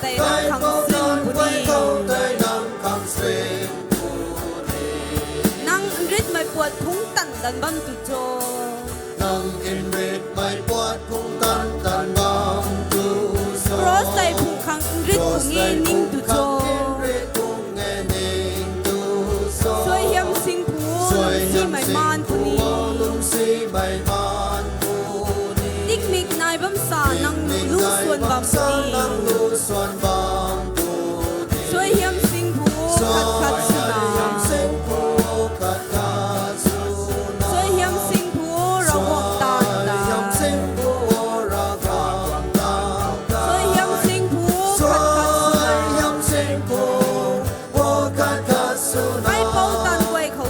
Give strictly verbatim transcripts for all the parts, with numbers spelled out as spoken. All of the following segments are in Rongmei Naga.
tei nang khang sring puni. Nang nritmei puat phungc tan tan bam tu cho. Nang nritmei puat phungc tan tan bam tu cho. Cross tei phungc khang nrit phungc e ning tu cho. Suaihiam singphu, lungsimei maan puni. Tingmik nai bam sa nang lu suan bam puni. Suaihiam singphu khat khat swna. Suaihiam singphu Ravguangc taanv ta. Suaihiam singphu khat khat swna. Kaipouc taanv guay khou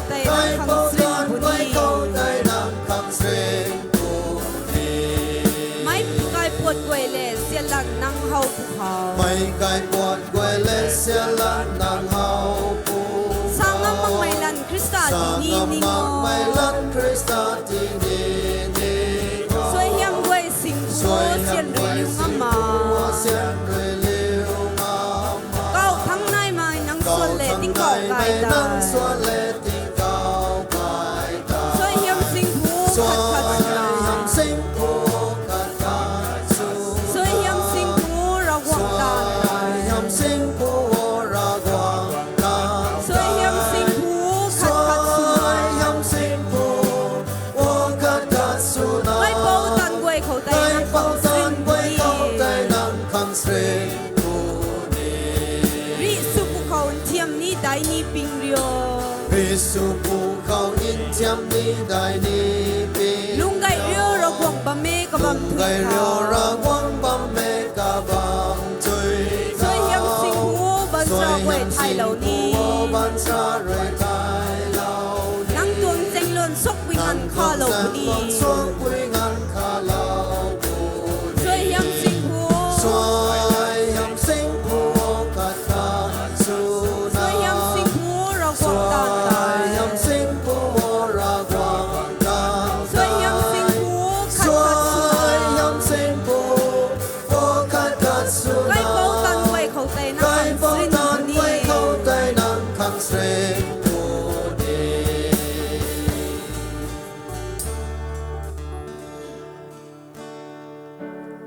tei nang khang sring puni. Meic kaipuat guay le sialan nang how pw khou. Meic kaipuat guay le sialan nang how pw. Sa ngam makmei lan Khrista ti ni ning o. Suaihiam guay singphu sian rui liu ngam ma. Kauh thangc naimei nang suan le tingkauh kai ta. Suaihiam singphu khat khat swna. Suaihiam singphu Ravguangc taanv ta. Suaihiam singphu khat khat swna. Kaipouc taanv guay khou tei nang khang sring puni. Rih sw pwkhou nthiam ni dai ni ping rio. Rih sw pwkhou nthiam ni dai ni ping. Lungc gay rio Ravguangc bam e kabam thui khou. Suaihiam singphu baanchara guay thaylou ni. Nang tuang chaengluan suakpui nganv khalou puni. Suaihiam singphu. Suaihiam singphu Ravguangc taanv ta. Suaihiam singphu khat khat swna. Kaipouc taanv guay khou tei nang khang sring puni.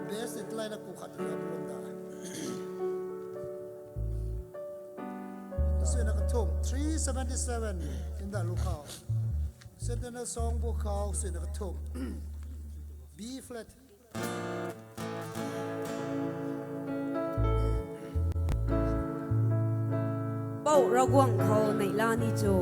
Best in line na ku khat na pun da. Suina kathum, three seventy-seven in the lookout. Sentinel songbook khou suina kathum. B flat. Pou Ravguangc khou neihla ni cho.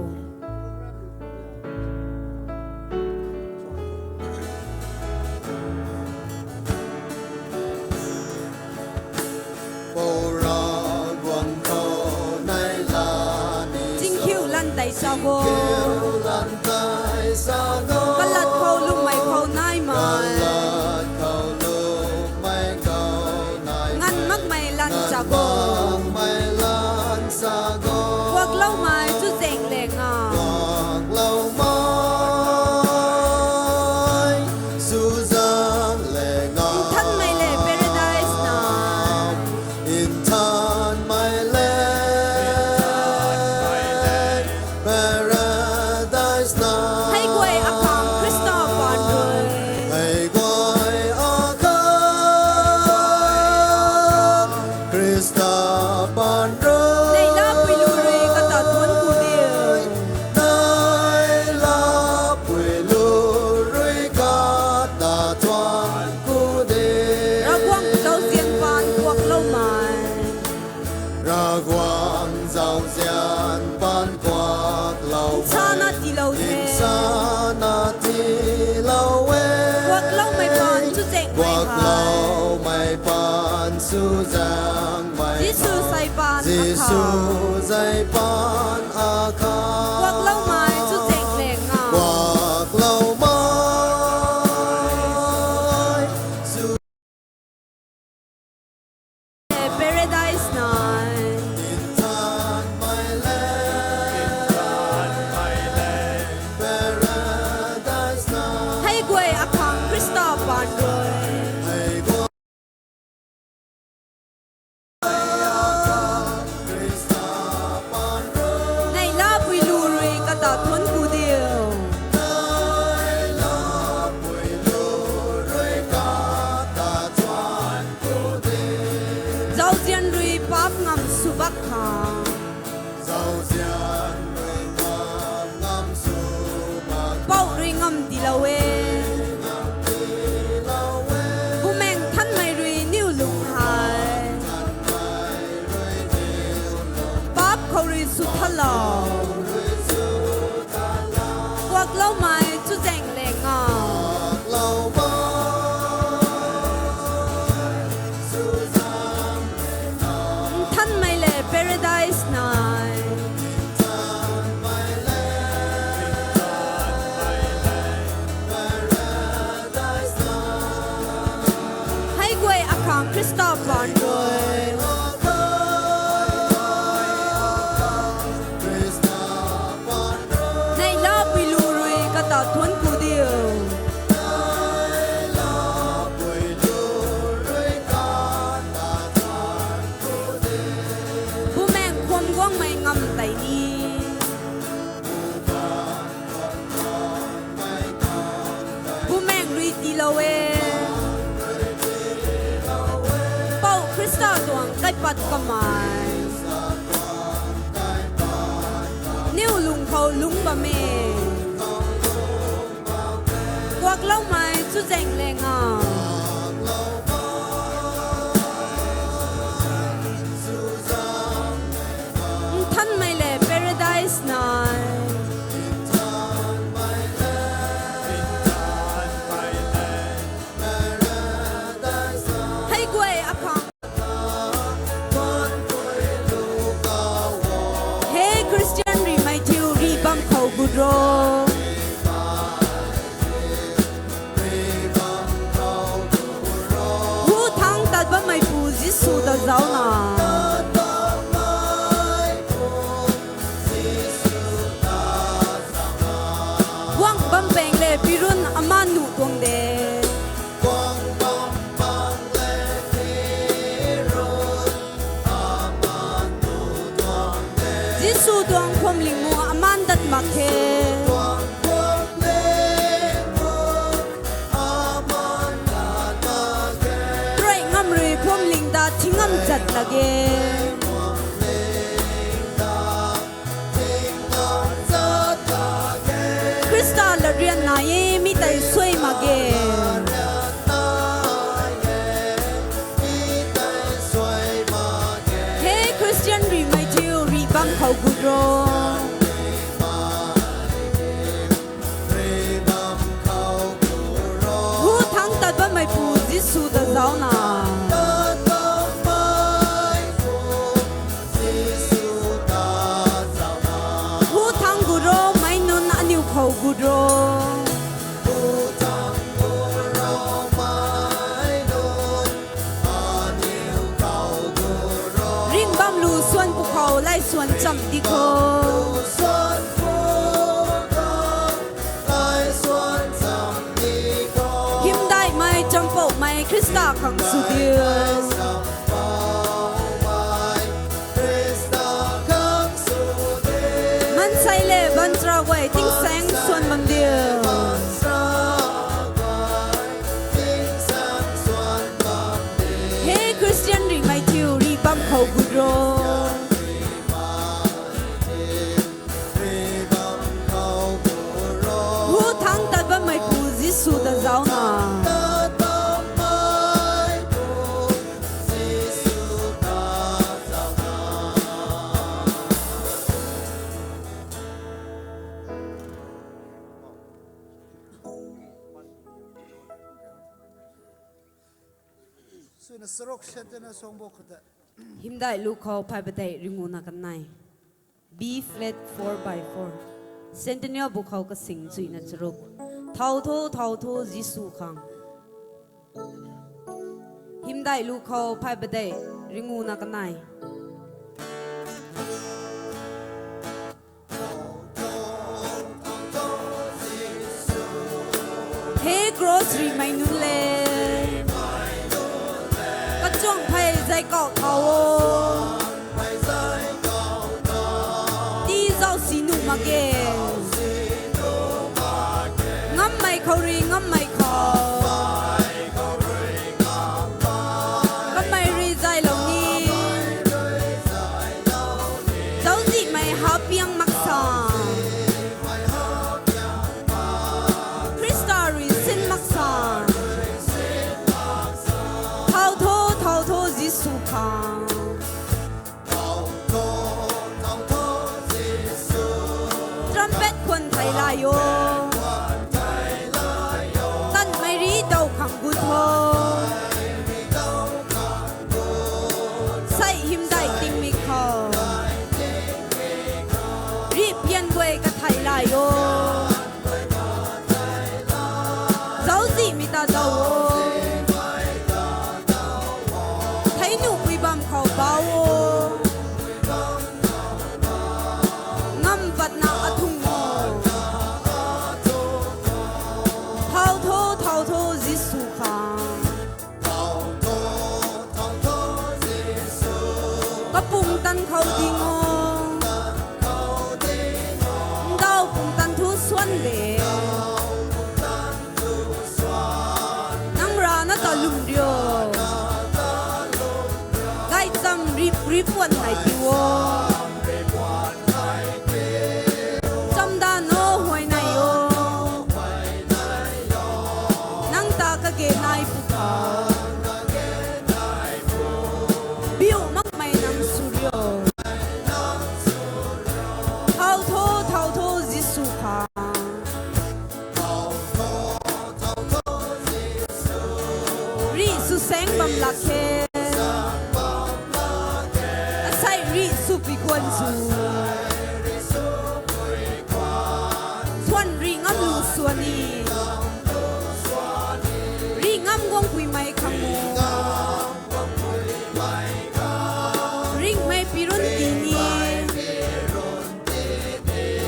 Pou Ravguangc khou neihla ni cho. Zingkhiu lan tei sa go. Zingkhiu lan tei sa go. Kalat khou lungmei khou naimei. Kalat khou lungmei khou naimei. Nganv makmei lan sa go. Nganv makmei lan sa go. Kuakloumei chuzaeng le nga. Kuakloumei chuzaeng le nga. Nthanmei le paradise na. Nthanmei le paradise na. Hei guay akhang Khrista paan rui. Hei guay akhang Khrista paan rui. Neihla pui lu rui kata thuan ku diu. Neihla pui lu rui kata thuan ku diu. Ravguangc zauzian paan kuakloumei. Ravguangc zauzian paan kuaklou. Nsana tiilou the. Nsana tiilou e. Kuakloumei paan chuzaengmei. Kuakloumei paan chuzaengmei. Jisu zei paan akha. Jisu zei paan akha. Kuakloumei chuzaeng le nga. Kuakloumei. Paradise na. Hei guay akhang Khrista paan rui. Pouh rui ngam tiilou e. Bumaengh Nthanmei rui niw lung hei paap khou rui sw thalou. Kuakloumei chuzaeng le nga. Nthanmei le paradise nai. Hei guay akhang Khrista paan rui. Neihla pui lu rui kata thuanc ku diu. Bumaengh khwan guangmei ngam tei ni. Bumaengh rui tiilou e. Pouh Khrista tuang kaipat kamei. Niw lung khou lungc bam e. Kuakloumei chuzaeng le nga. Nthanmei le paradise nai. Hei guay akhang. He Christian rihmei thiu rih bam khou gut ro. Hu thangc tat bammeipu Jisu ta zaucna. Guang bam peng le pirun aman nuh tuang de. Jisu tuang phuamling mu aman dat mak khe. Rui ngam rui phuamling ta thi ngam zat lak ge. Khrista latryan nai e mi tei suai mak ge. He Christian rihmei thiu rih bam khou gut ro. Hu thangc tat bammeipu Jisu ta zaucna. Hu thangc gut ro, meic nunc aniu khou gut ro. Ringh bam lu suan pwkhou lay suan chamh di kho. Hymdaihmei champouhmei Khrista khang sw diu. Maansei le baanchara guay tingsaeng suan bam diu. He Christian rihmei thiu rih bam khou gut ro. Hu thangc tat bammeipu Jisu ta zaucna. Suina charuk Centennial Songbook khou ta. Hymdaihlu khou phay padeih ringuna kanei. B flat four by four. Centennial bu khou kasing chuina charuk. Thau tho, thau tho, Jisu khang. Hymdaihlu khou phay padeih ringuna kanei. He cross rihmei nunc le, kachuang phey zay kau thau o. Tii zauc si nuh mak ge. Ngammei khou rui ngammei khou. Kamei rui zaylou ni. khang. Trumpet khwan thei lai o. Tanmei ri dou khang gut tho. Sei hymdaih tingmik khou. Ri pian guay kathei lai o. Zauczihmei ta dou o. Thei nuhpui bam khou bau o. Ngam patna athung o. Thau tho, thau tho, Jisu khang. Kapung tan khou ding o. Ndau pung tan thu swan de. Nang rana ta lum rio. Gaychamv rip rip puan nai pi o. Chamdan o huay nai o. Nang ta kage nai pu kha. Biu makmei nang sw rio. Thau tho, thau tho, Jisu khang. Ri sw saeng bam lak khe. Asei ri swpui khwan sw. Khwan ri ngam lu swan ni. Ri ngam guangpuimei khang o. Ringhmei pirun ti ni.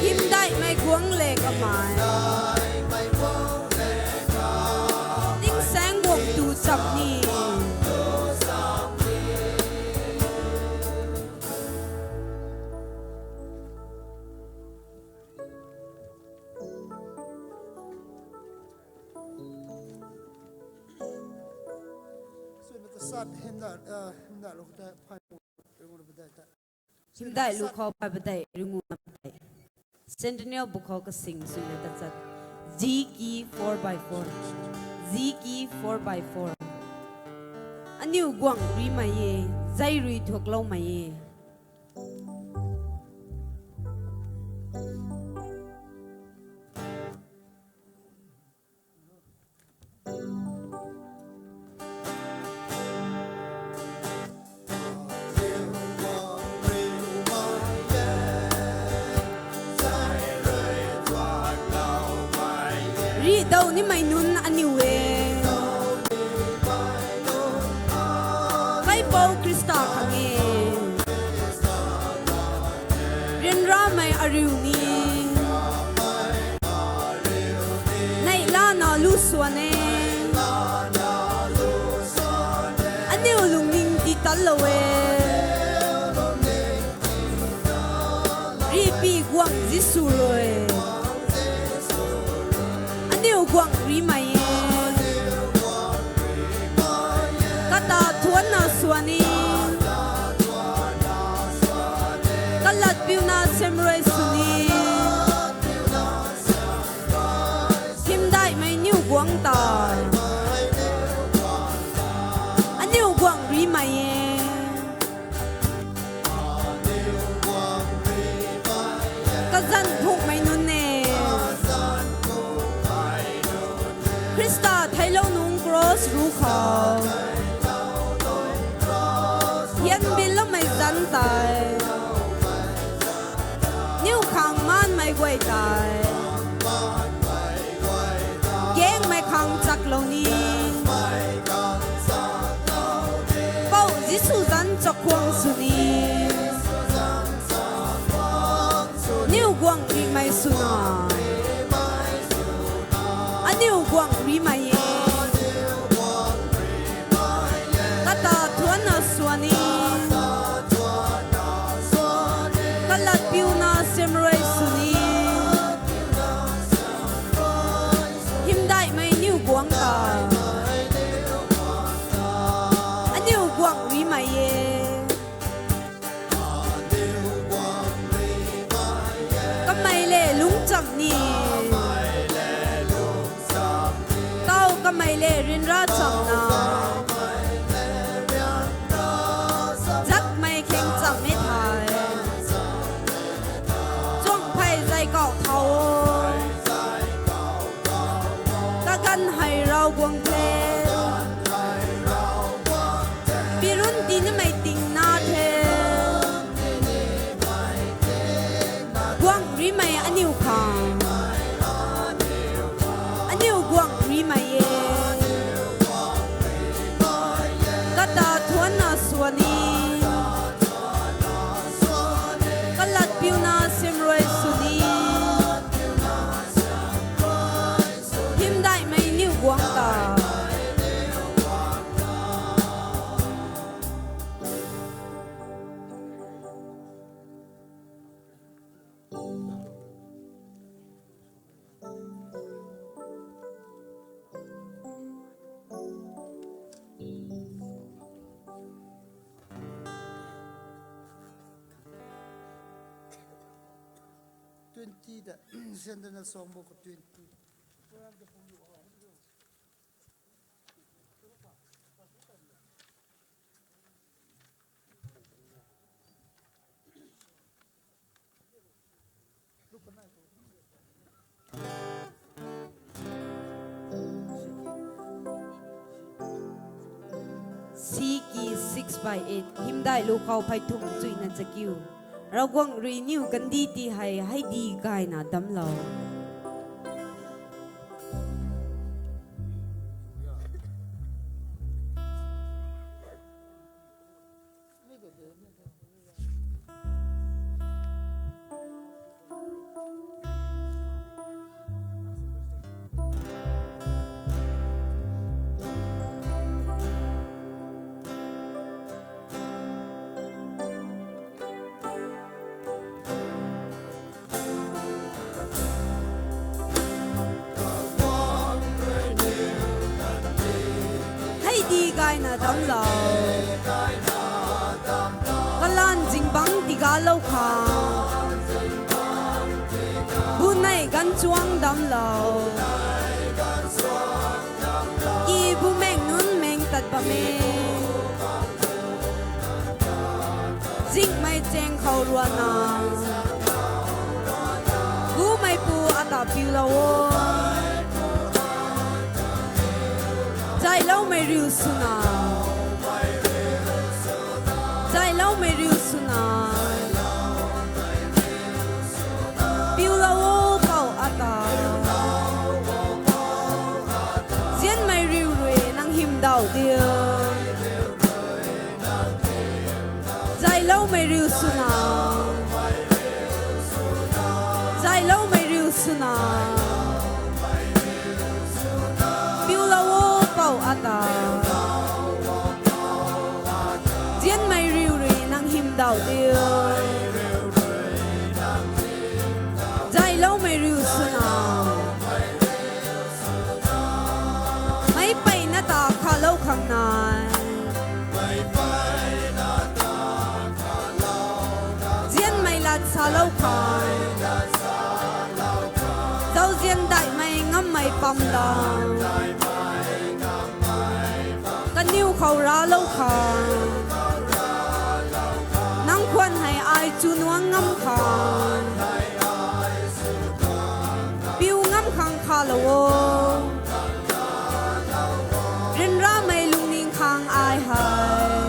Hymdaihmei guang le kamei. Tingsaeng guang tu chap ni. Hymdaih lu khou phay padeih ringu na padeih. Centennial bu khou kasing swna tachat. G key four by four. G key four by four. Aniu guang rimei e, zai rui thuakloumei e. Rihdou nimei nunc aniu e. Kaipouc Khrista khang e. Ryanramei ariu ni. Neihlana lu swan e. Aniu lungning ti tanlou e. Rihpui guang Jisu rui. Aniu guang rimei e. Kata thuanna swan ni. Kalatpiuna sem rui sw ni. Hymdaihmei niu guang ta. Aniu guang rimei e. Kazanc phungmei nunc e. Khrista theiclou nungc cross ruc khou. Hianbilloumei zanc tei. Niu khang maanmei guay tei. Gaengmei khang chaklou ni. Pou Jisu zanc chakhwang sw ni. Niu guang rimei swna. Aniu guang rimei e. Kata thuanna swan ni. Kalatpiuna sem rui sw ni. Hymdaihmei niu guang ta. Aniu guang rimei e. Sendana songbo ko twenty. C ki six by eight, hymdaih lu khou phey thum chuina chakiu. Ravguangc rui niw kandih ti hei, hei di gayna damclou. Hei di gayna damclou. Kalan zingbangc tigaylou khang. Bunei ganvchuang damclou. Ki bumaengh nunc meng tat bam e. Zinghmei chaeng khou ruana. Gumeipu ata piulou o. Zayloumei riu swna. Zayloumei riu swna. Piulou o Pou ata. Zianmei riu rui nang hymdauh diu. Zayloumei riu swna. Zayloumei riu swna. Piulou o Pou ata. Zianmei riu rui nang hymdauh diu. Zayloumei riu swna. Meic peyna ta khalou khang nai. Zianmei lat salou khang. Zauzian daihmei ngammei pamdang. Kaniw khou raclou khang. Nang khwan hei ai chunuang ngam khang. Piu ngam khang khalou o. Ryanramei lungning khang ai hei.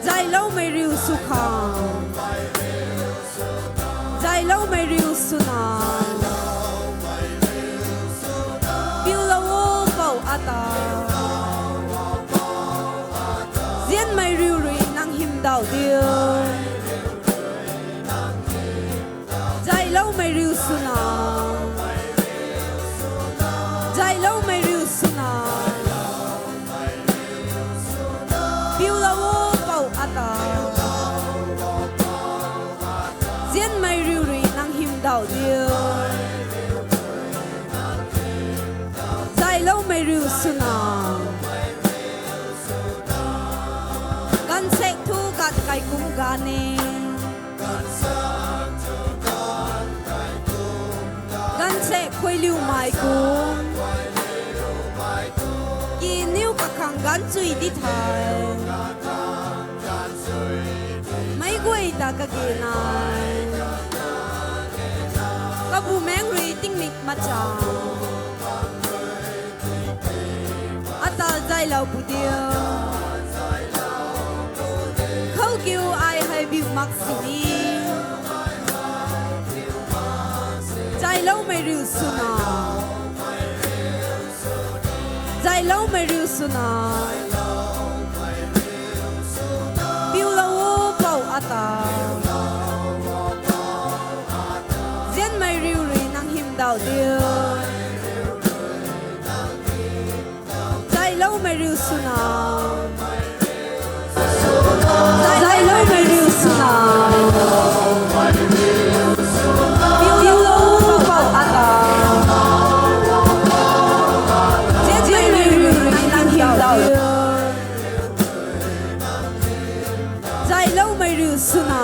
Zayloumei riu sw khang. Zayloumei riu swna. Piulou o Pou ata. Zianmei riu rui nang hymdauh diu. Zayloumei riu swna. Zayloumei riu swna. Piulou o Pou ata. Zianmei riu rui nang hymdauh diu. Zayloumei riu swna. Gaanvsaekc thu gaanv kaikumc ganv e. Gaanvsaekc khuiliumei kum. Kiniw kakhang ganvchui di thei. Meic guay ta kage nai. Kabumaengc rui tingmik machang. Ata zaylou pu diu. Khou kiu ai hei biu mak sini. Zayloumei riu swna. Zayloumei riu swna. Piulou o Pou ata. Zianmei riu rui nang hymdauh diu. Zayloumei riu swna. Zayloumei riu swna. Piulou Pou ata. Zianmei riu rui nang hymdauh diu. Zayloumei riu swna.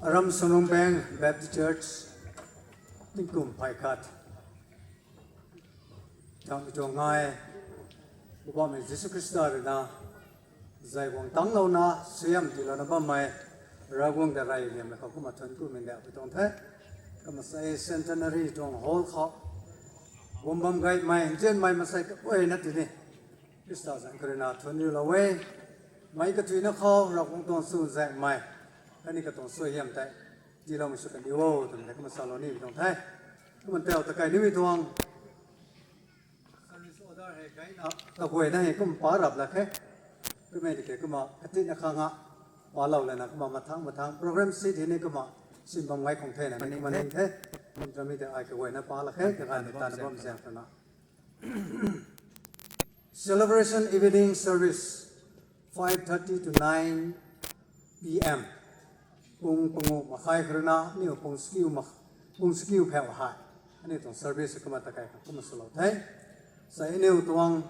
Aram Songnungbeng Baptist Church, tingkum phay khat. Tang tuang ngai, Poubauhmei Jisu Khrista rui na, zai guang tangclouna, suaihiam tiilouna bammei, Ravguangc ta reyliammei khou kumna thuanc kumei ndauh pui tuang the. Kumna sei centenary tuang hall khou, guang bam gaymei, nzianmei maansei kaguayna tini, Khrista zanc khou rui na thuanc riulou e. Meic kathuicna khou Ravguangc tuang chuzaenghmei khatni katuang suaihiam tei tiiloumei sw kan diu o twmei tei kumna salou ni tuang the. Kumna tau takai nimei tuang service order hei kaina kaguayna hei kumna pa rap lak khe. Kummei tiki kumna katina khang a palou lana kumna mathang mathang program si tini kumna sin bam ngai khang thena ni maning the. Kumna mi tei ai kaguayna pa lak khe, kaganv ni tan bam zaeng twna. Celebration evening service, five thirty to nine p.m. Pung pangu makhai khou rui na aniu pung sakiu mak-, pung sakiu phau hei aniu tuang service kumna takai khang kumna swlou the. Sei aniu tuang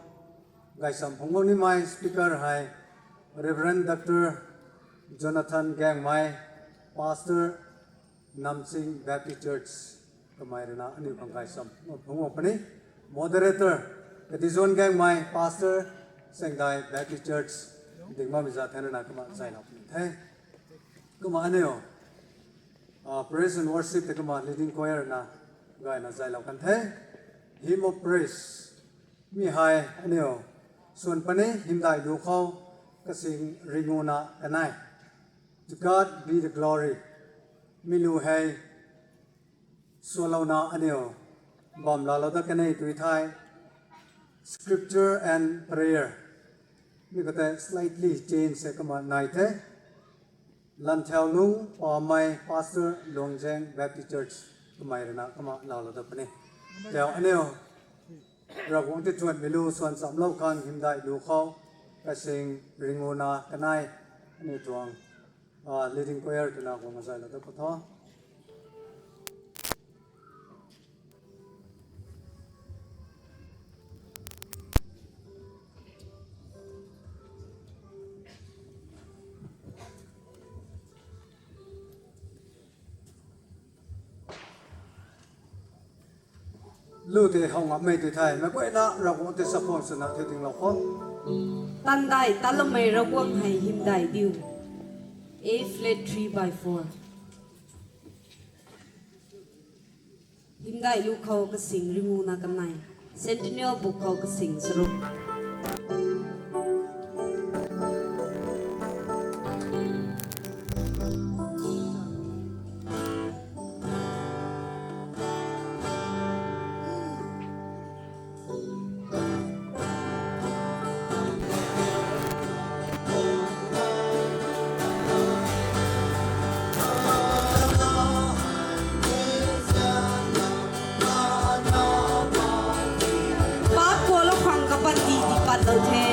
gaysam phungc nimei speaker hei Reverend Doctor Jonathan Gaengmei, Pastor, Namching Baptist Church, kamei rui na aniu khang gaysam phungc puni. Moderator, Kadizuan Gaengmei, Pastor, Sengdai Baptist Church, ding bammei zaat thei rui na kumna zaylou puni the. Kumna aniu praise and worship tei kumna leading choir na gayna zaylou kan the. Hymn of praise, mi hei aniu swan puni, hymdaih lu khou kasing ringuna kanei, To God be the glory. Mi lu hei swlouna aniu bam laalou dat kanei tui thei, scripture and prayer, mi khou tei slightly change se kumna nai the. Lanthaulung Pamei, Pastor, Luangzang Baptist Church, kamei rui na kumna laalou dat puni. Tau aniu Ravguangc ti thuanmei lu swan chamlou khang hymdaih lu khou kasing ringuna kanei, aniu tuang leading choir twna guang zaylou dat puni tho. Lu tei how ngammei tui thei, meic guayna Ravguangc tei chakhwang swna thiu dinglou kho. Tandaih tanloumei Ravguangc hei hymdaih diu. A flat three by four. Hymdaih lu khou kasing ringuna kanei. Centennial Book khou kasing charuk. Paap kuaklou khang kapatdi di patlou the.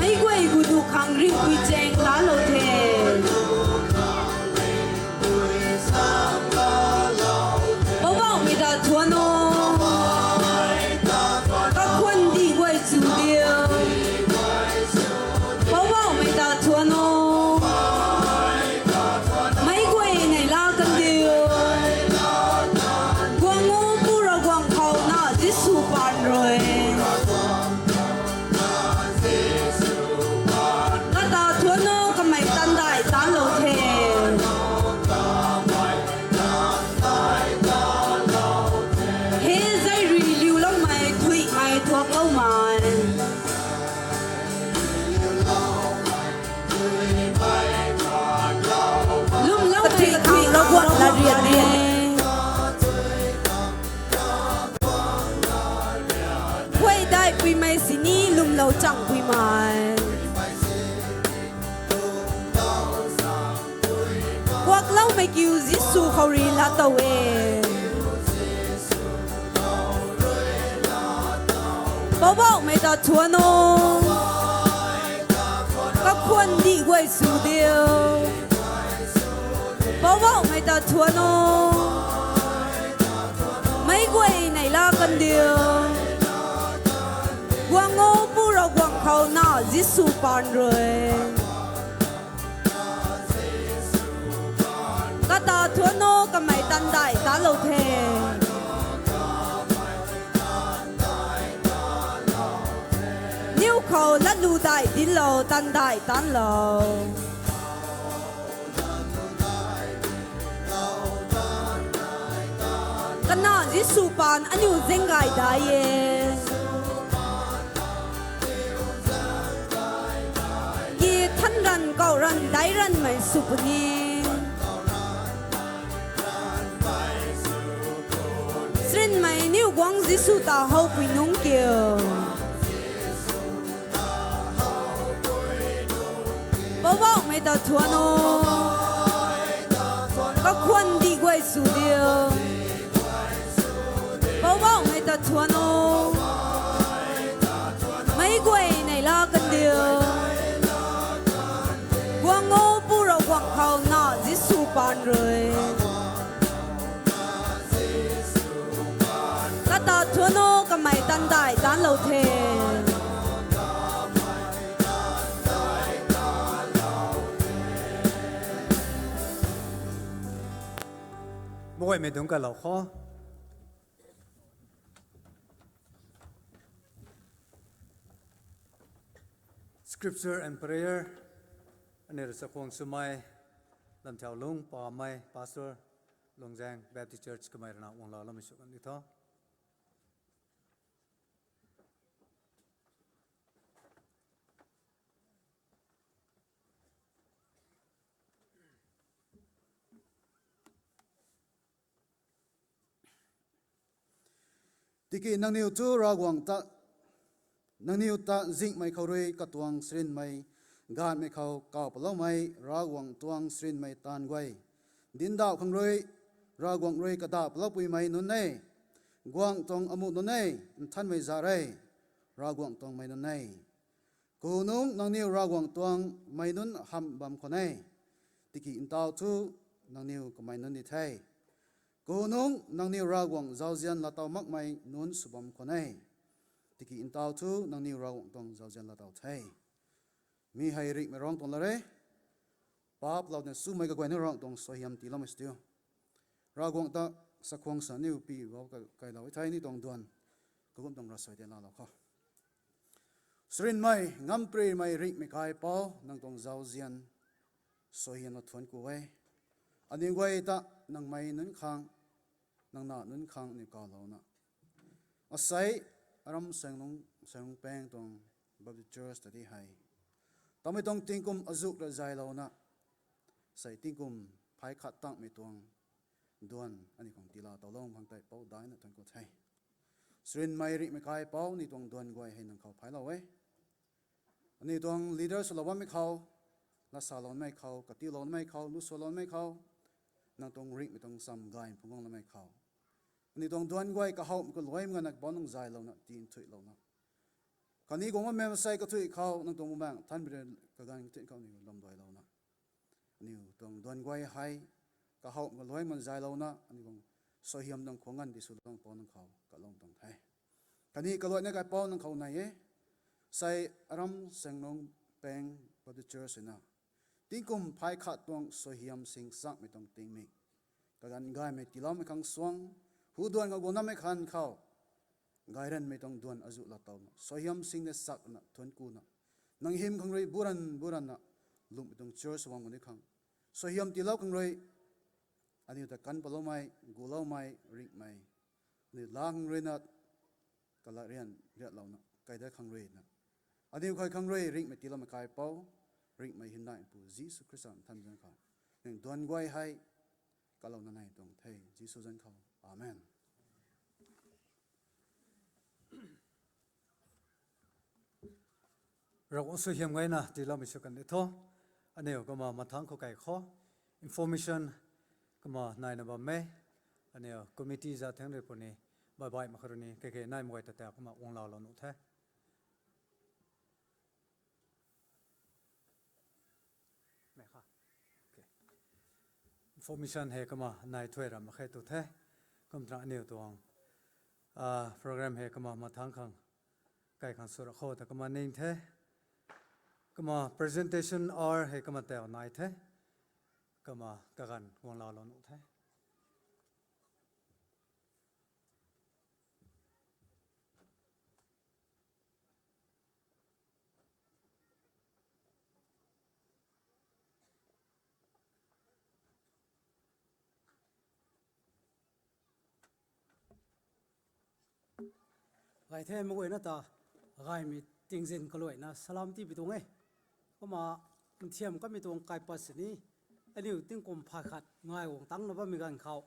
Meic guay gu nuh khang ringhpui chaeng laalou the. Poubauhmei ta thuanc o, kakhwan dih guay chu diu. Poubauhmei ta thuanc o, meic guay neihla kan diu. Guang o, Pu Ravguangc khou na Jisu paan rui. Kata thuanc o, kamei tandaih tanlou the. He zai rui liuloumei, thuihmei, thuakloumei, lwmloumei, thuihmei, thuakloumei, khuay daihpuimei sini lwmlou changpuimei, kuakloumei kiu Jisu khou rui laa tow e. Poubauhmei ta thuanc o, kakhwan dih guay chu diu. Poubauhmei ta thuanc o, meic guay neihla kan diu. Jisu paan rui. Kata thuan o, kamei tandai tanlou the. Niw khou latlu dai dinclou, tandai tanlou. Kana Jisu paan aniu zing gay dai e. Ki than ranv, kau ranv, dai ranvmei sw puni. Srinmei niw guangc Jisu ta howpui nungc kiu. Poubauhmei ta thuan o. Kakhwan dih guay sw diu. Poubauhmei ta thuan o. Meic guay neihla kan diu. Guang o, Pu Ravguangc khou na Jisu paan rui. Kata thuan o, kamei tandai tanlou the. Meic guaymei dungc kalou kho. Scripture and prayer. Aniu rui chakhwang swmei, Lamthau Lung Pamei, Pastor, Lungzang Baptist Church kamei rui na guanglou loumei sw kan di tho. Tiki nangniw thu Ravguangc ta, nangniw ta zinghmei khou rui katuang srinmei, gaanhmei khou kaw paloumei Ravguangc tuang srinmei taanv guay, dindauh khang rui, Ravguangc rui kadaw palou puimei nunc e. Guangc tuang amuh nunc e, nthanmei za re, Ravguangc tuang mei nunc e. Kahu nungc nangniw Ravguangc tuang mei nunc hamh bam khwan e, tiki ntaw thu nangniw kamei nunc di the. Kahu nungc nangniw Ravguangc zauzian laatow makmei nunc sw bam khwan e, tiki ntaw thu nangniw Ravguangc tuang zauzian laatow the. Mi hei ringhmei Ravguangc tuang lat e. Paap lou na sumei kaguayna Ravguangc tuang suaihiam tiiloumei sw diu. Ravguangc ta chakhwang sa niw pi bou ka-, kailou e thei ni tuang duan. Kakum tuang ravsuai tei laalou kho. Srinmei, ngamparymei ringhmei kaipouc, nang tuang zauzian suaihiam na thuanc ku e. Aniw guay ta nang mei nunc khang, nang na nunc khang aniw kawlouna, asei aram Saenglung, Saenglung Peng tuang Baptist Church ta di hei tamei tuang tingkum azuk ra zaylouna, sei tingkum phay khat tangmei tuang duan aniw khang tiila towlou khang tei pou daina thuanc ku the. Srinmei ringhmei kaipouc, ni tuang duan guay hei nang khou phaylou e. Aniw tuang leader swlou bammei khou, lat saloumei khou, katiuloumei khou, lu swloumei khou, nang tuang ringhmei tuang cham gay phungc guangloumei khou, aniw tuang duan guay kahowmei kaluaimei nganvna kabau nang zaylouna, tin thuilouna, khatni guang bammei masei kathuic khou nang tuang Bumaengh Nthanmei rui kaganv kathin khou aniw lamduailouna, aniw tuang duan guay hei kahowmei kaluaimei zaylouna, aniw tuang suaihiam tuang khwang ganv di swlou tuang pou nang khou kalum tuang the. Khatni kaluaina kaipouc nang khou nai e. Sei aram Saenglung Peng Baptist Church na tingkum phay khat tuang suaihiam sing chakmei tuang tingmik, kaganv gaymei tiiloumei khang suang, hu duan khou guangnamei khan khou, gayranmei tuang duan azuh laatowna, suaihiam sing na chakna thuanc kuna, nang hym khang rui buran buranna lungmei tuang church bam kani khang, suaihiam tiilou khang rui, aniw ta kan paloumei, guloumei, ringhmei, aniw lang khang ruina, kalat rian riatlouna kaidat khang ruina, aniw khay khang rui ringhmei tiiloumei kaipouc, ringhmei hymdaihmeipu Jisu Khrista Nthanmei zanc khou, nang duan guay hei kalouna nai tuang the, Jisu zanc khou. Amen. Ravguangc suaihiam gayna tiiloumei sw kan di tho. Aniw kumna mathangc khou kai kho. Information kumna naina bam e. Aniw committee za thangc rui puni, bye bye mak kha rui ni, keke naimei guay ta ta kumna guangloulou nuh the. Mei kha. Information hei kumna nai thuy ram mak khe tu the. Kumtwna aniw tuang program hei kumna mathangc khang kai khang sw ra kho ta kumna ning the. Kumna presentation hour hei kumna tau nai the. Kumna kaganv guang laalou nuh the. Gay the, mei guayna ta gaymei tingzin kaluaina salam tipui tuang e. Kumna nthiam kamei tuang kaipat sini, aniu tingkum phay khat ngai guang tangcna bammei ganv khou,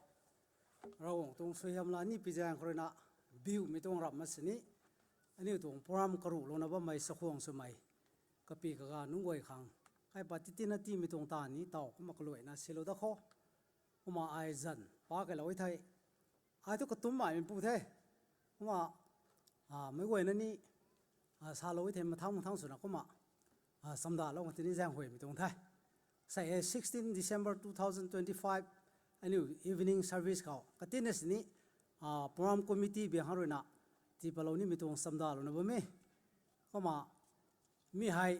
Ravguangc tuang suaihiam laa ni pi zaeng khou ruina, biumei tuang ramh na sini, aniu tuang program karuhlouna bammei sakhwang swmei, kapy kaga nunc guay khang, kaipat titina tiimei tuang ta ni tau kumna kaluaina silou dat khou. Kumna ai zanc pac kailou e thei, ai thu katumc maimei pu the. Kumna, meic guayna ni, salou e thei mathangc mathangc swna kumna, chamdalou khang tini zaenghuaymei tuang the. Sei e sixteen December two thousand twenty-five, aniu evening service khou katina sini, program committee biang khang ruina, tiipalou nimei tuang chamdalouna bam e. Kumna, mi hei,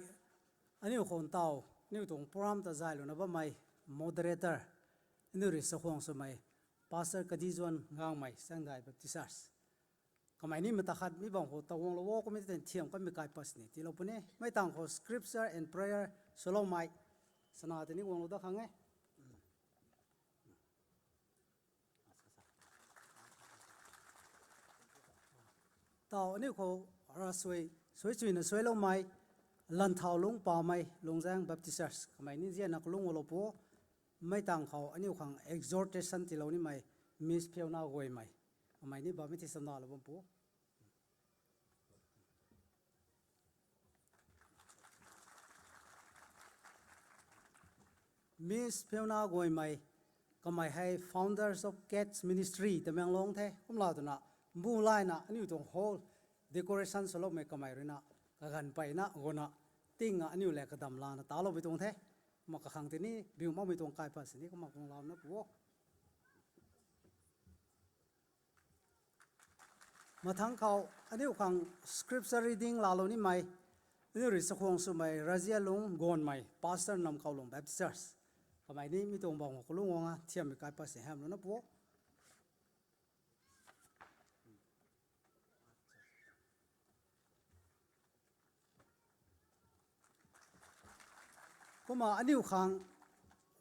aniu khou ntau, aniu tuang program ta zaylouna bammei moderator, aniu rui sakhwang swmei, Pastor Kadizuan Gangmei, Sangdai Baptist Church. Kamei ni mata khat mi bam khou ta guanglou o, kumna tei nthiam kamei kaipat sini tiilou puni. Mei tangv khou scripture and prayer swloumei, sana tei ni guanglou dat khang e. Tau aniu khou ravsuai, suai chuina suailoumei, Lanthaulung Pamei, Lungzaeng Baptist Church. Kamei ni zianna kalung guanglou pu. Mei tangv khou aniu khang exhortation tiilou nimei, Miss Phiona Guaymei. Kamei ni bammei ti chamdalou bam pu. Miss Phiona Guaymei, kamei hei Founders of Kids Ministry Tamenglong the, kumlou twna, mbu layna aniu tuang hall decoration swloumei kamei ruina, kaganv peyna guangna, tingna aniu le kadam lana taloupui tuang the. Kumna kakhang tini biu makmei tuang kaipat sini kumna guanglouna pu o. Mathangc khou aniu khang scripture reading laalou nimei, aniu rui sakhwang swmei Razialung Gonmei, Pastor Namkaulung Baptist Church. Kamei ni mi tuang bam khou kalung guangna nthiammei kaipat sini hamlouna pu o. Kumna aniu khang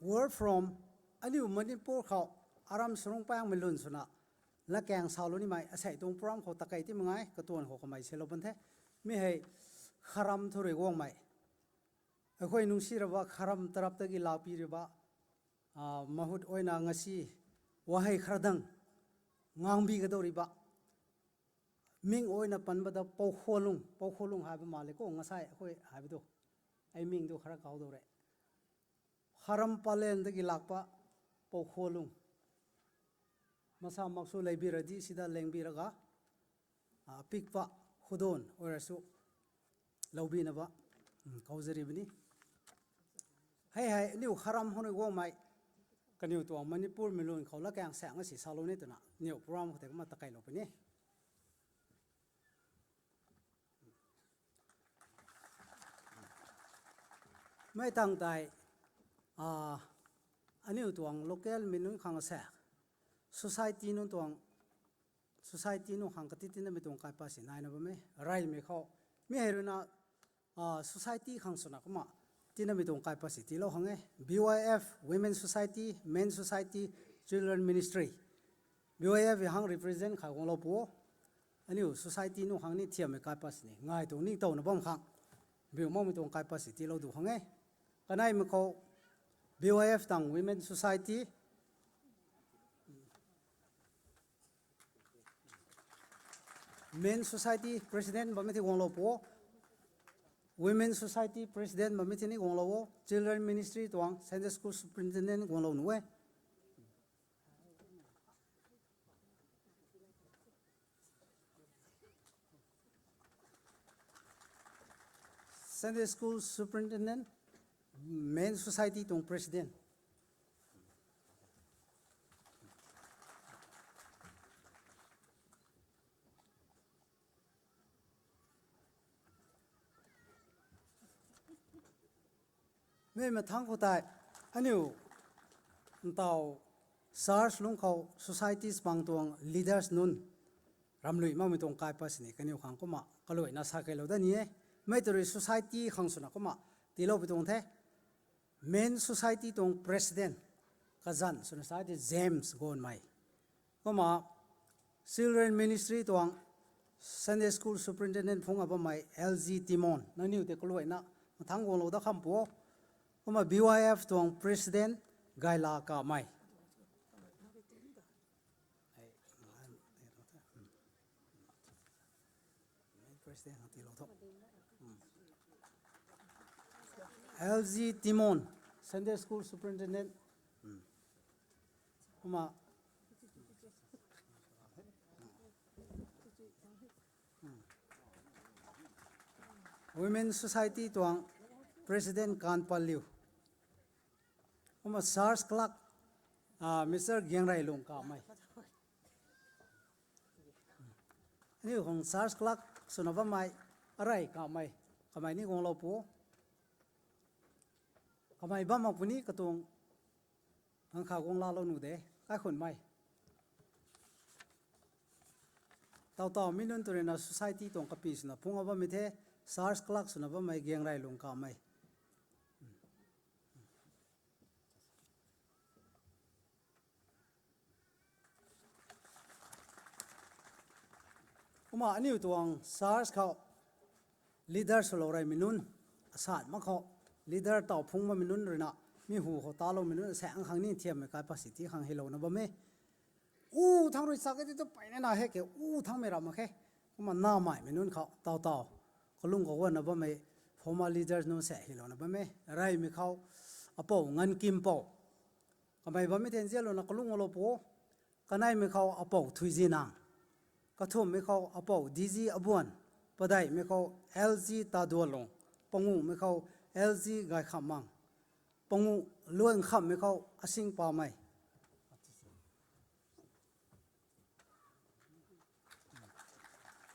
word from, aniu Manipur khou, aram sarung paengmei lun swna, latkaeng salou nimei, asei tuang program khou takei ti mak ge, katuang khou kamei silou pan the. Mi hei, kharam thu rui guangmei, ꯑꯩꯈꯣꯏ ꯅꯨꯡꯁꯤꯔꯕ ꯈꯔꯝ ꯇꯔꯞꯇꯒꯤ ꯂꯥꯛꯄꯤꯔꯤꯕ, ꯃꯍꯨꯠ ꯑꯣꯏꯅ ꯉꯁꯤ ꯋꯥꯍꯩ ꯈꯔꯗꯪ ꯉꯥꯡꯕꯤꯒꯗꯧꯔꯤꯕ, ꯃꯤꯡ ꯑꯣꯏꯅ ꯄꯟꯕꯗ ꯄꯧꯈꯣꯂꯨꯡ, ꯄꯧꯈꯣꯂꯨꯡ ꯍꯥꯏꯕ ꯃꯥꯜꯂꯦꯀꯣ, ꯉꯁꯥꯏ ꯑꯩꯈꯣꯏ ꯍꯥꯏꯕꯗꯣ꯫ ꯑꯩ ꯃꯤꯡꯗꯣ ꯈꯔ ꯀꯥꯎꯗꯧꯔꯦ꯫ ꯈꯔꯝ ꯄꯂꯦꯟꯗꯒꯤ ꯂꯥꯛꯄ ꯄꯧꯈꯣꯂꯨꯡ꯫ ꯃꯁꯥꯃꯛꯁꯨ ꯂꯩꯕꯤꯔꯗꯤ ꯁꯤꯗ ꯂꯦꯡꯕꯤꯔꯒ, ꯑꯄꯤꯛꯄ ꯈꯨꯗꯣꯜ ꯑꯣꯏꯔꯁꯨ ꯂꯧꯕꯤꯅꯕ, ꯎꯝ, ꯀꯧꯖꯔꯤꯕꯅꯤ꯫ ꯍꯩ ꯍꯩ, ꯅꯤꯎ ꯈꯔꯝ ꯍꯣꯅ ꯒꯣꯡꯃꯩ, ꯀꯅꯤꯎ ꯇꯨꯋꯥꯡ ꯃꯅꯤꯄꯨꯔ ꯃꯤꯂꯣꯟ ꯈꯧ ꯂꯥꯛꯀ꯭ꯌꯥꯡ ꯁꯦꯡ ꯑꯁꯤ ꯁꯥꯂꯣꯅꯦ ꯇꯨꯅ, ꯅꯤꯎ ꯄ꯭ꯔꯣꯒ꯭ꯔꯥꯝ ꯈꯛꯇ ꯑꯃ ꯇꯀꯩꯂꯣꯄꯅꯤ꯫ ꯃꯩ ꯇꯥꯡ ꯇꯥꯏ, ꯑ, ꯑꯅꯤꯎ ꯇꯨꯋꯥꯡ local ꯃꯤ ꯅꯨꯡ ꯈꯥꯡ ꯑꯁꯦ, society ꯅꯨꯡ ꯇꯨꯋꯥꯡ, society ꯅꯨꯡ ꯈꯥꯡ ꯀꯇꯤ ꯇꯤꯟꯅ ꯃꯤ ꯇꯨꯡ ꯀꯥꯏ ꯄꯥꯁꯤ ꯅꯥꯏꯅꯕ ꯃꯤ, ꯔꯥꯏ ꯃꯤ ꯈꯥꯎ, ꯃꯤ ꯍꯩꯔꯨꯅ, ꯑ, society ꯈꯥꯡ ꯁꯨꯅ ꯀꯨꯃ, ꯇꯤꯟꯅ ꯃꯤ ꯇꯨꯡ ꯀꯥꯏ ꯄꯥꯁꯤ ꯇꯤꯂꯣ ꯈꯪꯉꯦ, B Y F, Women Society, Men Society, Children Ministry꯫ B Y F ꯍꯥꯡ represent ꯈꯥꯏꯒꯣꯡ ꯂꯧ ꯄꯨꯑꯣ꯫ ꯑꯅꯤꯎ society ꯅꯨꯡ ꯈꯥꯡ ꯅꯤ ꯊꯤꯌꯥꯃꯩ ꯀꯥꯏ ꯄꯥꯁꯤꯅꯤ꯫ ꯉꯥꯏ ꯇꯨꯡ ꯅꯤꯡ ꯇꯧꯅ ꯕꯝ ꯈꯥꯡ꯫ ꯕꯤꯎ ꯃꯧꯃꯩ ꯇꯨꯡ ꯀꯥꯏ ꯄꯥꯁꯤ ꯇꯤ ꯂꯧ ꯗꯨ ꯈꯪꯉꯦ꯫ ꯀꯅꯥꯏ ꯃꯈꯧ B Y F ꯇꯥꯡ Women Society, Men Society President ꯕꯥꯃꯤꯊꯤ ꯒꯣꯡꯂꯣꯄꯨ, Women Society President ꯕꯥꯃꯤꯊꯤꯅꯤ ꯒꯣꯡꯂꯣ, Children Ministry ꯇꯨꯋꯥꯡ Sunday School Superintendent ꯒꯣꯡꯂꯣ ꯅꯨꯋꯦ꯫ Sunday School Superintendent, Men Society tuang President. Mei mathangc khou tei, aniu ntaw church lungc khou societies pang tuang leaders nunc ramlui makmei tuang kaipat sini kaniw khang kumna kaluaina sa keylou dat ni e. Mei tw rui society khang swna kumna tiiloupui tuang the. Men Society tuang president kazanc swna sa tei James Gonmei. Kumna children ministry tuang Sunday school superintendent phungc a bammei L G Timon, nangniw tei kaluaina mathangc guanglou dat kham pu o. Kumna B Y F tuang president Gaila Kamei. L G Timon, Sunday school superintendent. Kumna Women Society tuang president Kanpaliu. Kumna church clerk, Mister Giangreilung Kamei. Aniu khang church clerk swna bammei Arey Kamei. Kamei ni guanglou pu o. Kamei bam mak puni katuang ganv kha guang laalou nuh de, kaikhunmei. Taw taw mi nunc tw ruina society tuang kapy swna phungc a bammei the, church clerk swna bammei Giangreilung Kamei. Kumna aniu tuang church khou leader swlou reymei nunc, asat mak khou leader taw phungc bammei nunc ruina mi hu khou taloumei nunc asaeng khang ni thiammei kaipat si ti khang hylouna bam e. U thangc rui chak e ti tu peyna na he ke, u thangcmei ram mak khe. Kumna namaimei nunc khou taw taw kalung khou guanna bammei former leaders nunc sa hylouna bam e. Reymei khou apou Ngankimpou. Kamei bammei the nzianlouna kalung guanglou pu o. Kaneimei khou apou Thuizinang. Kathumhmei khou apou D G Abuan. Padeihmei khou L G Tadualung. Panguhmei khou L G Gaikhamang. Panguh luan khamhmei khou Asingpamei.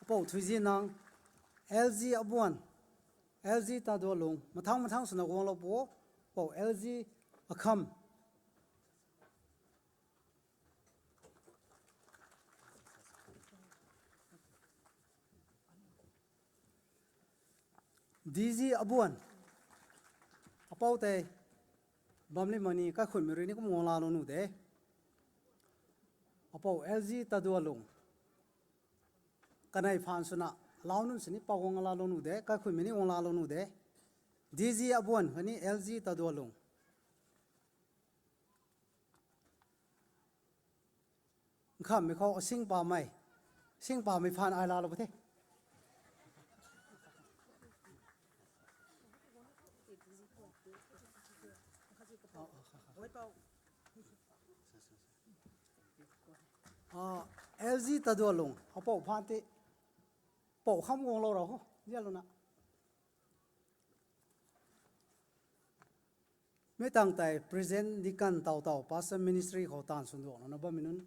Apou Thuizinang, L G Abuan, L G Tadualung, mathangc mathangc swna guanglou pu o, apou L G Akham. D G Abuan. Apou tei bam li mani kaikhunmei rui ni kum guang laalou nuh de. Apou L G Tadualung. Kanei phaan swna lau nunc sini pa guang laalou nuh de, kaikhunmei ni guang laalou nuh de. D G Abuan khatni L G Tadualung. Nkhamhmei khou Asingpamei. Singpamei phaan ai laalou pu the. L G Tadualung, apou phaan tei, pou kham guanglou rau ho, zialouna. Mi tangv tei present deacon taw taw pastor ministry khou taanv swnduanglouna bammei nunc.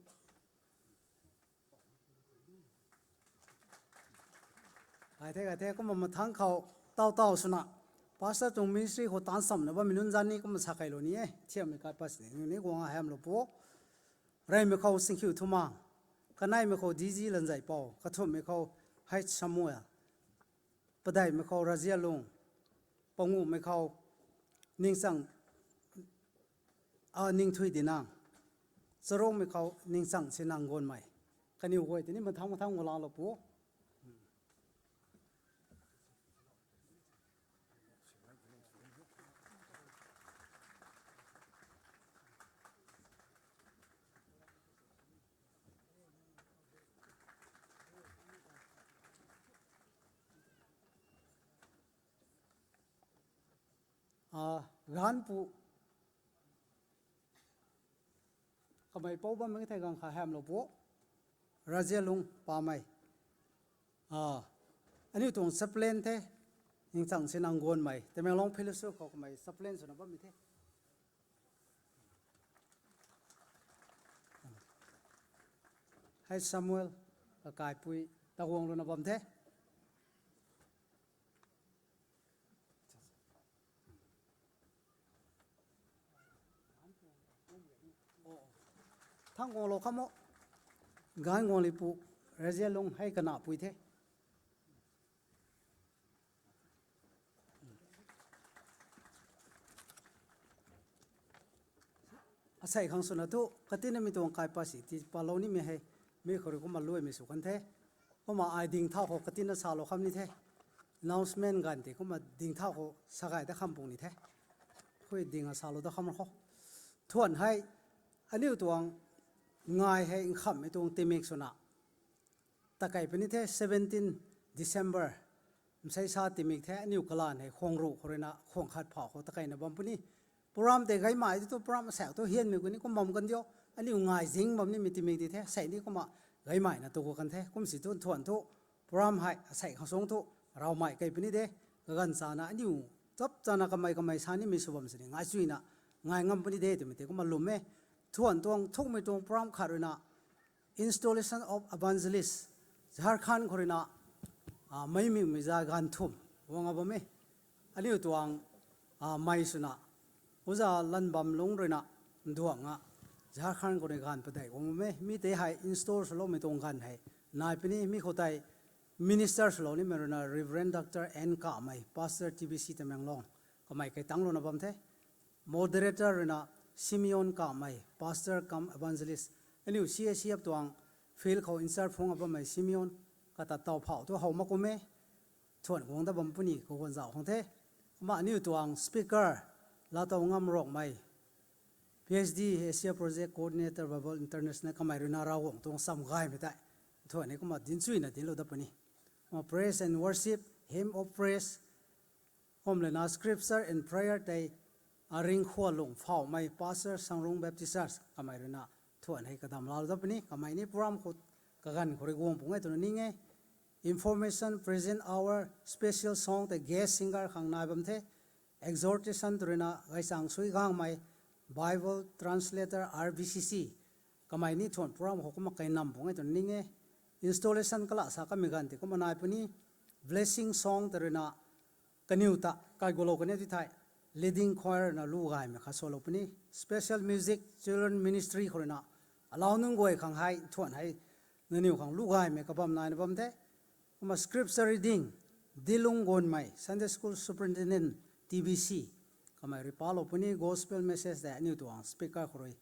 Kai the, kai the, kumna mathangc khou taw taw swna pastor tuang ministry khou taanv chamna bammei nunc zanc ni kumna sa keylou ni e, thiammei kaipat sini nunc ni guang a hamlou pu o. Reymei khou Singkhiu Thumang, kaneimei khou D G Lanzeipou, kathumhmei khou H Samuel, padeihmei khou Razialung, panguhmei khou Ningchang, a, Ningthui Dinang, charungmei khou Ningchang Sinang Gonmei. Kaniw guay tei ni mathangc mathangc guang laalou pu o. Ganvpu kamei pou bammei thei ganv kha hamlou pu o. Razialung Pamei. Aniu tuang chaplain the, Ningchang Sinang Gonmei, Tamenglong Fellowship khou kamei chaplain swna bammei the. Hei Samuel, kakaipui, taguanglouna bam the. Thang guanglou kham o. Gan guanglipu, Razialung hei kanapui the. Asei khang swna thu katinamei tuang kaipat si tii palou nimei hei, mi khou rui kumna luaimei sw kan the. Kumna ai ding thau khou katina salou kham ni the. Announcement ganv tei kumna ding thau khou sa gay dat kham pung ni the. Khui ding a salou dat kham khou. Thuan hei, aniu tuang ngai hei nkhamhmei tuang timik swna takei puni the, seventeen December. Msei sa timik the, aniu kalan hei khuang ruh khou ruina khuang khat phau khou takeina bam puni. Program tei gaymei tu, tu program asaekc thu hianmei ku ni kum bam kan diu. Aniu ngai zing bam nimei timik di the, sei ni kumna gaymeina tu gu kan the. Kum si thu thuan thu program hei asei khang suang thu rawmei kei puni de. Kaganv chana aniu chap chana kamei kamei sa nimei sw bam sini ngai chuina ngai ngam puni de twmei tei kumna lwm e. Thuan tuang thukmei tuang program khat ruina Installation of Evangelist, Jharkhand khou ruina, ah, meimikmei za ganv thum guang a bam e. Aniu tuang, ah, mei swna, Oja Lanbam Lung ruina, nduang a, Jharkhand khou rui ganv padeih guang bam e. Mi tei hei install swloumei tuang ganv hei nai puni, mi khou tei minister swlou nimei ruina Reverend Doctor N Kamei, Pastor T B C Tamenglong, kamei kei tanglouna bam the. Moderator ruina Simeon Kamei, Pastor cum Evangelist. Aniu C A C F tuang field khou in-charge phung a bammei Simeon, kata taw phau thu how mak kum e, thuan guang dat bam puni khou guan zauh khang the. Kumna aniu tuang speaker, Latow Ngam Rokmei, P H D Asia Project Coordinator, Bible International, kamei ruina Ravguangc tuang cham gaymei tei thuan ni kumna dinchuina dinclou dat puni. Kumna praise and worship, hymn of praise, kum lana scripture and prayer tei, a, Ringkhualung Phaumei, Pastor Sangrung Baptist Church, kamei ruina thuan hei kadam laalou dat puni, kamei ni program khou kaganv khou rui guang pung e twna ning e. Information, present our special song tei guest singer khang nai bam the. Exhortation tw ruina Gaychang Sui Gangmei, Bible translator, R B C C, kamei ni thuan program khou kumna kei nam pung e twna ning e. Installation kala sa kamei ganv tei kumna nai puni. Blessing song tei ruina kaniw ta kai gulou kaniw ti thei leading choir na lu gaymei kha salou puni. Special music, children ministry khou ruina alau nunc guay khang hei thuan hei nangniw khang lu gaymei kabam naina bam the. Kumna scripture reading, Dilung Gonmei, Sunday School Superintendent, T B C, kamei rui palou puni. Gospel message tei aniu tuang speaker khou rui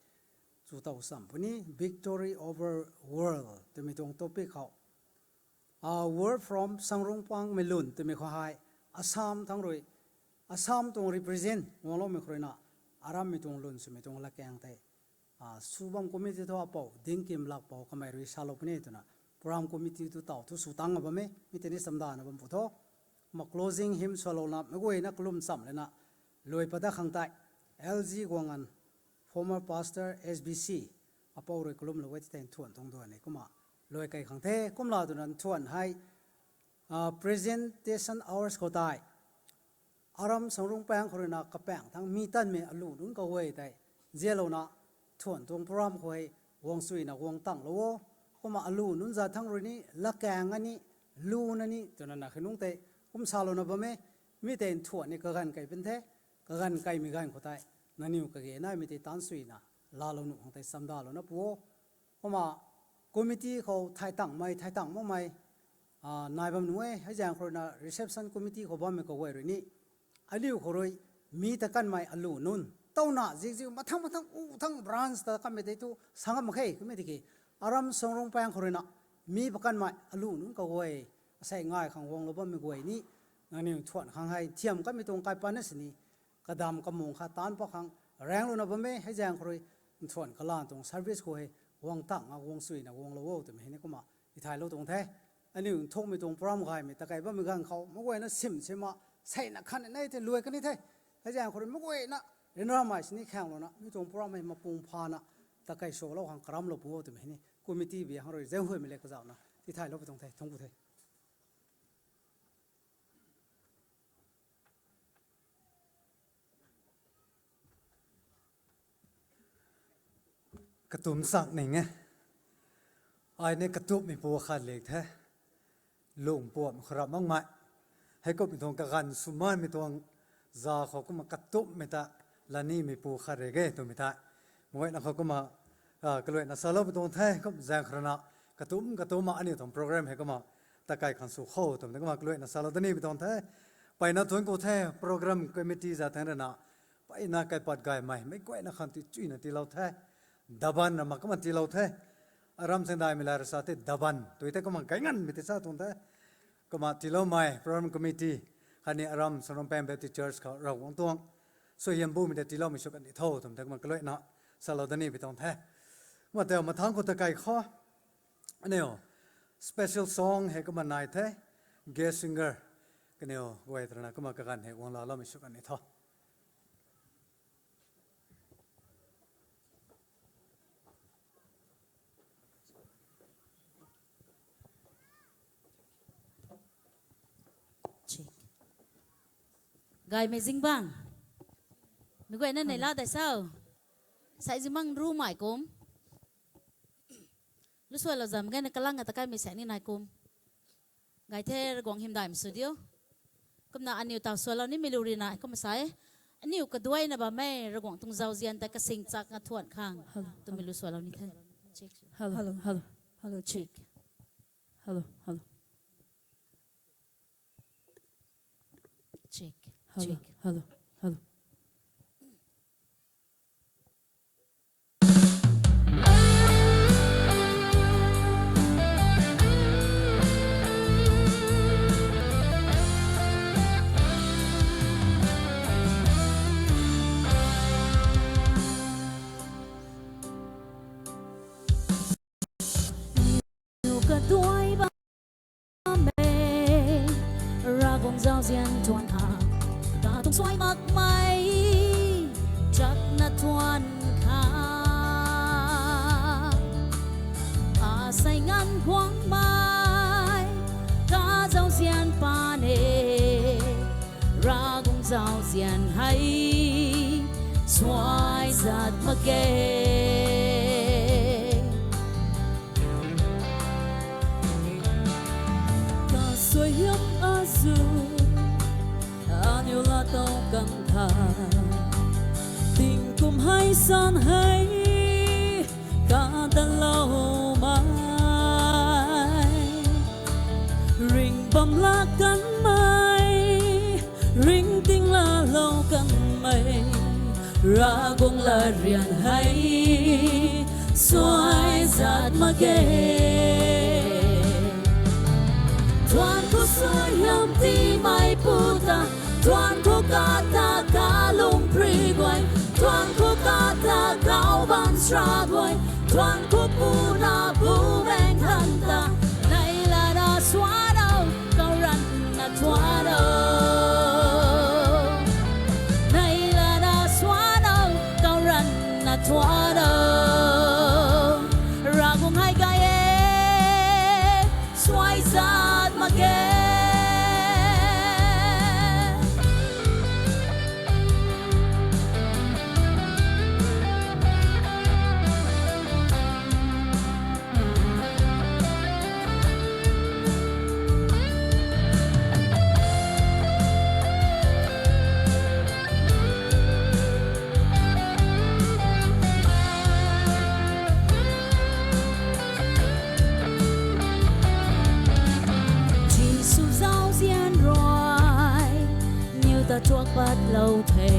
chu tow cham puni, Victory over World twmei tuang topic khou, a, Word from Sangrungpangmei Lun twmei khou hei, Assam thang rui, Assam tuang represent guangloumei khou ruina, arammei tuang lun swmei tuang latkaeng tei, a, sw bam committee thu apou Dingkim Lakpou kamei rui salou puni twna program committee tu taw thu sw tang a bam e, mi tei ni chamdana bam pu tho. Kumna closing hymn swlouna meic guayna kalum cham lana luai pat dat khang tei, L G Guangan, former pastor, S B C, apou rui kalumlou e ti tei nthuan tuang duan e kumna luai kei khang the. Kumla twna nthuan hei, a, presentation hours khou tei, aram Sangrungpang khou ruina kapaeng thang mi tanmei alu nunc kaguay tei zialouna thuan tuang program khou hei guang chuina guang tanglou o. Kumna alu nunc zat thang rui ni latkaeng a ni, luna ni twna na khe nungc tei kum salouna bam e. Mi tei nthuan ni kaganv kei pun the. Kaganv keimei ganv khou tei nangniw kage naimei tei taanc chuina laalou nuh khang tei chamdalouna pu o. Kumna committee khou thay tangmei thay tang makmei, a, nai bam nuh e. Hei zaeng khou ruina reception committee khou bammei kaguay rui ni, aniu khou rui mi ta kanmei alu nunc tawna zikziu mathang mathang u thang branch ta kanmei tei tu sa ngam mak khe. Kumna tiki aram Sangrungpang khou ruina mi pa kanmei alu nunc kaguay, asei ngai khang guanglou bammei guay ni, nangniw nthuan khang hei thiam kanmei tuang kaipatna sini kadam kamung kha taanc pat khang raenglouna bam e. Hei zaeng khou rui nthuan kalan tuang service khou hei guang tang a guang chuina guanglou o twmei hei ni kumna tithaylou tuang the. Aniu nthukmei tuang program gaymei takei bammei ganv khou meic guayna sim sima seina khan nei the, luai kan ni the. Hei zaeng khou rui meic guayna ryanramei sini khaenglouna mi tuang program hei mapung phana takei swlou khang karamlou pu o twmei hei ni committee bi hang rui zaenghuaymei le kazauhna tithaylou pu tuang the, thungc ku the. Katumc chak ning e. Ai ni katupmeipu khat lik the. Lungpuam khou rap makmei, heikumhmei tuang kaganv swmaimei tuang za khou kumna katupmei ta lanimeipu khat rik e twmei tei, meic guayna khou kumna Ah, kaluaina salou pi tuang the, kum zaeng kharana, katum katumna aniu tuang program hei kumna, takai khang sw khou twmei kumna kaluaina salou dani pi tuang the. Mpeyna thuanc ku the, program committee zat thangc rana, mpeyna kaipat gaymei, meic guayna khang ti chuyna tiilou the. Daban rana kumna tiilou the. Aram Sangdaimei la rasa the daban, tui the kumna gay nganmei ti sa tuang the. Kumna tiiloumei program committee, khatni Aram Sanrompang Baptist Church khou Ravguangc tuang suaihiam bumei ta tiiloumei sw kan di tho twmei ta kumna kaluaina salou dani pi tuang the. Kumna tei mathangc khou takai khou, aniu special song hei kumna nai the, guest singer, kaniw guay ta rana kumna kaganv hei guang laloumei sw kan di tho. Check. Gaymei zingbangc. Meic guayna nei la dai sau. Sai zingbangc rumei kum. Lu suailou zam gayna kalang kata kaimei sa ni nai kum. Gay the Ravguangc hymdaihmei sw diu. Kumna aniu taw suailou nimei lu rina kumna sa e. Aniu kaduaina bammei Ravguangc tuang zauzian ta kasing chakna thuan khang twmei lu suailou ni the. Check. Hello, hello, hello, check. Hello, hello. Check, hello, check. Hello, hello. Kaduai bammei Ravguangc zauzian thuan khang, katuang suai makmei chakna thuan khang, asei nganv guangmei kazauzian pa ne. Ravguangc zauzian hei suai zat mak ge. Kasuaihiam azuh aniu laa tow kan tha, tingkum hei san hei kadanlou mei, ring bam laa kanmei, ringting laalou kanmei Ravguangc latryan hei suai zat mak ge. Thuan khou suaihiam tiimeipu ta, thuan khou kata kalung pri guay, thuan khou kata kau baanchara guay, thuan khou puna Bumaengh Nthan ta, nei lana suan o, kau ranna thuan o. Nei lana suan o, kau ranna thuan o. Ravguangc hei gay e, suai zat mak ge. Jisu zauzian rui niw ta tuak patlou the,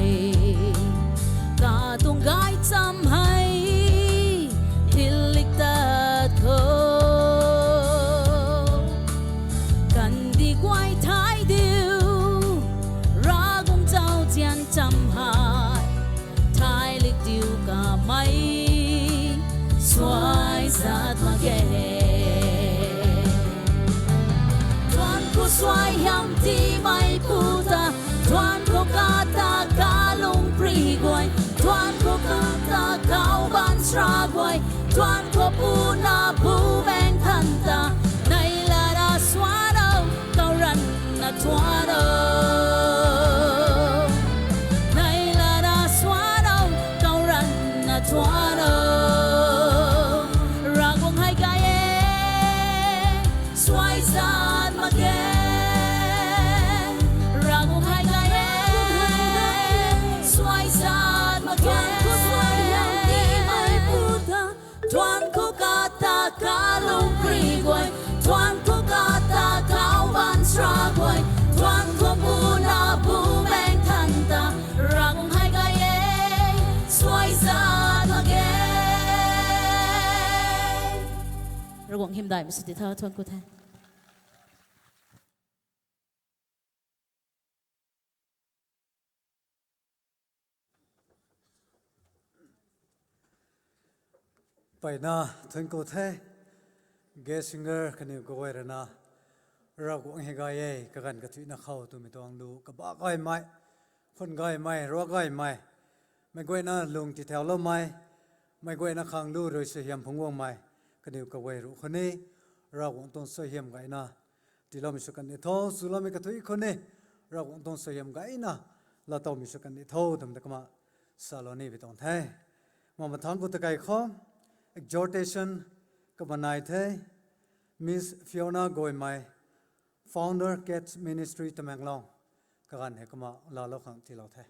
katuang gaychamv hei tiilik tat khou, kandih guay thay diu, Ravguangc zauzian cham hei thaylik diu kamei suai zat mak ge. Thuan khou suaihiam tiimeipu ta, thuan khou kata kalung pri guay, thuan khou kata kau baanchara guay, thuan khou puna Bumaengh Nthan ta, nei lana suan o, kau ranna thuan o. Nei lana suan o, kau ranna thuan o. Ravguangc hei gay e, suai zat mak ge. Ravguangc hei gay e, suai zat mak ge. Thuan khou suaihiam tiimeipu ta, Ravguangc hymdaihmei sw ti tho, thuanc ku the. Mpeyna thuanc ku the, guest singer kaniw kaguay rui na, Ravguangc hei gay e, kaganv kathuicna khou twmei tuang lu kabah gaymei, khwan gaymei, ruak gaymei, meic guayna lung tithauloumei, meic guayna khang lu rui suaihiam phungc guangmei, kaniw kaguay ruc khou ni, Ravguangc tuang suaihiam gayna tiiloumei sw kan ni tho, swloumei kathuic khou ni, Ravguangc tuang suaihiam gayna laatowmei sw kan ni tho twmei ta kumna salou ni bi tuang the. Kumna mathangc khou takei khou exhortation kumna nai the, Miss Fiona Goimei, Founder, Kids Ministry, Tamenglong, kaganv hei kumna laalou khang tiilou the.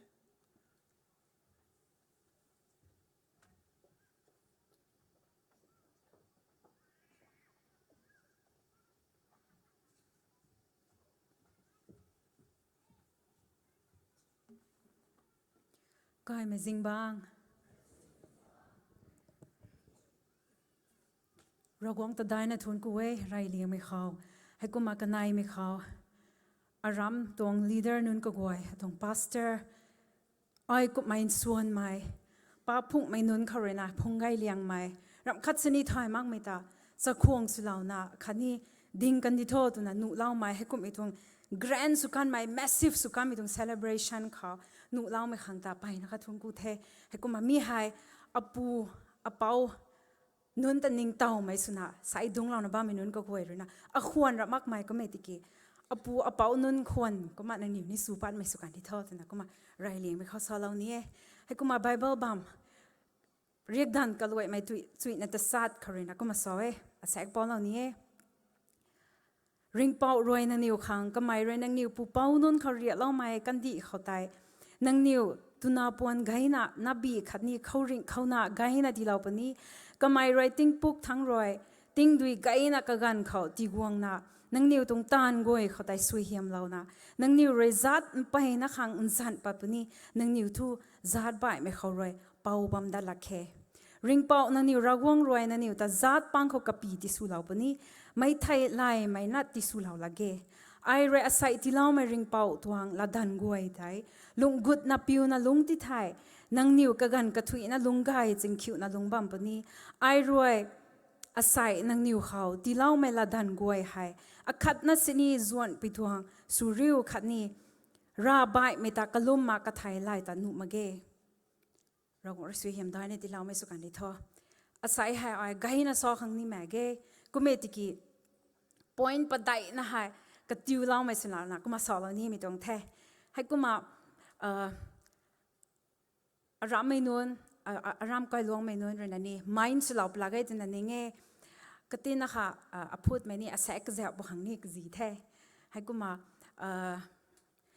Kaimei zingbangc, Ravguangc ta daina thuanc ku e, reyliangmei khou, heikumna kaneimei khou, aram tuang leader nunc kaguay, atuang pastor, ai kumhmei nsuanmei, pa phungmei nunc khou rui na phungc gay liangmei, ramh khat sini thay makmei ta, chakhwang swlouna khatni ding kan di tho twna nuhloumei, heikumhmei tuang grand sw kanmei, massive sw kanmei tuang celebration khou nuhloumei khang ta mpeyna kha thuanc ku the. Heikumna mi hei apu, apouc nunc ta ningtowmei swna sai dungclouna bammei nunc kaguay rui na akhwan rap makmei kummei tiki, apu apouc nunc khwan kumna nangniw ni sw patmei sw kan di tho twna kumna reyliangmei khou salou ni e. Heikumna Bible bam, Riakdanv Kaluaimei tui, chuina tasat khou rui na kumna sa e, asaekc paulou ni e. Ringhpouc rui nangniw khang, kamei rui nangniw pupouc nunc khou riakloumei kandih khou tei, nangniw twna puan gayna, nabi khatni khouringh khouna gayna tiilou puni. Kamei rui tingpuk thangc rui, tingdui gayna kaganv khou tiguangna, nangniw tuang taanv guay khou tei suaihiamlouna, nangniw rui zaat mpeyna khang nzan pat puni, nangniw thu zaat baihmei khou rui pou bam dat lak khe. Ringhpouc nangniw Ravguangc rui nangniw ta zaat pang khou kapy tiswlou puni, meic thei laymei na tiswlou lak ge. Ai rui asei tiiloumei Ringhpouc tuang latdanv guay tei lungh gutna piuna lungc ti thei, nangniw kaganv kathuicna lungc gay chingkhiuna lungc bam puni. Ai rui asei nangniw khou tiiloumei latdanv guay hei akhatna sini zuanhpui tuang swriu khatni ravbaihmei ta kalum mak kathei lay ta nuh mak ge. Ravguangc rui suaihiam daina tiiloumei sw kan di tho. Asei hei ai gayna sa khang ni mak ge. Kummei tiki point padeihna hei katiuloumei swna kumna salou nimei tuang the. Heikumna, arammei nunc, aram kailuangmei nunc rui na ni mind swlou pla ge twna ning e. Katina kha, aphutmei ni asaekc kazauh bu khang ni kazi the. Heikumna,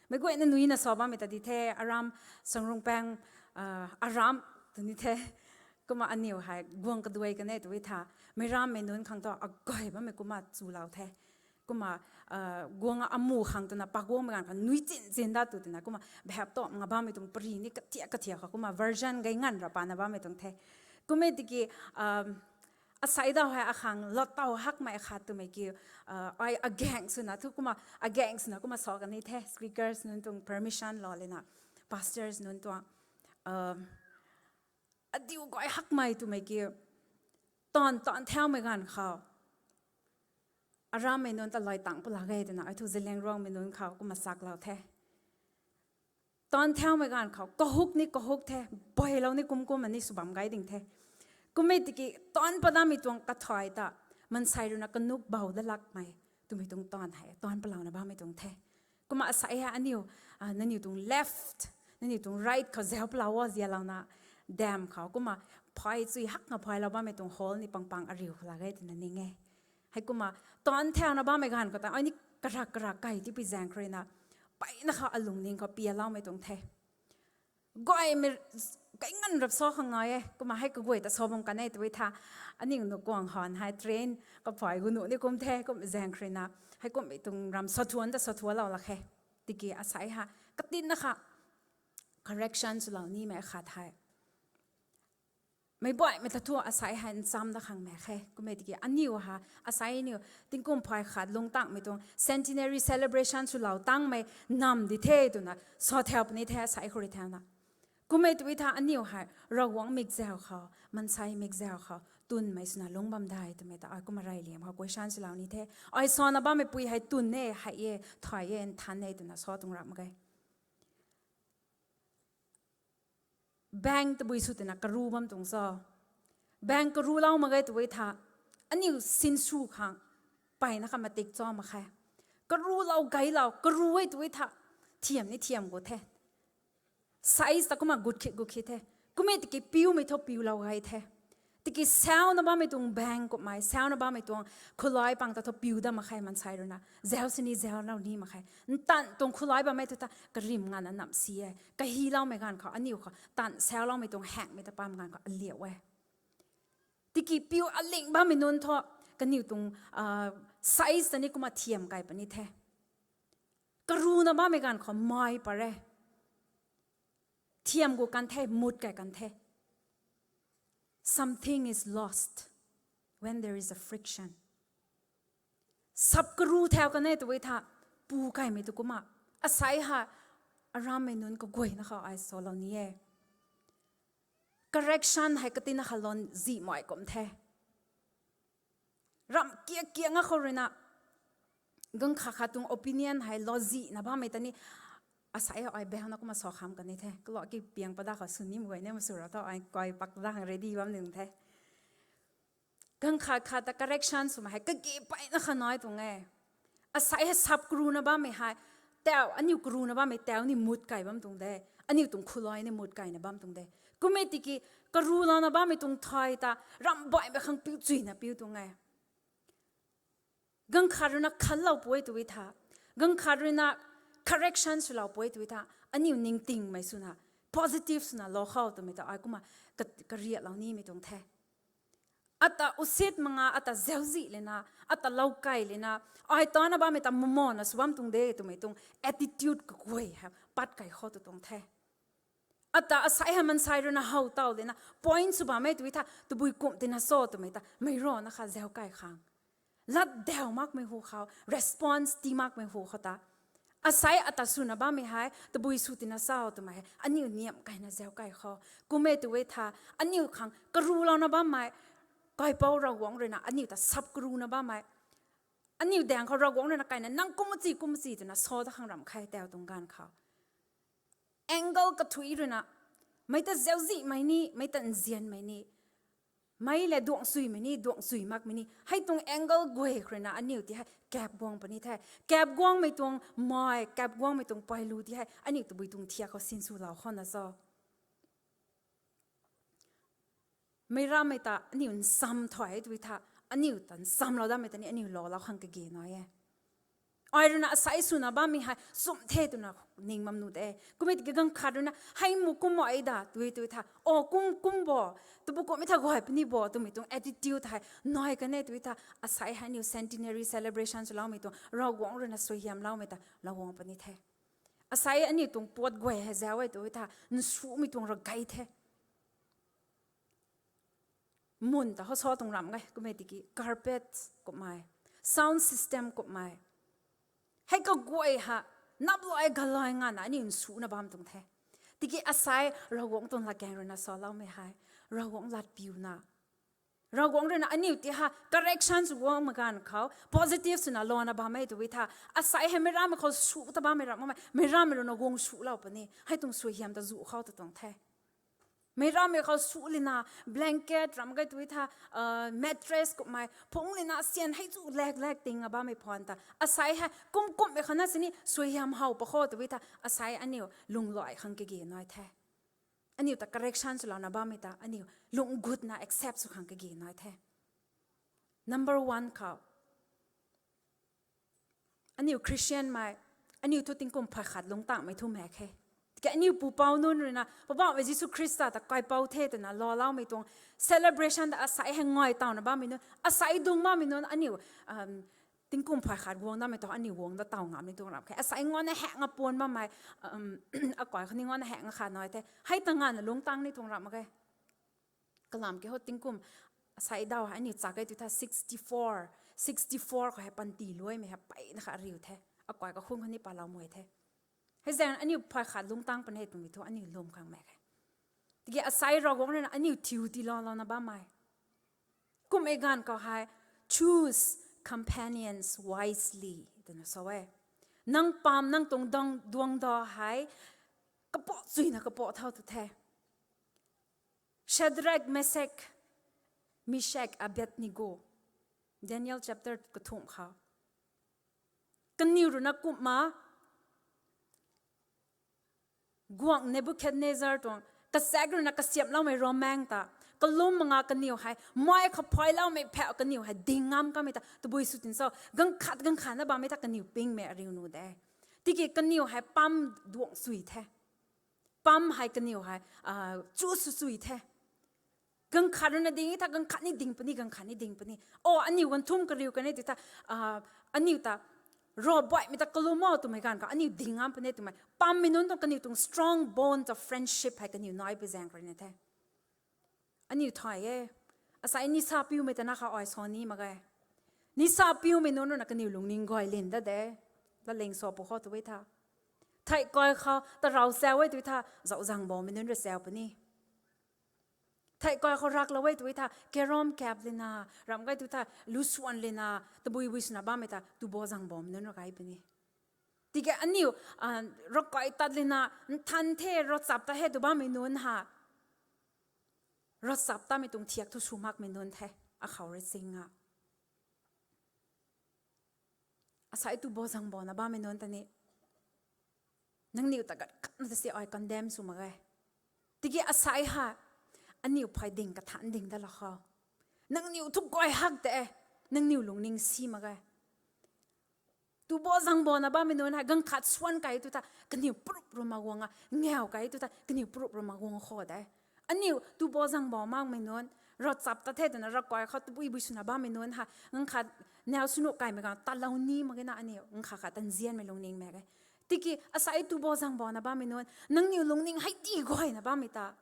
meic guayna nuina sa bammei ta di the, aram Sangrungpaeng, aram tw ni the. Kumna aniw hei guang kaduai kan e tw tha. Meicrammei nunc khang thu aguay bammei kumna chulou the. Kumna, guang amu khang twna paguangmei ganv khou nui chin chin dat tu twna kumna behap tawmh nga bammei tuang pari ni kathiak kathiak khou kumna version gay nganv ra pana bammei tuang the. Kummei tiki, asei dau hei akhang lattow hakmei akhat twmei kiu, ai agaeng swna thu kumna, agaeng swna kumna sa kan ni the, speakers nunc tuang permission lou lena, pastors nunc tuang, adiu guay hakmei twmei kiu, taanv taanv thaumei ganv khou arammei nunc ta lay tangc pw lak ge twna ai thu Zeliangrongmei nunc khou kumna chaklou the. Taanv thaumei ganv khou kahuk ni kahuk the, bailou ni kum kumna ni sw bam gay ding the. Kummei tiki taanv padamei tuang kathai ta, maansei rui na kanuk bou dat lakmei twmei tuang taanv hei taanv palouna bammei tuang the. Kumna asei hei aniw, nangniw tuang left, nangniw tuang right khou zauc palou o zialouna, dam khou kumna phay chui hakna phaylou bammei tuang hall ni pangpang ariu khou lak ge twna ning e. Heikumna taanv thauna bammei ganv khou ta ai ni karak karak kai tipui zaeng khou rui na, mpeyna kha alungning khou pialoumei tuang the. Gaymei, kai nganv rap sa khang nai e, kumna hei kaguay ta sa bam kan e tw tha. Aniw nuh kuang han hei train kaphay gu nuh ni kum the, kum zaeng khou rui na, heikumhmei tuang ram sathuan ta sathualou lak khe. Tiki asei hei katinna kha correction swlou nimei akhat hei, Meic baihmei ta thu asei hei ncham dat khang mak khe. Kum e tiki aniu ha, asei aniu tingkum phay khat lungc tangmei tuang centenary celebration swlou tangmei nam di the twna sa thau puni the asei khou rui thauna. Kum e tui tha aniu hei Ravguangc mikzau khou, maansei mikzau khou twnmei swna lungc bam de twmei ta ai kumna reyliam khou question swlou ni the. Ai sana bammei pui hei twn e, hei e, thay e, nthan e twna sa tuang ram mak ge. Bank tabui sw twna karu bam tuang cho. Bank karulou mak ge tui tha, aniu sinsw khang mpeyna kha matik cho mak khe. Karulou gaylou, karu e tui tha, thiam ni thiam gu the. Size ta kumna gut khit gut khit the. Kum e tiki piumei thu piulou gay the. Tiki sauna bammei tuang bank kummei, sauna bammei tuang khulai pang ta thu piu dat mak khe maansei ruina. Zau sini zaulou ni mak khe. Ntan tuang khulai bammei thu ta karim nganvna nam si e. Kahiloumei ganv khou aniu khou tan sauloumei tuang haengmei ta pam ganv khou aliu e. Tiki piu aling bammei nunc thu kaniw tuang size ta ni kumna thiam kai puni the. Karuna bammei ganv khou mai pat e. Thiam gu kan the, mut kai kan the. Something is lost when there is a friction. Sap karu thau kan e tui tha, pu kaimei tu kumna. Asei ha, arammei nunc kaguayna khou ai salou ni e. Correction hei katina kha lon zihmei kum the. Ram kiak kiak nga khou ruina, ganv khat khat tuang opinion hei lou zihna bammei ta ni, asei ai bauna kumna sa kham kan ni the. Kalo ki piang pada khou sw ni mei guay ni masw ra thu ai kai pak pada khang ready bam ning the. Ganv khat khat ta correction swmei hei kage mpeyna kha nai tuang e. Asei hei sap karuna bammei hei, tau, aniu karuna bammei tau ni mut kai bam tuang de. Aniu tuang khulai ni mut kaina bam tuang de. Kum e tiki karulouna bammei tuang thay ta, ram baihmei khang piu chuyna piu tuang e. Ganv khat ruina khanlou pui tui tha, ganv khat ruina correction swlou pui tui tha, aniu ningtingmei swna, positive swna lou khou twmei ta ai kumna ka-, kariaklou nimei tuang the. Ata usit mak nga, ata zauczih lana, ata loukai lana, ai tana bammei ta mamana sw bam tuang de twmei tuang attitude kaguay hei pat kai khou tu tuang the. Ata asei hei maansei ruina how taw lana, point sw bammei tui tha, tabui kum tina cho twmei ta meic rana kha zaukai khang, lat dau makmei hu khou, response tii makmei hu khou ta, asei ata swna bammei hei tabui sw tina cho twmei hei aniu niam kaina zaukai khou. Kum e tui tha, aniu khang karulouna bammei, kaipouc Ravguangc ruina aniu ta sap karuna bammei, aniu daeng khou Ravguangc ruina kaina nang kum achi kum achi twna sa dat khang ram khe tau tuang ganv khou. Angle kathuic ruina, meic ta zauczihmei ni, meic ta nzianmei ni, meic le duangc suimei ni, duangc sui makmei ni, hei tuang angle guay khou ruina aniu ti hei kap guang puni the. Kap guangmei tuang mai, kap guangmei tuang pailu ti hei aniu tabui tuang thiak khou sinswlou khouna cho. Meic rammei ta aniu nsam thuy tui tha, aniu ta nsamlou dammei ta ni aniu loulou khang kage nai e. Ai ruina asei swna bammei hei sum the twna ning bam nuh de. Kum e tiki ganv khat ruina, hei mu kum ai da tui tui tha, o kum kum bo, tabui kummei tha guay puni bo twmei tuang attitude hei nai kan e tui tha, asei hei aniu centenary celebration swloumei tuang Ravguangc ruina suaihiamloumei ta lou guang puni the. Asei aniu tuang puat guay hei zau e tui tha, nsumei tuang ravgay the. Mun ta hou sa tuang ram ge, kum e tiki carpet kummei, sound system kummei, hei kaguay ha, naplou e galay ngana aniu nsuna bam tuang the. Tiki asei Ravguangc tuang latkaeng ruina saloumei hei, Ravguangc latpiuna, Ravguangc ruina aniu ti ha correction sw guang maganv khou positive swna louna bammei tui tha, asei hei meic rammei khou su ta bammei ram makmei, meic rammei ruina guang sulou puni hei tuang suaihiam ta zu khou ta tuang the. Meic rammei khou su lina, blanket ram ge tui tha, mattress kummei phungc lina syan hei chu lak lak ting a bammei phwan ta, asei hei kum kummei khou na sini suaihiam how pa khou tui tha, asei aniu lunghlaic khang kage nai the. Aniu ta correction swlouna bammei ta aniu lung gutna accept sw khang kage nai the. Number one khou, aniu Christian mei, aniu thu tingkum phay khat lungc tangmei thu mak khe. Tiki aniu pupouc nunc ruina Poubauhmei Jisu Khrista ta kaipouc the twna laloumei tuang celebration ta asei hei ngai tawna bammei nunc, asei dungc bammei nunc aniu tingkum phay khat guang dammei thu aniu guang da taw ngammei tuang ram khe. Asei nganvna haengna puan bammei, akai khou ni nganvna haengna kha nai the. Hei ta nganvna lungc tang ni tuang ram mak ge. Kalam kiu ho tingkum, asei daw hei aniu chak e tu tha sixty four, sixty four khou hei panty luaimei hei peyna kha ariu the. Akai kakhun khou ni palou mui the. Hei zaeng aniu phay khat lungtang puni twmei thu aniu lwm khang mak khe. Tiki asei Ravguangc rui na aniu thiu tiilouna bammei. Kum e ganv khou hei, choose companions wisely twna sa e. Nang pam nang tuang duang, duang da hei, kapoh chuina kapoh thau tu the. Shadrach, Meshach, Meshach, Abednego. Daniel chapter kathumh khou. Kaniw rui na kumna, guangc Nebuchadnezzar tuang, kasaek rui na kasiamhloumei Roman ta, kalum manga kaniw hei, mei khou phayloumei phau kaniw hei, ding ngam kamei ta, tabui sw tin so, ganv khat ganv khat na bammei ta kaniw pingmei ariu nuh de. Tiki kaniw hei pam duang sui the. Pam hei kaniw hei, chu sw sui the. Ganv khat rui na ding tha, ganv khat ni ding puni, ganv khat ni ding puni. O, aniu ganv thum kariu kan e tu tha, aniu ta, Ravbaihmei ta kalum o twmei ganv khou, aniu ding ngam puni twmei. Pammei nunc tuang kaniw tuang strong bond of friendship hei kaniw nai pui zaeng rui na the. Aniu thay e. Asei nisa piumei ta na kha ai sa ni mak ge. Nisa piumei nunc rui na kaniw lungning gay lin da de. Laleng sa pw khou tu e tha. Thei kai khou ta rau sau e tu tha, zauh zang bawmei nunc rui sau puni. Thei kai khou raklou e tu tha, carrom kap lina, ram kai tu tha, lusuan lina, tabui bui swna bammei ta, tu bo zang bawmei nunc rui kai puni. Tiki aniu, rakai tat lina, nthan the, ravchap ta he tu bammei nunc ha. Ravchap tamei tuang thiak thu sw makmei nunc the, akhou rui ching a. Asei tu bo zang bawna bammei nunc ta ni. Nangniw ta gat khatna ta si ai condemn sw mak ge. Tiki asei ha, aniu phay ding kathan ding da la khou. Nangniw thu gay hak de, nangniw lungning si mak ge. Tu bo zang bawna bammei nunc hei ganv khat swan kai tu tha, kaniw prup rui ma guang a, ngau kai tu tha, kaniw prup rui ma guang khou de. Aniu tu bo zang baw makmei nunc, ravchap ta the twna rakai khou tabui bui swna bammei nunc ha, ganv khat nau swnu kaimei ganv talou ni mak ge na aniu, ganv khat khat tanzianmei lungning mak ge. Tiki asei tu bo zang bawna bammei nunc, nangniw lungning hei ti gayna bammei ta.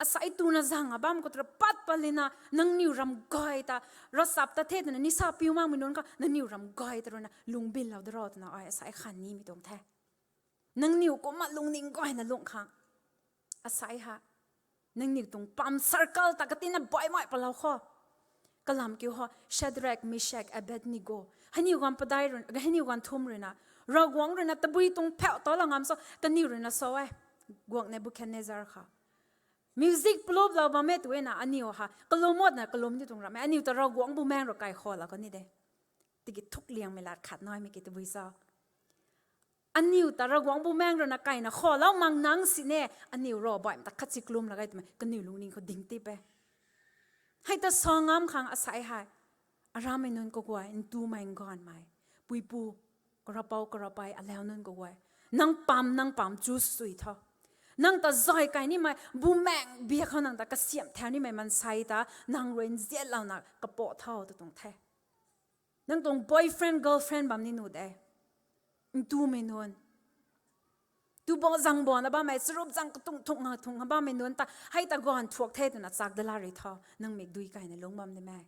Asei tuna zang a bam khou tu ra pat pat lina, nangniw ram gay ta, ravchap ta the twna nisa piu makmei nunc khou, nangniw ram gay ta rui na, lungbilou da ro twna ai asei khan nimei tuang the. Nangniw kumna lungning gayna lungh khang. Asei ha. Nangniw tuang pam circle ta katina baihmei palou khou. Kalam kiu ho, Shadrach, Meshach, Abednego. Hei niw ganv padai rui, hei niw ganv thum rui na. Ravguangc rui na tabui tuang phau ta la ngam so, kaniw rui na sa e. Guangc Nebuchadnezzar kha. Music plop lou bam e tu e na aniu ha. Kalum mot na kalum ni tuang ram e. Aniu ta Ravguangc Bumaengh rui kai khou la kani de. Tiki thukliangmei lat khat naimei ki tabui sa. Aniu ta Ravguangc Bumaengh rui na kaina khou lou mang nang sini, aniu Ravbaihmei ta khatsi kalum la gay twmei, kaniw lungning khou ding tip e. Hei ta sa ngam khang asei hei. Aramei nunc kaguay, ntumei nganvmei. Puipu, karapou, karapei, alau nunc kaguay. Nang pam, nang pam choose sui tho. Nang ta zay kai nimei, Bumaengh biak khou nang ta kasiamh thau nimei mansei ta, nang rui nzianlouna kapoh tho tw tuang the. Nang tuang boyfriend, girlfriend bam ni nuh de. Ntumei nunc. Tu bo zang bo na bammei, charup zang katung thung nga thung nga bammei nunc ta, hei ta ganv thuak the twna chak da la rui tho. Nang mikdui kaina lungc bam nimei.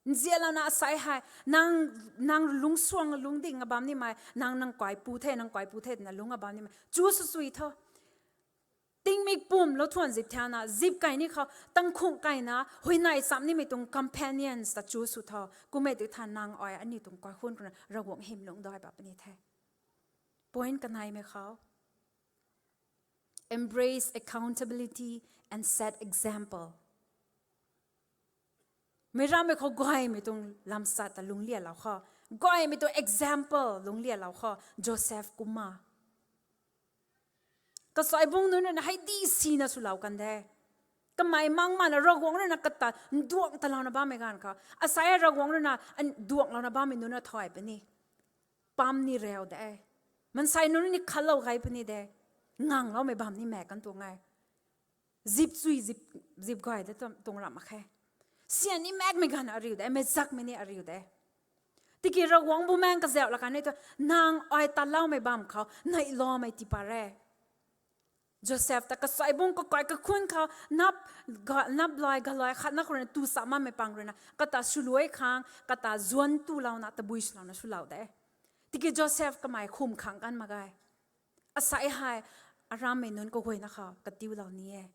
Nzianlouna asei hei, nang, nang lungcsuang lungcding nga bam nimei, nang, nang kaipu the, nang kaipu the twna lungc nga bam nimei. Choose sui tho. Tingmik pumlou thuan zip thauna, zip kai ni khou, tangkhung kaina, huayney cham nimei tuang companions ta choose sw tho. Kum e tu tha nang ai, aniu tuang kaikhunh khou na, Ravguangc hym lungc dai ba puni the. Point kaneimei khou. Embrace accountability and set example. Meic rammei khou gaymei tuang lamsat ta lungclialou khou. Gaymei tuang example lungclialou khou. Joseph kumna. Kasuaibung nunc rui na hei di sina swlou kan de. Kamei mang mana Ravguangc rui na kata nduang talouna bammei ganv khou. Asei Ravguangc rui na nduanglouna bammei nunc na thay puni. Pam ni rau de. Mansei nunc ni khatlou gay puni de. Ngangloumei bam ni mak kan tuang e. Zip chui, zip, zip gay de tuang, tuang ram mak khe. Sian ni makmei ganv ariu de, meic zakmei ni ariu de. Tiki Ravguangc Bumaengh kazauh la kan e tu, nang ai taloumei bam khou, neihloumei tiipat re. Joseph ta kachaibung kakai kakhun khou nap, ga, nap lai, galai khatna khou ruina tu sa makmei pang ruina kata swluai khang, kata zuan tulouna, tabui swlouna swlou de. Tiki Joseph kamei khum khang kan mak ge. Asei hei, arammei nunc kaguayna khou katiulou ni e.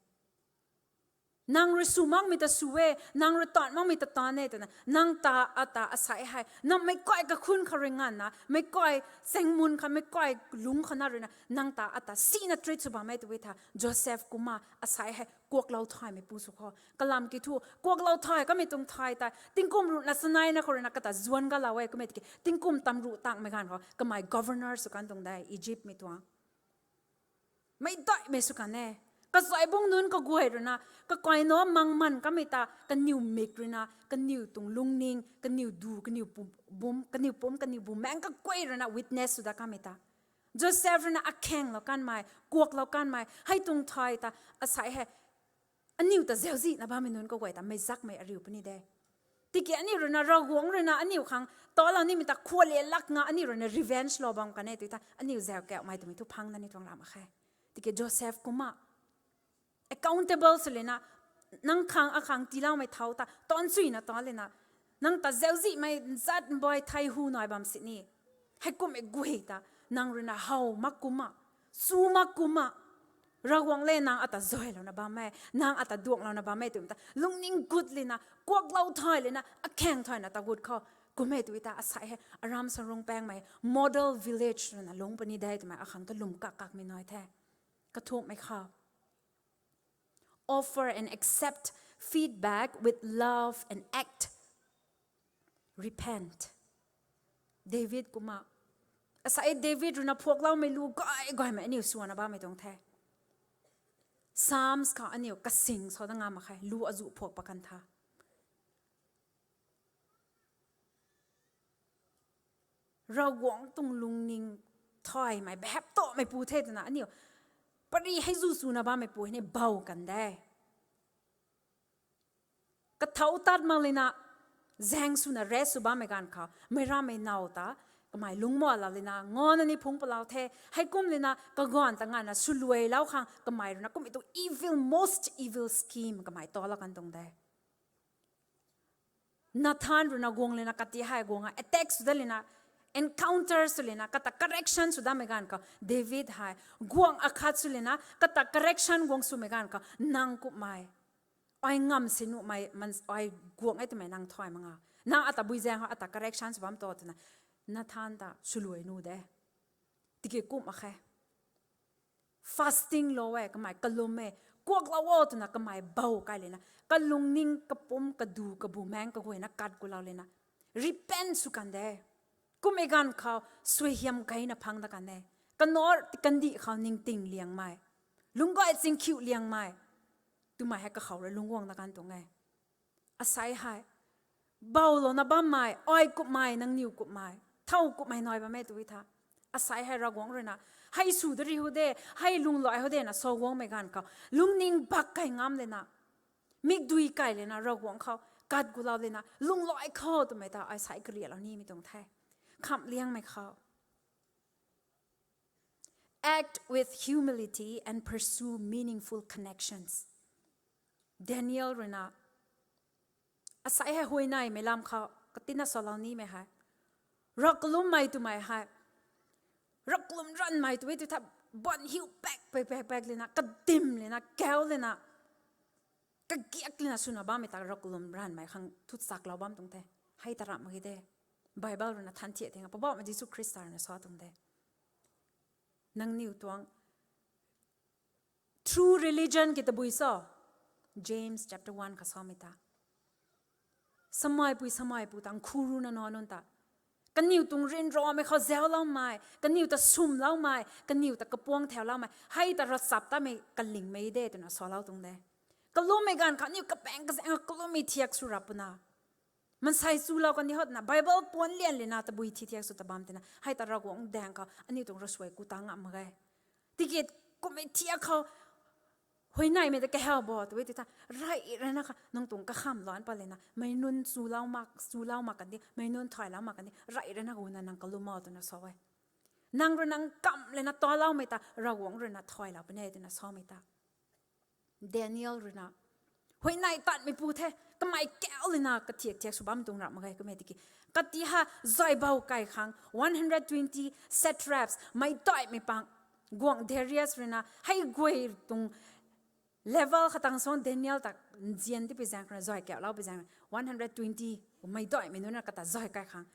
Nang rui sw makmei ta sw e, nang rui taan makmei ta taan e twna, nang ta ata asei hei, nang meic kai kakhun khou rui nganvna, meic kai chengmun khou, meic kai lungc khou na ruina, nang ta ata sina treat sw bam e tw tha, Joseph kumna asei hei kuaklou thaymei pu sw khou. Kalam kiu thu, kuaklou thay kamei tuang thay ta, tingkum ruhna chaneina khou ruina kata zuan galou e kummei tiki, tingkum tamruh tangmei ganv khou, kamei governor sw kan tuang de, Egyptmei tuang. Meic daihmei sw kan e. Kachaibung nunc kaguay ruina, kakai na mangman kamei ta, kaniw mik ruina, kaniw tuang lungning, kaniw du, kaniw pum, bum, kaniw pum, kaniw bumaengc kaguay ruina witness sw dat kamei ta. Joseph ruina akhaenglou kanmei, kuaklou kanmei, hei tuang thay ta, asei hei, aniu ta zauczihna bammei nunc kaguay ta meic zakmei ariu puni de. Tiki aniu ruina Ravguangc ruina aniu khang talou nimei ta khua le lak nga aniu ruina revenge lou bam kan e tw ta aniu zauc kauhmei twmei thu phang na ni tuang ram mak khe. Tiki Joseph kumna accountable sw lena, nang khang akhang tiiloumei thau ta taanchuina ta lena, nang ta zauczihmei zat mbay thei hu nai bam sini. Heikumhmei guay ta, nang ruina how mak kumna, chu mak kumna, Ravguangc le nang ata zaylouna bam e, nang ata duanglouna bam e twmei ta lungning gut lena, kuaklou thay lena, akhaeng thayna ta gut khou. Kum e tw ta asei hei, aram sarung paengmei model village ruina lungc puni de twmei akhang kalum kak kakmei nai the. Kathumhmei khou, offer and accept feedback with love and act, repent. David kumna, asei David ruina phuakloumei lu gay gaymei aniu swanna bammei tuang the. Psalms khou aniu kasing sa dat ngam mak khe, lu azuh phuak pat kan tha. Ravguangc tuang lungning thaymei, behap tamei pu the twna aniu pary hei zu swna bammei pu hei ni bou kan de. Kathau tat mak lena, zaeng swna rest sw bammei ganv khou, meic rammei now ta, kamei lungcmulou lena, nganvna ni phungc palou the, heikum lena, kaganv ta nganvna swluailou khang, kamei ruina kummei tuang evil, most evil scheme kamei talou kan tuang de. Nathan ruina guang lena kati hei guang a attack sw dat lena, encounter sw lena, kata correction sw datmei ganv khou, David hei, guang akhat sw lena, kata correction guang swmei ganv khou, nang kummei, ai ngam si nuhmei, man, ai guang e twmei nang thay mak nga. Nang ata bui zaeng khou ata correction sw bam to twna, Nathan ta swluai nuh de. Tiki kum mak khe. Fasting lou e, kamei kalum e, kuaklou o twna kamei bou kai lena, kalungning kapumc kadu kabumaengc kaguayna kat kulou lena, repent sw kan de. Kummei ganv khou suaihiam keyna phang dat kan e. Kanac kandih khou ningting liangmei, lungcgay chingkhiu liangmei, twmei hei kakhou rui lungc guang dat kan tuang e. Asei hei, boulouna bammei, ai kummei, nangniw kummei, thow kummei nai bam e tw tha. Asei hei Ravguangc ruina, hei sw dat ri ho de, hei lungclou ho de na sa guangmei ganv khou, lungning bak kai ngam lena, mikdui kai lena Ravguangc khou, kat gulou lena, lungclou khou twmei ta ai sei karialou nimei tuang the. Khamh liangmei khou. Act with humility and pursue meaningful connections. Daniel ruina, asei hei huayneymei lam khou, katina salou nimei hei, ravkalummei twmei hei, ravkalum ranvmei tw e tw tha, ban hiu pak pak pak pak lena, kadim lena, kau lena, kagiak lena swna bammei ta ravkalum ranvmei khang thu chaklou bam tuang the. Hei ta ramh mak ge de. Bible ruina than thiak thing a, Poubauhmei Jisu Khrista ruina sa tuang de. Nangniw tuang true religion ki tabui cho? James chapter one khou samei ta, sameipui sameipu tang khuruna nac nunc ta, kaniw tuang ryanramei khou zaucloumei, kaniw ta swmloumei, kaniw ta kapuang thauloumei, hei ta ravchap tatmei kalingmei de twna salou tuang de. Kalummei ganv khou aniu kapaeng kazaeng kalummei thiak sw rap puna, maansei chulou kan di hotna, Bible puan lian lena tabui thi thiak sw ta bam tina, hei ta Ravguangc daeng khou aniu tuang ravsuai ku ta ngam mak ge. Tiki kummei thiak khou, huayneymei ta kahaw bo tw e tw tha, rey rana kha nang tuang kakham lan pat lena, meic nunc chulou mak, chulou mak kan di, meic nunc thaylou mak kan di, rey rana guna nang kalum o twna sa e. Nang rui nang kam lana taloumei ta Ravguangc rui na thaylou puni e twna samei ta. Daniel rui na huayney tatmeipu the, kamei kau lana kathiak thiak sw bam tuang ram mak ge kummei tiki. Kati ha zaibou kai khang one hundred twenty satraps, meic daihmei pang, guangc Darius rui na hei guay tuang level khatang song Daniel ta nzian tipui zaeng khou na zay kaulou pui zaeng one hundred twenty meic daihmei nunc na kata zay kai khang.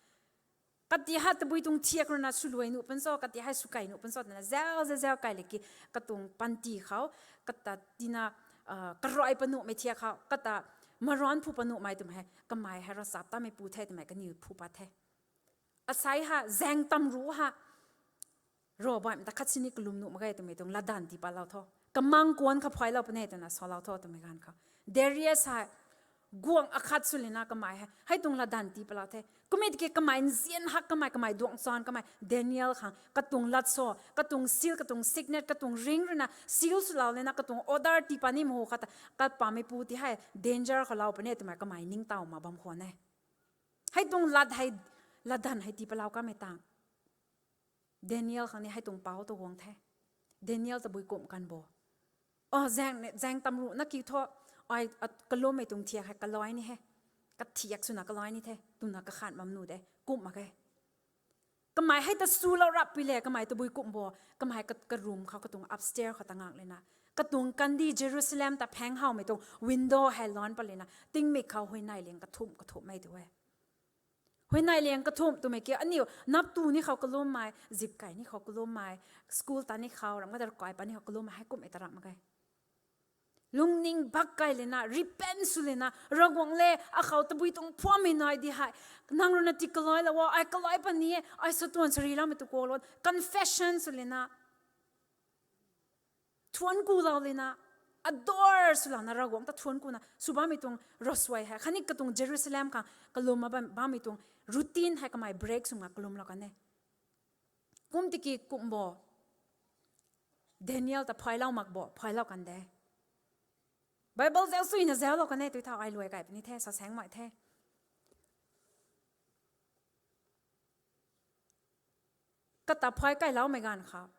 Kati ha tabui tuang thiak rui na swluai nuh pun cho, kati hei swkai nuh pun cho twna zau zau zau kai liki katuang panty khou, kata tina, ah, karuai panuhmei thiak khou, kata maran phu panuhmei twmei hei, kamei hei ravchaptatmeipu the twmei kaniw phu pat the. Asei ha, zaeng tamruh ha, Ravbaihmei ta khat sini kalum nuh mak ge twmei tuang latdanv tii patlou tho. Kamang kuan kha phaylou puni e twna salou tho twmei ganv khou, Darius hei guangc akhat sw lana kamei hei hei tuang latdanv tii patlou the. Kummei tiki kamei nzian hak kamei, kamei duangc chan kamei, Daniel khang katuang lat sa, katuang seal, katuang signet, katuang ring rui na seal swlou lana katuang order tii pat nimei hu khat ta, kapameipu ti hei danger khou lou puni e twmei kamei ningtow mak bam khwan e. Hei tuang lat hei, latdanv hei tii patlou kamei tang Daniel khang ni hei tuang pou ta guang the. Daniel tabui kumh kan bo. Oh, zaeng, zaeng tamruh na kiu thu, ai, a, kalummei tuang thiak hei kalai ni he. Kathiak swna kalai ni the, twna kakhan bam nuh de, kumh mak ge. Kamei hei ta swlou rap pui le, kamei tabui kumh bo, kamei ka, karoom khou katuang upstairs khou ta ngak lana, katuang kandih Jerusalem ta phaeng howmei tuang window hei lan pat lana, tingmik khou huayney liang kathumh kathumhmei tu e. Huayney liang kathumh twmei ki aniu naptu ni khou kalummei, zip kai ni khou kalummei, school ta ni khou, ram kata kai pat ni khou kalummei hei kumhmei ta ram mak ge. Lungning bak kai lana, repent sw lana, Ravguangc le, akhou tabui tuang phuammei nai di hei, nang rui na ti kalailou o, ai kalai pat ni e, ai satuan sariloumei tu kuaklou, confession sw lana, thuanc kulou lana, adore swlouna Ravguangc ta thuanc kuna sw bammei tuang ravsuai hei khatni katuang Jerusalem khang kalum bam, bammei tuang routine hei kamei break swna kalumlou kan e. Kum tiki kumh bo, Daniel ta phaylou mak bo, phaylou kan de. Bible zau suina zaulou kan e, tui thau ai luai kai puni the, sa saengmei the. Kata phay kailoumei ganv khou,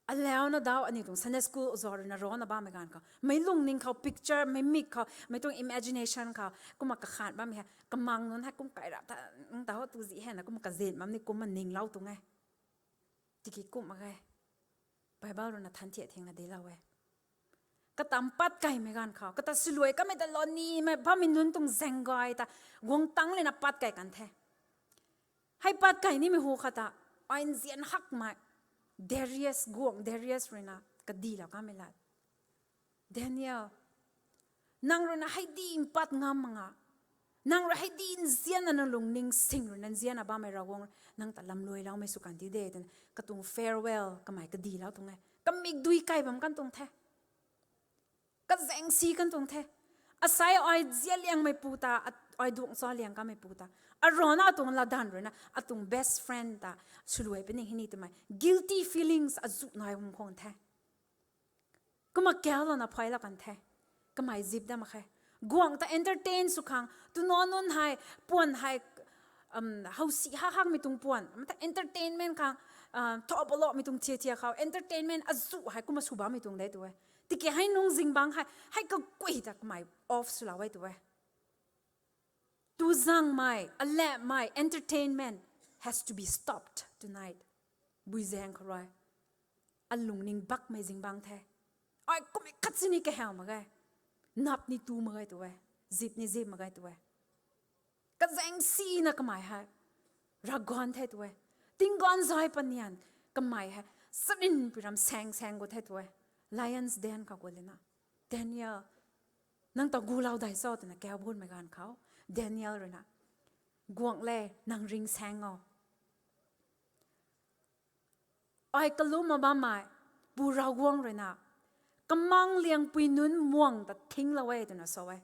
alauna dau aniu tuang Sunday school oza rui na rana bammei ganv khou, meic lungning khou picture, meic mik khou, meic tuang imagination khou kumna kakhan bammei hei kamang nunc hei kum kai rap ta, ta tu zi hei na kumna kazin bam ni kumna ninglou tuang e. Tiki kumh mak ge. Bible rui na than thiak thingna dilou e. Kata pat kaimei ganv khou, kata siluai kamei ta lou nimei bammei nunc tuang zaeng gay ta guang tang lana pat kai kan the. Hei pat kai nimei hu khou ta, ai nzian hakmei, Darius, guangc Darius rui na kadilou kamei lat, Daniel, nang rui na hei di mpat ngam mak nga, nang rui hei di nzianna nang lungning sing rui na nzianna bammei Ravguangc nang ta lamluailoumei sw kan ti de twna katuang farewell kamei kadilou tuang e. Kamik dui kai bam kan tuang the. Kazaeng si kan tuang the. Asei ai zia liangmeipu ta, a-, ai duangc cha liang kameipu ta, arana atuang latdanv rui na atuang best friend ta siluai puni hei ni twmei guilty feelings azuh nai bam khwan the. Kumna kaulouna phaylou kan the. Kamei zip dat mak khe. Guangc ta entertain sw khang, twna nunc hei, puan hei, um, howsi hak hakmei tuang puan, mata entertainment khang, ah, thau palomei tuang thia thia khou entertainment azuh hei kumna sw bammei tuang de tu e. Tiki hei nung zingbangc hei, hei kakui ta kamei off swlou e tu e. Tuzangmei, alamei entertainment has to be stopped tonight. Bui zaeng khou rui, alungning bakmei zingbangc the. Ai kummei khat sini kahaw mak ge. Nap ni tu mak ge tu e. Zip ni zip mak ge tu e. Kazaeng sina kamei hei ravganv the tu e. Tingganv zay panian kamei hei sarinpui ram saeng saeng gu the tu e. Lion's den khou gu lana, Daniel, nang ta gulou dai cho twna kau bunmei ganv khou, Daniel rui na, guangc le, nang ringsaeng o. Ai kalum mak bammei Pu Ravguangc rui na, kamang liangpui nunc muang ta thinglou e twna sa e.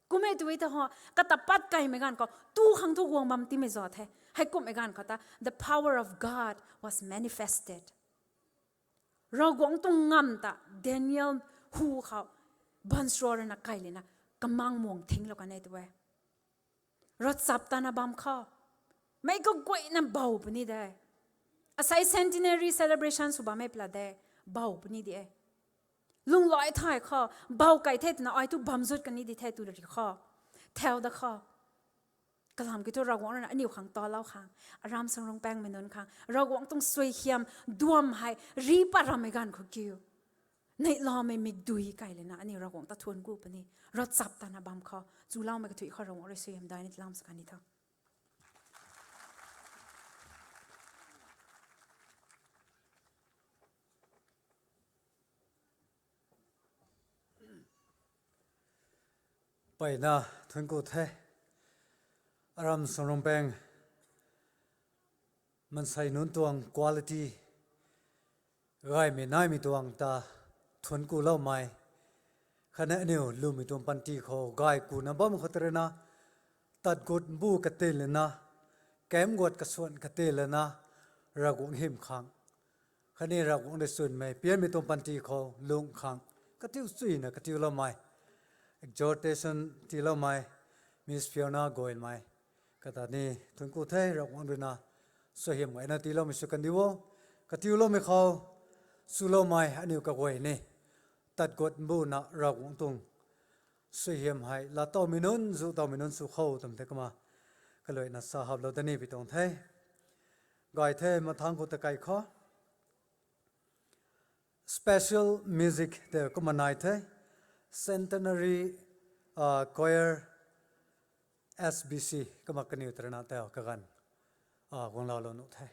Kum e tu e ta ho, kata pat kaimei ganv khou tu khang thu guang bam timei za the. Heikumhmei ganv khou ta, the power of God was manifested. Ravguangc tuang ngamv ta Daniel hu khou baanchara rui na kai lana kamang muang thinglou kan e tu e. Ravchaptatna bam khou, Mei kaguayna bou puni de. Asei centenary celebration sw bammei pla de. Bou puni de. Lunghlaic thay khou, bou kai the twna ai thu bam zut kani di the tw ri khou. Thau da khou. Kalam kiu thu Ravguangc rui na aniu khang talou khang, aram sangrung pangmei nunc khang, Ravguangc tuang suaihiam duam hei ri pat rammei ganv khou kiu. Neihlamei mikdui kai lana aniu Ravguangc ta thuanc ku puni, ravchap tana bam khou, chuloumei kathuic khou Ravguangc rui suaihiam daina tilam sa kani tho. Mpeyna thuanc ku the. Aram sangrung pang, maansei nunc tuang quality, gaymei naimei tuang ta thuanc kuloumei. Khatni aniu lwmmei tuang panty khou gay kuna bam khou tei rui na, tat gut mbu kati lana, kam guat kasuan kati lana, Ravguangc hym khang, khatni Ravguangc rui chwnmei pianmei tuang panty khou lung khang, katiu chuyna katiuloumei, exhortation tiiloumei, Miss Fiona Goilmei, kata ni thuanc ku the. Ravguangc rui na suaihiam gayna tiiloumei sw kandi o. Katiuloumei khou swloumei aniu kaguay ni tat gut mbuna Ravguangc tuang suaihiam hei laatowmei nunc, zuhtowmei nunc sw khou twmei tei kumna kaluaina sa haplou da ni pi tuang the. Gay the, mathangc khou ta kai khou special music tei kumna nai the. Centenary, uh, Choir, S B C, kumna kaniw tei rui na tei kaganv, uh, guangloulou nuh the.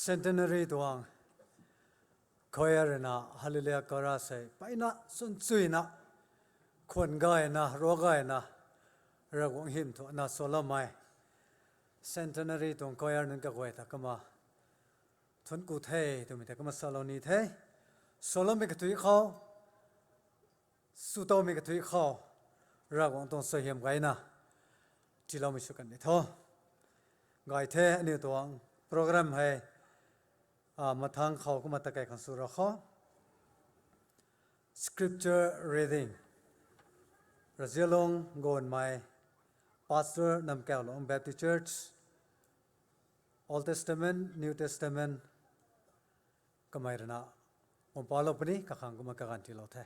Centenary tuang choir na Hallelujah chorus hei mpeyna chunchuina, khwan gayna, ruak gayna, Ravguangc hym thuana saloumei. Centenary tuang choir nunc kaguay ta kumna thuanc ku the twmei ta kumna salou ni the. Saloumei kathuic khou, swtowmei kathuic khou, Ravguangc tuang suaihiam gayna tiiloumei sw kan ni tho. Gay the, aniu tuang program hei, ah, mathang khou kumna ta kei khang sw ra kho. Scripture reading. Razialong Gonmei, Pastor, Namkaulong Baptist Church, Old Testament, New Testament, kamei rui na, umpalou puni, kakhang kumna kaganv tiilou the.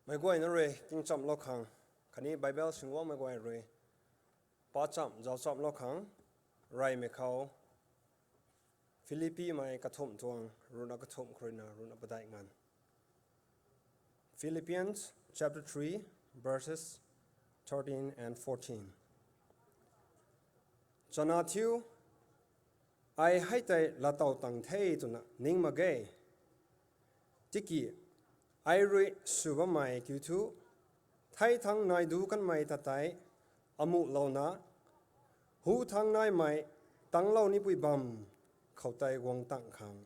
Meic guayna rui tingchamlou khang, khatni Bible singguangmei guay rui pachamh zauchamlou khang, reymei khou, Philippimei kathumh tuang, ruhna kathumh khou rui na ruhna padeih nganv. Philippians chapter three, verses thirteen and fourteen. Chana thiu, ai hei tei laatow tang the twna ning mak ge. Tiki, ai rui sw bammei kiu thu, thei thangc nai duc kanmei ta tei amuhlouna, hu thangc naimei tanglou nipui bam khou tei guang tang khang,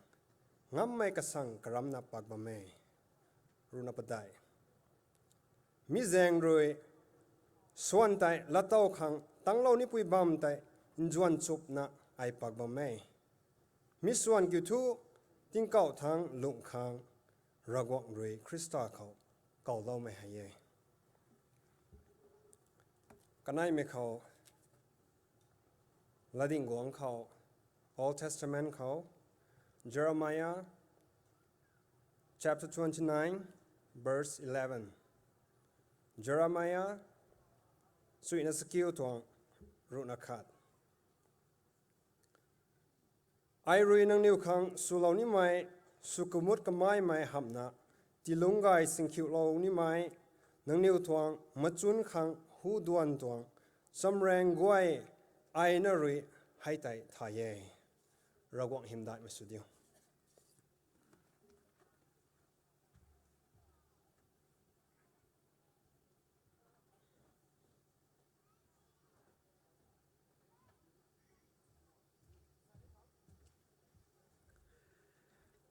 ngammei kasang karamna pak bam e. Ruhna padeih. Mi zaeng rui, swan tei laatow khang tanglou nipui bam tei nzuan chupna ai pak bam e. Mi swan kiu thu, tingkauh thangc lungh khang, Ravguangc rui Khrista khou kawloumei hei e. Kaneimei khou, latdyng guangc khou, Old Testament khou, Jeremiah chapter twenty-nine, verse eleven. Jeremiah chuihna sakiu tuang ruhna khat. Ai rui nangniw khang swlou nimei, sw kamut kamaimei hamhna, tiilungc gay singkhiulou nimei, nangniw tuang machun khang hu duan tuang chamraeng guay, ai na rui hei tei thay e. Ravguangc hymdaihmei sw diu.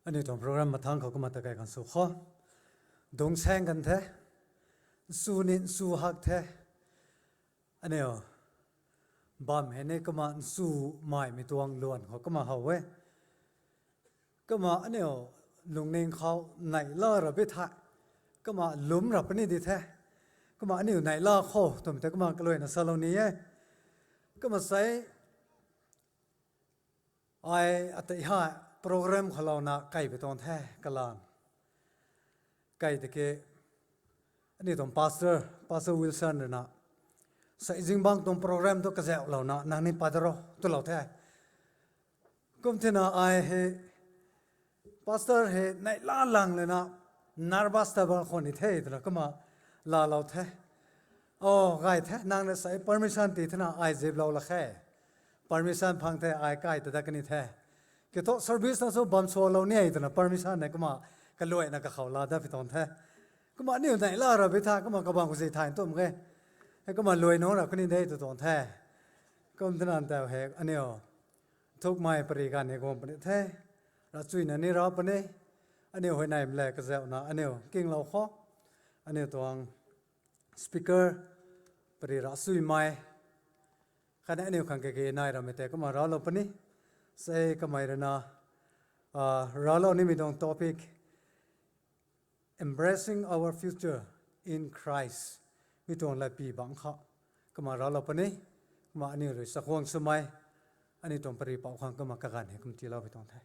Aniu tuang program mathangc khou kumna ta kai khang sw kho. Dungc saeng kan the. Nsu ni nsu hak the. Aniu bam hei ni kumna nsu maimei tuang luan khou kumna how e. Kumna aniu lungning khou neihla ra bi the. Kumna lwm ra puni di the. Kumna aniu neihla khou twmei tei kumna kaluaina salou ni e. Kumna sei ai atei hei program khou louna kaipui tuang the kalam. Kai tiki aniu tuang pastor, Pastor Wilson rui na, sei zingbangc tuang program tu kazauhlouna nang ni pat ro twlou the. Kum thena ai hei, pastor hei neihla lang lana, nervous ta bam khwan ni the twna kumna laalou the. O, gay the, nang na sei permission ti thena ai ziplou la khe. Permission phang the ai kai ta dat kani the. Kiu thu service na sw bam swlou ni e twna permission nei kumna kaluaina kakhou laa dat pi tuang the. Kumna aniu neihla ra bi the, kumna kabang khou zi thay tum e. Hei kumna luai nunc ra kuni de tw tuang the. Kum thena taw hei aniu thukmei pary ganv ni guang puni the. Ravchuina ni ra puni. Aniu huayneymei le kazauhna aniu kinglou kho. Aniu tuang speaker pary ravchuimei khatni aniu khang kage nai ramei tei kumna raclou puni. Sei kamei rui na, raclou nimei tuang topic, Embracing Our Future in Christ. Mi tuang latpy bangc kha kumna raclou puni. Kumna aniu rui chakhwang swmei, aniu tuang pary pouc khang kumna kaganv hei kum tiilou pui tuang the.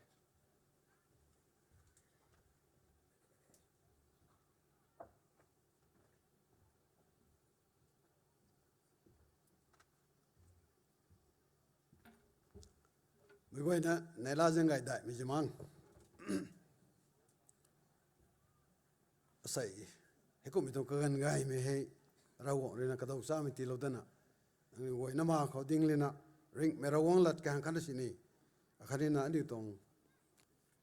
Meic guayna neihla zaeng gay daihmei ziamang. Asei, heikumhmei tuang kaganv gaymei hei, Ravguangc rui na kadaw chamei tiilou dana, guayna ma khou ding lana, ringhmei Ravguangc lat kahang khatna sini, akhatni na aniu tuang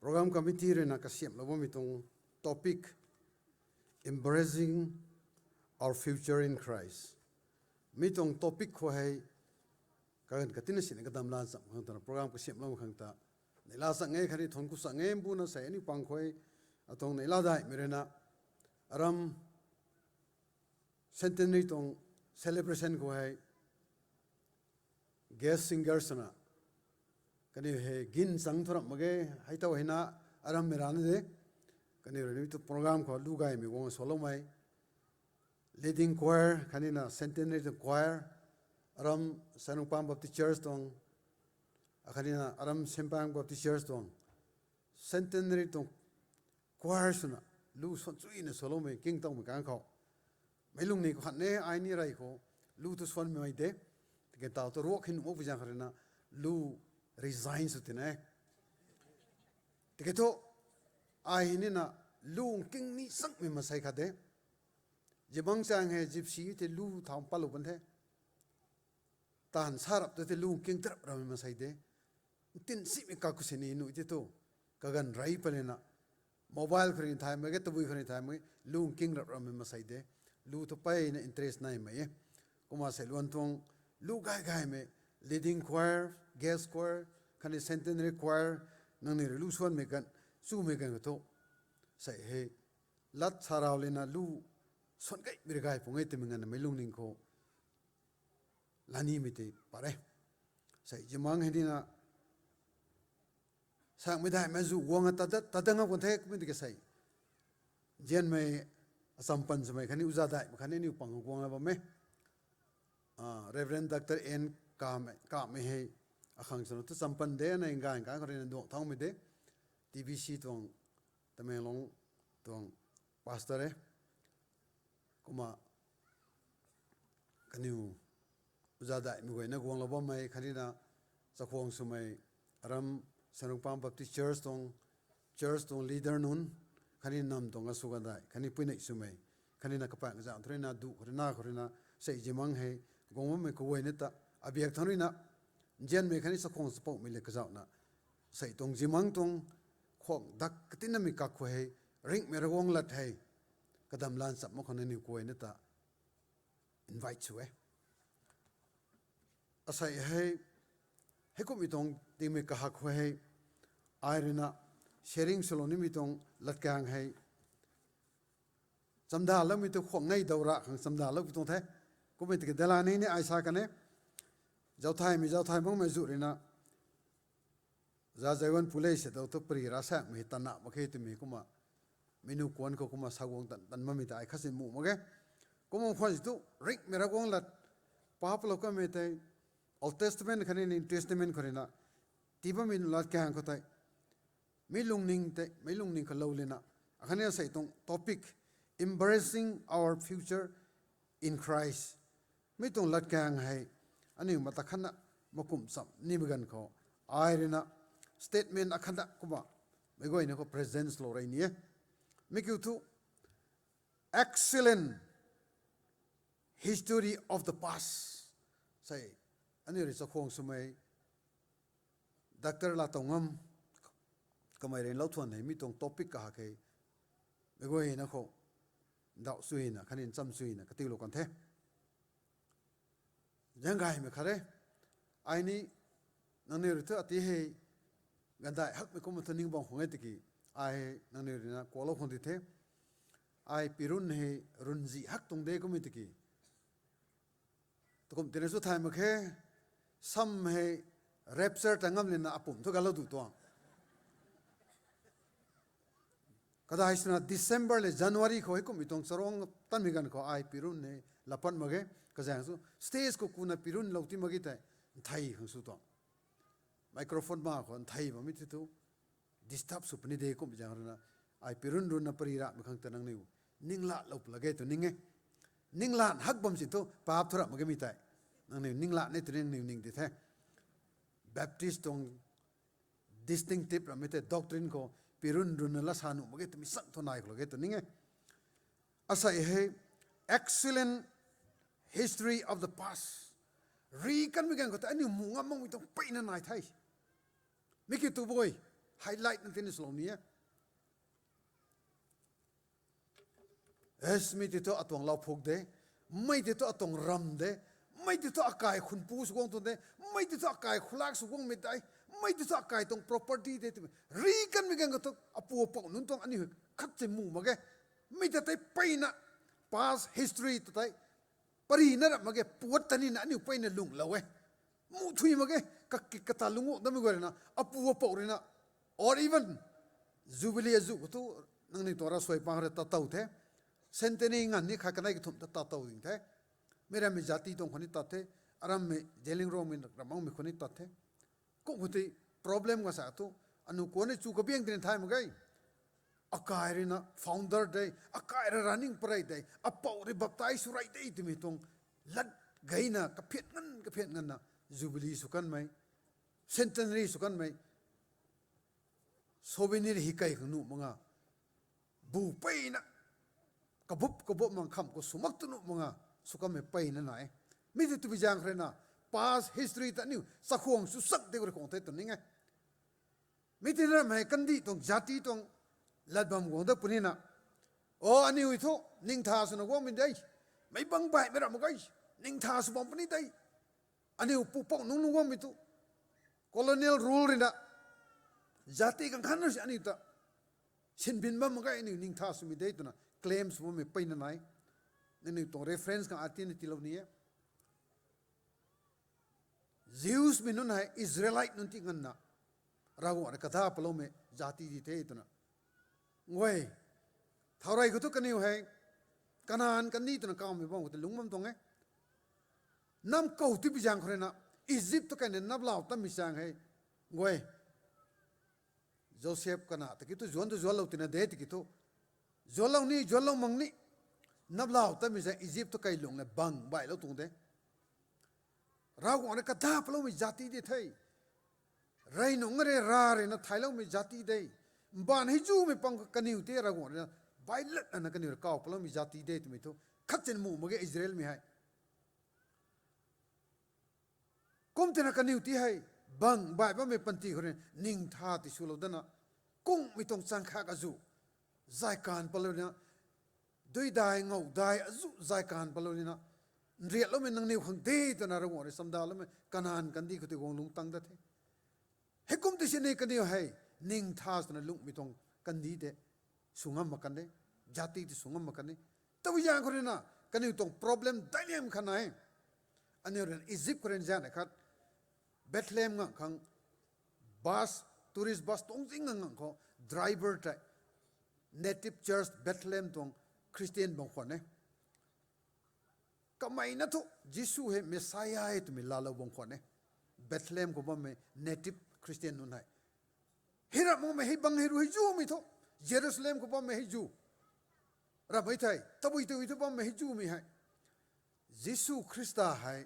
program committee rui na kasiamhlou bammei tuang topic, Embracing Our Future in Christ. Mi tuang topic khou hei, kaganv katina sini kadam laa cham khang twna program kasiamhlou khang ta, neihla chang e khatni thuanc ku chang e mbuna sei aniu pang khou, atuang neihla daihmei rui na, aram centenary tuang celebration khou hei, guest singer swna, kaniw hei gin chang thu ramh mak ge, hei tow hei na, arammei rana de, kaniw rui ni tu program khou lu gaymei guang swloumei, leading choir, khatni na centenary tuang choir, aram Sanukpam Baptist Church tuang, akhatni na aram Sempang Baptist Church tuang, centenary tuang choir swna, lu swan chuina swloumei kingtowmei kang khou, meic lungning khou khat ne ai ni rey khou, lu tu swanmei de, tiki taw tu ruak hei nuh makpui zaeng kha rui na, lu resign sw tina e. Tiki thu, ai hei ni na, lu king ni changmei masei khat de. Zibang chang hei Gypsy tei lu thau patlou pan the. Taanv sa rap tu tei lu king tarap ramei masei de. Ntin simei kakhou sini nuh tei tu, kaganv rey palina, mobile khou rui thaymei ge, tabui khou rui thaymei, lu king rap ramei masei de. Lu tu peyna interest naimei e. Kumna sei luan tuang, lu gay gaymei, leading choir, guest choir, khatni centenary choir, nangniw rui lu swanmei kan, chumei kan khou thu, sei hei, lat sa rau lena lu swan gaymei rui gay pung e twmei nganvna meic lungning khou lanimei tei pat e. Sei zimang hei dina, sakmei daihmei zu guang a tat dat, tat dat ngam kan the kumei tiki sei, nzianmei, acham pan swmei khatni uza daihmei khatni aniu pang guang la bam e. Reverend Doctor N Kamei, Kamei hei, akhang swna tu cham pan de na nganv kan khou rui na duang thaumei de, T B C tuang, Tamenglong tuang pastor e. Kumna kaniw uza daihmei guayna guanglou bammei khatni na chakhwang swmei, aram Sanukpam Baptist Church tuang, church tuang leader nunc, khatni nam tuang asw kandai khatni puinei swmei, khatni na kapaeng kazauh thu rui na, duh khou rui na, khou rui na, sei zimang hei, guang bammei kaguayna ta, abiak thang rui na, nzianmei khatni chakhwang chapoumei le kazauhna, Asei tuang zimang tuang khuang dak katinamei kak khou hei, ringhmei Ravguangc lat hei kadam lan cham mak khou nangniw kuayna ta invite sw e. Asei hei, heikumhmei tuang tingmei kahak khou hei, ai ruina sharing swlou nimei tuang latkaeng hei, chamdaloumei tu khuang nei daw ra khang chamdalou pi tuang the. Kummei tiki dalani ni ai sa kan e. Zauthaymei zauthai makmei zu ruina Za Zaiwan Pulei se dou tu pari ra samei hei tanna mak khe twmei kumna, meic nuh kuan khou kumna saguang tan tan bammei ta ai khatsin muh mak ge. Kumna khwan si tu ringhmei Ravguangc lat pa palou kamei tei, Old Testament khatni New Testament khou ruina tii bammei latkaeng khou tei, meic lungning tei meic lungning khalou lena, akhatni asei tuang topic, Embracing Our Future in Christ. Mi tuang latkaeng hei aniu mata khatna makum cham nimei ganv khou, ai ruina statement akhatna kumna meic guayna khou present lou rey ni e. Mi kiu thu, Excellent History of the Past, sei, aniu rui chakhwang swmei Doctor Latongam kamei rui lou thuan hei mi tuang topic kahak hei meic guayna khou ndauh suina khatni ncham suina katiulou kan the. Zaeng gaymei khat e. Ai ni nangniw rui thu ati hei gandai hakmei kumna thu ning bam khang e tiki, ai nangniw ruina kuaklou khang di the. Ai pirun hei runzih hak tuang de kummei tiki, tukum tina chu thay mak khe, sam hei rapture ta ngam lena apum thu galou du tuang. Kadai swna December le January khou heikumhmei tuang charuang tanmei ganv khou ai pirun hei lapat mak ge. Kazaeng chu stage khou kuna pirun lou ti mak ge tei, nthei khang sw tuang. Microphone ma khou nthei bammei ti thu disturb sw puni de kum zaeng ruina, ai pirun runna pari ramei khang ta nangniw ninglatlou pla ge tw ning e. Ninglan hak bam si thu paap thu rap mak ge mi tei. Nangniw ninglan e tw nangniw ning di the. Baptist tuang distinctive ramei tei doctrine khou pirun runna la sa nuh mak ge twmei sang thu nai khou la ge tw ning e. Asei hei excellent history of the past. Ri kanmei ganv khou tei aniu mu ngam makmei tuang peyna nai the. Mi kiu tu bui, highlight na tina swlou ni e. Yes, mi ti thu atuang lauphuk de, mei ti thu atuang ram de, mei ti thu akai khunpu sw guang tuang de, mei ti thu akai khulak sw guangmei tei, mei ti thu akai tuang property de twmei ri kanmei ganv khou thu apu apou nunc tuang aniu khat si mu mak ge. Mi ta tei peyna past history ta tei parina rap mak ge, puat ta nina aniu peyna lunglou e. Mu thui mak ge, kaki kata lungc u damei guay ruina apu apou ruina, or even Jubilee azuh khou thu nangniw tuang ravsuai pang rui tat tow the. Centenary nganv ni khat kanei kathumh ta tat tow ding the. Mi rammei jati tuang khou ni tat the, arammei Zeliangrongmei ram makmei khou ni tat the. Kum khou tei problem kasa thu, anu kuan ni chu kabiang tina thay mak ge. Akai ruina founder de, akai rui running parei de, apou rui baptize sw rey de twmei tuang lat gayna kaphian nganv kaphian nganvna Jubilee sw kanmei, Centenary sw kanmei, souvenir hi kei khang nuh mak nga, bu peyna kabup kabup mang kham khou sw mak tu nuh mak nga, sw kanmei peyna nai e. Mi ti twbi zaeng khou ruina past history ta aniu chakhwang sw sak de khou rui khwang the tw ning e. Mi ti ramei kandih tuang jati tuang lat bam guang da punina, o aniu thu ningtha swna guangmei de, meic bang baihmei ram mak ge, ningtha sw bam puni de. Aniu pupouc nunc nunc guangmei thu colonial rule ruina jati kang khan rui si aniu ta sinbin bam mak ge, aniu ningtha swmei de twna claim sw bammei peyna nai. Nangniw tuang reference khang atina tiilou ni e. Jews mei nunc hei Israelite nunc ti nganvna Ravguangc rui kada paloumei jati di the twna, nguay, thaurey khou thu kaniw hei Kanan kandih twna kawmei bam khou tei lungc bam tuang e. Nam kou tibi zaeng khou ruina Egypt thu kaina naplau tammei zaeng hei, nguay, Joseph kana tiki thu zuanc tu zuanclou tina de tiki thu, zuanclou ni zuanclou mak ni, naplau tammei zaeng Egypt thu kai lung le bang bailou tuang de. Ravguangc rui kada paloumei jati di the. Rey nungc rui ra ruina thailoumei jati de. Mbaanv hei zumei pang kaniw tei Ravguangc ruina bailat lana kaniw rui kaw paloumei jati de twmei thu khat sin mu mak ge Israelmei hei. Kum tina kaniw ti hei bang baih bammei panty khou rui ning tha ti swlou dana, kungmei tuang chang khat azuh zay kan palou nina, dui dai ngou dai azuh zay kan palou nina, nriatloumei nangniw khang de twna Ravguangc rui chamdaloumei Kanan kandih khou tei guang lungc tang dat the. Heikum ti sini kaniw hei ning tha swna lungmei tuang kandih tei sw ngam mak kan de, jati tei sw ngam mak kan de. Tabui zaeng khou rui na, kaniw tuang problem daihliam khat nai. Aniu rui Egypt khou rui zaeng khat Bethlehem ngang khang bus, tourist bus tuang zing ngang ngang khou driver tei native church Bethlehem tuang Christian bang khwan e. Kamei na thu Jisu hei Messiah e twmei laalou bang khwan e. Bethlehem khou bammei native Christian nunc hei, hei ramh makmei hei bang hei ru hei zumei thu, Jerusalem khou bammei hei zu ramh e thei, tabui tabui thu bammei hei zumei hei, Jisu Khrista hei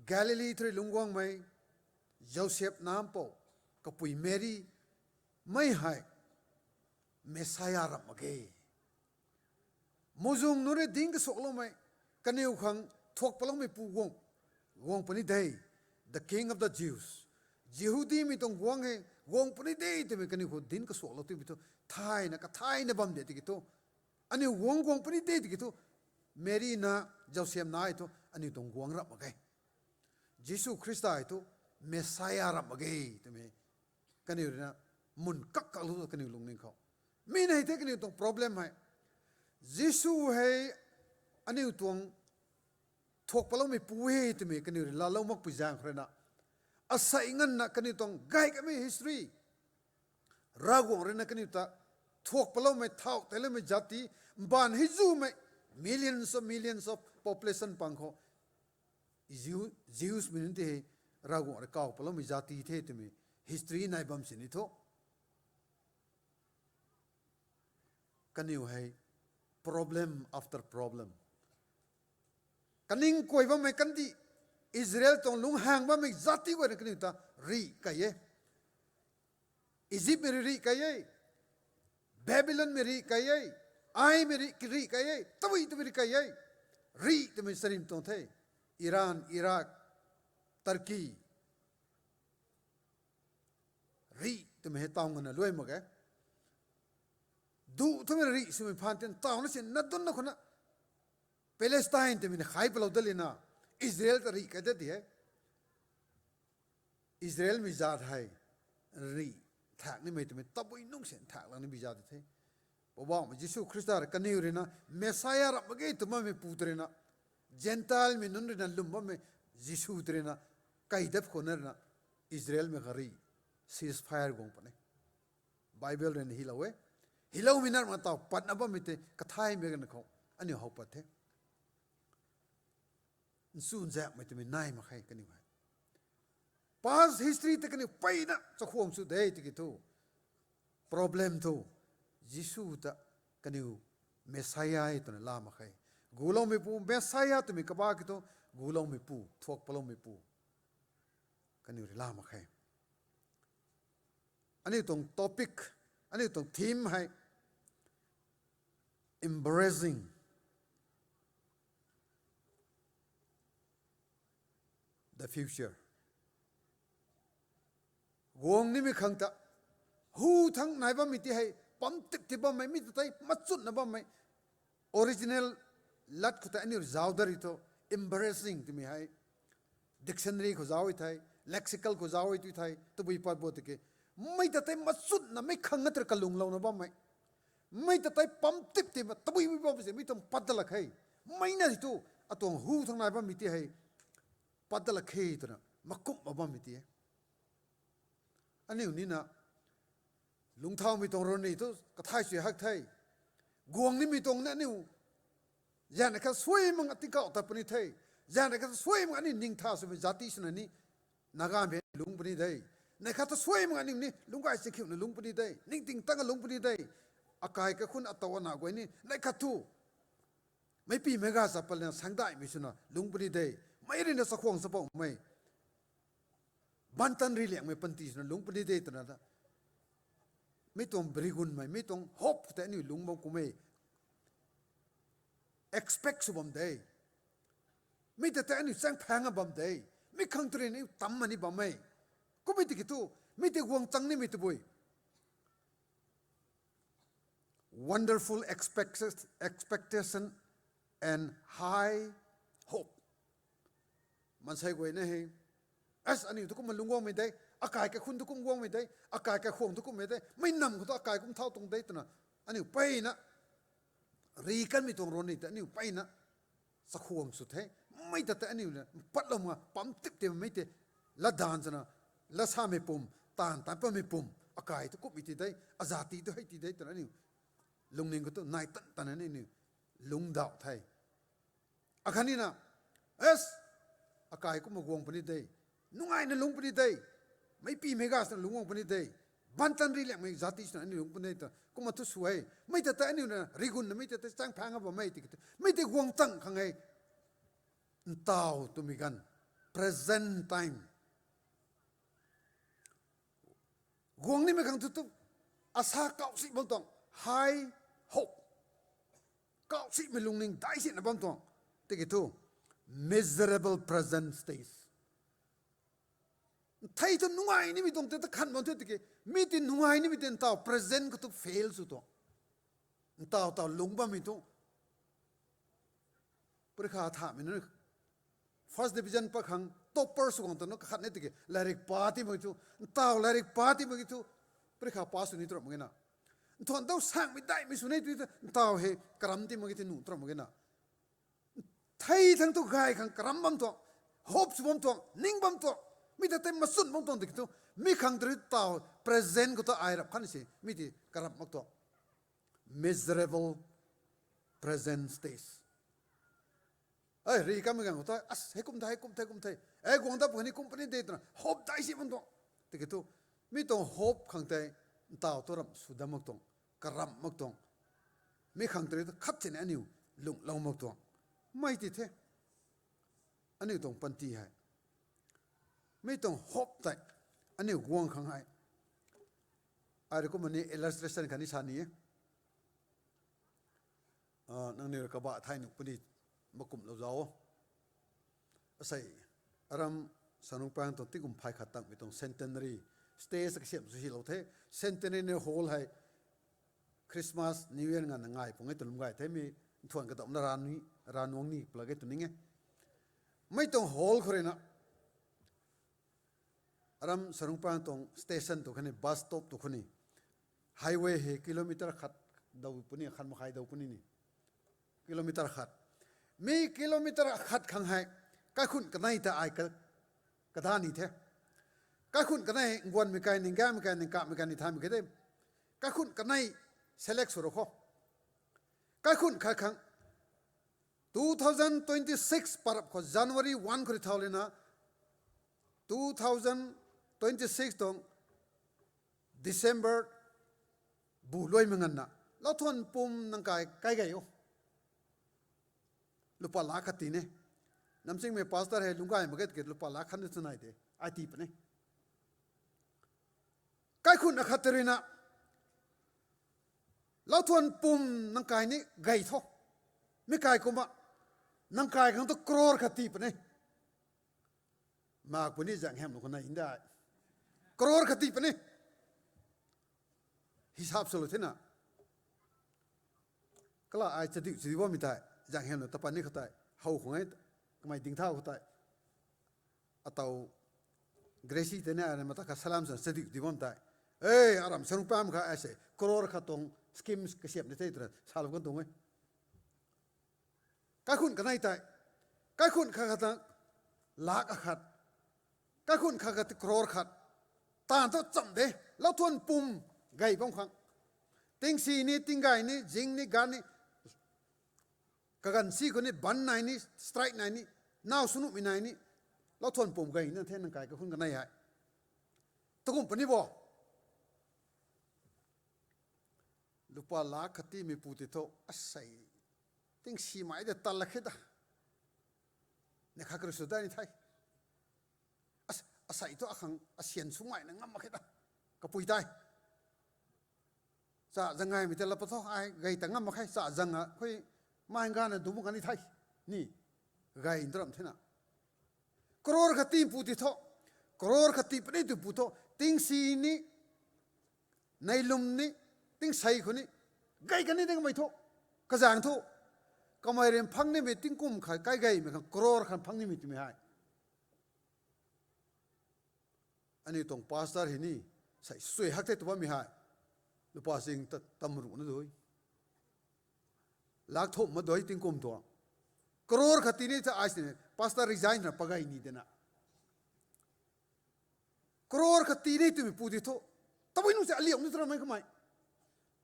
Galili thei rui lungc guangmei, Joseph nampou, kapui Mary, mei hei Messiah ramh mak ge. Muhzwng nunc rui dinc kasuakloumei, kaniw khang thuak paloumeipu guang, guang puni de, the King of the Jews. Jihudimei tuang guangc e, guang puni de twmei kaniw khou dinc kasuaklou twmei thu, thayna kathayna bam de tiki thu, aniu guangc guang puni de tiki thu, Mary na, Joseph na e thu aniu tuang guangc ramh mak ge. Jisu Khrista e thu Messiah ramh mak ge twmei kaniw rui na mun kak kaklou kaniw lungning khou. Mi nei the kaniw tuang problem hei, Jisu hei aniu tuang thuak paloumeipu e twmei kaniw rui laalou makpui zaeng khou rui na, asei nganvna kaniw tuang gay kamei history, Ravguangc rui na kaniw ta thuak paloumei, thau teiloumei jati, mbaanv hei zumei, millions of millions of population pang khou, Jew, Jewsmei nunc tei hei Ravguangc rui kaw paloumei jati the twmei history nai bam sini thu, kaniw hei problem after problem, kaning kuay bammei kandih, Israel tuang lungcthau bammei jati guay na kaniw ta rih key e. Egyptmei rih rih key e, Babylonmei rih key e, Aimei rih rih key e, tabui tabui rih key e. Rih twmei charim tuang the, Iran, Iraq, Turkey, rih twmei hei taw nganvna luai mak e. Duh thumei rih swmei phaan tin taw na sin na dunna khou na, Palestine twmei na khai palou dat lina, Israel ta rih key dat di e. Israelmei zat hei rih thak nimei twmei tabui nungc sin thak lang nimei zat di the. Poubauhmei Jisu Khrista rui kaniw rui na Messiah ramh mak ge tw bammeipu tei rui na, Gentilemei nunc rui na lwm bammei Jisu tei rui na key dat khou na rui na, Israelmei kha rih ceasefire guang puni. Bible rui na hylou e. Hyloumei na rui na taw patna bammei tei kathaymei ganv khou aniu how pat the. Nchunzaekmei twmei nai mak khe kaniw hei. Past history tei kaniw peyna chakhwang sw de tiki thu, problem thu, Jisu ta kaniw Messiah e twna laa mak khe. Guloumeipu, Messiah twmei kaba ki thu, guloumeipu, thuak paloumeipu kaniw rui laa mak khe. Aniu tuang topic, aniu tuang theme hei embracing the future. Guang nimei khang ta, hu thang nai bammei ti hei pam tip ti bammei, mi ta tei machutna bammei, original lat khou tei aniu zauc dat ri thu, embracing twmei hei dictionary khou zauc e thei, lexical khou zauc e tu thei, tabui pat bo tiki, mei ta tei machutna mei khang nga tei kalunglouna bammei, mei ta tei pam tip ti ma tabui bui bam se mi tuang pat dat lak khe. Mei na tu, atuang hu thang nai bammei ti hei pat dat lak khe twna makumh ma bammei ti e. Aniu nina lungcthaumei tuang run ni thu kathay sui hak the. Guang nimei tuang na aniu zanna kha suai mak nga tingkauh tat puni the. Zanna kha suai mak aniu ningtha swmei jati swna ni, Nagamei lungc puni de. Neih khat thu suai mak aniu ni lungc gay chikhiuna lungc puni de, ningting tang lungc puni de. Akai kakhun ataw ana guay ni neih khat thu meicpimei ga chapal na sangdaihmei swna lungc puni de. Mei rui na chakhwang chapoumei, bantan riliangmei panty swna lungc puni de twna ta, mi tuang brigunmei, mi tuang hope tei aniu lungc bam kummei expect sw bam de. Mi ta tei aniu chaeng phaeng a bam de. Mi khang tw rui ni tam mani bam e. Kummei tiki thu, mi tei guang chang nimei tabui. Wonderful expected, expectation and high hope. Mansei guay na hei, as aniu tu kumna lungc guangmei de, akai kaikhun tu kum guangmei de, akai kaikhwang tu kummei de, mei nam khou tu akai kum thau tuang de twna, aniu peyna, ri kanmei tuang ron ni ta aniu peyna, chakhwang sw the, mei ta tei aniu na, patlou ma, pam tip tei mei tei, latdanv swna, latsamei pum, taanv tan pammei pum, akai tu kummei ti de, azati tu hei ti de twna aniu, lungning khou tu nai tan tan aniu, lungcdauh the. Akhatnina, as, akai kumna guang puni de, nungaina lungc puni de, meic pi meic ga swna lungc guang puni de, bantan ri liangmei zati swna aniu lungc puni de ta, kumna thu sw e, mei ta tei aniu na, rigunna mei ta tei chang phang a bammei tiki thu, mei tei guang chang khang e, ntaw twmei ganv, present time. Guang nimei khang thu tu, asa kauc si bam tuang, high hope. Kauc simei lungning dai sina bam tuang. Tiki thu, miserable present state. Thei thu nungai nimei tuang tei ta khan bam the tiki, mi tei nungai nimei tei ntaw present khou tu fail sw tuang. Ntaw taw lungc bammei tu. Parikha thamei nunc, first division pat khang topper sw khang ta nu kakhat ni tiki, lairik pa ti mak thu, ntaw lairik pa ti mak thu, parikha pa sw ni tu ram mak ge na. Nthuan dau sangmei daihmei sw ni tu, ntaw hei karam ti mak ge ti nu tu ram mak ge na. Thei thangc thu gay khang karam bam tuang, hope sw bam tuang, ning bam tuang, mi ta tei machun bam tuang tiki thu, mi khang tei rui taw present khou ta ai rap khan si, mi tei karam mak tuang. Miserable present state. Ei, ri kamei ganv khou ta, as, hei kum the, hei kum the, kum the. Ei, guang dap khou ni kum puni de twna, hope dai si bam tuang. Tiki thu, mi tuang hope khang tei, ntaw tu ram sw dam mak tuang, karam mak tuang. Mi khang tei rui ta khat sini aniu, lunghlou mak tuang. Mei ti the. Aniu tuang panty hei. Mi tuang hope tei, aniu guang khang hei. Ai rui kumna ni illustration khatni sa ni e. Ah, nangniw rui kabah thai nuh puni makumhlou zauc o. Asei, aram Sanungpang tuang tingkum phay khat tangmei tuang centenary stage kasiamh sw hilou the. Centenary hall hei Christmas, New Year nganvna ngai pung e twlum gay the mi nthuan kadamna ran ni, ran nuang ni pla ge tw ning e. Mei tuang hall khou rui na, aram Sanungpang tuang station tu khatni bus stop tu khatni highway hei kilometer khat daw puni, khat makhai daw puni ni. Kilometer khat. Mi kilometer khat khang hei, kaikhun kanei ta ai ka, kada ni the. Kaikhun kanei nguanmei kai, ninggaymei kai, ningkapmei kai ni thaymei kai de. Kaikhun kanei select sw rou khou. Kaikhun khat khang two thousand twenty-six parap khou January one khou rui thau lena, two thousand twenty-six tuang December bu luaimei nganvna, lauthuan pum nang kai kai gay o. Lupa lakh khat ti ne. Namchingmei pastor hei lungc gay mak ge tiki lupa lakh khat ni tu nai de. Ai ti puni. Kaikhun akhat tei rui na, lauthuan pum nang kai ni gay tho. Mi kai kumna, nang kai khang tu crore khat ti puni. Mak puni zaeng hemlou khou nai ndai. Crore khat ti puni. Hisap swlou thena. Kala ai chadiu chadiu bammei tei, zaeng hemlou tapan ni khou tei, how khou ngai, kamei dingthau khou tei. Ataw Gracie tei ni ai mata kha salam swna chadiu di bam tei. Ei, aram Sanungpang kha ai se, crore khat tuang schemes kasiamh ni the twna, salou kan tuang e. Kaikhun kanei tei. Kaikhun khat khat ta lakh akhat. Kaikhun khat khat ta crore khat. Taanv thu cham de. Lauthuan pum gay bam khang. Tingsi ni, tinggay ni, zing ni, ganv ni. Kaganv si khou ni, ban nai ni, strike nai ni, naw sw nuhmei nai ni. Lauthuan pum gay na the nang kai kaikhun kanei hei. Tukum puni bo. Lupa lakh khat tiimeipu tei thu, asei, tingsimei de tal la khe ta. Neih khat kariu sw dai ni the. As-, asei thu akhang asian swmei na ngam mak khe ta. Kapui tei. Cha zang ngaimei tei la pa thu ai gay ta ngam mak khe, cha zang a khui mai gana du mak kan ni the. Ni, gay ntaram thena. Crore khat tii pu ti thu, crore khat tii puni tu pu thu, tingsi ni, neilum ni, tingsei khou ni, gay kan ni ding kamei thu, kazaeng thu, kamei rui phang nimei tingkum khat kaigeimei khang crore khat phang nimei twmei hei. Aniu tuang pastor hei ni, sei sui hak the tu bammei hei. Lupa sing ta tam ruhna dui. Lak thumh ma dui tingkum tuang. Crore khat tii ni ta ai sini, pastor resign na pagay ni dena. Crore khat tii ni twmei pu ti thu, tabui nung se aliu ni tramei kamei.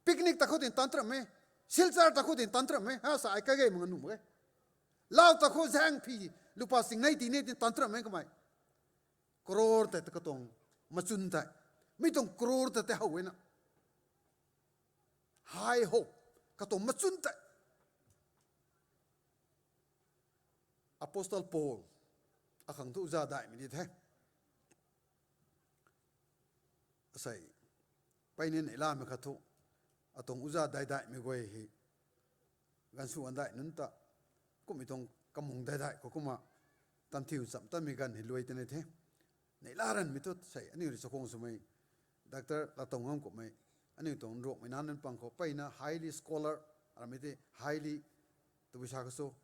Picnic ta khou tin tan tramei. Silchar ta khou tin tan tramei. Ha sa ai kagei manga nuh mak e. Lau ta khou zaeng phi, lupa sing nei tii ni tin tan tramei kamei. Crore tei ta katuang machun tei. Mi tuang crore tei tei how e na. High hope. Katuang machun tei. Apostle Paul. Akhang thu uza daihmei di the. Asei. Peyni neihlamei khat thu. Atuang uza dai daihmei guay hei. Gansu andaih nunc ta. Kummei tuang kamung dai daih khou kumna. Tamthiu cham tamei ganv hei luai tei ni the. Neihla ranmei thu sei aniu rui chakhwang swmei. Doctor Latong Ngam kummei. Aniu tuang nruakmei nac nunc pang khou peyna highly scholar. Aramei tei highly. Tabui sa kha so.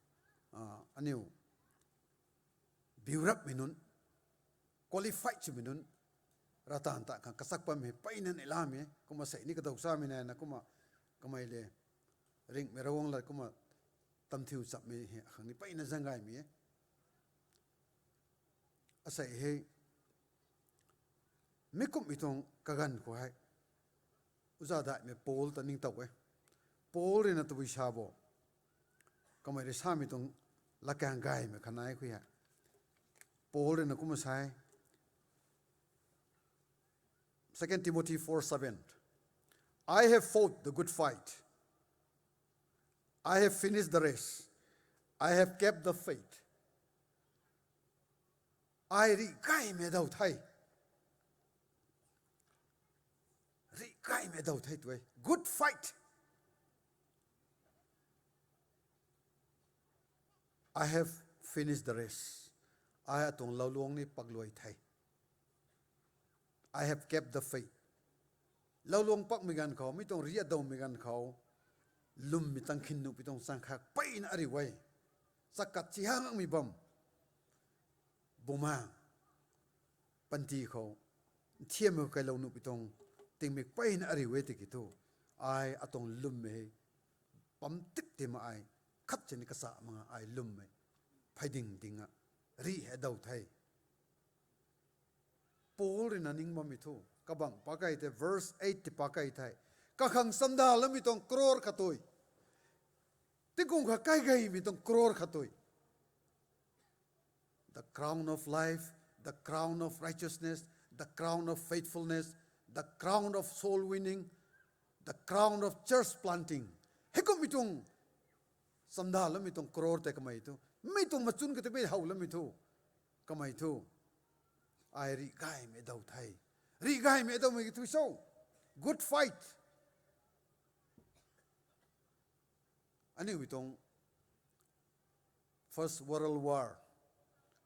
Aniu biurapmei nunc, qualified swmei nunc, ratan ta khang kachak pammei peyna neihlamei, kumna sei ni kadaw samei nai na kumna, kamei le, ringhmei Ravguangc lat kumna, tamthiu chammei hei khang ni peyna zaeng gaymei e. Asei hei, mi kummei tuang kaganv khou hei, uza daihmei Paul ta ningtow e. Paul rui na tabui sa bo. Kamei rui samei tuang lakaeng gaymei khanai khui hei. Paul rui na kumna sa e. Second Timothy four seven. I have fought the good fight. I have finished the race. I have kept the faith. Ai rih gaymei daw the. Rih gaymei daw the tu e. Good fight. I have finished the race. Ai atuang lauluang ni pakluai the. I have kept the faith. Lauluang pakmei ganv khou, mi tuang rih adawmei ganv khou, lwmmei tang khin nuhpui tuang chang khak peyna ariu e. Chakat chihang angmei bam. Bumaeng. Panty khou. Nthiammei kailou nuhpui tuang. Tingmik peyna ariu e tiki thu. Ai atuang lwmmei hei. Pam tik ti ma ai. Khat chini kasa manga ai lwmmei. Phey ding dinga. Rih hei daw the. Paul rui na ning bammei thu, kabang pakei the, verse eight ti pakei the. Kakhang chamdaloumei tuang crore khatui. Tingkum kha kaigeimei tuang crore khatui. The crown of life, the crown of righteousness, the crown of faithfulness, the crown of soul winning, the crown of church planting. Heikummei tuang chamdaloumei tuang crore tei kamei thu. Mi tuang machun kati mi howloumei thu. Kamei thu. Ai rih gaymei daw the. Rih gaymei dawmei ki thu so. Good fight. Aniu mi tuang First World War,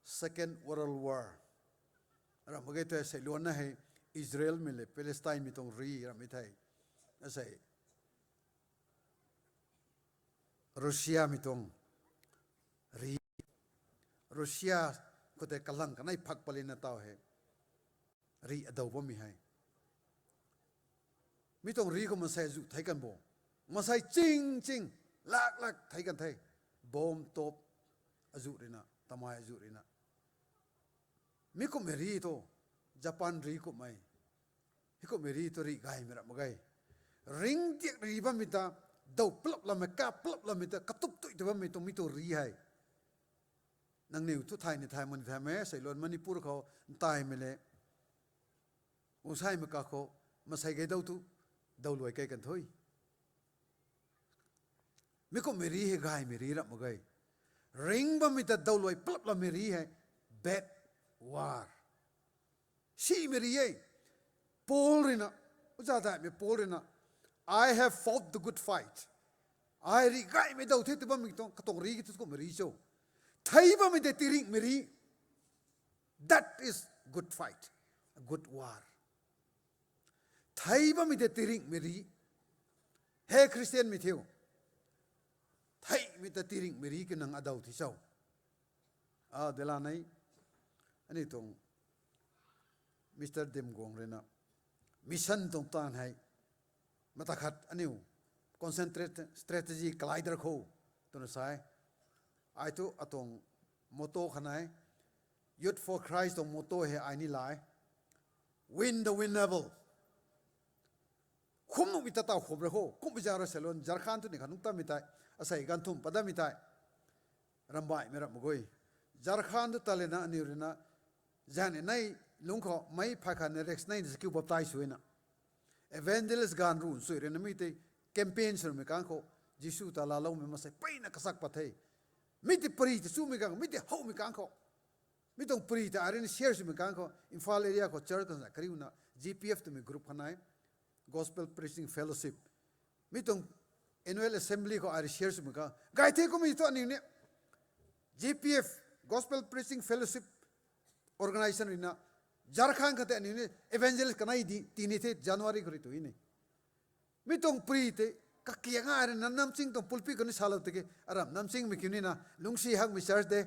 Second World War. Ram mak ge tei seiluanna hei Israelmei le Palestinemei tuang rih rammei thei. Asei Russiamei tuang rih. Russia khou tei kalang kanei phak palina taw hei. Rih adaw bammei hei. Mi tuang rih khou mansei azuh theic kan bo. Mansei ching ching, lak lak theic kan the. Bomb top azuh ruina, tamei azuh ruina. Mi kummei rih thu, Japan rih kummei. Hei kummei rih thu rih gaymei ram mak ge. Ringdiak rih bammei ta, daw plap lammei, ka plap lammei ta, katup tui tu bammei tuang mi tuang rih hei. Nangniw thu thay ni thay mun vamei, seiluan Manipur khou, ntaimei le. Gungsaimei kakhou, mansei gei daw thu, daw luai kei kan thu. Mi kummei rih hei gaymei rih ram mak ge. Ring bammei ta daw luai plap lammei rih hei, bad war. Simei rih e. Paul ruina, uza daihmei Paul ruina, I have fought the good fight. Ai rih gaymei daw the tu bammei tuang, katuang rih ki thu kummei rih cho. Thei bammei tei tiringmei rih. That is good fight, a good war. Thei bammei tei tiringmei ri. He Christian mei thiu, theimei ta tiringmei ri ki nang adau thi cho? A, de la nei, aniu tuang Mister Dimguang ruina mission tuang taanv hei, mata khat aniu concentrate strategy kalaidar khou twna sa e. Ai thu atuang motto kha nai, Youth for Christ tuang motto hei ai ni lai, win the winnable. Khum nuhmei ta taw khum ra kho, kummei zaeng rui salon Jharkhand thu ni kha nungc tammei tei, asei ganv thum pat dammei tei, rambaihmei ramh mak gui. Jharkhand thu ta lena aniu ruina, zaeng ni nei lungc khou mei phay khat ni risk nei ni sa kiu baptize sw na, evangelist gaanv run sui ruina mi tei campaign swmei kang khou, Jisu ta laaloumei mansei peyna kachak pat the. Mi tei pari tei chumei kang, mi tei howmei kang khou, mi tuang pari tei ai ruina share swmei kang khou, Imphal area khou church kazat kariuna G P F twmei group kha nai, Gospel Preaching Fellowship. Mi tuang annual assembly khou ai rui share swmei kang gay the. Kummei thu aniu ni G P F, Gospel Preaching Fellowship Organization ruina, Jharkhand kha tei aniu ni evangelist kanei di tii ni the, January khou rui tu ni. Mi tuang pari tei kakiang a ruina Namching tuang pulpit khou ni salou tiki, aram Namchingmei kiu nina lungcsi hakmei church de,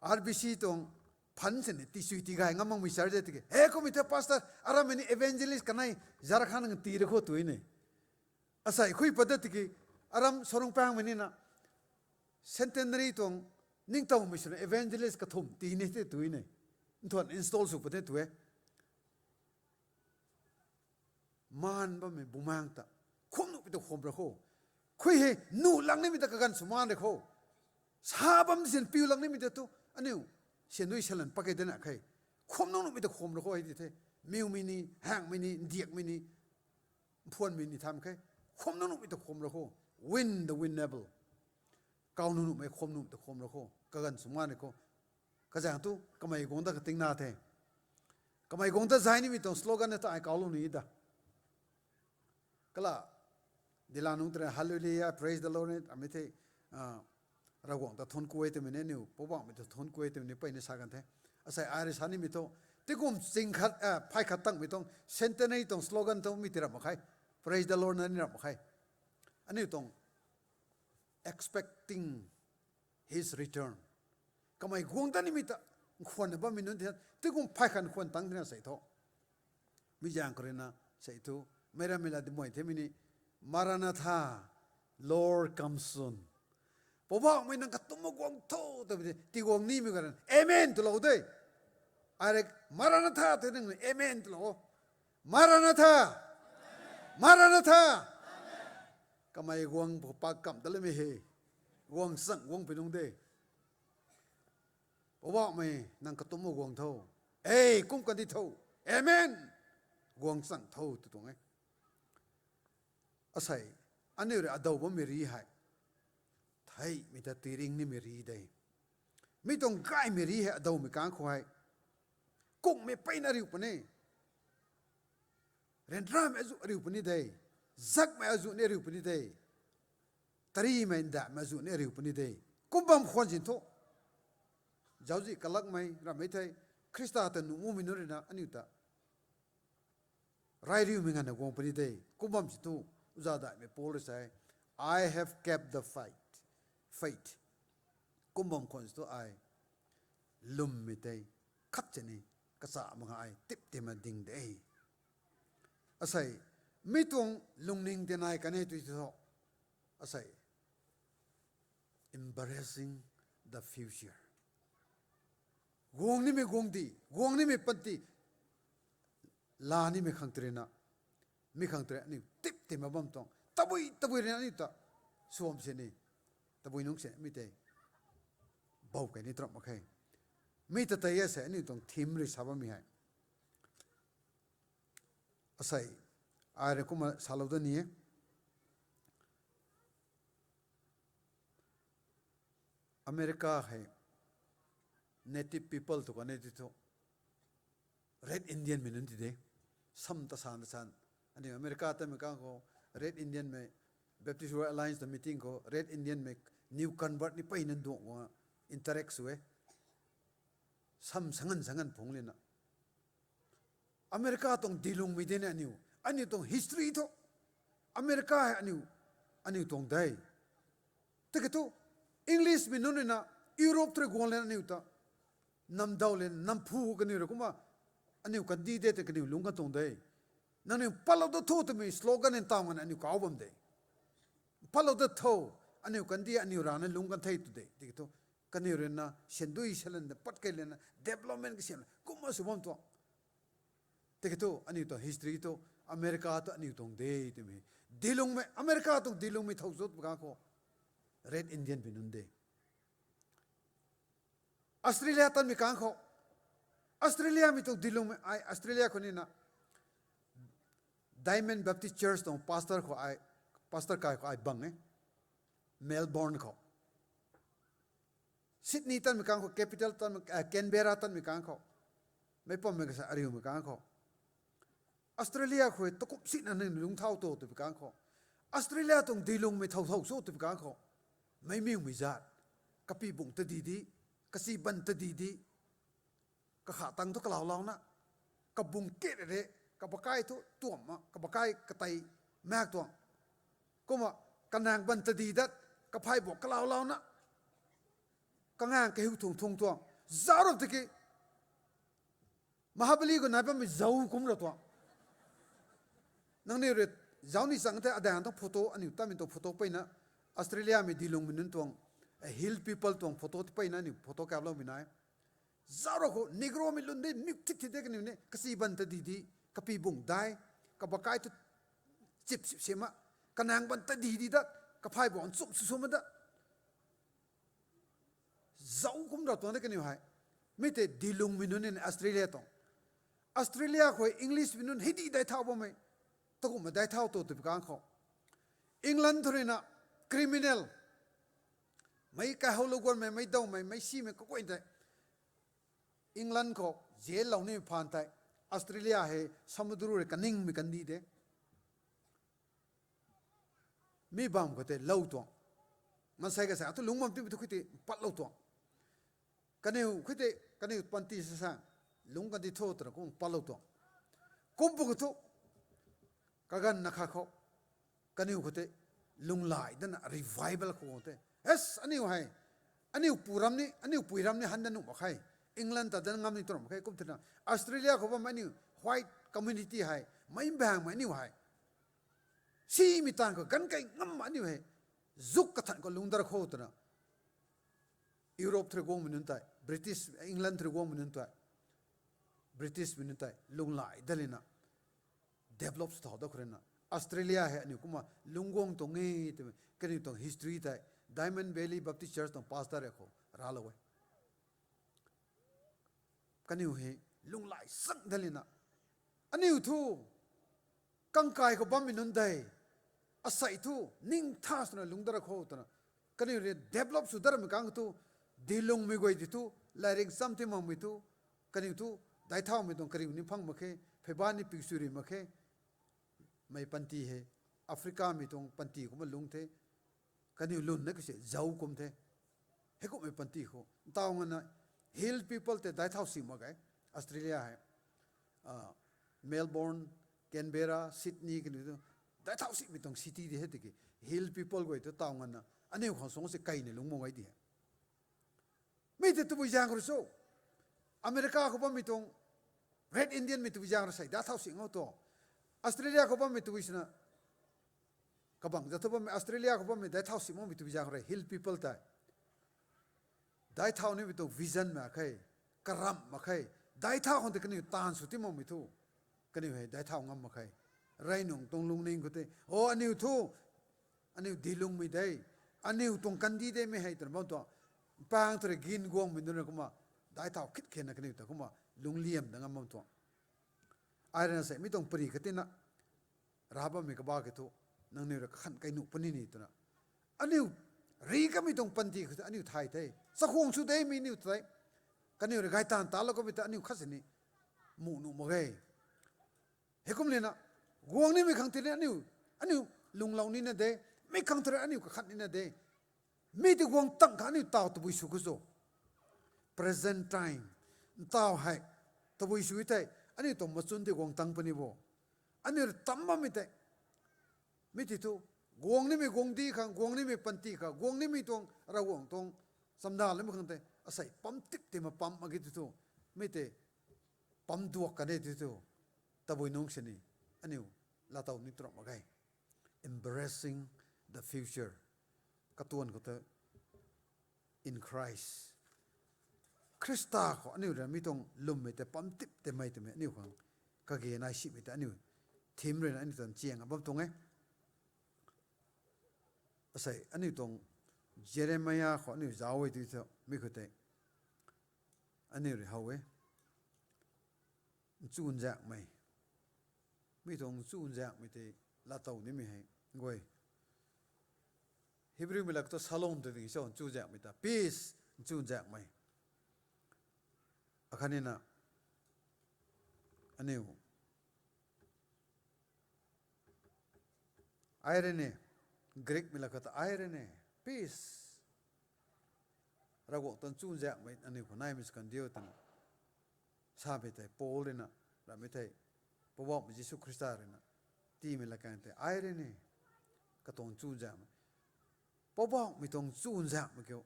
R B C tuang fund sini tisui tigay ngam makmei church de tiki, he kummei the pastor, arammei ni evangelist kanei Jharkhand nang tii ra kho tu ni. Asei khui pat da tiki, aram Sorungpangmei nina centenary tuang ningtowmei swna evangelist kathumh tii ni the tu ni. Nthuan install sw pat the tu e. Maan bammei bumaeng ta khum nuhmei ta khum ra kho. Khui hei nuh lak nimei ta kaganv sw maan ra kho. Sa bam sin piu lak nimei ta tu aniu sian dui salan pak kei dena khe. Khum nuh nuhmei ta khum ra kho hei di the. Miwmei ni, haengmei ni, ndiakmei ni, mphuanmei ni tham khe. Khum nuh nuhmei ta khum ra kho. Win the winnable. Kau nuh nuhmei khum nuh ta khum ra kho. Kaganv sw maan ra kho. Kazaeng thu kamei guang ta katingna the. Kamei guang ta zay nimei tuang slogan na ta ai kaulou ni da. Kala, dila nungc tei Hallelujah, praise the Lord ni amei the, Ravguangc ta thuanc ku e twmei ni aniu Poubauhmei ta thuanc ku e twmei ni peyna sa kan the. Asei ai rui sa nimei thu, tikum ching khat, phay khat tangmei tuang centenary tuang slogan thu mi ti ramh mak khe. Praise the Lord na ni ramh mak khe. Aniu tuang expecting his return. Kamei guang ta nimei ta nkhwanna bammei nunc thina, tikum phay khat nkhwan tang thina sei thu. Mi zaeng khou ruina sei thu, meic rammei la dimuay themei ni, Maranatha, Lord come soon. Poubauhmei nang katumc guang tho, twmei tiguang nimei karan amen twlou de. Ai rui Maranatha tw ning amen twlou. Maranatha! Maranatha! Kamei guang pak kamh ta lamei he. Guang chang guang pui nungc de. Poubauhmei nang katumc guang tho. Ei, kum kandi tho. Amen. Guang chang tho tw tuang e. Asei, aniu rui adaw bammei ri hei, theimei ta tiring nimei ri de. Mi tuang gaymei ri hei adawmei kang khou hei, kungmei peyna ariu puni. Ryanramei azuh ariu puni de. Zakmei azuh ni ariu puni de. Tarimei ndamei azuh ni ariu puni de. Kum bam khwan zin thu, zauczih kalakmei rammei thei, Khrista ta nuh mumei nunc ruina aniu ta ray riumei nganvna guang puni de. Kum bam si thu, Uza Daihmei Paul rui sa e, I have kept the fight, faith. Kum bam khwan si thu ai lwmmei tei khat sini kacha mak nga ai tip tima ding de. Asei, mi tuang lungning tei nai kan e tw thu, asei, embracing the future. Guang nimei guangcdic, guang nimei panty, la nimei khang tei ruina, mi khang tei rui aniu tip tima bam tuang tabui tabui ruina aniu ta suam sini, tabui nungc sini mi tei bou kei ni tramh mak khe. Mi ta tei asei aniu tuang theme rui sa bammei hei, asei, ai rui kumna salou da ni e. America hei native people tw kan e ti thu, Red Indian mei nunc ti de. Sam ta san ta san. Aniu America tamei kang khou Red Indian mei, Baptist World Alliance ta meeting khou Red Indian mei new convert ni peyna duang guang interact sw e. Sam sangan sangan phungc lena. America tuang dilungmei de na aniu. Aniu tuang history thu. America hei aniu, aniu tuang de. Tiki thu, English mei nunc rui na, Europe thrui guang lena aniu ta. Namdau le, namphu kaniw rui kumna, aniu kandi de te kaniw lungc kan tuang de. Nangniw patlou da tho twmei slogan in tawng ana aniu kau bam de. Patlou da tho, aniu kandi aniu rana lungc kan the tw de. Tiki thu, kaniw rui na, sendui salan de, pat kei lena, development kasiam, kumna sw bam tuang. Tiki thu, aniu tuang history thu, America thu aniu tuang de, twmei. Dilungmei, America tuang dilungmei thow cho tw kang khou. Red Indian mei nunc de. Australia tanmei kang khou. Australia mei tuang dilungmei ai, Australia khou nina. Diamond Baptist Church tuang pastor khou ai, pastor kai khou ai bang e. Melbourne khou. Sydney tanmei kang khou, capital tanmei, eh, Canberra tanmei kang khou. Meic pammei kasa ariumei kang khou. Australia khou takum sina nang lungc thau to twpui kang khou. Australia tuang dilungmei thow thow cho twpui kang khou. Meimiumei zat. Kapibung tadi di. Kasi ban tadi di. Kakha tang thu kalaulouna. Kabung ket re. Kabakai thu tuamna. Kabakai katei mak tuang. Kumna kanang ban tadi dat. Kaphay bo kalaulouna. Kangang kahiu thung thung tuang. Zauc rap tiki. Mahabali khou nai bammei zauc kum ra tuang. Nangniw rui zauc ni chang the adaeng tuang photo, aniu tamei tuang photo peyna, Australia mei dilungmei nunc tuang, hill people tuang photo peyna aniu photo kaploumei nai. Zauc ra khou, Negro mei lun de, mik thik thik de kaniw ni, kasi ban tadi di, kapibung dai, kabakai tu chip sip sima, kanang ban tadi di dat, kaphay bo nchum sw sw ma dat. Zauc kum ra tuang de kaniw hei. Mi tei dilungmei nunc in Australia tuang. Australia khou English mei nunc hei di dai thau bammei. Takumna dai thau to twpui kang khou. England thu rui na criminal. Meic kaihou lou guanmei, meic dawmei, meic simei kaguay tei. England khou jail lou nimei phaan tei. Australia hei samudru rui kaningmei kandi de. Mi bam khou tei lou tuang. Maansei kasei thu lungc bam timei thu khui tei patlou tuang. Kaniw khui tei, kaniw panty sa sa, lungc kandi tho twna kum patlou tuang. Kum pu khou thu, kaganv na kha khou, kaniw khou tei, lunglai dana revival khou tei. Yes, aniu hei, aniu pu ram ni, aniu pui ram ni han da nuh mak khe. England ta dana ngam ni tw ram mak khe, kum thina. Australia khou bam aniu white community hei, meic bangmei aniu hei. Simei taanv khou ganv kei ngam aniu hei. Zuk kathan khou lungdar khou twna. Europe thrui guangmei nunc tei, British, England thrui guangmei nunc tei, British mei nunc tei, lunglai dalina, develop sw thau da khou rui na. Australia hei aniu kumna lungc guang tuang e twmei, kaniw tuang history tei, Diamond Valley Baptist Church tuang pastor e khou raclou e. Kaniw hei lunglai chang dalina. Aniu thu, kangkai khou bammei nunc dei. Asei thu, ning tha swna lungc dara khou twna. Kaniw rui develop sw daramei kang thu, dilungmei guay di thu, lairingcham ti makmei thu, kaniw thu, daic thaumei tuang kariu ni phang mak khe, pheyban ni piu sw ri mak khe. Mei panty hei, Africa mei tuang panty kumna lungc the. Kaniw lun na kase zauc kum the. Heikumhmei panty khou. Ntaw ngana hill people tei daic thau si mak ge. Australia hei. Melbourne, Canberra, Sydney kaniw tu. Daic thau simei tuang city di hei tiki. Hill people guay tu taw ngana. Aniu khang suang se kaina lungc mak ge di hei. Mi tei tabui zaeng khou rui cho. America khou bammei tuang Red Indian mei tabui zaeng rui sei daic thau si ngau tu. Australia khou bammei tabui sina. Kabang za thu bammei Australia khou bammei daic thau si makmei tabui zaeng khou rui hill people tei. Daic thau nimei tuang vision mak khe, karamh mak khe, daic thau khang tei kaniw taanv sw ti makmei thu. Kaniw hei daic thau ngam mak khe. Rey nung tuang lungning khou tei. O aniu thu, aniu dilungmei de, aniu tuang kandi de mei hei twna bam tuang. Mpang thu rui gin guangmei nunc rui kumna, daic thau khit khena kaniw ta kumna, lungc liam da ngam bam tuang. Ai rui na sei mi tuang pari katina, ra bammei kaba ki thu, nangniw rui kakhan kai nuh puni ni twna. Aniu, ri kamei tuang panty khou aniu thay the. Chakhwang sw de mi niw tei. Kaniw rui gay taanv talou kamei ta aniu khat sini. Muh nuh mak ge. Heikum lena, guang nimei khang tei ni aniu, aniu lunglou nina de, mi khang tei rui aniu kakhat nina de. Mi tei guang tang kha aniu taw tabui sw khou cho. Present time. ntaw hei, tabui sw thei, aniu tuang machun tei guang tang puni bo. Aniu rui tam bammei tei, mi ti thu, guang nimei guangcdic khang, guang nimei panty khang, guang nimei tuang Ravguangc tuang chamdalmei khang tei asei pam tik ti ma pam mak ge ti thu, mi tei pam duak kan e ti thu, tabui nungc sini, aniu laatow ni tu ramh mak ge. Embracing the future. Katuan khou ta, in Christ. Khrista khou aniu rui mi tuang lwmmei tei pam tip tei mei twmei aniu khang kage nai simei tei aniu theme rui na aniu tuang chiang a bam tuang e. Asei aniu tuang Jeremiah khou aniu zauc e ti thu, mi khou tei aniu rui how e. Nchunzaenghmei. Mi tuang nchunzaenghmei tei laatow nimei hei guay. Hebrewmei lak tu shalom tw ding cho, nchunzaenghmei ta peace, nchunzaenghmei. Akhatnina aniu eirene, Greekmei lak khat ta eirene, peace. Ravguangc tuang nchunzaenghmei aniu khou naimei sw kan diu twna samei tei Paul rui na, ramei tei, Poubauhmei Jisu Khrista rui na tiimei latkaeng tei eirene, katuang nchunzaenghmei. Poubauhmei tuang nchunzaenghmei kiu,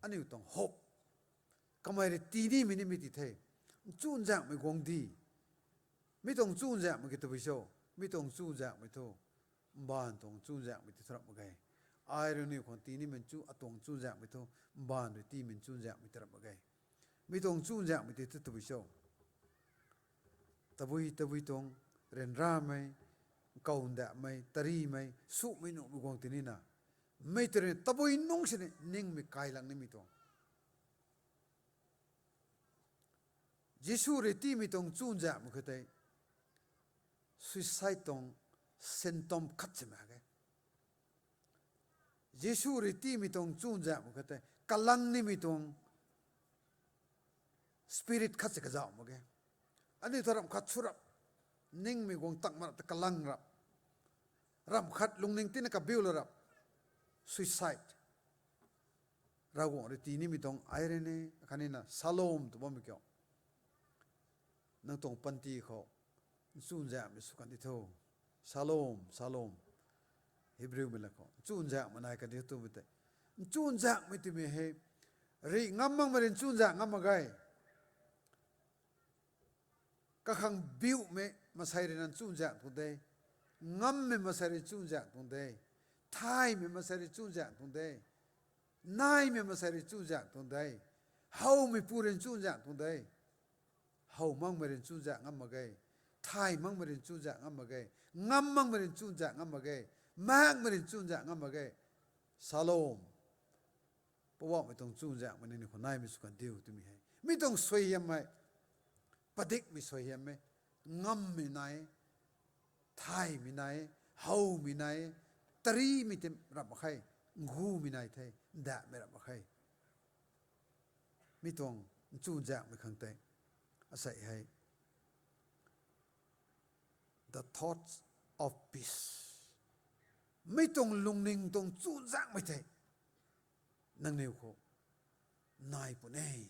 aniu tuang hope. Kamei rui tii nimei nimei ti the, nchunzaenghmei guangcdic. Mi tuang nchunzaenghmei ki tabui cho, mi tuang nchunzaenghmei thu, mbaanv tuang nchunzaenghmei ti thu ramh mak ge. Ai rui aniu khang tii nimei chu, atuang nchunzaenghmei thu, mbaanv rui tiimei nchunzaenghmei ti ramh mak ge. Mi tuang nchunzaenghmei ti thu tabui cho, tabui tabui tuang, ryanramei, nkaw ndauhmei, tarimei, sumei nuhmei guang tinina, mei tei rui tabui nungc sini ningmei kailang nimei tuang. Jisu rui tiimei tuang nchunzaenghmei khou tei suicide tuang symptom khat si mak ge. Jisu rui tiimei tuang nchunzaenghmei khou tei kalang nimei tuang spirit khat si kazauh mak ge. Aniu thu ramh khat sw rap, ningmei guang tak mak rap ta kalang rap, ramh khat lungning tina kabiu lou rap, suicide. Ravguangc rui tii nimei tuang eirene, akhatnina shalom tw bammei kiu, nang tuang panty khou nchunzaenghmei sw kan di tho. Shalom, shalom. Hebrewmei lak khou nchunzaenghmei nai kan di tho twmei tei, nchunzaenghmei twmei hei, rih ngam makmei rui nchunzaengh ngam mak ge. Kakhang biumei mansei rui na nchunzaengh tuang de, ngammei mansei rui nchunzaengh tuang de, thaymei mansei rui nchunzaengh tuang de, naimei mansei rui nchunzaengh tuang de, howmeipu rui nchunzaengh tuang de. How makmei rui nchunzaengh ngam mak ge, thay makmei rui nchunzaengh ngam mak ge, ngam makmei rui nchunzaengh ngam mak ge, maekmei rui nchunzaengh ngam mak ge. Shalom. Poubauhmei tuang nchunzaenghmei nangniw khou naimei sw kan diu twmei hei, mi tuang suaihiammei, padikmei suaihiammei, ngammei nai, thaymei nai, howmei nai, tarimei ti rap mak khe, ngumei nai the, ndauhmei rap mak khe. Mi tuang nchunzaenghmei khang tei, asei hei, the thoughts of peace. Mi tuang lungning tuang nchunzaenghmei tei nangniw khou nai puni e.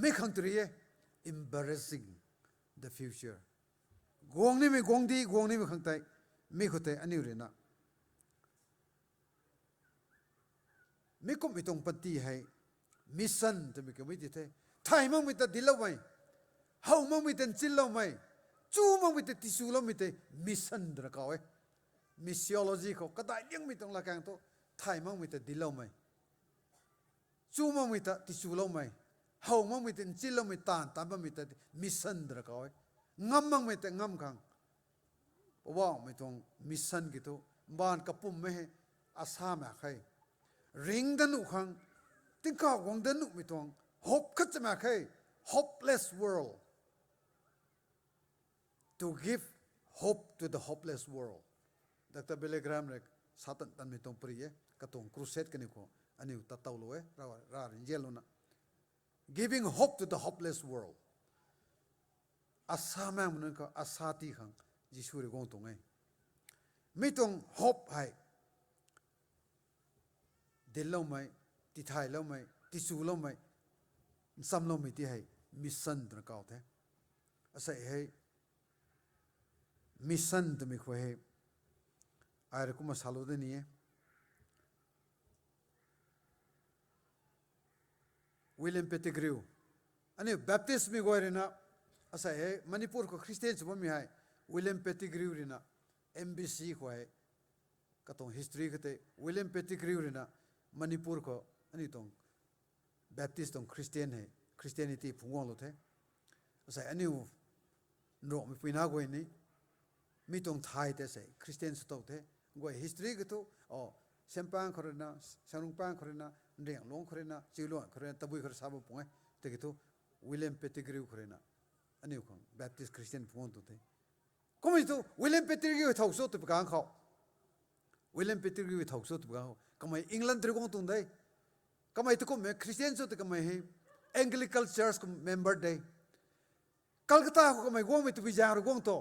Mi khang tei rui e, embarrassing the future. Guang nimei guangcdic, guang nimei khang tei, mi khou tei aniu rui na, mi kumhmei tuang panty hei, mission twmei kumhmei ti the. Thay makmei ta dincloumei, how makmei ta nchinloumei, chu makmei ta tichuloumei tei mission twna kau e. Missiology khou kadai liangmei tuang latkaeng thu, thay makmei ta dincloumei, chu makmei ta tichuloumei, how makmei ta nchinloumei, taanv tan bammei ta mission twna kau e. Ngam makmei ta ngam khang, Poubauhmei tuang mission ki thu, mbaanv kapummei hei, asa mak khe. Ringc dat nuh khang, tingkauh guang dat nuhmei tuang hope khat si mak khe. Hopeless world. To give hope to the hopeless world. Doctor Billy Graham rui sa tan tanmei tuang pary e, katuang crusade kaniw khou aniw tat towlou e, ra, ra rinzianlouna. Giving hope to the hopeless world. Asa maengmei nunc khou asa tii khang Jisu rui guang tuang e. Mi tuang hope hei, dincloumei, tithayloumei, tichuloumei, nchamloumei ti hei mission twna kau the. Asei hei mission twmei khou hei ai rui kumna salou de ni e. William Pettigrew, aniu Baptist mei guay ruina, asei hei Manipur khou Christian sw bammei hei William Pettigrew ruina, M B C khou hei, katuang history khou tei William Pettigrew ruina Manipur khou aniu tuang Baptist tuang Christian hei, Christianity phungc guanglou the. Asei aniu Nruanghmei puina guay ni, mi tuang thay tei sei Christian sw tow the. Guay history khou thu, o, Sempang khou ruina, Sangrungpang khou ruina, Nriangluang khou ruina, Chiuluan khou ruina, tabui khou rui sa bam pung e. Tiki thu William Pettigrew khou ruina aniu khang Baptist Christian phungc tuang the. Kummei thu William Pettigrew thow cho twpui kang khou, William Pettigrew thow cho twpui kang khou kamei England rui guang tuang de. Kamei tu kummei Christian cho tw kamei hei Anglican Church khou member de. Calcutta khou kamei guangmei twpui zaeng rui guang tu,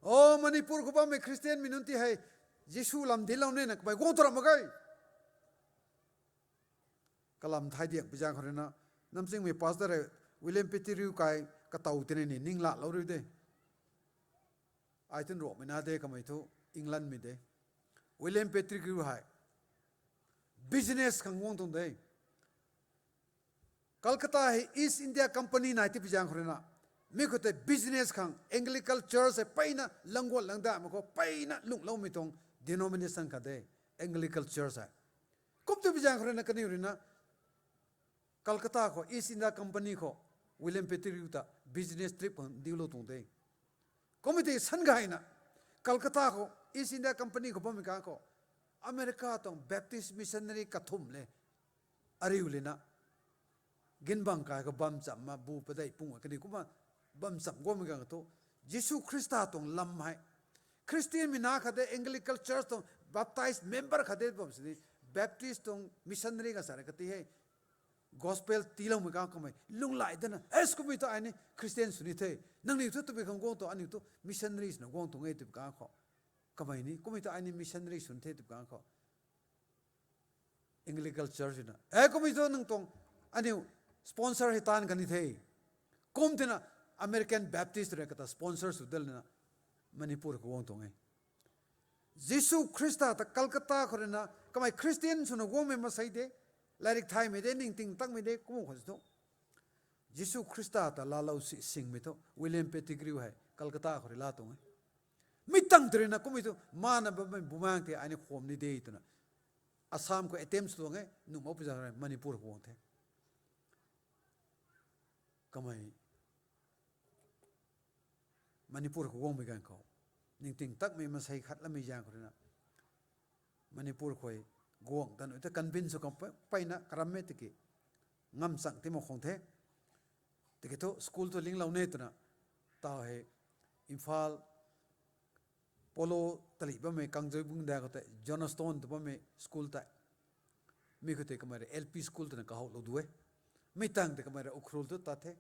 o, Manipur khou bammei Christian mei nunc ti hei Jisu lam dinclou nina kamei guang tu ram mak ge. Kalam thay diak pui zaeng khou ruina, Namchingmei pastor hei William Pettigrew kai katow tina ni ning latlou riu de. Ai tu Nruanghmei na de, kamei thu Englandmei de. William Pettigrew hei business khang guang tuang de. Calcutta hei East India Company nai tipui zaeng khou ruina, mi khou tei business khang Anglican Church hei peyna langguan langdamei khou peyna lungloumei tuang denomination khat de, Anglican Church hei. Kum tipui zaeng khou ruina kaniw ruina Calcutta khou East India Company khou William Pettigrew ta business trip khang dinclou tuang de. Kummei tei san gayna Calcutta khou East India Company khou bammei kang khou America tuang Baptist missionary kathumh le ariu lena ginbang kai khou bam chamna bu padeih pung kaniw kumna bam cham guangmei kang thu, Jisu Khrista tuang lam hei Christian mei na khat de, Anglican Church tuang baptized member khat de bam sini, Baptist tuang missionary ka sa rui kati hei gospel tiiloumei kang kamei lunglai dana, es kummei tu ai ni Christian sw ni the. Nangniw thu twpui khang guang tu, aniu thu missionary swna guang tuang e twpui kang khou, kamei ni kummei tu ai ni missionary sw ni the twpui kang khou Anglican Church na, e, kummei thu nang tuang aniu sponsor hei taanv kan ni the. Kum tina American Baptist rui kata sponsor sw dalna Manipur khou guang tuang e. Jisu Khrista ta Calcutta khou ruina kamei Christian swna guangmei masei de, lairik thaymei de, ningting takmei de, kum khou thu Jisu Khrista ta laalou si singmei thu William Pettigrew hei Calcutta khou rui laa tuang e. Mi tang tw ruina kummei thu mana bammei bumaeng tei ai ni kham ni de twna Assam khou attempt sw tuang e, nuh mak pui zaeng rui Manipur khou guang the. Kamei Manipur khou guangmei ganv khou ningting takmei masei khat lamei zaeng khou ruina Manipur khou guang tan ta convince sw kan peyna karam e tiki ngam chang ti mak khang the. Tiki thu school thu linglou ne twna taw hei Imphal Polo talih bammei Kangjoibung da khou tei Johnstone tw bammei school tei, mi khou tei kamei rui L P school twna kahowlou du e. Mi tang tei kamei rui Ukhrul thu tat the.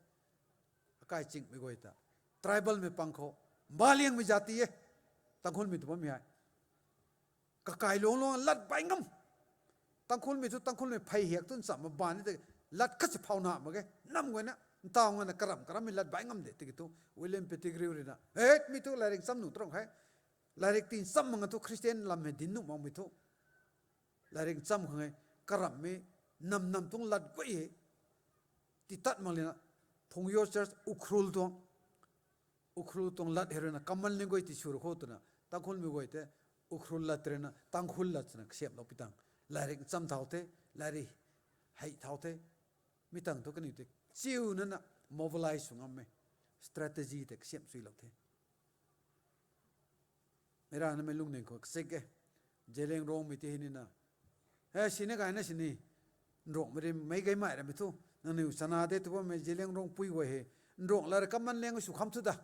Akai chingmei guay ta tribalmei pang khou, Mbaliangmei jati e, Tangkhulmei tw bammei hei. Kakai luang luang lat bai ngam. Tangkhulmei thu Tangkhulmei phey hiak tu nchamh ma baan ni tei lat khat si phau na mak ge. Nam guayna ntaw ngana karam karammei lat bai ngam de tiki thu William Pettigrew ruina, e, mi thu lairik cham nuh tuang khe. Lairik ti cham mak nga thu Christian lam hei dinc nuh makmei thu lairik cham khang e, karammei nam nam tuang lat guay hei titat mak lena, Phungyo Church Ukhrul tuang, Ukhrul tuang lat hei ruina common language ti sw ru khou twna Tangkhulmei guay tei Ukhrul lat ruina Tangkhul lat swna kasiamhlou pi tang, lairik cham thau the, lairik hei thau the. Mi tang thu kaniw tei chiu nana mobilize sw ngammei strategy tei kasiamh suilou the. Meic rana mei lungning khou kachek e, Zeliangrongmei ti hei nina, e, sini gayna sini, Nruanghmei ri meic gaymei ramei thu, nangniw chana de tw bammei Zeliangrongpui guay hei Nruangh lat rui common language sw kham thu da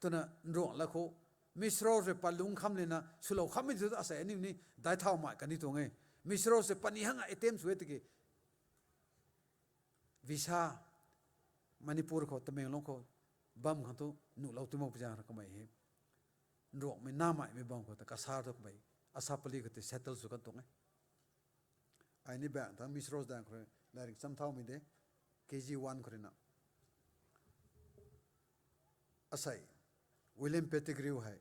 twna Nruangh lat khou Miss Rose rui pat lungc kham lena swlou khammei thu asei aniu ni daic thau mai kan ni tuang e. Miss Rose rui pat ni hanga attempt sw e tiki visa Manipur khou, Tamenglong khou bam khang thu nuhlou ti mak pui zaeng rui kamei hei Nruanghmei namaimei bam khou ta Cachar thu kamei Asapali khou tei settle sw kan tuang e. Ai ni bang thang Miss Rose daeng khou rui lairik cham thaumei de. K G one khou ruina. Asei, William Pettigrew hei.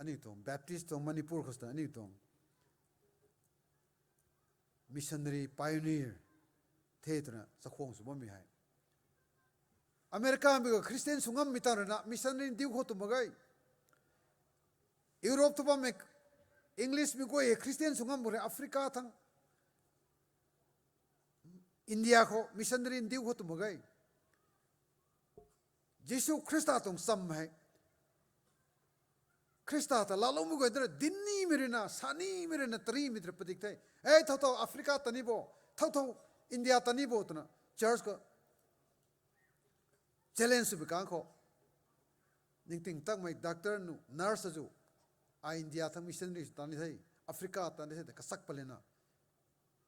Aniu tuang Baptist tuang Manipur khou swna aniu tuang missionary pioneer the twna chakhwang sw bammei hei. America mei khou Christian sw ngammei tang ruina missionary ndiu khou tw mak ge. Europe thu bammei English mei guay hei Christian sw ngam bu re Africa thang India khou missionary ndiu khou tw mak ge. Jisu Khrista tuang cham hei Khrista ta laaloumei guay tana dinnimei ruina, sanimei ruina, tarimei tei padik the. Ei, thau thau Africa ta ni bo, thau thau India ta ni bo twna church khou challenge swmei kang khou. Ningting takmei doctor nu, nurse azu, ai India thang missionary ta ni the, Africa ta ni the, kasak palina.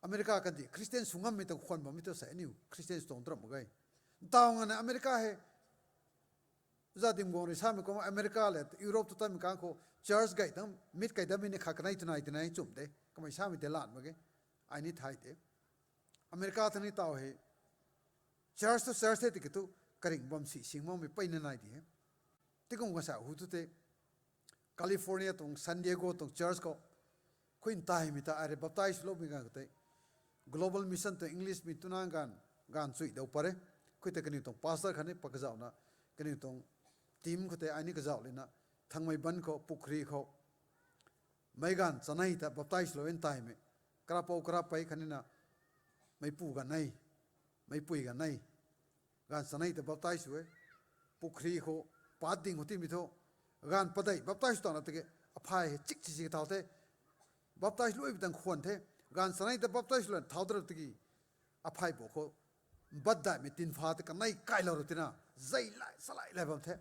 America kandih Christian sw ngammei tang khwan bammei tu sei aniu Christian sw tuang dram mak ge. Ntaw ngana America hei, za dim guang rui samei kum America le Europe tu tanmei kang khou church gay dam, mit kai dam mi ni kha kanei twna twna nchum de. Kamei samei de lat mak ge. Ai ni thay de. America thang ni taw hei church tu church the tiki tu karing bam si sing makmei peyna nai di he. Tikum kasa hu tu tei California tuang San Diego tuang church khou khui ntaimei ta ai rui baptize swloumei ganv khou tei Global Mission tuang English mei tuna ganv, ganv chui dau pare. Khui tei kaniw tuang pastor khatni pa kazauhna, kaniw tuang team khou tei ai ni kazauh lina, Thangmeiban khou, Pukhri khou, meic ganv chanei ta baptize swlou ntaimei, karapou karapei khatnina, meipu ganv nei, meipui ganv nei, ganv chanei ta baptize sw e. Pukhri khou, pat ding khou timei thu, ganv padeih baptize sw tana tiki, aphay hei chik si si thau the, baptize luibi tang khwan the, ganv chanei ta baptize sw lan thau tara tiki, aphay bo khou, bat daihmei tinpha ta kanei kailou ra tina, zei lai, salai lai bam the.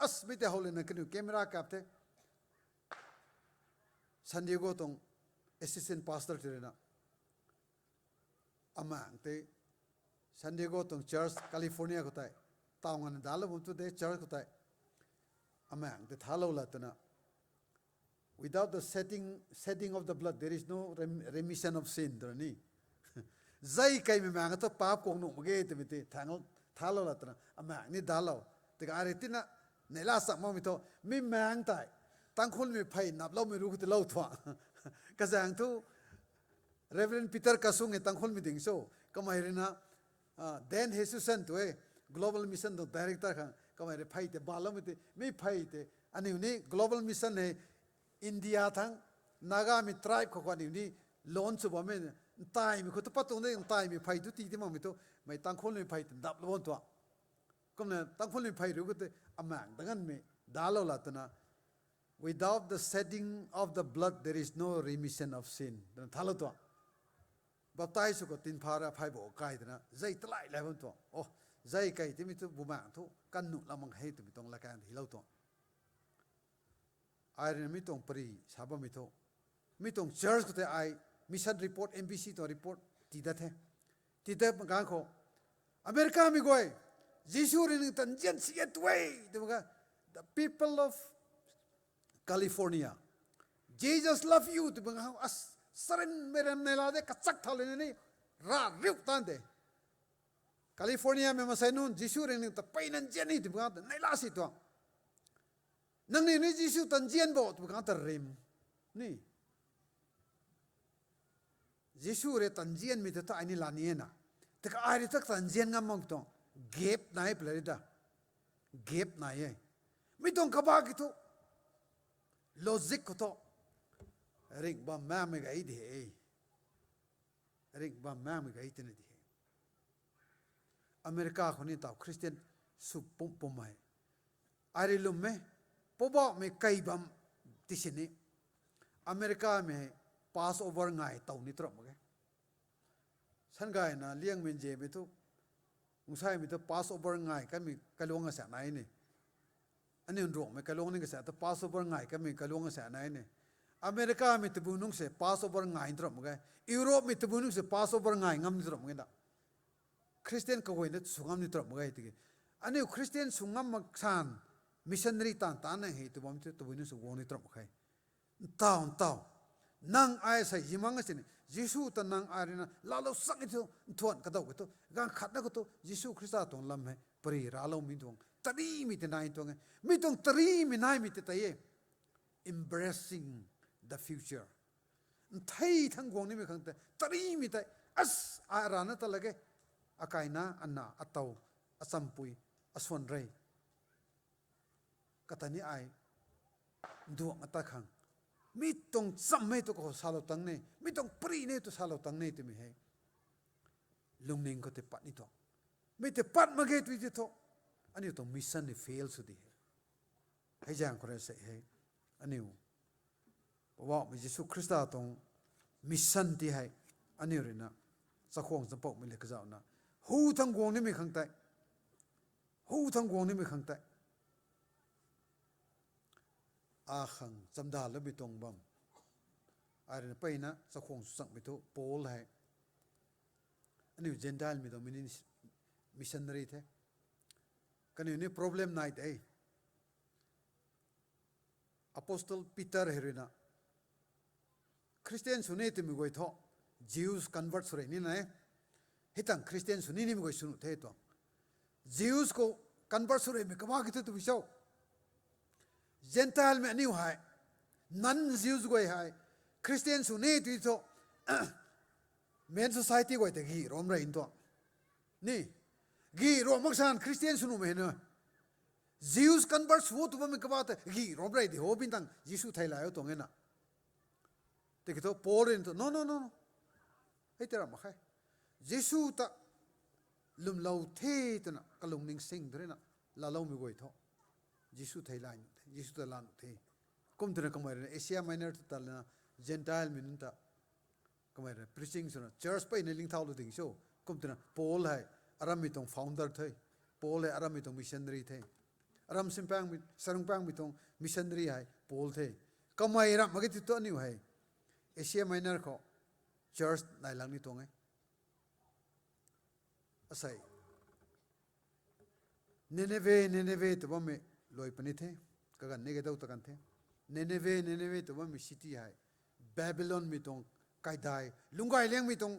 As mi tei how lina kaniw camera kap the. San Diego tuang assistant pastor ti ruina. Amaeng tei San Diego tuang church California khou tei. Taw ngana dalou bam tu de church khou tei. Amaeng tei thalou la twna. Without the shedding, shedding of the blood, there is no rem-, remission of sin, twna ni. Zei keimei maeng thu paap kuang nuh mak ge twmei tei, thang, thalou la twna, amaeng ni dalou. Tiki ai rui tina, neihla sak makmei thu, mi maeng tei, Tangkhulmei phey naploumei ru khou tei lou thuan. Kazaeng thu, Reverend Peter Kasung e Tangkhulmei ding cho, kamei ruina, Dan Hesusen tu e, Global Mission tuang director khang, kamei rui phey tei baloumei tei, mi phey tei, aniu ni Global Mission hei, India thang, Nagamei tribe khou khou aniu ni, loan sw bammei, ntaimei khou tu pat tuang de, ntaimei phey tu ti ti makmei tu, mei Tangkhulmei phey tei daplou bam tuang. Kumna Tangkhulmei phey ru khou tei, amaeng danganmei, dalou la twna, Without the shedding of the blood, there is no remission of sin, twna thalou tuang. Baptize sw khou tinpha rui aphay bo kai twna, zei talai lai bam tuang. O, zei kei timei thu bumaeng thu, kan nuh la mang hei twmei tuang la kan hilou tuang. Ai ruina mi tuang pari sa bammei thu. Mi tuang church khou tei ai mission report, M B C tuang report tii dat the. Tii dat ganv khou America mei guay, Jisu rui ning ta nzian si e tu e, twmei ga, the people of California, Jesus love you, twmei ga, as, sarinmei ram neihla de kachak thau lena ni, ra riu tan de. California mei masei nunc, Jisu rui ning ta peyna nzian ni, twmei ga, neihla si tuang. Nangniw ni Jisu ta nzian bo, twmei kang ta rim. Ni. Jisu rui ta nzianmei ta ta ai ni la ni e na. Tiki ai rui ta ta nzian ngam mak tuang. Gap nai e pla rui ta. Gap nai e. Mi tuang kaba ki thu. Logic khou thu. Ringh bam makmei gay di he. Ringh bam makmei gay tina di he. America khou ni taw Christian sw pum pum hei. Ai rui lwm e, Poubauhmei kei bam tisini. America mei hei Passover ngai tow ni twrap mak ge. Sangayna Liangmei Nzianmei thu, Ungsaimei thu Passover ngai kanmei kaluang a sa nai ni. Aniu Nruangmei kaluang ni kasa thu Passover ngai kanmei kaluang a sa nai ni. America mei tabui nungc se Passover ngai twrap mak ge. Europe mei tabui nungc se Passover ngai ngam ni twrap mak ge na. Christian kaguayna sw ngam ni twrap mak ge tiki. Aniu Christian sw ngam mak san, missionary taanv taanv nang hei tw bam thu tabui nungc sw guang ni twrap mak khe. Ntaw, ntaw. Nang ai sei zimang a sini, Jisu ta nang ai ruina laalou sang e thu, nthuan kadau ka thu, ganv khatna ka thu, Jisu Khrista tuang lam hei pari racloumei tuang tarimei tei nai tuang e. Mi tuang tarimei naimei tei tei e. Embracing the future. Nthei thang guang nimei khang tei, tarimei tei, as, ai rana ta lak ge. Akaina, ana, atow, achampui, asuan rei. Kata ni ai, nduang ata khang. Mi tuang chammei tu khou salou tang ne, mi tuang pari ne tu salou tang ne twmei hei. Lungning khou tei pat ni tuang. Mi tei pat mak ge tui ti thu, aniu tuang mission ni fail sw di he. Hei zaeng khou rui sei hei, aniu Poubauhmei Jisu Khrista tuang mission ti hei, aniu ruina, chakhwang champoumei le kazauhna, hu thang guang nimei khang tei, hu thang guang nimei khang tei, akhang chamdaloumei tuang bam. Ai ruina mpeyna chakhwang sw changmei thu Paul hei, aniu Gentile mei tuang mini-, missionary the. Kaniw ni problem nai de. Apostle Peter hei ruina, Christian sw ni twmei guay thu, Jews convert sw rei nina e. Hei tang Christian sw ni nimei guay sw nuh the tuang. Jews khou convert sw reimei kama ki thu twbi cho. Gentile mei aniu hei, non-Jews guay hei, Christian sw ni tui thu, men society guay tei gi rom rei tuang. Ni, gi rom mak san Christian sw nuhmei na. Jews convert sw tu bammei kaba tei gi rom rei di ho bin tang Jisu thei lai o tuang e na. Tiki thu Paul rui thu, no, no, no, no. Hei tei ram mak khe. Jisu ta lwmlou the twna kalungning sing tu ruina, laaloumei guay thu, Jisu thei lai nuh the, Jisu ta la nuh the. Kum twna kamei ruina Asia Minor ta ta lana, Gentile mei nunc ta, kamei rui preaching swna church mpeyna lingthaulou ding cho. Kum twna Paul hei arammei tuang founder the. Paul hei arammei tuang missionary the. Aram simpangmei, sarungpangmei tuang missionary hei Paul the. Kamei ram mak ge ti thu aniu hei Asia Minor khou church nai lang ni tuang e. Asei, Nineveh, Nineveh tw bammei luai puni the, kaganv ni ge dau ta kan the. Nineveh, Nineveh tw bammei city hei Babylonmei tuang kaidai, lungcgay liangmei tuang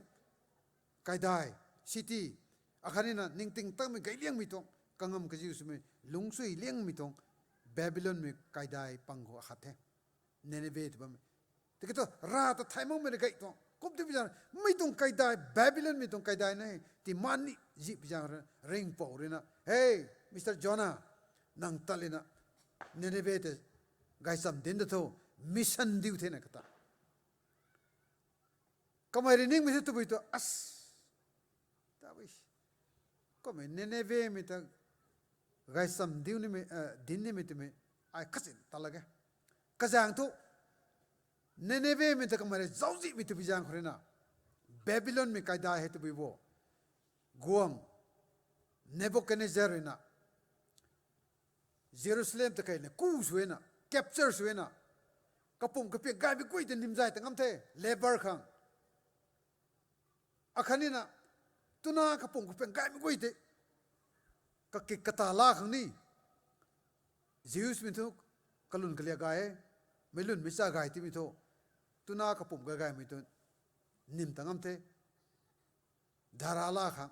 kaidai, city, akhatnina ningting tangmei gay liangmei tuang, kangam kaziu swmei, lungcsuai liangmei tuang, Babylonmei kaidai pang khou akhat the. Nineveh tw bammei. Tiki thu, Rav ta thay makmei rui gay tuang. Kum ti pi zaeng, mei tuang kaidai, Babylonmei tuang kaidai na hei, ti man ni zi pi zaeng rui, ringhpouc ruina, hey, Mister Jonah, nang tat lana, Nineveh tei gaychamv dinc da tho, mission diu the na kata. Kamei rui ningmei the tabui tu, as, tabui. Kummei Ninevehmei ta gaychamv diu nimei, dinc nimei twmei, ai kachin ta lak ge. Kazaeng thu, Ninevehmei ta kamei rui zauczihmei tabui zaeng khou ruina, Babylonmei kaidai hei tabui bo. Guangc, Nebuchadnezzar ruina, Jerusalem ta keyna ku swna, capture swna, kapumc kapiang gaymei guay tei nimzay ta ngam the, labour khang. Akhatnina, twna kapumc kapiang gaymei guay tei, kakik kata la khang ni, Jewsmei thu, kalun kalia gay e, meic lun meic cha gay timei thu, twna kapumc gay gaymei tu, nim ta ngam the, dhara la khang.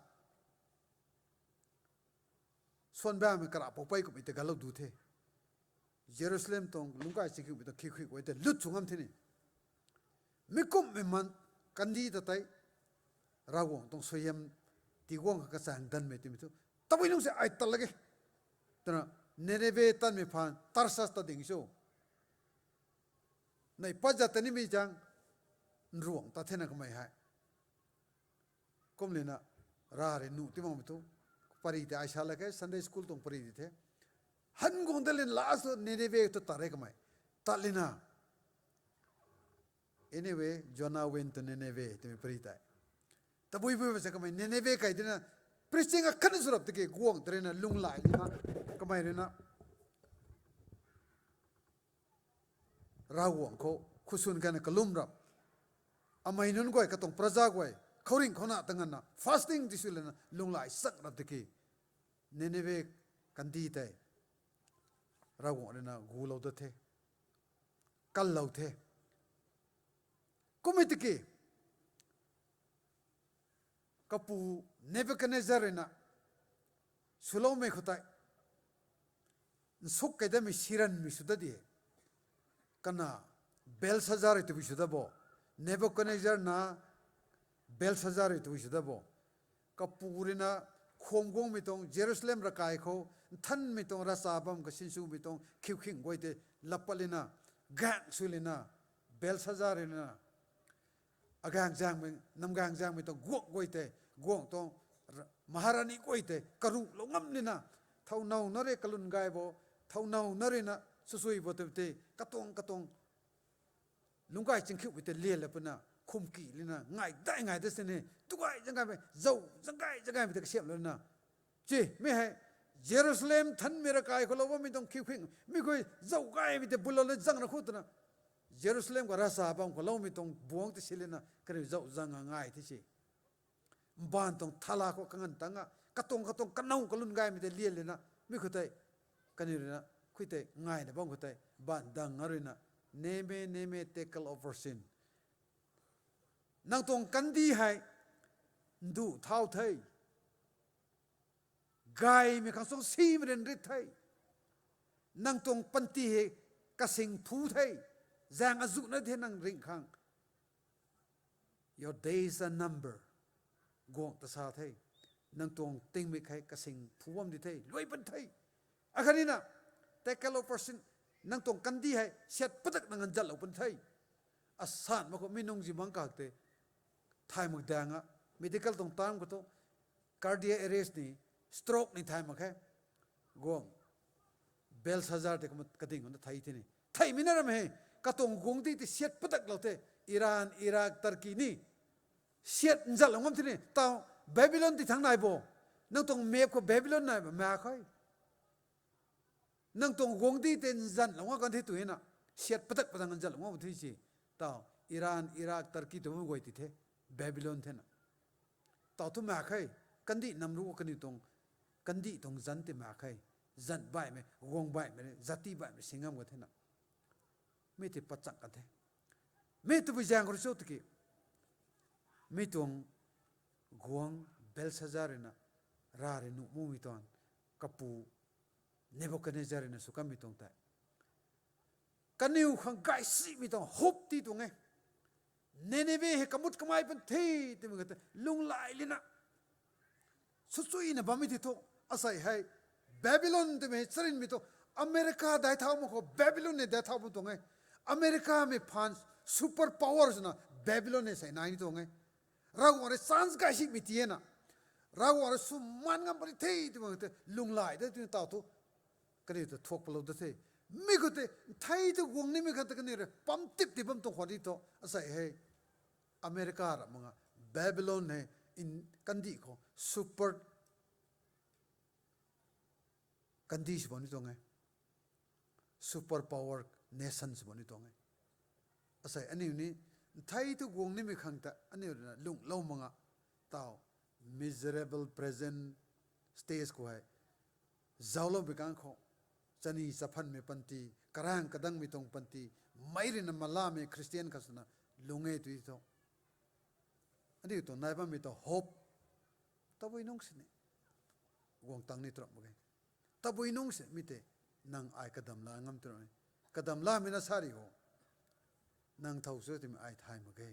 Suan bammei kara poupei kummei tei galou du the. Jerusalem tuang lungcgay chikiumei tuang khikhui guay tei lut sw ngam the ni. Mi kumhmei man kandih ta tei, Ravguangc tuang suaihiam tiguang kha kachaeng danmei timei thu, tabui nungc se ai tat lak ge. Twna, Nineveh tanmei phaan Tarshish ta ding cho. Nai pat zat ta nimei zaeng, nruang ta thena kamei hei. Kum lana, Rav rui nuh ti makmei thu, pary tei ai sa lak khe, Sunday school tuang pary di the. Han guang dat lana last tu Nineveh tu tat re kamei. Tat lana, anyway, Jonah went to Nineveh twmei pary tei. Tabui bui ba sa kamei Nineveh kai tina, preaching akhatna sw rap tiki guangc ta ruina lunghlaic nina, kamei ruina Ravguangc khou khutsun kana kalum rap. Amei nunc guay katuang praja guay, khouringh khou na ta nganvna fasting tisw lana lunghlaic chang rap tiki, Nineveh kandih tei Ravguangc ruina gulou dat the, kanlou the. Kummei tiki, kapu Nebuchadnezzar rui na swloumei khou tei nsuk kei datmei siranmei sw dat di e. Kana Belshazzar rui tabui sw dat bo. Nebuchadnezzar na Belshazzar rui tabui sw dat bo. Kapu rui na kham guangmei tuang Jerusalem ravkai khou nthanmei tuang ravcha bam kasinswmei tuang khiukhing guay tei lap pat lina, gaeng sw lina, Belshazzar rui na agaeng zaengmei, namgaeng zaengmei tuang guang guay tei, guang tuang Maharani guay tei karuhlou ngam lina, thownow na rui kalwn gay bo, thownow na rui na swsui bo tei tei katuang katuang lungc gay chingkhiuhmei tei lian la puna, khumki lina, ngai dai ngai da sini, tu gay zang gaymei, zau zang gay zang gaymei tei kasiamh lana, chi, mi hei, Jerusalem nthanmei ravkai khou lou bammei tuang khiukhing, mi khou zau gaymei tei bulou la zang ra khou twna, Jerusalem khou ravcha bam khou loumei tuang buangc tei si lana, kaniw zau zang a ngai the si. Mbaanv tuang thala khou kanganv tang a, katuang katuang kanow kalwn gaymei tei lian lana, mi khou tei, kaniw rui na, khui tei, ngaina bam khou tei, mbaanv dang a rui na, neme, neme, tekel opersin. Nang tuang kandih hei, nduh thau the. Gaymei khang suang simei ryan rit the. Nang tuang panty hei kasing phu the. Zaeng azuh na the nang ringh khang. Your days are number. Guangc ta sa the. Nang tuang tingmik hei kasing phu bam di the. Luai pan the. Akhatni na, tekel opersin, nang tuang kandih hei siat patak nang nzanlou pan the. Asan mak khou mi nungzi mang kak tei thay mak daeng a, medical tuang term khou thu, cardiac arrest ni, stroke ni thay mak khe. Guang, Belshazzar tei kumna kading kumna thei the ni. Theimei na ram hei, katuang guangcdic tei siat pataklou the, Iran, Iraq, Turkey ni. Siat nzanlou ngam the ni, taw Babylon ti thangc nai bo. Nang tuang map khou Babylon nai bo, mak khe. Nang tuang guangcdic tei nzanlou ngam kan the tu na. Siat patak patak nzanlou ngam the si. Taw Iran, Iraq, Turkey tu bam guay ti the. Babylon the na. Taw thu mak khe, kandih nam ru kaniw tuang, kandih tuang zanc tei mak khe, zanc baihmei, guang baihmei, zati baihmei si ngam ka the na. Mi tei pachang kan the. Mi tabui zaeng khou rui cho tiki, mi tuang guangc Belshazzar rui na, rav rui nuh mumei tuang, kapu Nebuchadnezzar rui na sw kanmei tuang tei, kaniw khang gaysimei tuang hope ti tuang e. Nineveh hei kamut kamei pan the twmei khou tei lunghlaic lina, swchuina bammei ti thu, asei hei, Babylon twmei hei charynmei thu, America daic thau mak khou Babylon hei daic thau bam tuang e. Americamei phaan super power swna Babylon hei sei nai ni tuang e. Ravguangc rui chance gaysimei ti e na. Ravguangc rui sw maan ngam puni the twmei khou tei lunghlaic da twna taw thu, kaniw ta thuak palou da the. Mi khou tei, nthei tu guang nimei khang tei kaniw rui pam tip ti bam tuang khwan di thu, asei hei, America ra mak nga, Babylon hei, kandih khou super kandih sw bam ni tuang e. Super power nation sw bam ni tuang e. Asei aniu ni, nthei tu guang nimei khang ta aniu rui na lunghlou mak nga, taw miserable present stage khou hei, zaucloumei kang khou, chani chaphanmei panty, karaeng kadangmei tuang panty, meic rui na malamei Christian khat swna lung e tu thu, aniu tuang nai bammei tuang hope, tabui nungc sini guang tang ni tu ramh mak ge. Tabui nungc sini mi tei, nang ai kadam la ngam tu ramh e. Kadam lamei na sa ri ho. Nang thow sw timei ai thay mak ge.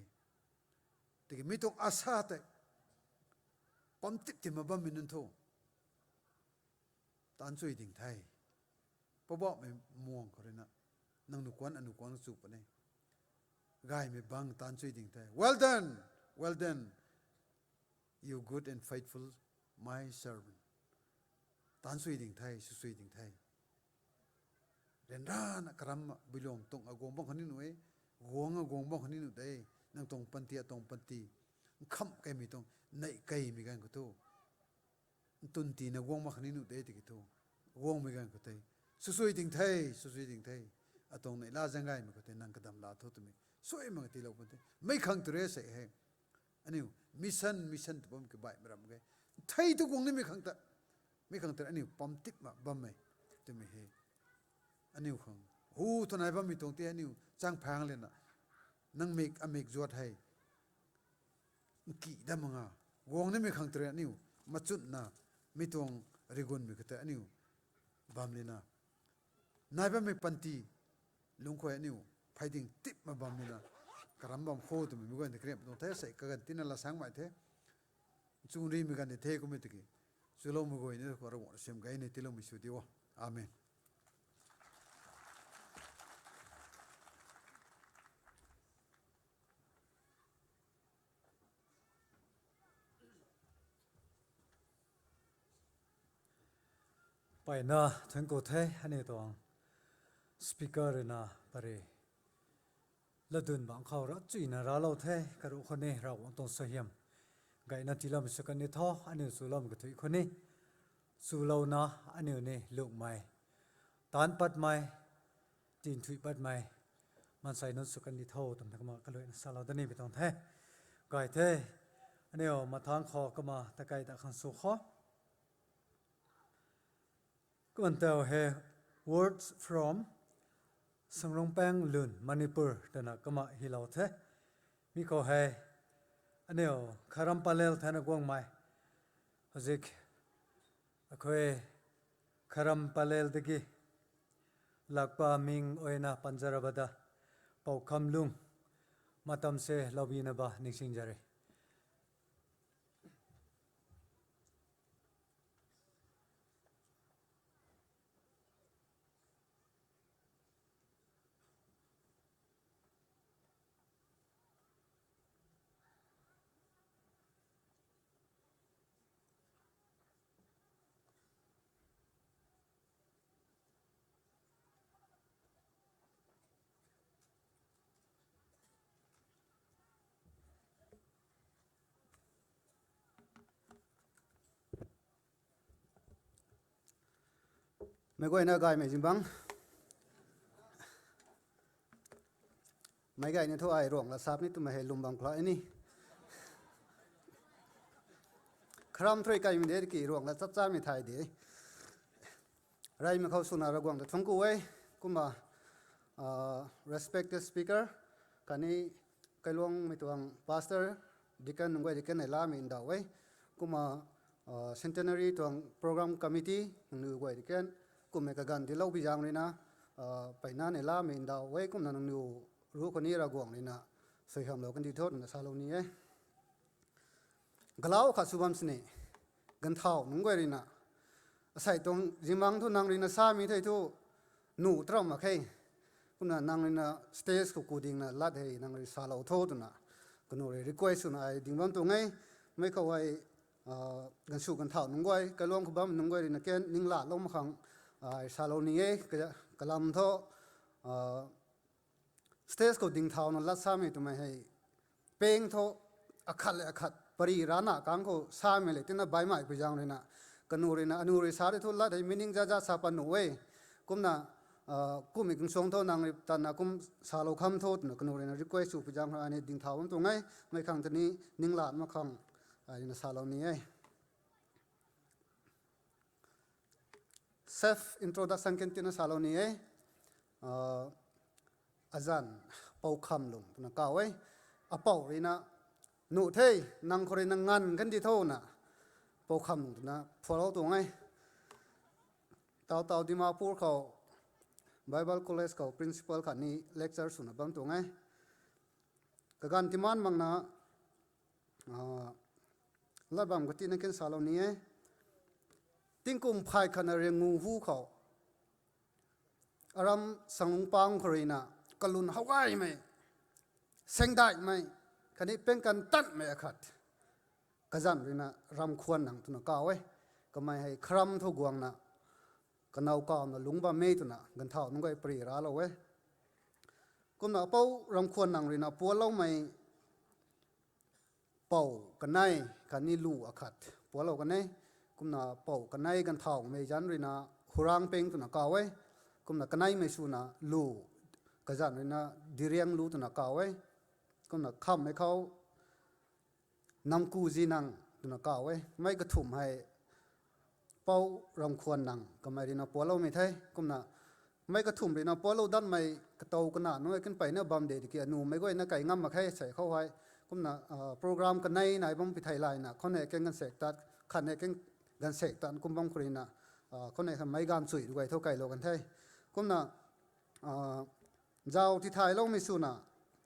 Tiki mi tuang asa tei pam tip ti mak bammei nunc thu, taanc chui ding the. Poubauhmei muang khou rui na, nang nuh kuan, anu kuan chu puni, gaymei bang taanc chui ding the. Well done, well done, you good and faithful my servant. Taanc chui ding the, swsui ding the. Ryanrana karamna builuang tuang a guang bam khatni nuh e, guang a guang bam khatni nuh de, nang tuang panty, atuang panty, nkham keimei tuang, neih keimei ganv khou thu, ntun tina guang mak khatni nuh de tiki thu, guangmei ganv khou tei, swsui ding the, swsui ding the, atuang neih la zaeng gaymei khou tei nang kadam la tho twmei, suai mak tiilou pun the, mei khang tu re sei he. Aniu mission, mission tu bam ki baihmei ram ge. Nthei tu guang nimei khang ta, mi khang ta aniu pam tip mak bammei twmei he. Aniu khang hu thu nai bammei tuang tei aniu chang phang lena, nang mik amik zuat hei, nki dam mak nga, guang nimei khang tei aniu machutna, mi tuang rigunmei khou tei aniu bam lina, nai bammei panty lungc khou aniu phey ding tipna bam lina, karam bam kho twmei mi guay ta kariam tuang the. Sei kaganv tina lat sangmei the, chung rimei ganv ni the kummei tiki, chuloumei guay ni khou Ravguangc rui sim gay ni tiiloumei sw di o. Amen. Mpeyna thuancku the, aniu tuang speaker ruina pary latdyn bangc khou ravchuyna raclou the. Karuh khou ni Ravguangc tuang suaihiam gayna tiiloumei sw kan ni tho. Aniu chuloumei kathuic khou ni, chulouna aniu ni lungmei, taanc patmei, tinthuih patmei maansei nunc sw kan ni tho twmei kumna kaluaina salou dat nimei tuang the. Gay the, aniu mathangc khou kumna takei ta khang sw kho. Kumna tau hei Words from Sangrongpang Lun, Manipur twna kumna hylou the. Mi khou hei aniu Kharam Palel theina guangmei, zik akhui Kharam Palel dagi lakpa ming oina panzarabada Pou Khamlung matam se loubina ba ningsing zari. Meic guayna gaymei zingbangc. Meic gayna thu ai Ruanglat sap ni twmei hei lwm bam khla ni. Kharam thu rui kaimei de ki Ruanglat chapchamei thay de. Reymei khou swna Ravguangc ta thuancku e, kumna, respected speaker, khatni kailuangmei tuang pastor, deacon, nunc guay deacon nei lamei ndauh e, kumna centenary tuang program committee nangniw guay deacon, kummei kaganv tiilou bi zaeng ruina, mpeyna nei lamei ndauh e, kumna nangniw ruc khou ni Ravguangc ruina suaihiamlou kandi tho twna salou ni e. Galau khat sw bam sini, ganvthau nunc guay ruina, asei tuang zingbangc thu nang ruina samei thei thu, nuh taram mak khe. Kumna nang ruina stage khou ku dingna lat hei nang rui salou tho twna, kanu rui request swna ai ding bam tuang e. Mei khou ai, ganvsw ganvthau nunc guay, kailuang khou bam nunc guay ruina ken ninglatlou mak khang ai salou ni e. Kalam thu, stage khou dingthauna lat samei twmei hei, peng thu akhat le akhat pary rana kang khou samei le tina baihmei pui zaeng ruina, kanu ruina aniu rui sa rui thu lat hei meaning zaza sa pat nuh e. Kumna, kummei kungsuang thu nang rui tanna kum salou kham tho twna kanu ruina request sw pui zaeng rui ani dingthau bam tuang e. Mei khang tani ninglat mak khang ai ruina salou ni e. Self introduction kan tina salou ni e. Azanc Pou Khamlung twna kaw e. Apou ruina, nuh the, nang khou ruina nganv kandi tho na, Pou Khamlung twna phualou tuang e. Taw taw Dimapur khou Bible College khou principal khatni lecture swna bam tuang e. Kaganv timan makna, lat bam katina ken salou ni e. Tingkum phay khatna riangu hu khou, aram Sanglungpang khou ruina, kalun how gaymei, sengdaihmei, khatni pengkan tanmei akhat, kazanc ruina Ramkhwan Nang twna kaw e. Kamei hei Kharam thu guangna, kanow kawna lungc bammei twna ganvthau nunc guay pary raclou e. Kumna Pou Ramkhwan Nang ruina pualoumei pou kanei khatni lu akhat pualou kan e. Kumna pou kanei ganvthaumei zanc ruina Hurangpeng twna kaw e. Kumna kaneimei swna lu kazanc ruina Dirianglu twna kaw e. Kumna khamhmei khou Namkuzinang twna kaw e. Mei kathumh hei Pou Ramkhwan Nang kamei ruina pualoumei the. Kumna mei kathumh ruina pualou datmei katow kana nunc e kan mpeyna bam de tiki anumei guayna kai ngam mak khe sei khou hei. Kumna program kanei nai bam pi thei layna khou ne keng gansek tat, khat ne keng gansek tat kum bam khou ruina khou ne khan meic ganv chuy ru guay tho kailou kan the. Kumna zau tithayloumei swna,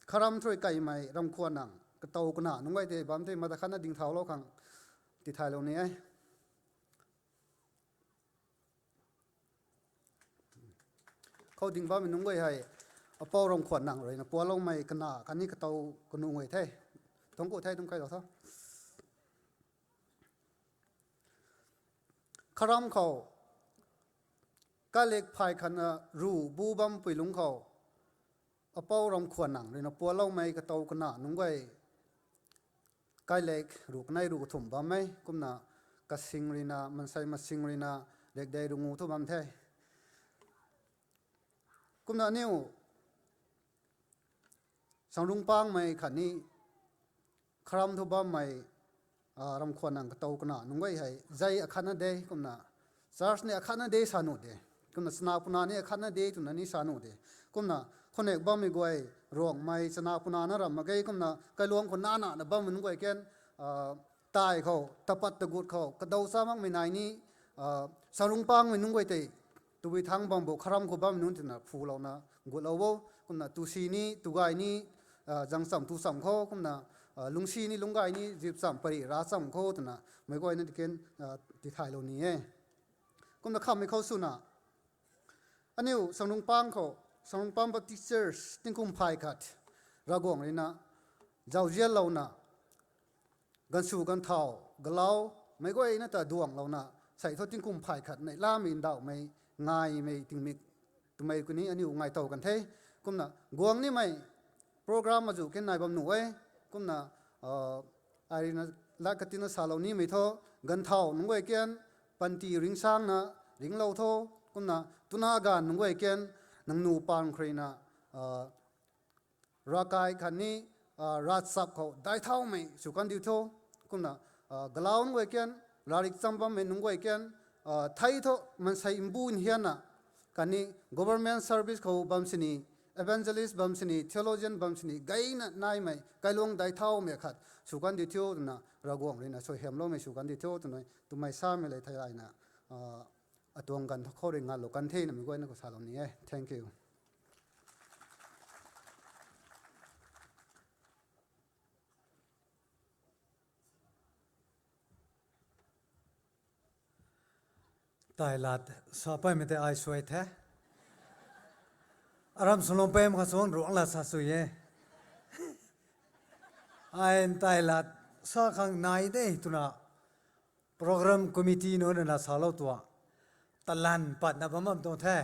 kharam thu rui kaimei ramkhwan nang katow kana nunc guay tei bam tei mata khatna dingthaulou khang tithaylou ni e. Khou ding bammei nunc guay hei apou ramkhwan nang ruina pualoumei kana khatni katow kanu guay the. Tuang ku the, tuang kailou tho. Kharam khou kalek phay khatna ru bu bampui lungc khou apou ramkhwan nang ruina pualoumei katow kana nunc guay kailek ru kanei ru kathumh bam e. Kumna kasing ruina, mansei masing ruina, rekdei rungu thu bam the. Kumna aniu Sangrungpangmei khatni kharam thu bammei ramkhwan nang katow kana nunc guay hei zei akhatna de, kumna church ni akhatna de sa nuh de, kumna chana puna ni akhatna de twna ni sa nuh de. Kumna khounek bammei guay, Ruangmei chana puna na ram mak ge, kumna kailuang khou nana na bammei nunc guay kan, tai khou, tapat tagut khou kadaw cha makmei nai ni, Sangrungpangmei nunc guay tei, tabui thangc bam bo, kharam khou bammei nunc twna phulouna gutlou o. Kumna tusi ni, tugay ni, zangcham tucham khou, kumna lungsi ni, lunggay ni, zipcham pari ravcham khou twna meic guayna tiken tithaylou ni e. Kumna khammei khou swna aniu Sangrungpang khou, Sangrungpang Baptist Church tingkum phay khat Ravguangc ruina zauzianlouna, ganvsw ganvthau galau meic guayna ta duanglouna, sei thu tingkum phay khat neihlamei ndauhmei, ngaimei tingmik twmei kuni aniu ngai tow kan the. Kumna guang nimei program azu kan nai bam nuh e. Kumna ai ruina lat katina salou nimei thu, ganvthau nunc guay kan panty ringsangna ringlou tho. Kumna twna ganv nunc guay kan nangniw paan khou ruina ravkai khatni ravchap khou daic thaumei sw kan diu tho. Kumna galau nunc guay kan, ravrik cham bammei nunc guay kan, thei thu maansei mbu nhianna khatni government service khou bam sini, evangelist bam sini, theologian bam sini gayna naimei kailuang daic thaumei khat sw kan diu tho twna Ravguangc ruina suaihiamloumei sw kan diu tho twna twmei samei le thei layna atuang ganv thu khou rui ngalou kan the namei guayna khou salou ni e. Thank you. Tailat sa paymei tei ai suai the. Aram Salom Pam kha suang ruang la sa sui e. Ai tailat sa khang nai de twna program committee nunc na salou tuang talan patna bam bam tuang the.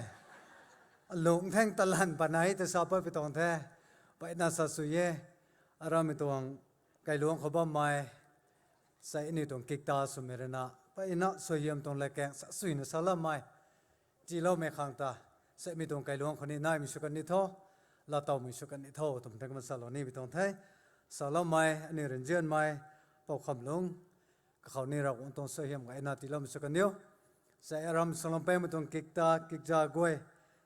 Lungc theng talan patna hei ta sa pat pi tuang the. Peyna sa sui e. Aramei tuang kailuang khou bammei, sei aniu tuang kikta swmei ruina peyna suaihiam tuang latkaeng sa suina saloumei tiiloumei khang ta, sei mi tuang kailuang khou ni naimei sw kan ni tho, laatowmei sw kan ni tho twmei tei kumna salou ni pi tuang the. Saloumei aniu ryanzianmei Pou Khamlung, kakhou ni Ravguangc tuang suaihiam gayna tiiloumei sw kan niu. Sei Aram Salom Pammei tuang kikta kikza guay,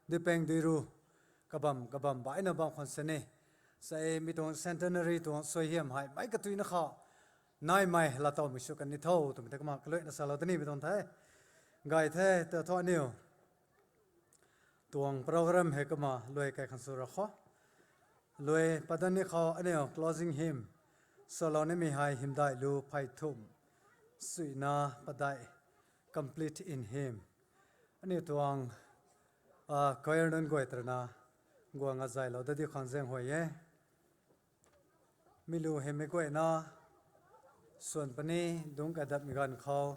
duipeng duiru, kabam kabam baihna bam khwan sini, sei mi tuang centenary tuang suaihiam hei meic katuina khou naimei laatowmei sw kan ni tho twmei tei kumna kaluaina salou ta ni pi tuang the. Gay the ta thu aniu tuang program hei kumna luai kai khang sw ra kho. Luai pat dat ni khou aniu closing hymn salou nimei hei hymdaih lu phey thumh, suina padeih, Complete in Him. Aniu tuang choir nunc guay ta ruina guang azaylou dat diu khang zaeng huay e. Mi lu hymei guayna swan puni, dungc kadatmei ganv khou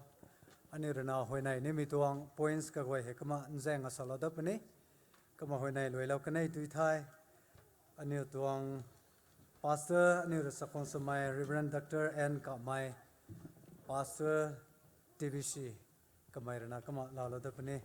aniu ruina huayney nimei tuang points kaguay hei kumna nzaeng asalou dat puni. Kumna huayney luailou kanei tui the. Aniu tuang pastor, aniu rui chakhwang swmei Reverend Doctor N Kamei, pastor, T B C, kamei ruina kumna laalou dat puni.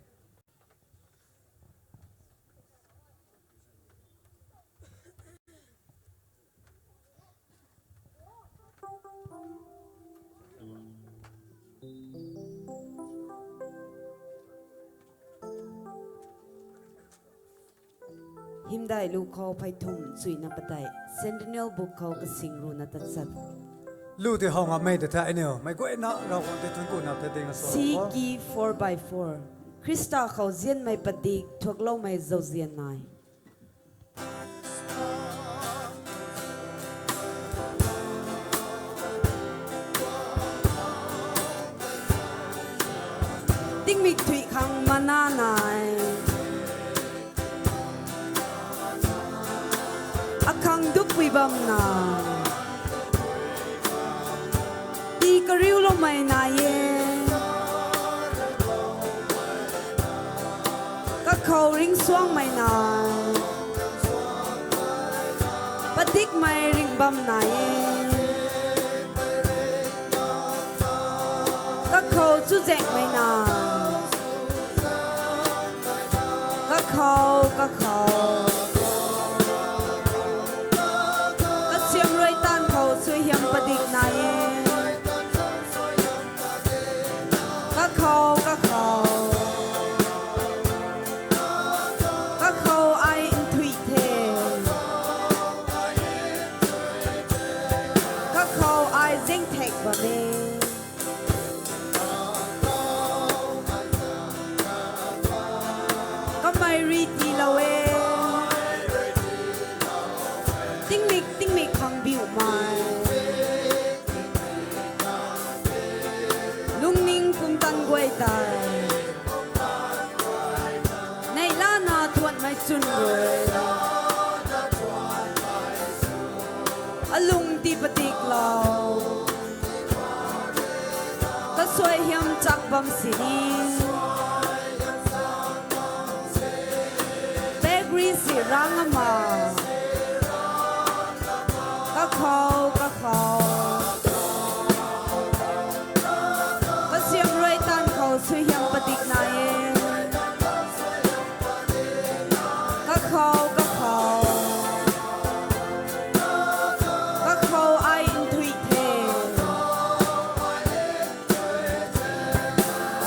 Hymdaih lu khou phey thum chuina padeih, Centennial Book khou kasing runa tachat. Lu tei how ngammei ta the aniu, meic guayna Ravguangc tei thuanc ku nap the ding a sa. C K four by four. Khrista khou zianmei padik thuakloumei zauzian nai. Tingmik thuih khang mana nai. Akhang dukpui bam na. Tii kariuloumei nai e. Kakhou ringcsuangmei nai. Padikmei ringhbam nai e. Kakhou chuzaenghmei na. Kakhou, kakhou. Kasiamh rui taanv khou suaihiam padik nai e. Kakhou, kakhou. Kakhou ai nthuih the. Kakhou ai zengthek bam e. Kamei rui tiilou e. Tingmik, tingmik khang biumei. Lungning pumtan guay tei. Neihlana thuanmei chwn rui. Alung tii patiklou. Kasuaihiam chak bam sini. Pekri si rang ama. Kakhou, kakhou. Kasiamh rui taanv khou suaihiam padik nai e. Kakhou, kakhou. Kakhou ai nthuih the.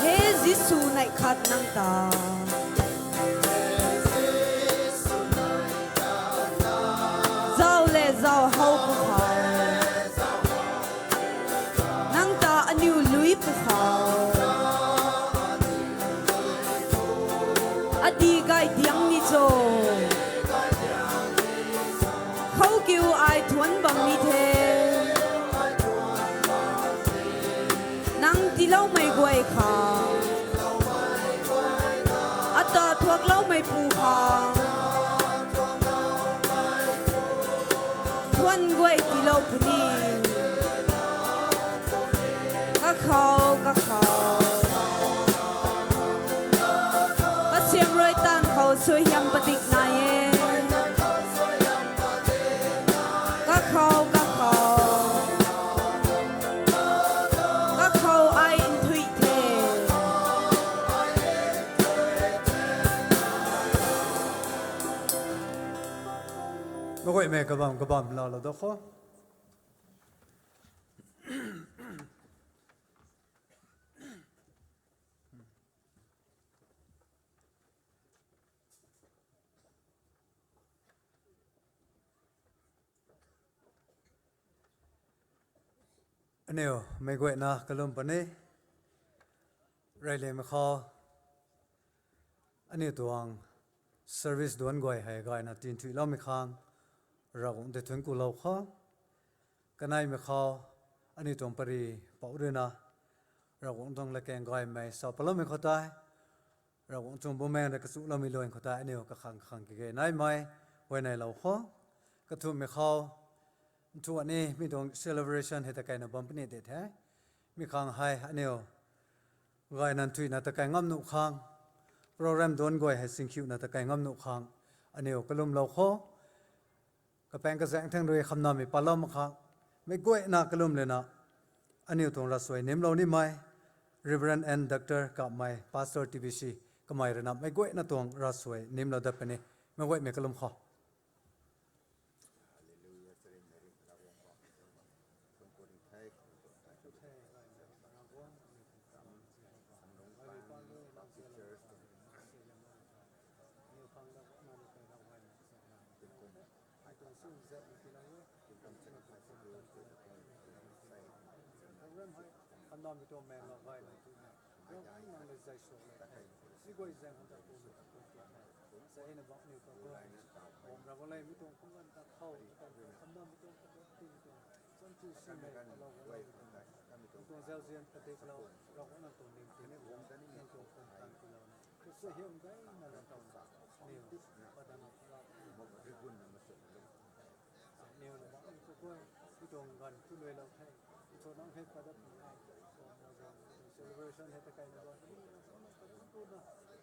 He Jisu, neih khat nang ta. Zau le zau how pw khou. Nang ta aniu lui pw khou. Adi gay diang ni cho. Khou kiu ai thuanc bam ni the. Nang tiiloumei guay khang. Ata thuakloumeipu khang. Thuanc guay tiilou puni. Kakhou, kakhou. Kasiamh rui taanv khou suaihiam padik nai e. Kakhou, kakhou. Kakhou ai nthuih the. Meic guaymei kabam kabam laalou da kho. Aniu meic guayna kalum puni. Reyliangmei khou aniu tuang service duanc guay hei gayna tinthuihloumei khang Ravguangc tei thuanc kulou kho. Kaneimei khou aniu tuang pary pouc ruina Ravguangc tuang latkaeng gaymei sa paloumei khou tei Ravguangc tuang bumaengh rui kachuloumei luan khou tei aniu kakhang kakhang kage naimei huayneylou kho. Kathumhmei khou nthuan ni mi tuang celebration hei ta keyna bam puni de the. Mi khang hei aniu gayna nthuihna ta key ngam nuh khang, program duanc guay hei singkhiuna ta key ngam nuh khang aniu kalumlou kho. Kapaeng kazaeng thang rui khamnamei palou mak khang, meic guayna kalum lana aniu tuang ravsuai nimlou nimei Reverend and Doctor Kapmei, Pastor T B C, kamei ruina meic guayna tuang ravsuai nimlou dat puni. Meic guaymei kalum kho. Zat ni tina e. Program hei, anam mi tuang meng la gay na tu na. Program nang le zai suak le. Si guay zang handa tu na tu tu na. Sa e na bak ni program. Bom ra ba le mi tuang program ta thau. Anam mi tuang program ti mi tuang. Chan tu si me la ba le. Tuang zau zian padik lo. Ra ko na tuang ning ti ni. Nang tuang pun tan ti lo na. Khrista hiam gay na la tau na. Ni. Padan la. Niw na bang ni tu koi, mi tuang ganv tu luai lou the. Mi tuang nang hei padat ni hei. Celebration hei ta kai na bang ni na sa na padat tu na.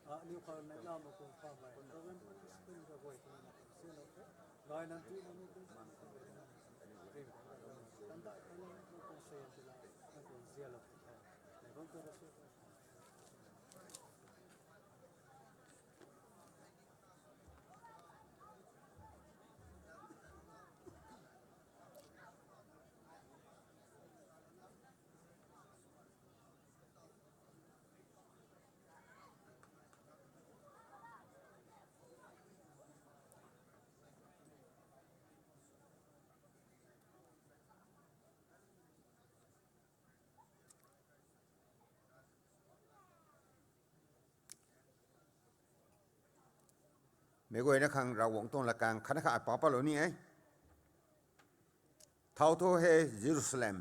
Ah, niw khou na la mo kung pha mai. Program participant ka guay tu na se lou the. Lai nan tu na mi tu sa na tu na. Rim. Tan ta kai na tu kung se yan tu la. Na kung zia lou the. Na kung tu ra se. Meic guayna khang Ravguangc tuang lakang khatna kha ai pa patlou ni e. Thau thu he Jerusalem,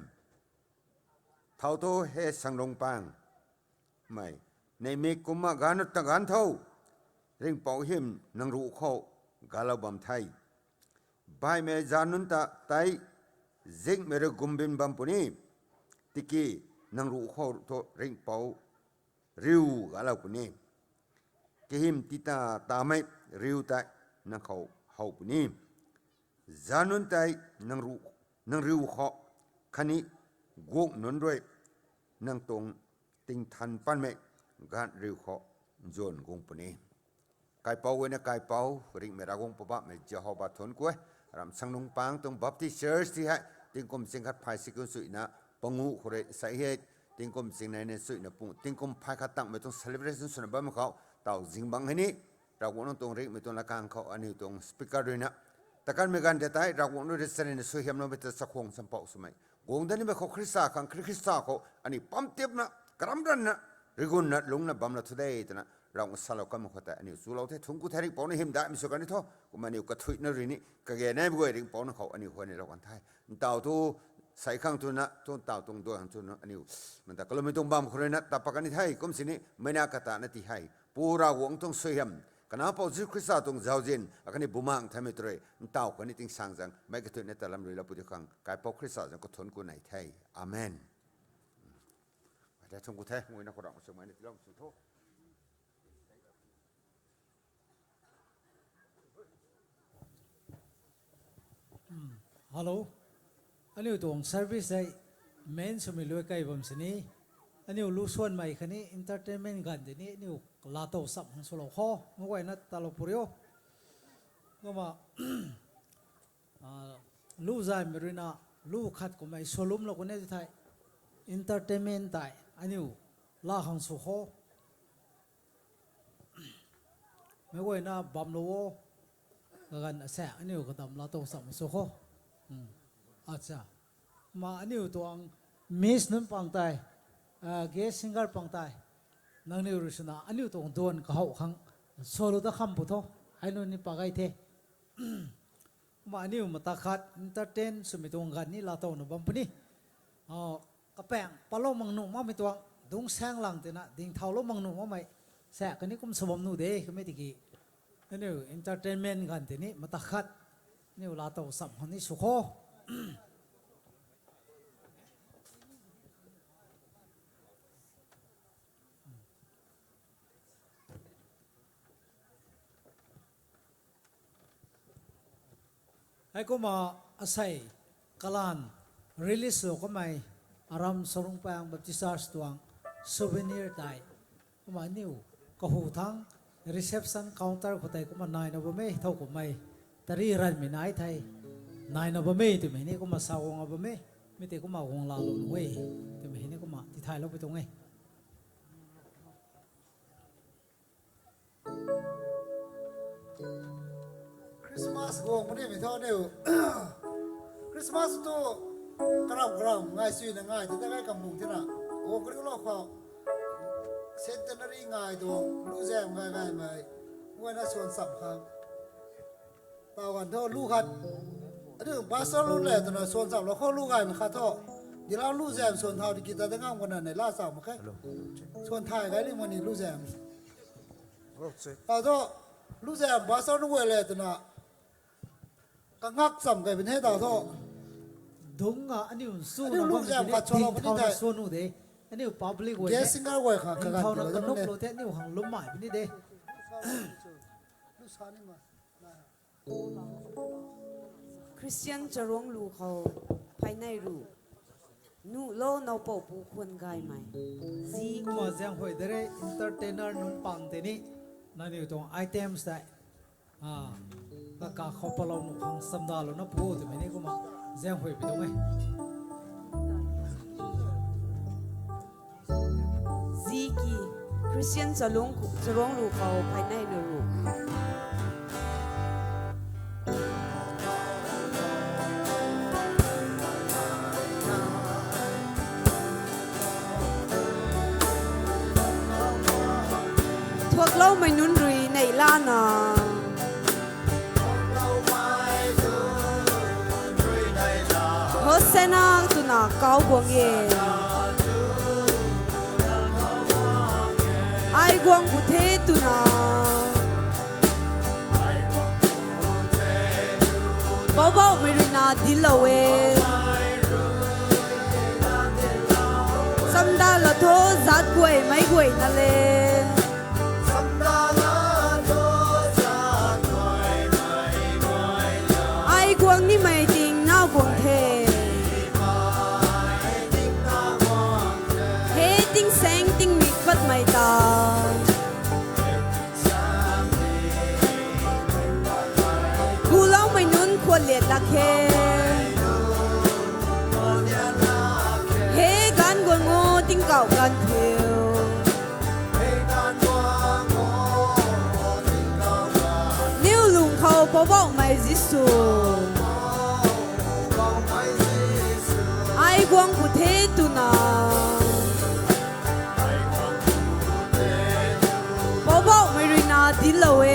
thau thu he sanglungpang mei, neihmik kumna ganv ta ganv tho, ringhpouc hym nang ruh khou galou bam the. Baihmei zanc nunc ta tei zingmei rui gumbin bam puni, tiki nang ruh khou thu ringhpouc riu galou puni. Kahym tita tamei riu tei nang khou how puni. Zanc nunc tei nang riu khou khatni guang nunc rui nang tuang tingthan panmei ganv riu khou nzuan guang puni. Kaipouc guayna kaipouc, ringhmei Ravguangc Poubauhmei Jehova thuanc ku e. Ram Sanglungpang tuang Baptist Church ti hei tingkum sing khat phay si kun suina panguh khou rui sei hei, tingkum sing nei na suina pung tingkum phay khat tangmei tuang celebration swna bammei khou taw zingbangc hei ni Ravguangc nang tuang ringhmei tuang lakang khou aniu tuang speaker ruina takanmei ganv tei tei Ravguangc rui racharina suaihiamloumei ta chakhwang champouh swmei guang dat nimei khou Khrista khang Khrista khou aniu pam tipna karam ranna rigunna lungcna bamlou thu de twna Ravguangc salou kanmei khou tei aniu chulou the. Thuanc ku the. Ringhpouc na hymdaihmei sw kan ni tho. Kumna aniu kathuina rui ni kage naimei guay ringhpouc nang khou aniu huaynilou kan the. Ntaw thu sei khang twna tu ntaw tuang duan khang twna aniu manta kaloumei tuang bam khou ruina tapak kan ni the. Kum sini meic na katana ti hei Pu Ravguangc tuang suaihiam, Kanac Pou Jisu Khrista tuang zauzian akhatni Bumaengh Nthanmei ta rui ntaw khatni tingsaeng zaeng meic kathuina ta lam rui lou pu di khang Kaipouc Khrista zanc khou thuanc ku nei the. Amen. Thuanc ku the. Nguayna khou Ravguangc swmei ni tiilou sw tho. Hello. Aniu tuang service hei main swmei luai kai bam sini, aniu lu suanmei khatni entertainment ganv tei ni aniu laa tow cham khang swlou kho, meic guayna talou pu rio. Kumna lu zaymei ruina lu khat kummei swlumlou kan e thei, entertainment tei aniu laa khang sw kho. Meic guayna bamlou o, kaganv asaekc aniu kadam laa tow cham sw kho. Kumna aniu tuang miss nunc pang tei, guest singer pang tei, nangniw rui swna aniu tuang duan kahouh khang swlou dat kham pu tho, hei nunc ni pak gay the. Kumna aniu mata khat entertain swmei tuang ganv ni laa towna bam puni. Kapaeng palou mang nuh makmei tuang dungc saenglang tina dingthaulou mang nuh makmei saekc khatni kum sw bam nuh de kamei tiki, aniu entertainment ganv tei ni mata khat aniu laa tow cham khang ni sw kho. Heikumna asei kalan release lou kamei Aram Sanglungpang Baptist Church tuang souvenir tei, kumna aniu kahu thangc reception counter khou tei kumna naina bam e, thow kummei tari ranmei nai thei naina bam e twmei ni kumna sa guang a bam e, mi tei kumna guang laalou nuh e twmei ni kumna tithaylou pui tuang e. Christmas Guang puni mei thu aniu Christmas tu karam karam ngai suina ngai tei ta kai kampung thina. O kariulou khou centenary ngai tuang lu zam ngai ngai mei guayna suan cham khang. Tau ganv thu lu khat. Aniu pastor lu le twna suan cham lou khou lu gaymei khat thu. Dilau lu zam suan thau di kita ta ngam kana nei la cham mak khe. Suan thay gay ni mani lu zam. Tau thu lu zam pastor lu guay le twna kangak cham kai puni tau thu. Dungc a aniu suna lu bam zam khat suan lou puni thei suan nu de. Aniu public guay guest singer guay kha kaganthauna kanuklou the aniu khang lummei puni de. Christian charuang lu khou phaynei ru. Nuhlou nowpoupu khwan gaymei. Zi kumna zaenghuay de re entertainer nunc pang tei ni. Nangniw tuang items tei. Kaka khou palou nuh khang chamdalouna pu twmei ni kumna zaenghuay pi tuang e. Ziki, Christian charuang lu khou phaynei na ru. Thuakloumei nunc rui neihlana. Hosanna twna kau guang e. Ai guang pu the twna. Poubauhmei rui na dinclou e. Chamdala tho zaat guay meic guayna le. Ai guang nimei tingna guang the. He tingsaeng tingmik patmei ta. Guloumei nunc khwan liat lak khe. He gaanv guang o tingkauh gaanv thiu. Niw lung khou Poubauhmei Jisu. Ai guang pu the twna. Poubauhmei rui na dinclou e.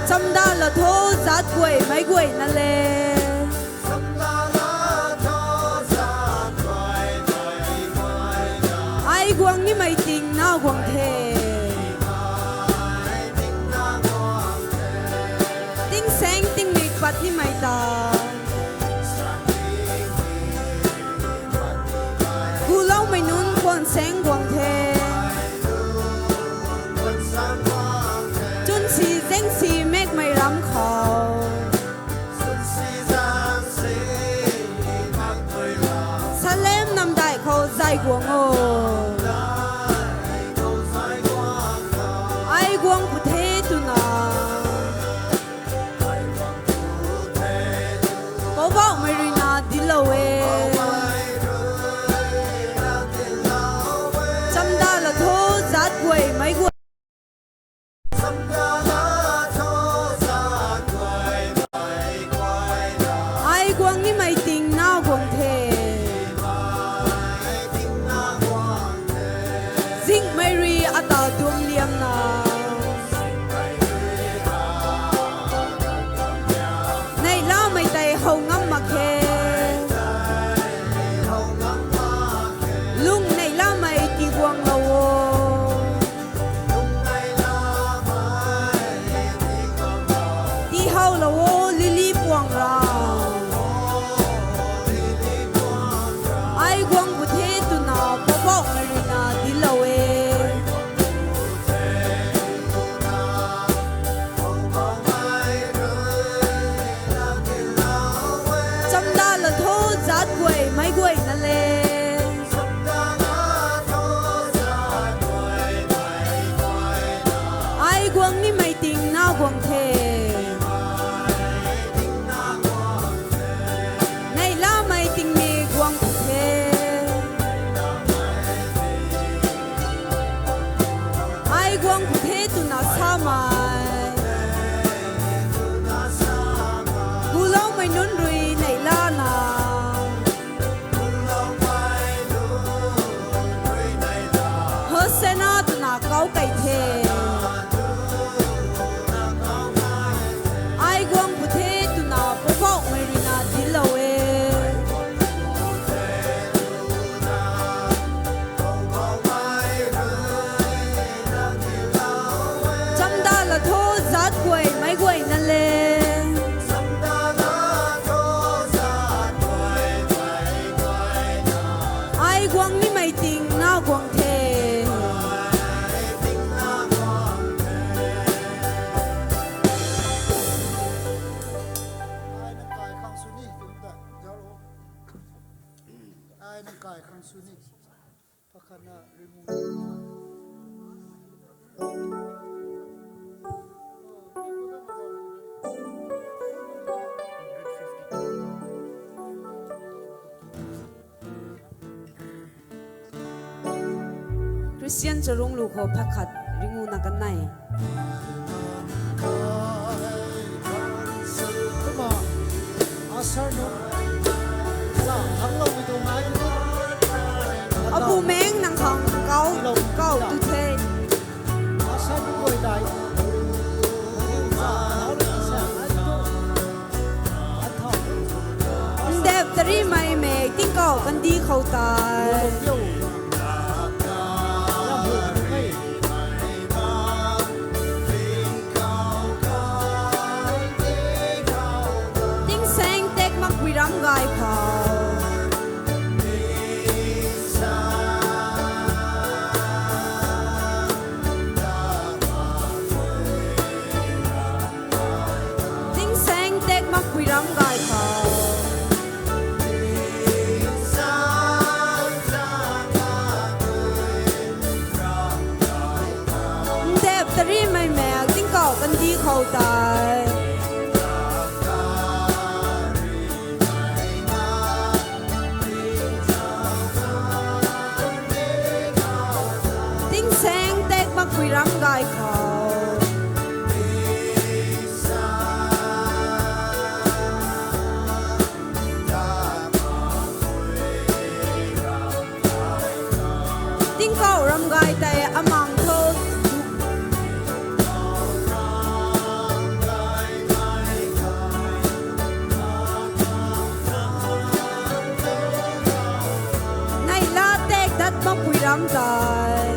Chamdala tho zaat guay meic guayna le. Ai guang nimei tingna guang the. Tingsaeng tingmik pat nimei ta. Guloumei nunc khwan saeng guang the. Chwnsi zaengsi maekmei ram khou. Salem namdai khou zay guang o. Ai guang pu the twna. Poubauhmei rui na dinclou e. Chamdala tho zaat guay meic guay. Ai guang nimei tingna guang the. Zinghmei rui ata duam liamna. Neihlamei tei how ngam mak khe. Lung neihlamei tiguanglou o. Tiihowlou o lily puang ra. Ai guang pu the twna Poubauhmei rui na dinclou e. Chamdala tho zaat guay meic guayna le. Ai guang nimei tingna guang the. Neihlamei tingmik guang pu the. Ai guang pu the twna samei. Ai nang kai khang sw ni. Pakhatna ringu. Christian charung lu khou pakhat ringu na kan nai. Kumna, asar nu, la, hanglou mi tuang nai tu. Abu meng nang khang kau, kau tu the. Asar nu guay dai. Ndep tari mei mei, tingkauh kandih khou tei. Tingsaeng tek makpui ram gay khou. Tingsaeng tek makpui ram gay khou. Ndep tari mei mei, tingkauh kandih khou tei. Tingsaeng tek makpui ram gay khou. Tingkauh ram gay tei amang tho. Neihla tek dat makpui ram tei.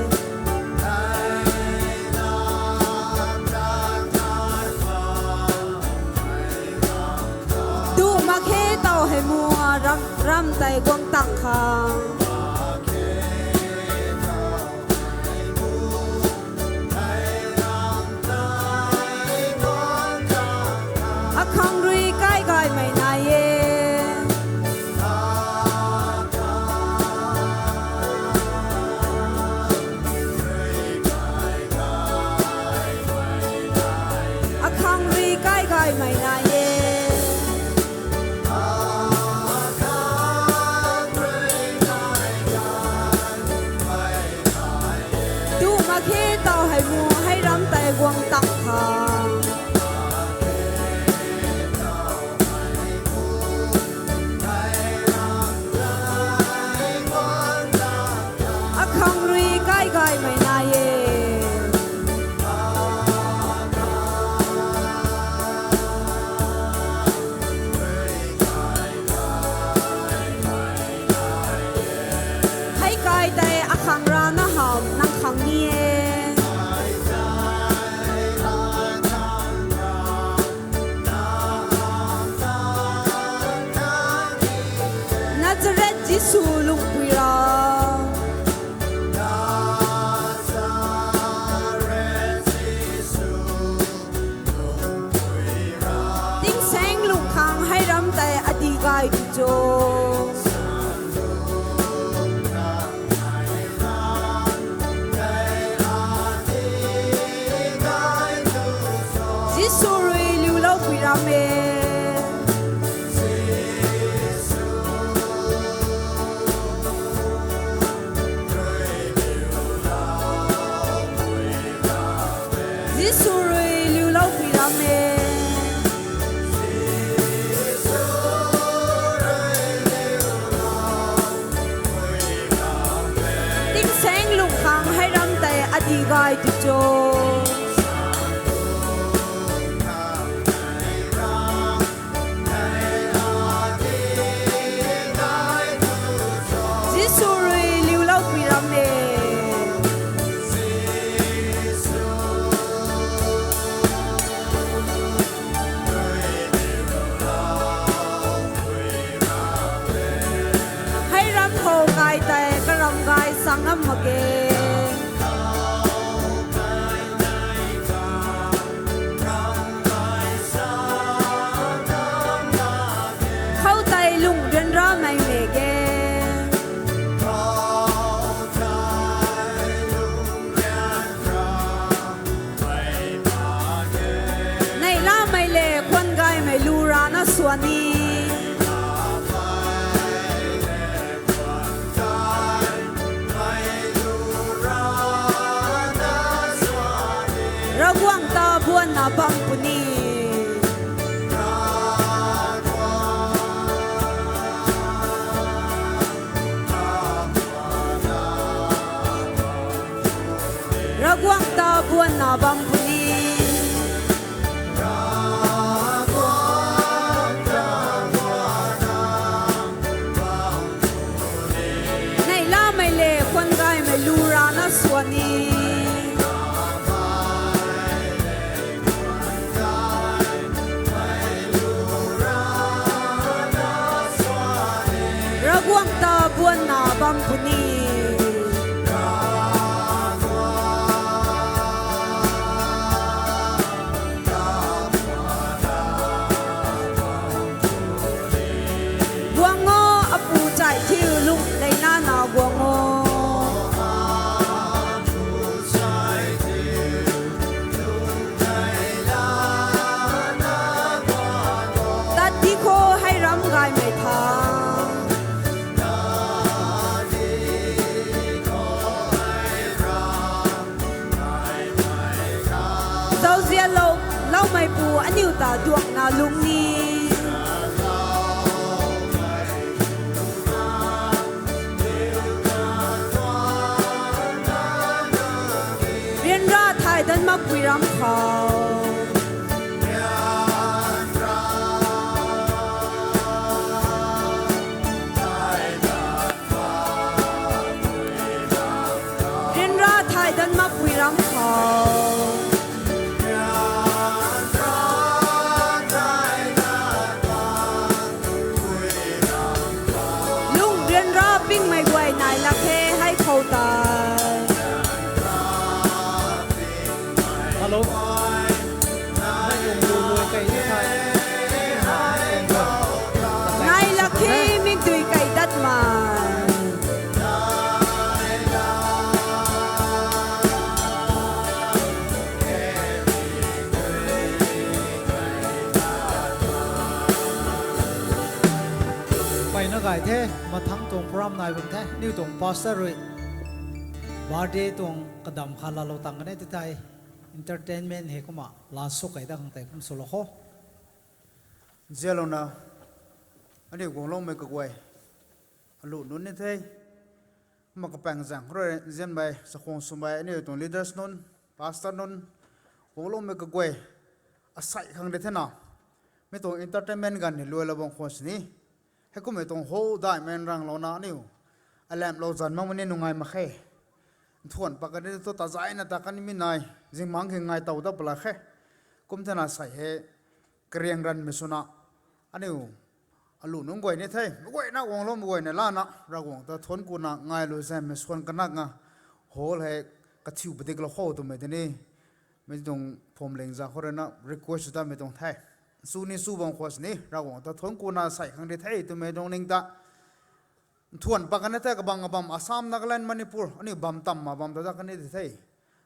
Duh mak khe taw hei mu ram, ram tei guang tang khang. Akhang rui kai gaymei nai e. Akhang rui kai gaymei nai e. Duh mak khe taw hei mu hei ram tei guang tang khang. Akhang rui kai gaymei nai e. Hei kai tei akhang rana hamh nang khang ni e. Nazareth Jisu lungpui ra. Tingsaeng lung khang hei ram tei adih gay tu cho. Jisu rui liuloupui ram e. Jisu rui liuloupui ram e. Tingsaeng lung khang hei ram tei adih gay tu cho. Jisu rui liuloupui ram e. Hei ram khou kai tei karam gay sang ngam mak ge. Khou tei lung ryanramei mei ge. bam puni. Neihlamei le khwan gaymei lu rana swan ni. Ravguangc ta buanna bam puni. Guang o, apu chai thiu lung leina na guang o. Tat di khou hei ram gaymei tha. Zauzianlou, loumeipu aniu ta duangna lung ni. Ryanra thay dat makpui ram khou. Ryanra thay dat makpui ram khou. Lung ryanra pingmei guay nai lak khe hei khou tei. Hello. Nai lak khe mikdui kai datmei. Mpeyna gay the, mathangc tuang program nai bam the, aniu tuang pastor rui birthday tuang kadam kha laalou tang kan e ti thei, entertainment hei kumna laa sw kei dat khang tei kum swlou kho. Nzianlouna, aniu guangloumei kaguay, alu nunc ni the, kumna kapaeng zaeng khou rui nzianmei, chakhwang swmei, aniu tuang leaders nunc, pastor nunc, guangloumei kaguay, asei khang de thena, mi tuang entertainment ganv ni luailou bam khwan sini. Heikummei tuang ho daihmei ranglouna aniu alamlou zanc makmei ni nungai mak khe. Nthuan pat kan ni thu tazaina ta kan nimei nai, zingbangc khang ngai tow dat pala khe. Kum thena sei hei, kariang ranvmei swna, aniu alu nunc guay ni the, meic guayna guangloumei guayna lana Ravguangc ta thuanc kuna ngailou zanmei swan kanakna, hall hei kathiu padiklou kho twmei tei ni, mi tuang phuamling zaeng khou ruina request sw datmei tuang the. Chu ni chu bam khwan sini, Ravguangc ta thuanc kuna sei khang di the twmei tuang ning ta. Nthuan pat kan ni the, kabang kabam Assam, Nagaland, Manipur, aniu bam tam ma bam ta dat kan ni di the.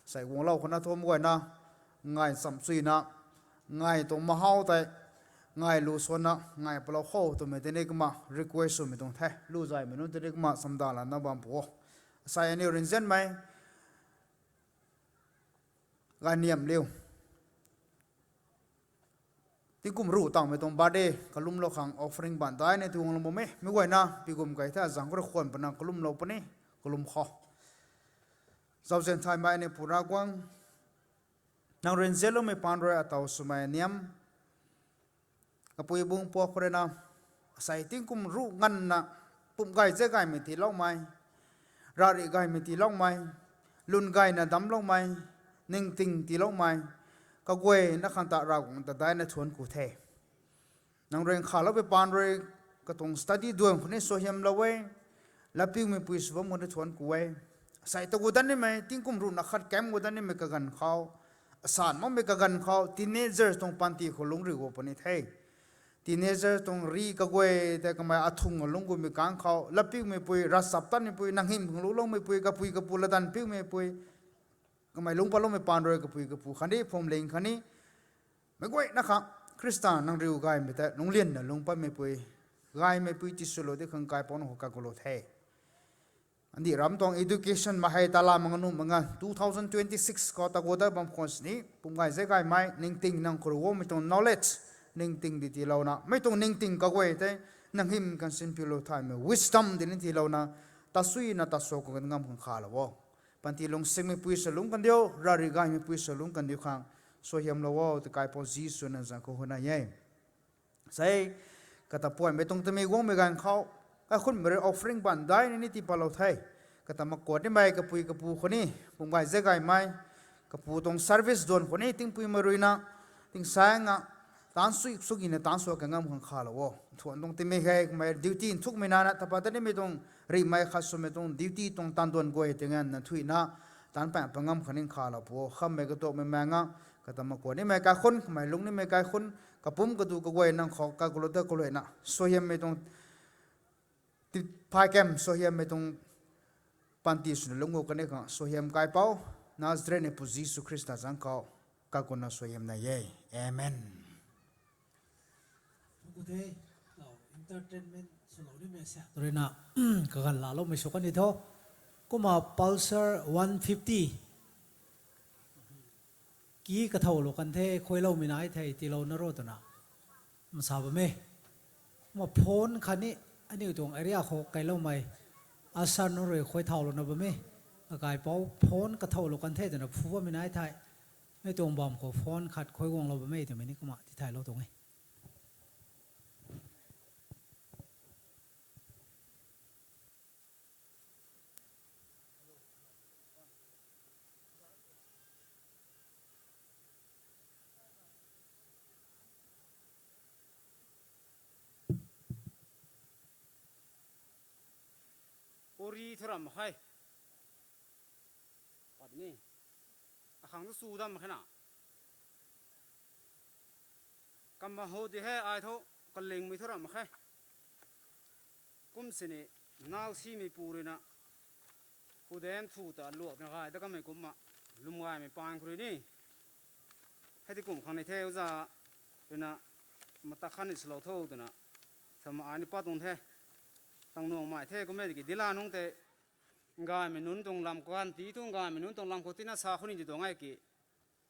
Sei guanglou khou na thum guayna, ngai chamchuina, ngai tuang mahaw tei, ngai lu swanna ngai palou kho twmei tei ni kumna request swmei tuang the. Lu zaymei nunc tei ni kumna chamdalana bam pu o. Asei aniu rui nzianmei Gainiamliu, tingkum ruh tangmei tuang birthday kalumlou khang offering baan daina tuanglou bam e. Meic guayna pi kum kai the, zaeng khou rui khwan pana kalumlou puni, kalum kho. Zauzian thaymei aniu Pu Ravguangc, nang rui nzianloumei paan rui ataw swmei niam, kapui bung puak khou ruina, asei tingkum ruh nganvna, pumc gay zek gaymei tiiloumei, ravri gaymei tiiloumei, lun gayna damcloumei, ningting tiiloumei, kaguayna khang ta Ravguangc ta daina thuanc ku the. Nang rui nkhavloupui paan rui katuang study duan khou ni suaihiamlou e, latpiumeipui sw bam khou ni thuanc ku e. Asei ta gu dat nimei, tingkum ruhna khat kam gu dat nimei kaganv khou, asan makmei kaganv khou, teenagers tuang panty khou lungc riu gu puni the. Teenager tuang ri kaguay tei kamei athung lungc gumei kang khou, latpiumeipui, ravchaptatmeipui, nang hym khang luloumei pui, kapui kapu latdanv piumei pui, kamei lungc patloumei paan rui kapui kapu khatni phuamling khatni, meic guayna khang Khrista nang riu gaymei tei lungclianna lungc patmeipui, gaymeipui tiswlou di khang kaipouc nunc khou kakulou the. Andi ram tuang education mahei tala manga nuh manga two thousand twenty-six khou ta gu dat bam khwan sini, pumc gay zek gaymei, ningting nang khou rui guangmei tuang knowledge, ningting di tiilouna, mei tuang ningting kaguay tei, nang hym kan sinpiulou thaymei wisdom di ni tiilouna, tasuina taso khang ngam khang khalou o. Panty lungsingmei pui sw lungc kan diu, rari gaymei pui sw lungc kan diu khang suaihiamlou o, tw kaipouc Jisu na zang khou huna e. Sei, kata puanmei tuang tamei guangmei ganv khou, kaikhunmei rui offering baan daina ni tii patlou the. Kata makuat nimei kapui kapu khou ni, pum gay ze gaymei, kapu tuang service duan khou ni, tingpuimei ruina, tingsaeng a, taanc sui sugina taanc sua ka ngam khang khalou o. Thuan tuang timei hei, kamei duty nthukmei nana, tapa ta nimei tuang rimei khat swmei tuang duty tuang taanv duan guay tingan na thuina, taanc pan pa ngam khang ni khalou pu o. Khammei katuakmei maeng a, kata makuat nimei kaikhun, kamei lungc nimei kaikhun, kapumc kadu kaguay nang khou, kakulou ta kaluaina, suaihiammei tuang ti phay kam suaihiammei tuang panty swna lungc o kani khang suaihiam kaipouc, Nazareth ni pu Jisu Khrista zang khou, kakunna suaihiam na e. Amen. Kum the, entertainment swlou nimei sa tu ruina, kaganv laaloumei sw kan ni tho. Kumna Pulsar one fifty ki kathoulou kan the, khuailoumei nai the, tiilouna ro twna masa bam e. Kumna phone khatni aniu tuang area khou kailoumei, usher nunc rui khuai thaulouna bam e. Akaipouc phone kathoulou kan the twna phu bammei nai the. Mi tuang bam khou phone khat khuai guanglou bam e twmei ni kumna tithaylou tuang e. Puri thu ram mak khe. Pat ni. Akhang tu su dam mak khe na. Kamma ho di he ai thu, kalingmei thu ram mak khe. Kum sini, nau simei pu ruina, pu dem thu ta luakna gay ta kamei kumna, lwm gaymei paan khou rui ni. Hei ti kum khang ni the uza, ruina, mata khan ni swlou tho twna, samei ai ni pat tuang the. Tang nuangmei the kummei ki dila nungc tei, gaymei nunc tuang lam khou, kan ti tuang gaymei nunc tuang lam khou tina sa khou ni di tuang e ki,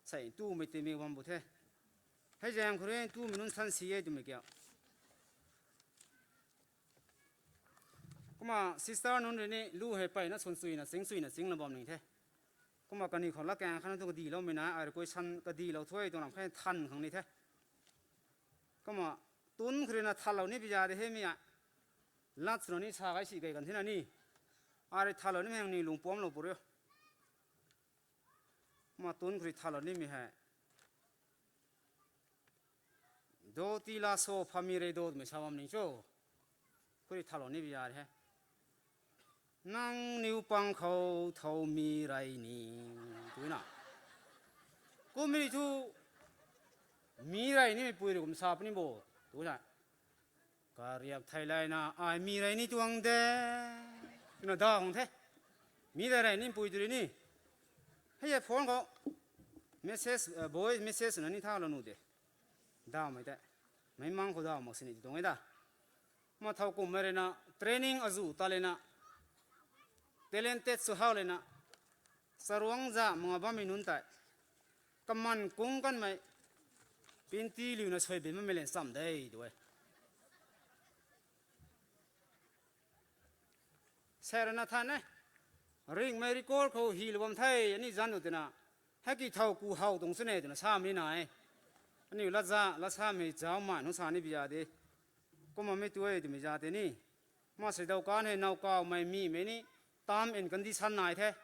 sei tumei timei bam bu the. Hei zaeng khou rui tumei nunc san si e twmei kiu. Kumna sister nunc rui ni lu hei peyna swn suina, sing suina, sing la bam ni the. Kumna kaniw khou latkaeng khatna thu kadiloumei na, ai rui question kadilou thuy tuang lam khe than khang ni the. Kumna tun khou ruina thalou ni pi za de hei mi a. Lat swna ni sa gay si gay kan thina ni. Ai rui thalou nimei hang ni lung puamlou pu rio. Kumna tun khou rui thalou nimei hei. Do ti la so pha mi rei do twmei sa bam ni cho. Khou rui thalou ni pi za de he. Nangniw pang khou thow mi rey ni. Twna. Kummei thu mi rey nimei pui rui kum sa puni bo. Twna. Kariak thei layna ai mi rey ni tuang de. Twna da khang the. Mi rey rey ni pui tu rui ni. Hei e phone khou. Message, voice message na ni thalou nu de. Dawmei tei. Meic mang khou daw mak sini ti tuang e da. Kumna thow kummei ruina training azu ta lena, talented sw hau lena, charuangc za manga bammei nunc tei, kaman kung kanmei, pinty liuna suai bin bammei lan cham de tu e. Sei ruina than e, ringhmei record khou hilou bam the, ani zanc nu twna, hei ki thow ku how tuang sw ne twna samei na e. Aniu lat za, lat samei zauc mai nunc sa ni bi za de. Kumna mi tu e twmei za tei ni. Kumna sei daw kan hei nowkawmei mimei ni, term and condition nai the.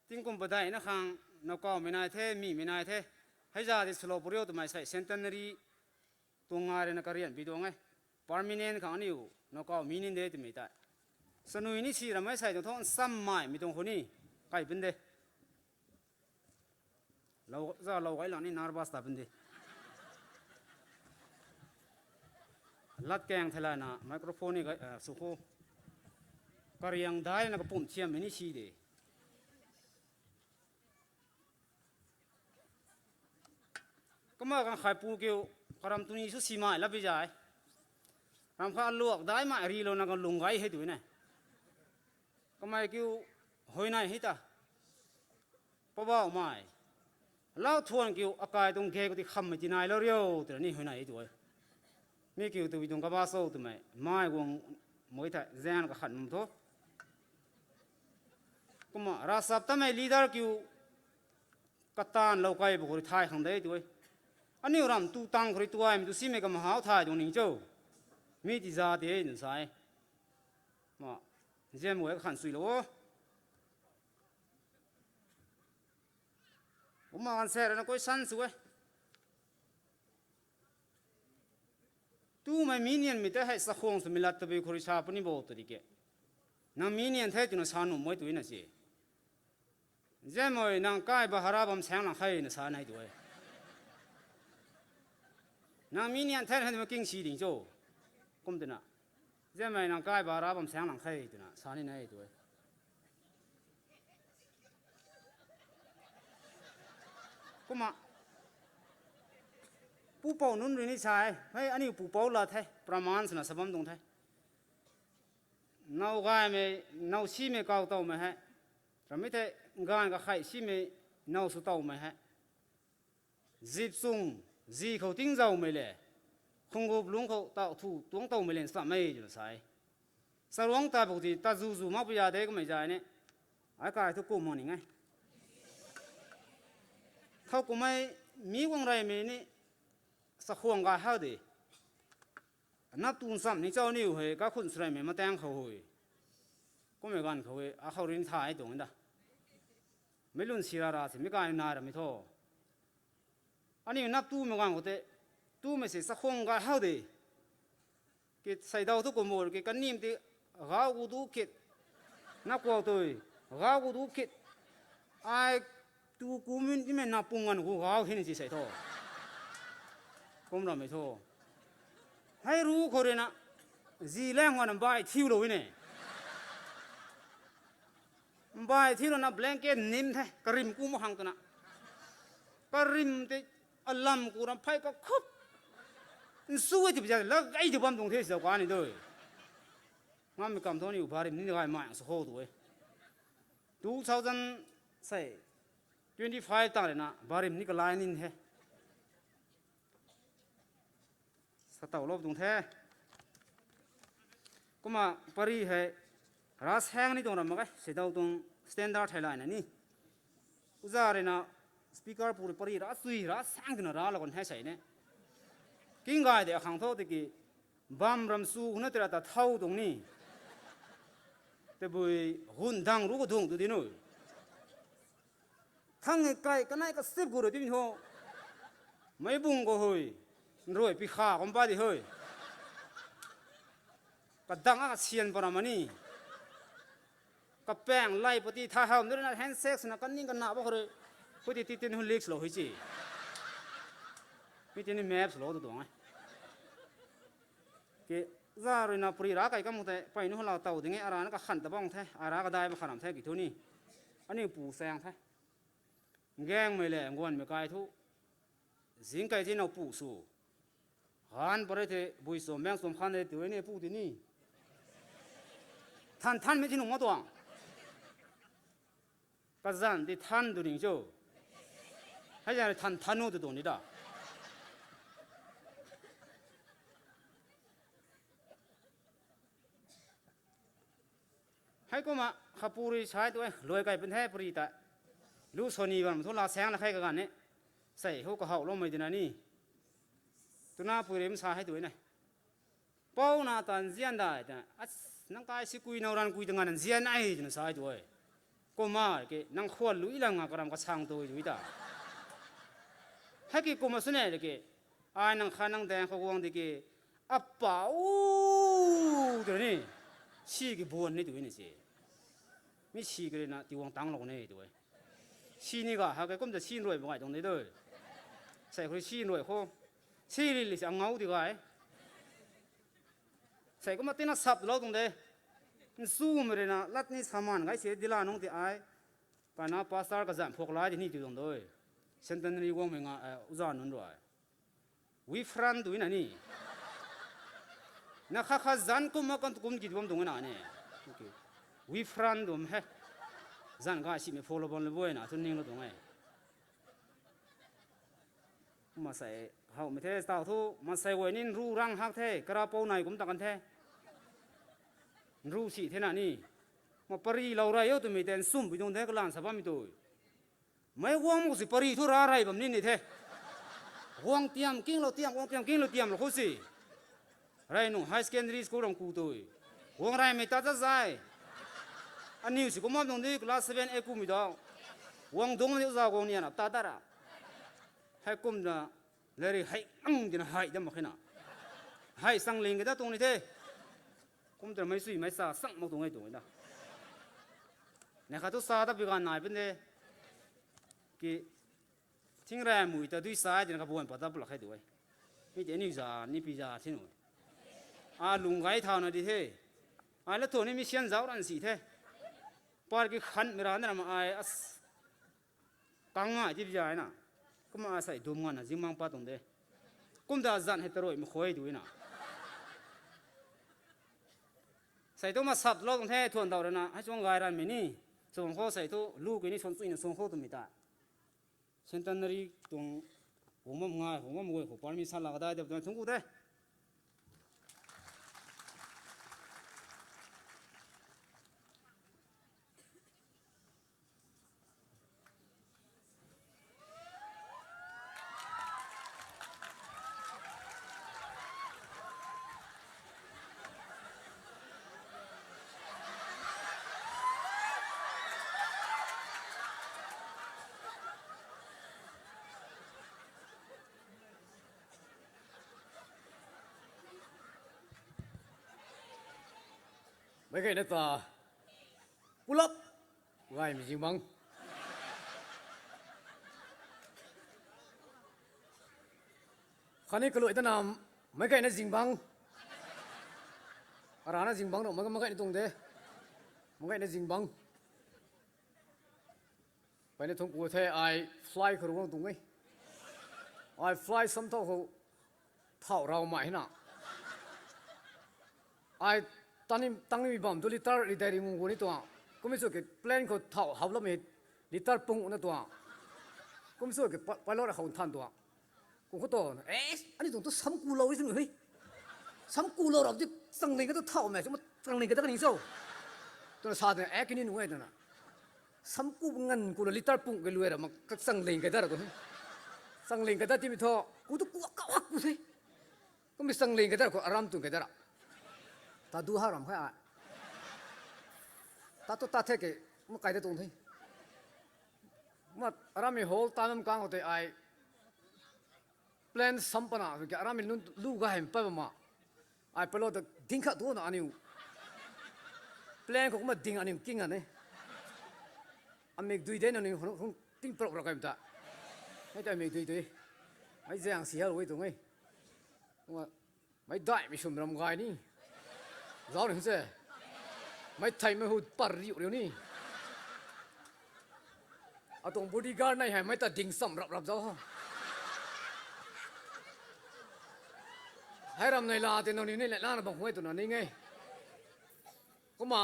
Tingkum padeihna khang nowkawmei nai the, mimei nai the. Hei za tei swlou pw rio twmei sei centenary tuang ngai ruina karian bi tuang e. Permanent khang aniu nowkaw mi nin de twmei tei. Sanui ni si ramei sei tuang thu nsammaimei tuang khou ni kai pun de. Lou, za lou gay lang ni nervous ta pun de. Latkaeng thei lana microphone ni gay, sw khou. Kariang daina kapumc thiammei ni si de. Kumna kan khaipu kiu, karam tuni sw simei la bi zay. Ram kha aluak daimei rilouna kan lung gay hei tu ne. Kamei kiu, huayney hei ta. Poubauhmei. Lau thuan kiu, akai tuang gay khou ti khammei tinailou rio twna ni huayney hei tu e. Mi kiu tu tuang kaba cho twmei, mei guang mei thei zaeng kakhan bam thu. Kumna ravchaptatmei leader kiu kataanv lou kai bu khou rui thay khang de tu e. Aniu ram tu tang khou rui tuaymei tu simei kamhau thay tuang ning cho. Mi ti za ti e nsa e. Ma, ziamei kakhan suilou o. Kumna answer na question sw e. Tumei mi nianmei tei hei chakhwang swmei lat tabui khou rui sa puni bo tw di ke. Nang mi nian the twna sa nuhmei tu na si. Ziamei nang kai bahara bam saeng lang khe na sa nai tu e. Nang mi nian the hei mak king si ding cho. Kum twna. Ziamei nang kai bahara bam saeng lang khe twna sa ni nai tu e. Kumna. Pupouc nunc rui ni sa e. Hei aniu pupouc lat the. Praman swna sa bam tuang the. Now gaymei, now simei kaw towmei hei. Ramei thei, gaanv kakhei simei now sw towmei hei. Zip chung, zi khou tingzaumei le. Khungup lungc khou tau thu tuang towmei le nsamei twna sa e. Charuangc ta buk ti ta zu zu mak pu ya de kummei zay ni. Ai kai thu kum mak ning e. Thow kummei mi guang reymei ni chakhwang gay hak de. Nap tu nchamh ni chau niu hei kakhun swreymei mataeng khou hui. Kummei ganv khou e, akhou rin thay tuang da. Meic lun si ra ra si, mi kai nai ramei tho. Aniu nap tumei ganv khou tei, tumei si chakhwang gay hak de. Ki seidaw thu kum bo, ki kanim ti gau gu du kit. Nap kuau tui, gau gu du kit. Ai tu ku min, timei nap pung ganv gu gau hini si sei tho. Kum ramei tho. Hei ru khou rui na, zi lang wan mbai thiulou e ne. Mbai thiulou na blanket nim the, karim ku mak khang twna. Karim tei alam ku ram phey kakhup. Nsu e ti pui za, la gay ti bam tuang the si zau ka ni dui. Ngammei kam thu niu barim ni gay mai ang sa khou tu e. Two thousand, sei, twenty five tang rui na barim ni kalai nin he. Sa towlou tuang the. Kumna pari hei, rav saeng ni tuang ram mak e, seidaw tuang standard thei layna ni. Uza rui na speaker pu rui pari rav chui, rav saeng twna rav lou kan hei sei ne. King gay de akhang tho tiki, bam ram su huna tei ra ta thow tuang ni. Tabui hun dang ru khou dung tu di nu. Thang e kai kanei kasip gu rui timi ho. Meic bung khou hui. Nrui pi kha kum pa di hui. Kadang a kasian pa ram a ni. Kapaeng lay pati tha hawm de rui na handshake swna kaning kana ba khou rui. Hui ti ti tin hu leak swlou hui ci. Mi ti ni map swlou tu tuang e. Ki, za rui na pari rav kai kam tei, pey nu lau tow ding e, ara na kakhan ta bang the, ara kadai ma kharam the ki thu ni. Aniu pu saeng the. Gaengmei le, nguanmei kai thu. Zing kai ti now pu sw. Ganv pary the, bui cham, maeng cham khan de, tu ni pu ti ni. Than thanmei ti nung ma tuang. Kazanc ti than tu ning cho. Hei zan than than nu tu tuang ni da. Heikumna, khapu rui sai tu e, luai kai pun the pari ta. Lu soni bam thu la saeng la khe kaganv ni. Sei hu kahawloumei tina ni. Tuna pui rim sa hei tu e ne. Pou na ta nzian dai ta. As, nang kai si kui now ran kui ta ngan nzian ai twna sa tu e. Kumna ki, nang khwan lui lang nga karam kasang tu tu ta. Hei ki kumna sw ne ki. Ai nang kha nang daeng khou guang di ki. Apa u tu ni. Si ki buan ni tu ni si. Mi si ki rui na ti guang tanglou ne tu e. Si ni ga ha ke kum ta si nruai bu gay tuang de tu. Sei khou si nruai khou. Si li li si angau di gay. Sei kumna tina sap lou tuang de. Nsumei rui na lat ni saman gay si dila nung ti ai. Kana pastor kazanc phok lai ti ni ti tuang de. Centenary guangmei nga, eh, uza nunc rui. Wifran tu na ni. Na kha kha zanc kumna kan tu kum ki tu bam tuang na ni. Okay. Wifran tu he. Zanc gay simei phoulou bam le bu na tu ninglou tuang e. Masei hawmei the tau thu, masei guay ni nru rang hak the, karapou nai kum ta kan the. Nru si the na ni. Ma pari lou rey o twmei ten sum pui tuang de kalan sa bammei tu. Mei guang mak si pari thu ra rey bam ni ni the. Guang tiam kinglou tiam, guang tiam kinglou tiam lou khou si. Rey nung high secondary school ram ku tui. Guang reymei ta ta zai. Aniu si kumna nung di class seven, eight kumei dau. Guang dung ni za guang nian ap ta ta ra. Hei kumna leri hei ang dina hei dam mak khe na. Hei sang ling ke da tuang ni the. Kum twna mei sui mei sa sang mak tuang e tuang e da. Nei khat thu sa ta pi ganv nai pun de. Ki thing rey mui ta dui sa dina kabuan pat ta pulak khe tu e. Mi tei aniu za, ni pi za thi nu. A lung gay thau na di the. Ai la thu ni mi sian zauc ran si the. Par ki khanmei ra na ram ai as kang ngai ti pi zai na. Kumna a sei dum nganvna zingbangc pat tuang de. Kum ta zan hei tarui mak khuay tu na. Sei thu ma sap lou tuang the thuan dau rana hei chuang gay ranmei ni. Chuang khou sei thu lu kini suan chuina suang khou twmei ta. Centenary tuang hung bam ngai, hung bam guay khou permission la kadai de twna thungc ku the. Meic gayna ta pulap gaymei zingbangc. Khatni kaluai ta na meic gayna zingbangc. Arana zingbangc rui meic gayna tuang de. Meic gayna zingbangc. Peyna thungc ku the ai fly khou rui guang tuang e. Ai fly sam thau khou thau raumei hina. Ai tangni, tangni bam tu litre ridai ri ngung gu ni tuang. Kummei sw ki plane khou thau hap lamei litre pung na tuang. Kummei sw ki pilot khou nthan tuang. Kum khou tu, e, ani tuang tu sam kulou ri sw he. Sam kulou rap di changling ka tu thau mei, changling ka ta kaning cho. Twna sa twna, e, kini nunc e twna. Sam ku nganv ku la litre pung ke luai ra mak changling ka ta ra tu he. Changling ka ta timei thu, ku tu ku kau hak ku the. Kummei changling ka ta ra khou aram tuang ka ta ra. Ta du ha ram khe ai. Ta tu ta the ke, ma kai ta tuang the. Ma arammei hall ta nam kang khou tei ai plane sam pana, ki arammei lu, lu gaymei pat bam ma. Ai pilot ta ding khat tu na aniu. Plane khou kumna ding aniu king a ne. Amik dui de na ni hung, hung ting prok prok kai ta. Hei ta amik dui dui. Mei zaeng si hal wei tuang e. Kumna mei daihmei swm ram gay ni. Zauc ring se. Mei theimei hu par riu riu ni. Atuang bodyguard nai hei mei ta ding cham rap rap zauc ha. Hei ram nei la tei nang ni nei la na bang khung e twna ning e. Kumna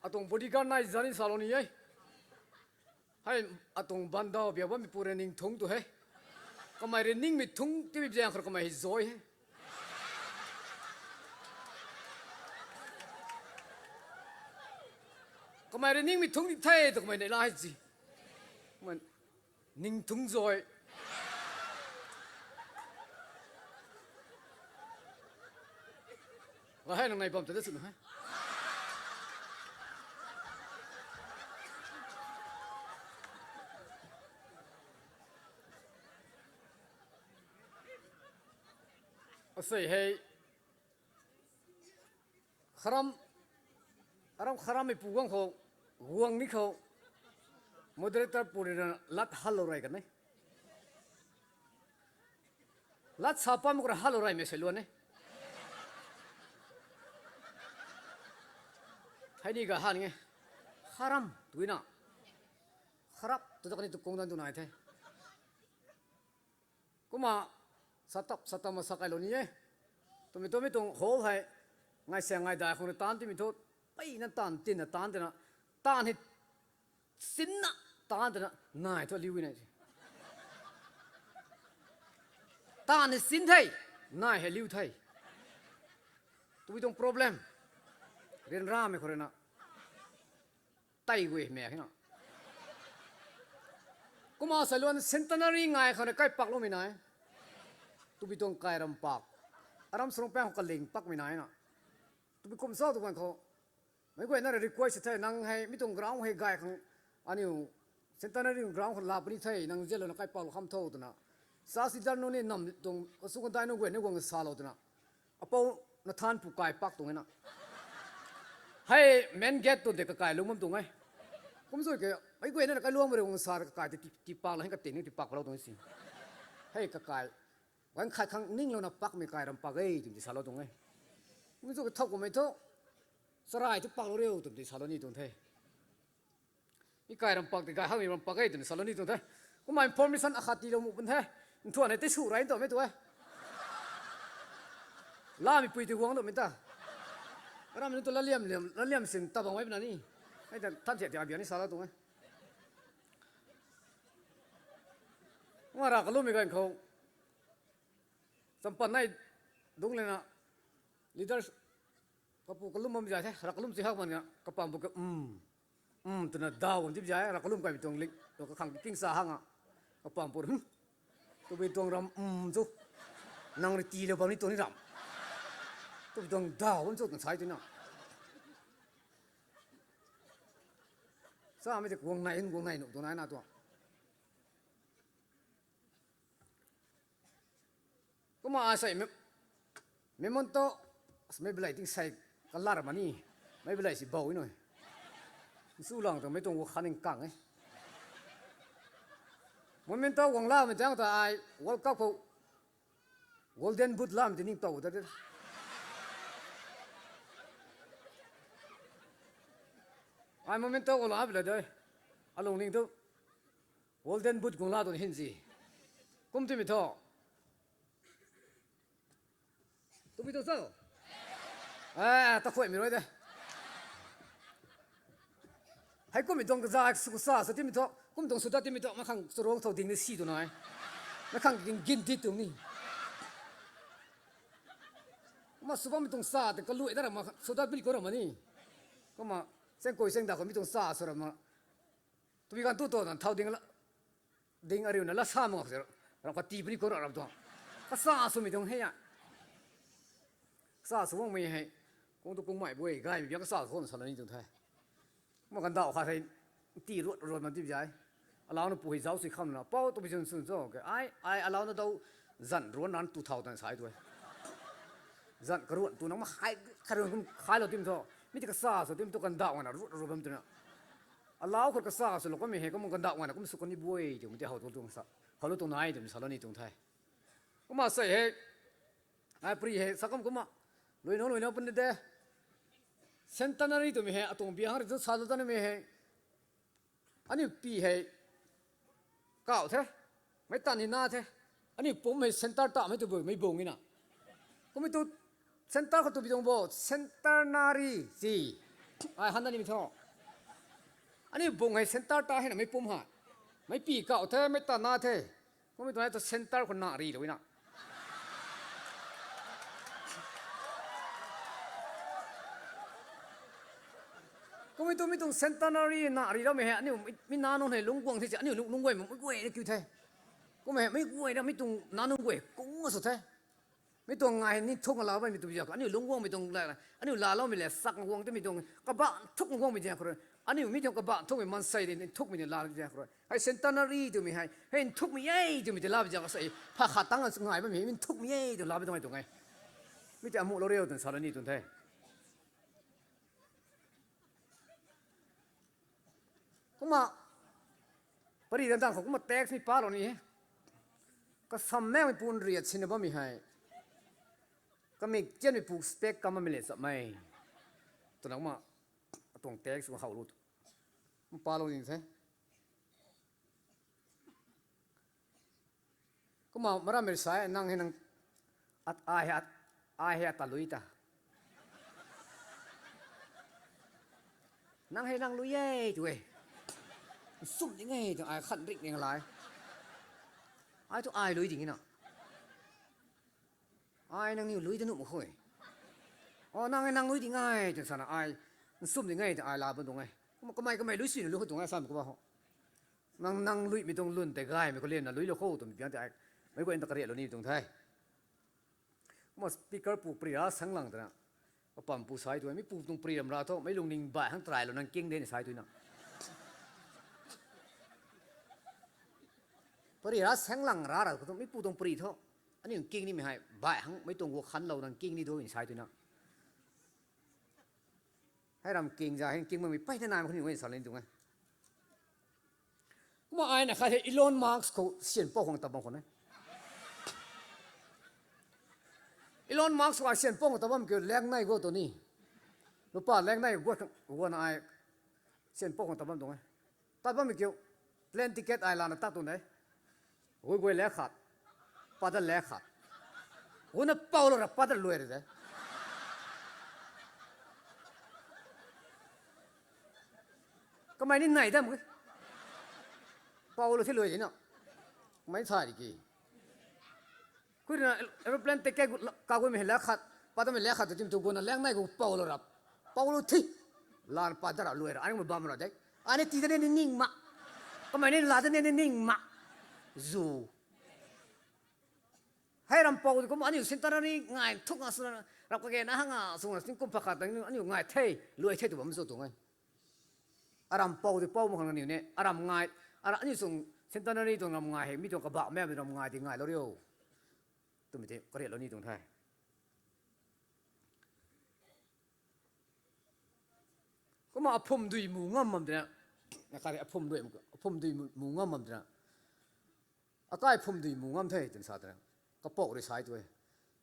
atuang bodyguard nai zan ni salou ni e. Hei atuang bandau biak bammeipu rui ning thungc tu he. Kamei rui ningmei thungc tibi zaeng khou kamei hei zoi he. Kamei rui ningmei thungc di the tu kamei nei la hei zi. Kumna ning thungc zoi. Ga hei nang nei bam ta da sw nu he. Asei hei kharam, aram kharammeipu guang khou, guang ni khou, moderator pu rui na lat hallou rey kan e. Lat sa pam khou ra hallou reymei sei luan e. Hei ni ga han nge. Kharam twna. Kharap tu ta kani tu kung dan tu nai the. Kumna sa tap sa tap ma sa kailou ni e. Twmei twmei tuang hall hei ngai sa ngai dai khou rui taanc timei thu, peyna taanv tinna taanc tina, taanv hei sinna taanc tina, nai thu liu na. Taanv hei sin the, nai hei liu the. Twmei tuang problem. Ryanramei khou rui na. tei guay hei mak na. Kumna sa luan centenary ngai khang rui kai pakloumei nai. Tabui tuang kai ram pak. Aram sarung pang khou kaling pakmei nai na. Tabui kum sa tu kan khou. Meic guayna rui request the, nang hei mi tuang ground hei gay khang, aniu centenary ground khou laa puni the, nang zianlouna kai paklou kham tho twna. Sa si dan nu ni nam tuang, kasu kadai nu guay ni guang salou twna. Apou na than pu kai pak tuang e na. Hei main gate tu de kakai lung bam tuang e. Kum zui ke, meic guayna kai luang mari guang sa kakai ti, ti, ti paklou, hei kating ni ti paklou tuang si. Hei kakai. Guang khat khang ninglouna pakmei kai ram pak e, twmei ti salou tuang e. Kum zui ke thau kummei thu. Sarai tu paklou riu, twmei ti salou ni tuang the. Mi kai ram pak ti gay hangmei ram pak e, twna salou ni tuang the. Kumna information akhat tiilou mu pun the. Nthuan hei tei su rai ntumei tu e. Lamei pui ti guang ntumei ta. Aram ni tu laliam, liam, laliam sin tabang mei puna ni. Hei ta than thiak ti abia ni salou tuang e. Kumna ra kalummei gan khou. Champan nai dung lena leaders kapu kalum bam zai the, ra kalum si hak man ga, kapam pu ka, um, um, twna daw bam tip zai, ra kalum kaimei tuang lik, tu kakhang king sa hang a. Kapam pu, hmm. Tabui tuang ram, um, chu. Nang rui tiilou bam ni tuang ni ram. Tabui tuang daw bam chu kan sai twna. Samei ti guang nai, guang nai nu tuang nai na tuang. Kumna asei mi, mi memento, meic balei ting sei kalar mani, meic balei si bou i nui. Nsu lang tuang mei tuang gua khaning kang e. Memento guang lamei tang ta ai World Cup khou Golden Boot lamei ti ning tow ta de. Ai memento guang la pila de. Alung ning tu Golden Boot guang la tuang hin si. Kum timei thu. Tabui tu cho. Eh, ta khuaimei rui de. Hei kummei tuang kaza sw kasa sw timei thu, kum tuang sw dat timei thu, meic khang charuang thau ding ni si tu nai. Meic khang ging gin dit tuang ni. Kumna sw bammei tuang sa tei kaluai da ra ma, sw dat puni khou ra ma ni. Kumna, seng koi seng da khou mi tuang sa sw ra ma. Tabui kan tu tu na thau ding la, ding ariuna la sa ma se, ram kati puni khou ra ram tuang. Kasa swmei tuang hei a. Kasa sw guangmei hei. Kung tu kungmei bui, gaymei biak kasa sw khou na salou ni tuang the. Kumna kandauh khat hei, ti ruat ruat man tip zai. Alau na pu hei zauc si kham na, pou tabui chwn chwn cho, ke ai, ai alau na dau, zan ruan nan tu thau tan sai tu e. Zan karuan tu nang ma khai, karuan kum khailou tim thu. Mi ti kasa sw tim tu kandauh na ruat ruat bam twna. Alau khou kasa swlou kummei hei, kum kandauh na kum sw kan ni bui, twmei ti how tu tuang sa. How lou tuang nai, twmei salou ni tuang the. Kumna sei hei, ai pri hei, sa kum kumna. Lui nau, lui nau pun de. Centenary twmei hei, atuang biang ri tu sa tu tanmei hei. Aniu pi hei, kau the. Meic tan ni na the. Aniu pum hei center ta mei tu bu, mei bung ina. Kummei tu center khou tu bi tuang bo, centenary si. Ai han na ni mi tho. Aniu bung hei center ta hei na mei pum ha. Mei pi kau the, meic tan na the. Kummei tu hei tu center khou na ri lou ina. Kummei tu mi tuang centenary na ri loumei hei, aniu mi, mi na nunc hei lungc guang the si, aniu lungc, lungc guay, mi guay na kiu the. Kummei hei, mi guay na mi tuang na nunc guay, kung a sw the. Mi tuang ngai ni thuk nga la bammei tu biak, aniu lungc guangmei tuang la, aniu laaloumei le, sak guang twmei tuang, kabah thuk guangmei ziak khou rui, aniu mi tuang kabah thukmei maansei de, ni thukmei ni la ziak khou rui. Hei centenary twmei hei, hei nthukmei e twmei ti la ziak khou sei, pha khat tang ngai bammei, mi nthukmei e twna la bammei tuang e tuang e. Mi ti amuh lou riu twna salou ni tuang the. Kumna, pari dan dan khou kumna text ni palou ni e. Kasammeimei pu nriat sina bammei hei. Kamik tianmei pu spec kam bammei le chapmei. Twna kumna, atuang text khou how lu. Palou ni the. Kumna marammei sa e, nang hei nang, at, ai hei at, ai hei ata lui ta. Nang hei nang lui e tu e. Nsum ding e tu ai khan rik ning lai. Ai tu ai lui ding e na. Ai nangniw lui ta nuh mak kho e. O, nang e nang lui ding e twna sana ai, nsum ding e twna ai la bam tuang e. Kumna kamei kamei lui sui na lu khou tuang e sam kumna ho. Nang nang luimei tuang lun tei gaymei khou lianna lui lou khou twmei piang tei ai. Meic guayna ta kariatlou ni tuang the. Kumna speaker pu pari ra sang lang twna. Kapam pu sai tu, mi pu tuang pari ram ra thu, meic lungning baih hang tarailou nang king de ni sai tu na. Pari ra sang lang ra ra khou thu, mi pu tuang pari thu. Aniu king nimei hei, baih hang meic tuang guak khanlou nang king ni tu ni sai tu na. Hei ram king za, hei king makmei pey na nai mak khou ni guay sa lin tuang e. Kumna ai na khat hei Elon Musk khou syan pou khang tat bam khou ne. Elon Musk khou ai syan pou khang tat bam kiu lak nei guay tu ni. Lupa lak nei guay khang, guayna ai syan pou khang tat bam tuang e. Tat bammei kiu, plane ticket ai lana tat tuang de. Gui guay lak khat, pat dat lak khat. Guna poulou ra pat dat luai ra de. Kamei ni nai dam ke. Poulou the luai de na. Kamei thay di ki. Khou rui na aeroplane ticket kaguimei hei lak khat, pat datmei lak khat tu tim tu guna lak nei gu poulou ra. Poulou the. Lana pat dat ra luai ra, aniu mei bam ra de. Ani tii dat ni ning mak. Kamei ni la dat ni ning mak. Zu. Hei ram pou di kum aniu centenary ngai thuk nga swna, rap kage na hang nga swna, tingkum pakhat tang aniu ngai the, luai the tu bam zo tuang e. Aram pou di pou mak khang aniu ne, aram ngai, ara aniu sung centenary tuang ram ngai hei, mi tuang kabah mei ram ngai di ngailou riu. Twmei tei kariatlou ni tuang the. Kumna aphum dui mu ngam bam tina, na khat hei aphum dui, aphum dui mu, mu ngam bam tina. Akai phum dui mu ngam the twna sa tina. Kapou rui sai tu e.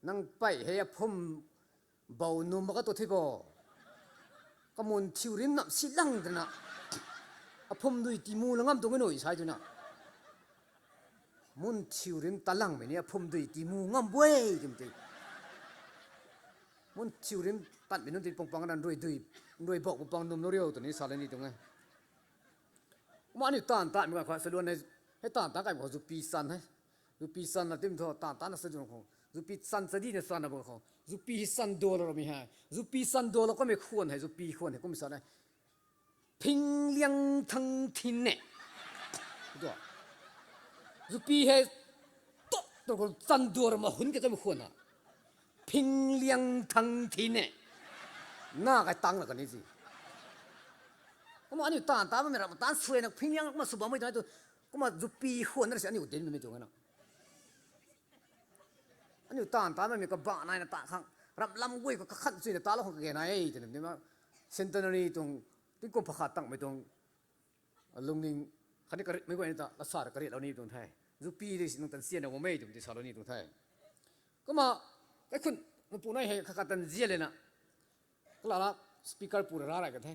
Nang pey hei aphum bou num mak ka tu the bo. Kamun thiu rim nam si lang twna. Aphum dui timu la ngam tuang e nui sai twna. Mun thiu rim ta langmei ni aphum dui timu ngam bu e twmei tei. Mun thiu rim tatmei nunc ti pang pang na nrui dui, nrui bou pang pang num nu riu twni sa le ni tuang e. Kumna aniu taanv taanmei ganv khou saluan hei, hei taanv taanc kaimei khou zupi chan hei. Zupi chan na tim thu taanv taanc na sa zun khou. Zupi chan chadina chan na bang khou. Zupi hei chan dualou ramei hei. Zupi chan dualou kamei khwan hei, zupi khwan hei kum sa ne. Phingliang thang thin ne. Zupi hei tok tok khou chan dualou ma hun ke kamei khwan na. Phingliang thang thin ne. Na kai tang la kani si. Kumna aniu taanv taanc bammei ram taanc suai na phingliang kumna sw bammei tu, kumna zupi khwan na si aniu dinmei tuang na. Aniu taanv taanc bammei kabah naina taanv khang, ram lam guay khou kakhan chuina talou khang kage nai e twna ni ma, centenary tuang, tingkum pakhat tangmei tuang, lungning, khatni karimei guay ni ta lasa ra kariatlou ni tuang the. Zupi rui si nang tan sian na guang e twmei tei salou ni tuang the. Kumna, kaikhun, npu nai hei khatkhat tan zian lena. Kalala speaker pu ra rai kan the.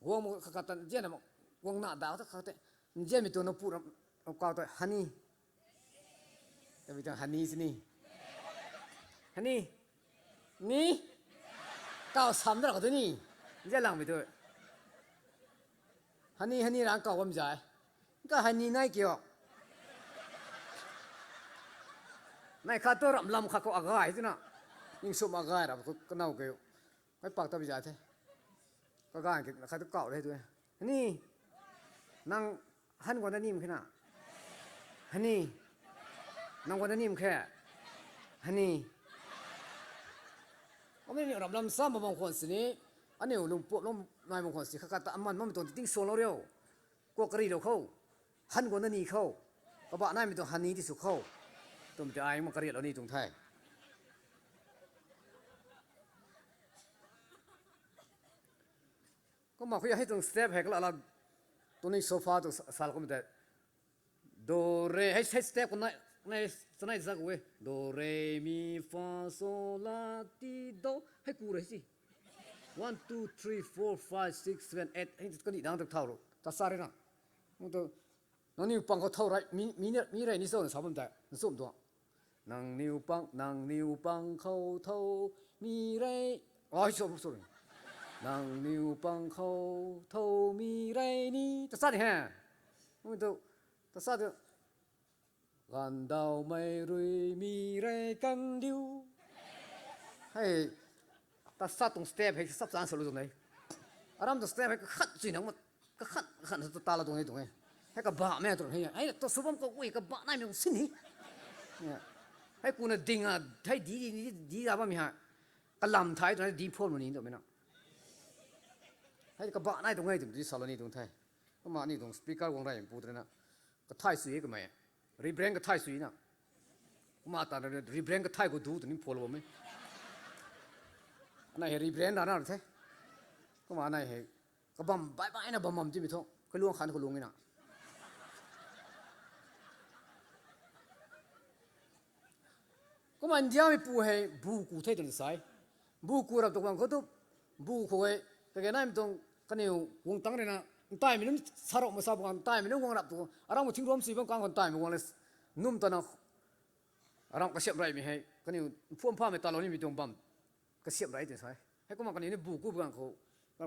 Guang mak khatkhat tan zian na mak, guang na da ta khat te. Nzianmei tuang na pu ra, kau ta honey. Tabui tuang honey sini. Honey. Ni. Kau sam da ra kha tu ni. Nzian langmei tu. Honey, honey rang kau bam zai. Ka honey nai kiu. Nai khat tu ram lam khat khou agay twna. Ningsum agay ra khou kanow kiu. Mei pak ta bi zai the. Kagay ki khat tu kau re tu. Honey. Nang han guang na nim khe na. Honey. Nang guang na nim khe. Honey. Kum ni ram lam sam bam khwan sini. Aniu lungpuap lung nai bam khwan si khatkhat ta aman bammei tuang ti ting suanlou riu. Kuak karilou khou. Han guang na ni khou. Kabah naimei tuang honey ti sw khou. Twmei tei ai mak kariatlou ni tuang the. Kumna khui hei tuang step hei kalala tuning sofa tuang sal kum tei. Do, re, hei, hei step khou nai, nai, chanei zak e. Do, re, mi, fa, so, la, ti, do. Hei ku re si. One, two, three, four, five, six, seven, eight. Hei kani dang tak thau ro. Ta sa re na. Nang tu, nangniw pang khou thau rei, mi, mi, mi rei ni so na sa bam tei. Nsum tuang. Nangniw pang, nangniw pang khou thau, mi rei. Ai, sorry, sorry. Nangniw pang khou thau, mi rei ni. Ta sa ni he. Nang tu, ta sa tu. Gandaumei rui mi rei kan diu. Hei, ta sa tuang step hei sap chan sa lu tuang nei. Aram ta step hei kakhat chui nang ma, kakhat, kakhat na ta tala tuang e tuang e. Hei kabah mei tuang hei. Hei ta sw bam khou ui kabah naimei tuang sin hi. Ya. Hei kuna ding a, hei di, di, di, di ra bam hei. Kalam thai tuang hei di phone mani tuang mei na. Hei kabah nai tuang e tuang di salou ni tuang the. Kumna ni tuang speaker guang rey pu tuang na. Kathai sui e kamei. Reverend kathai sui na. Kumna ta na Reverend kathai khou du tuang ni phone bam e. Nai hei Reverend ra na the. Kumna nai hei kabam bai bai na bam bam timei thu. Kaluang khan kaluang e na. Kumna India mei pu hei bu ku the tuang sai. Bu ku rap tuang khou tu, bu khou hei, kage naimei tuang kaniw guang tang rui na, ntaimei nunc sarok masa bang ntaimei nunc guang rap tu, aram khou thing rom sui bam kang khou ntaimei guang le, num ta na, aram kasiamh reymei hei, kaniw phuam phamei talou nimei tuang bam, kasiamh rey tuang sai. Hei kumna kaniw ni bu ku bang khou,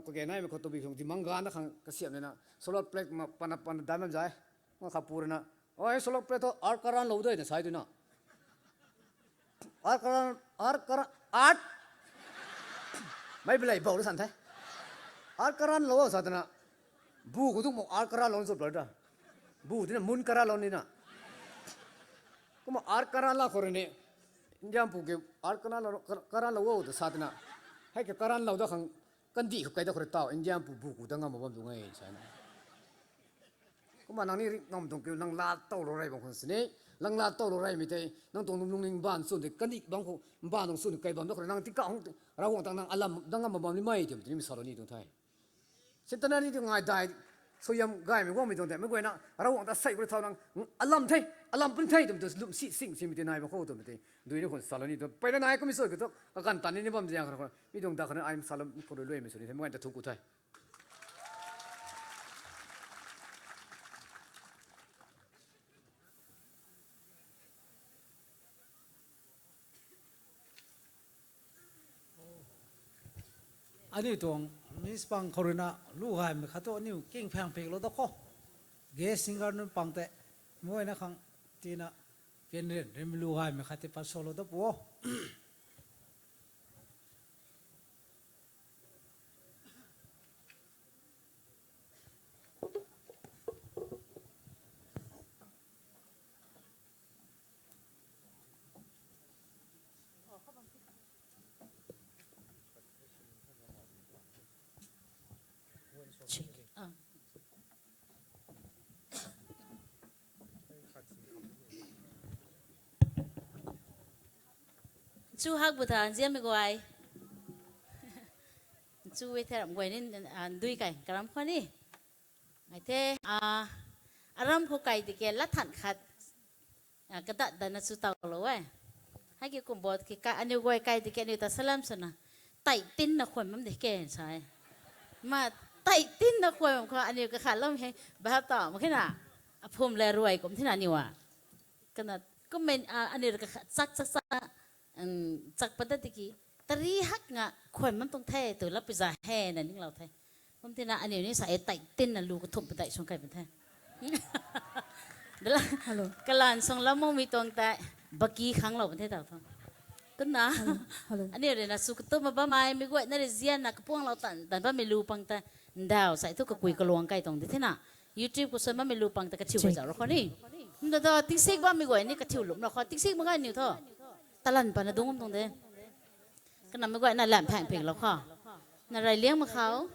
kage naimei khou tu bi khang dimang gan na khang kasiamh le na, solar plate ma pana pana dam bam zai, ma kha pu rui na, oi solar plate thu art karan lou de na sai tu na. Art karan, art karan, art. Mei bilei bou san the. Art karan lou sa tana. Bu khou tu mo art karan lou zop la da. Bu tina mun karan lou ni na. Kumna art karan la khou rui ni. India pu ke art karan lou, karan lou ta sa tana. Hei ke karan lou da khang kandih khou kai da khou rui tau. India pu bu ku da ngam bam tu ngai sa na. Kumna nang ni ri ngam tuang kiu, nang lat tow lou rey bam khou sini, nang lat tow lou reymei tei, nang tuang lungning mbaanv swn tei, kandih bam khou, mbaanv tuang swn kai bam da khou, nang tingkauh hung, Ravguangc tang nang alam, nang ngam bam ni mei tim, tini mi salou ni tuang the. Centenary tu ngai dai, suaihiam gaymei guangmei tuang tei, meic guayna, Ravguangc ta sei khou thau nang, alam the, alam pun the tim tu, lum si sing simei tei nai bam khou twmei tei, dui ni khou salou ni tu, peyna nai kummei sw kiu tu, kaganv tan ni ni bam ziang khou, mi tuang da khou na, ai salou khou rui luaimei sw ni the, meic guayna ta thu ku the. Aniu tuang Miss Pang khou rui na lu gaymei khat tu aniu king phang piklou da khou. Guest singer nunc pang tei. Mei na khang tina kenrian rim lu gaymei khat tei pat salou da pu o. Check. Ah. Chu hak bu tha, nzianmei guay. Chu e the ram guay ni, ah, ndui kai, karam khou ni. Ngai the, ah, aram khou kai di ke lat than khat, ah, kadat dat na chu taw lou e. Hei ki kum bot ki ka aniu guay kai di ke aniu ta salam swna. Tei tin na khwan bam di ke sa e. Ma tei tin na khwan bam khou aniu kakhat lou hei, bahap taw mak khe na. Aphum le ruai kum thina aniu a. Kana, kum men, ah, aniu kakhat chak chak chak, um, chak padat di ki. Tari hak nga khwan bam tuang the, tu lap pi za he na ninglou the. Kum tina aniu ni sa e tei tin na lu kathumh padeih suang kai pan the. Dala, Hello. Kalan suang lam mumei tuang tei, baki khanglou pan the taw thu. Kumna, Hello. Hello. Aniu rui na su katum ma bammei, mei guayna rui zianna kapuanglou tan, tan bammei lu pang tei, ndau sai thu kakui kaluang kai tuang di thina. YouTube khou suan bammei lu pang tei kathiu Check. Kai zauc ra khou ni. Nda ta tingsik bammei guay ni kathiu lum ra khou, tingsik mak gay niw thu. Talan pana dung bam tuang de. Kanamei guayna lam phang piklou khou. Na rey liang mak khou.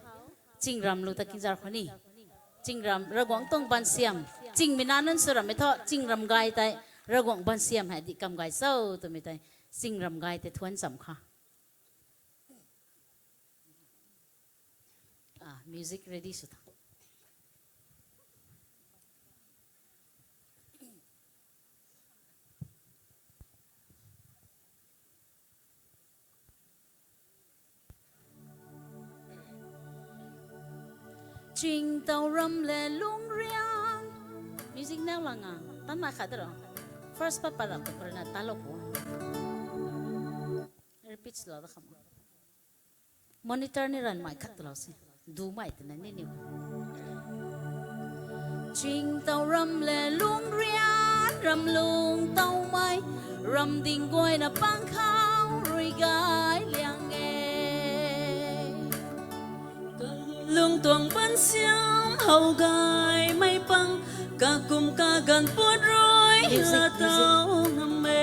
Ching ram lu ta kingzar khou ni. Ching ram, Ravguangc tuang bansiam. Chingmei na nunc sw rammei thu, ching ram gay tei, Ravguangc bansiam hei di kam gay cho twmei tei, ching ram gay tei thuan cham kha. Ah, music ready sw tha. Chingtau ram le lungriang. Music nau lang a. Tan na khat ro. First part pa ram tu pura na ta lou pu. Repeat lou da kham. Monitor ni ranmei khat lou se. Dumei twna ni niw. Chingtau ram le lungrian, ram lungtaumei, ram ding guayna pang khou rui gay liang e. Lungtuang pansiam how gaymei pang, kakum kaganv puat rui latau ngam e.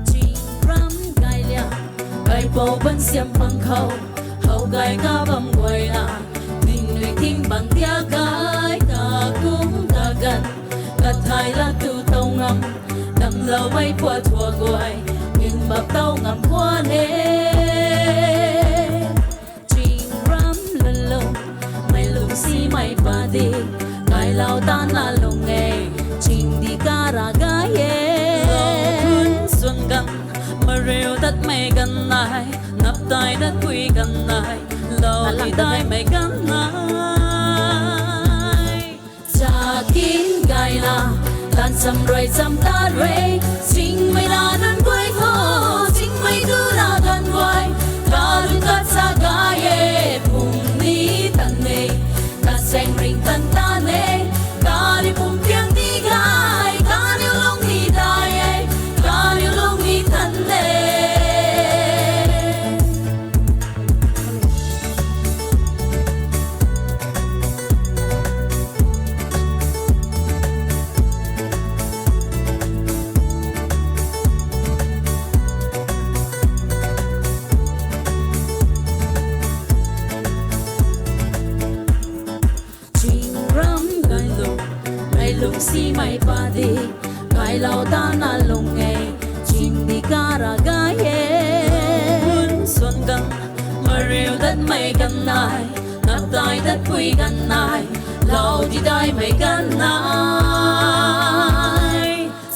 Chingram gay liang, kaipouc ban siam pang khou, how gay kabam guayna, ningnui ting bang tia gay, kakum kaganv, kathai lat tu tow ngam, damcloumei puat thuak guay, ning bap tow ngam khwan e. Chingram lulung, mei lungsimei padi, kailou tana lung e, chingdi kara gay e. Lou khun swan ganv, mariu datmei ganv nai, naptai datpui ganv nai, lou di daimei ganv nai. Chakin gayna, tansam rui cham ta re, chingmei na nunc guay tho, chingmei tu na ganv guay, kalun katsa gay e, pum ni tan e, kasaeng ring tan tan e, kani pumpiang ni gay, kaniw lung ni dai e, kaniw lung ni tan e. Chingram gay lung, mei lungsimei padi, kailou tana lung e, chingdi kara gay e. Lou khun swan ganv, mariu datmei ganv nai, naptai datpui ganv nai, lou di daimei ganv nai.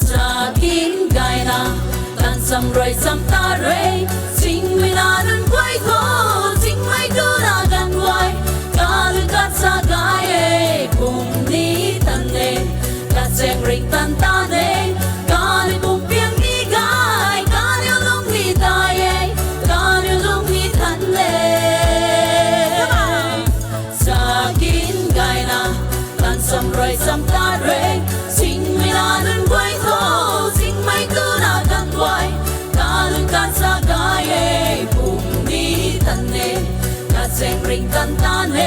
Chakin gayna, tansam rui cham ta re, chingmei na nunc guay tho, chingmei tu na ganv guay, kalun katsa gay e, pum ni tan e, kasaeng ring tan tan e, kani pumpiang ni gay, kaniw lung ni dai e, kaniw lung ni tan e. Chakin gayna, tansam rui cham ta re, chingmei na nunc guay tho, chingmei tu na ganv guay, kalun katsa gay e, pum ni tan e, kasaeng ring tan tan e,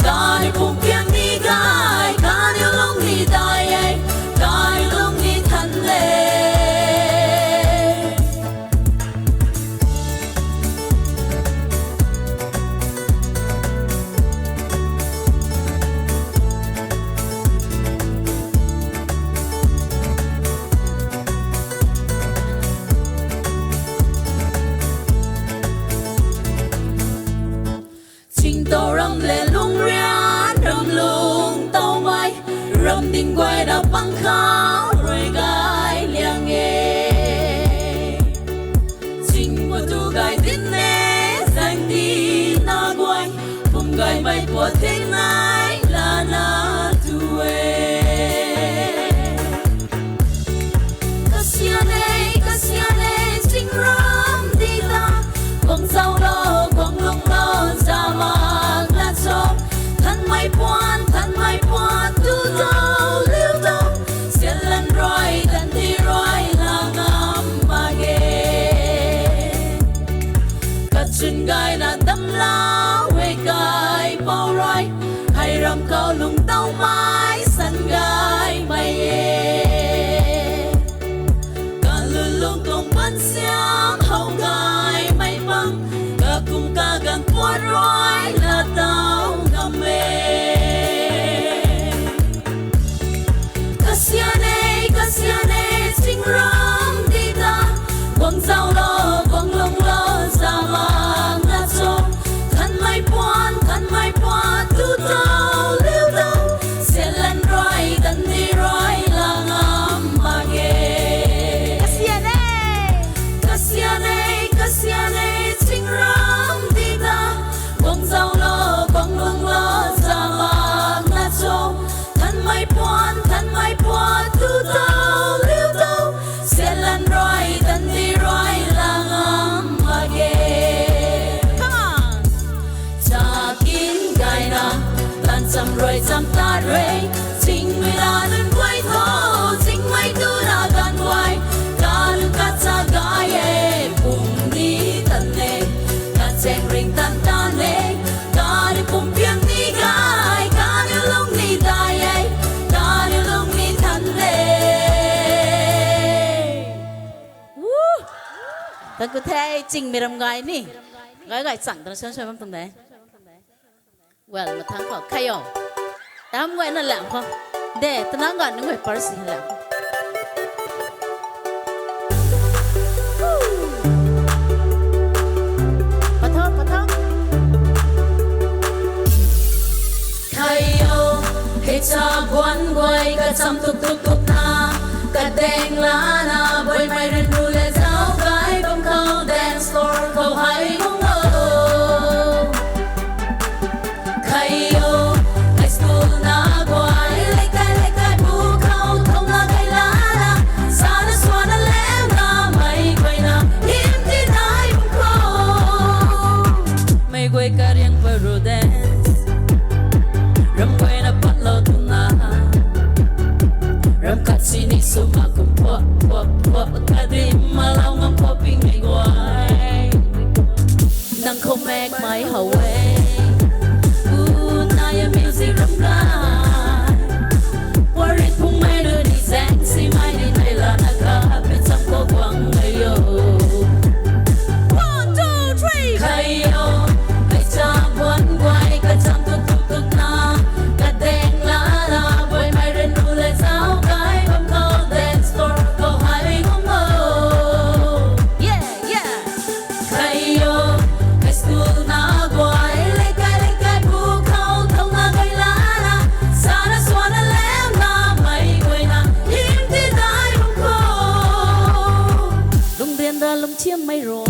kani pumpiang ni gay, kaniw lung ni dai e, kaniw lung ni tan e. Chingtow ram le lungrian ram lung towmei, ram ding guay ra pang khou rui gay liang e. Ching patu gay din e, zaeng di na guay, pum gaymei puat theng nai lana tu e. Kasian e, kasian e, chingram di ta, guang zauclou, guang lunglou, za mak na cho. Thanmei puan, thanmei puan, tu zauc liu tho, sianlan rui, tandi rui, la ngam mak ge. Kachun gayna damclou e kaipouc rui, hei ram khou lungtowmei san gaymei e. Kalun lungtuang pansiam how gaymei pang, kakum kaganv puat rui lattow ngam e. Kasian e, kasian e, chingram di ta, guang zauclou, guang lunglou, za mak na cho. Thanmei puan, thanmei puan, tu zauc liu tho, sianlan rui, tandi rui, la ngam mak ge. Kasian e, kasian e, kasian e, chingram di ta, guang zauclou, guang lunglou, za mak na cho. Thanmei puan, thanmei puan, tu zauc liu tho, sianlan rui, tandi Thank you the, chingmei ram gay ni. Gay gay chang twna suan suan bam tuang de. Well, mathang khou khayo. Tam guayna lam khou. De, twna ganv nunc guay par si lam. Patho, patho. Khayo, hei cha guan guay kacham tuk tuk tukna, kadaeng lana, buaymei ryanru le zauc gay bam khou dance floor khou hei guang o. Khayo, high school na guay, leikai leikai bu khou thouna gay lana, sana suana lemna, mei guayna hym ti dai bam khou. Mei guay kariang paru dance. Ram guayna patlou twna. Ram khat sini sw mak kum phuap, phuap, phuap. Kadim malau ngam phuap ping mei guay. Nang khou mek mei how e. U nai a music ram gay. Warit phungmei rui ni zaeng simei ni nei lana kha pi cham khou guang mei o. One, two, three. Khayo, hei cha guan guay kacham tuk tuk tukna, kadaeng lana, buaymei ryanru le zauc gay bam khou dance floor khou hei guang o. Yeah, yeah. Khayo, high school na guay, leikai leikai bu khou thouna gay lana, sana suana lemna, mei guayna hym ti dai bam khou. Lungrian ra lungchiammei rui,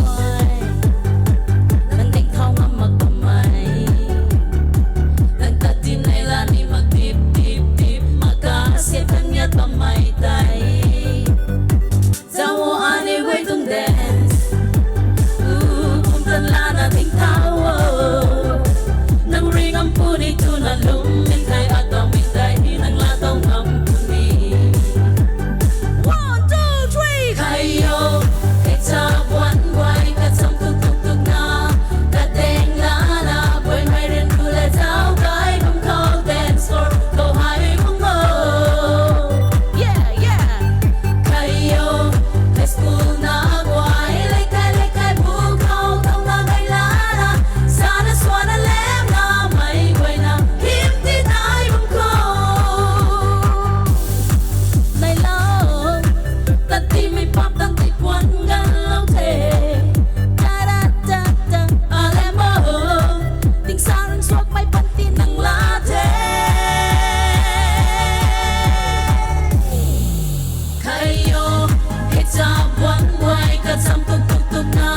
nang ding thau ngam mak bammei. Nang tat ti nei la ni mak dip, dip, dip, mak ka siat thang niat bammei tei. Zauc o ani guay tuang dance. U, kum tan lana ding thau o. Nang ring am puni twna lwmmei thei, atawmei tei ni nang laa tow ngam puni. One, two, three. Khayo, hei cha guan guay kacham tuk tuk tukna, kadaeng lana, buaymei ryanru le zauc gay bam khou dance floor khou hei guang o. Yeah, yeah. Khayo, high school na guay, leikai leikai bu khou thouna gay lana, sana suana lemna, mei guayna hym ti dai bam khou. Nei lou, tat timei pap tang ti puan ganlou the. Ta da da da, a lam o. Tingsa run suakmei pan ti nang laa the. Khayo, hei cha guan guay kacham tuk tuk tukna,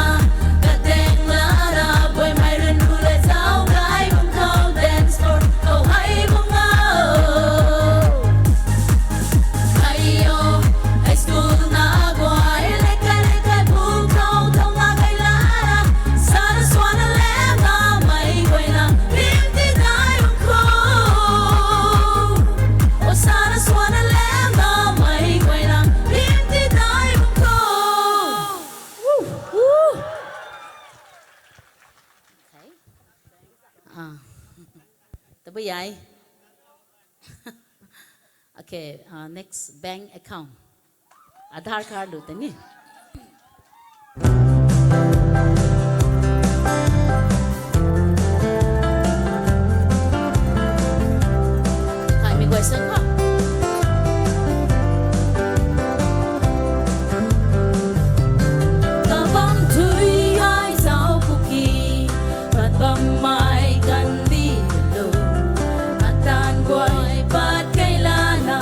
kadaeng lana, buaymei ryanru le zauc gay bam khou dance floor khou hei guang o. Khayo, high school na guay, leikai leikai bu khou thouna gay lana, sana suana lemna, mei guayna hym ti dai bam khou. O sana suana lemna, mei guayna hym ti dai bam khou. Woo, woo. Okay. Ah. Tabui ai. Okay, uh, next bank account. Aadhaar card lu tei ni. Thaymei guay sang kha. Kabam thui ai zauc kuki, pat bammei kandih lu. Ataanv guay pat kei lana,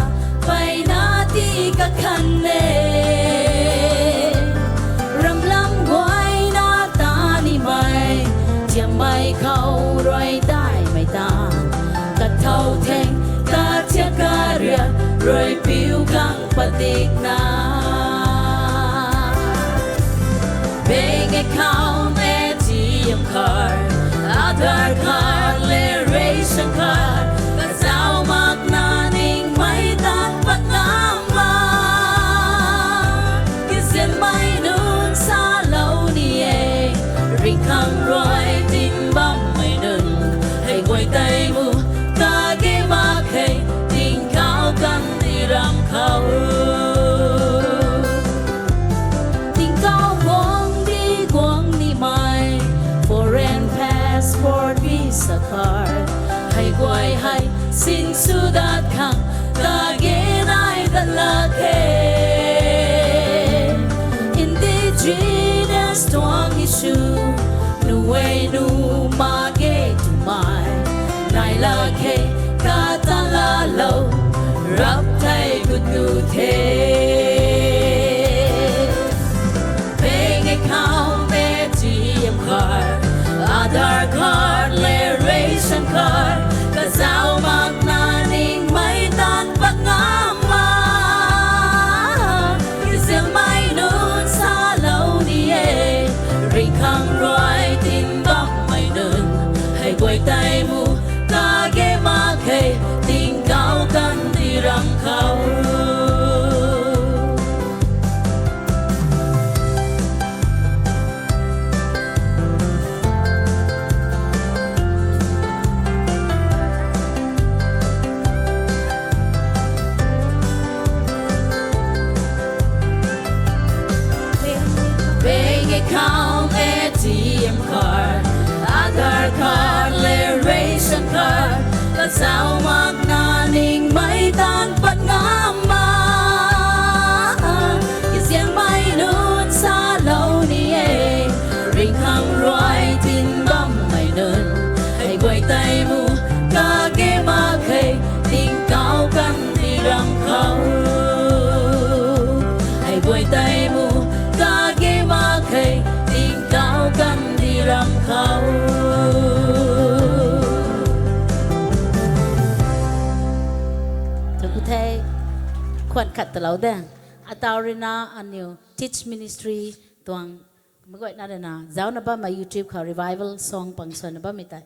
peyna ti kakhan e. Ramlam guayna ta nimei, tiammei khou rui daihmei ta. Kathau theng, kathiak kariak, rui piu kang padikna. Bank account, A T M card, Aadhaar card le ration card, kazauh makna ningmei tan pat ngam ma. Kizianmei nunc salou ni e, ringkhang rui tin bammei nunc, hei guay tei mu, kage mak khe, tingkauh kandih ram khou. Tuang Jisu, nuai nu mak ge twmei nai lak khe, kata laalou, rap thei gut nu the. Bank account, A T M card, Aadhaar card le ration card, kazauh makna ningmei taanc pat ngam ma. Kasialmei nunc salou ni e, ringkhang rui tin bammei nunc, hei guay tei mu kage mak khe, tingkauh kandih ram khou. Bank account, A T M card, Aadhaar card le ration card, kazauh makna ningmei taanc pat ngam ma. Kasialmei nunc salou ni e, ringkhang rui tin bammei nunc, hei guay tei mu kage mak khe, tingkauh kandih ram khou. Hei guay tei mu kage mak khe, tingkauh kandih ram khou. Thank you the. Khwan khat talou de. Ataw ruina aniu Teach Ministry tuang meic guayna ruina zaucna bammei YouTube khou revival song pang suanna bammei tei,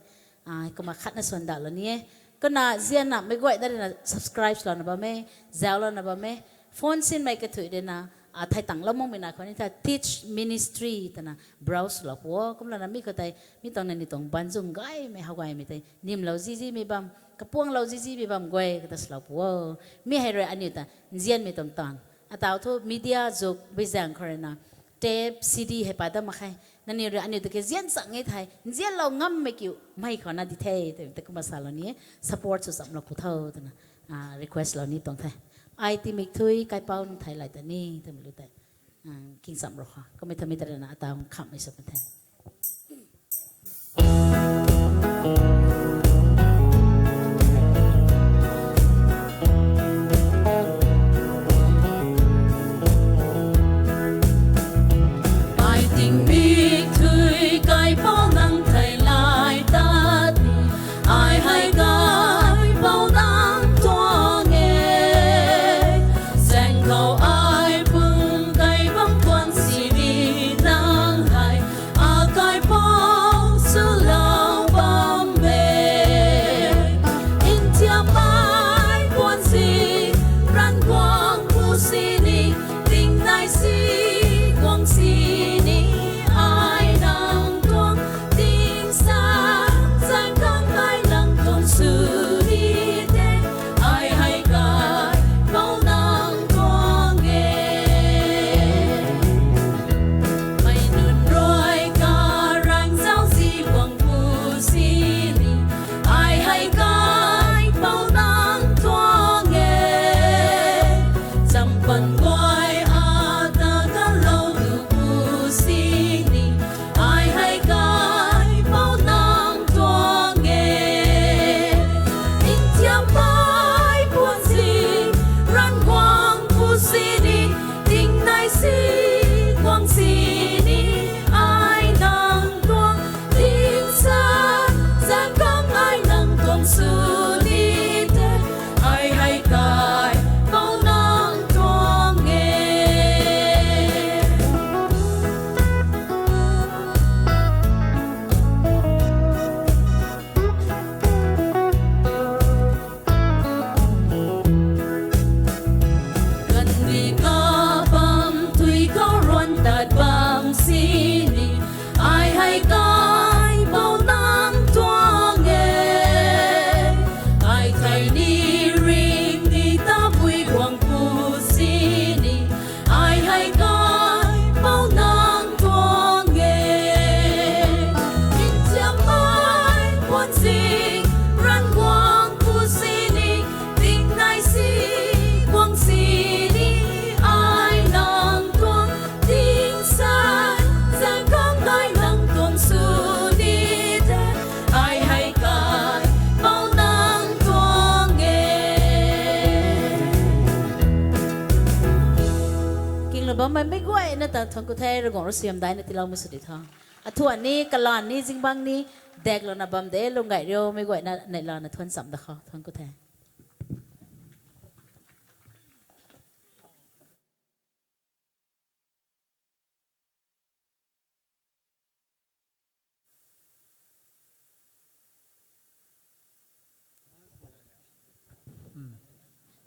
kumna khatna suan dalou ni e. Kumna zianna meic guayna ruina subscribe louna bam e, zauclouna bam e. Phone sinmei kathuic ruina, thei tanglou makmei na khou ni the Teach Ministry twna browse lou pu o. Kumlana mi khou tei mi tuang nangniw tuang banzung gaymei how gaymei tei nimlou zizimei bam, kapuanglou zizimei bam guay kata swlou pu o. Mi hei rui aniu ta nzianmei tuang taanv. Ataw thu media zuk bui zaeng khou ruina tape, C D hei pat dat mak khe. Nangniw rui aniu ta ke zian chang e thei, nzianlou ngammei kiu mei khou na di the, twmei ta kumna salou ni e, support sw chamlou pu tho twna request lou ni tuang the. Ai tingmik thui kaipouc nang thei lay ta ni twmei lu tei, king chamlou kha. Kummei thamei ta ruina ataw khamhmei sw kan the. Ai tingmik thui kaipouc nang thei lay ta ni, ai hei kaipouc nang tuang e. Saeng khou ai pum kai bam tuang sini nang hei, Meic guayna ta thuan ku the, Ravguangc rui suaihiam daina tiiloumei sw di tho. Athuan ni, kalan ni, zingbangc ni, deklouna bam de, lung gay riu, meic guayna neihlana thuan cham da khou, thuan ku the.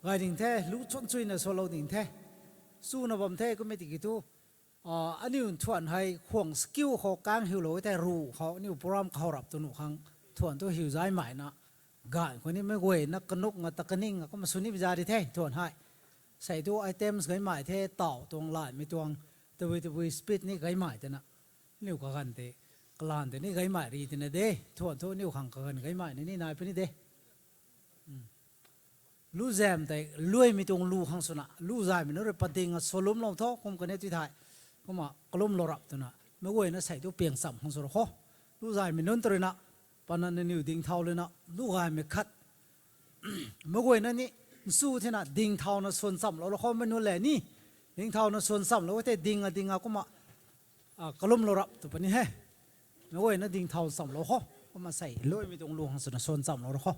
Gay ding the, lu chwn chuina swlou ding the. Chuna bam the, kummei tiki thu, aniu thuan hei khwang skill khou kang hiulou the, ru khou, aniu program khou rap tw nuh khang, thuan thu hiu zaymei na, ganv khou ni meic guayna kanuk nga ta kaning nga kumna sw ni bi za di the, thuan hei. Sei thu items gaymei the, taw tuang lanmei tuang, tabui tabui speed ni gaymei twna. Aniu kaganv tei, kalan tei ni gaymei ri tina de, thuan thu aniu khang kaganv gaymei ni, ni nai puni de. Lu zam tei, luaimei tuang lu khang swna, lu zaymei nunc rui pading a swlumlou tho, kum kani ti thei. Kumna kalumlou rap twna, meic guayna sei thu piang cham khang sw ro kho. Lu zaymei nunc ta ruina, pana nangniw dingthau lana, lu gaymei khat. Meic guayna ni, nsu thena dingthauna swan chamlou ro kho, mei nunc le ni. Dingthauna swan chamlou the, ding a ding a kumna, kalumlou rap tw puni he. Meic guayna dingthau chamlou kho. Kumna sei, luaimei tuang lu khang swna swan chamlou ro kho.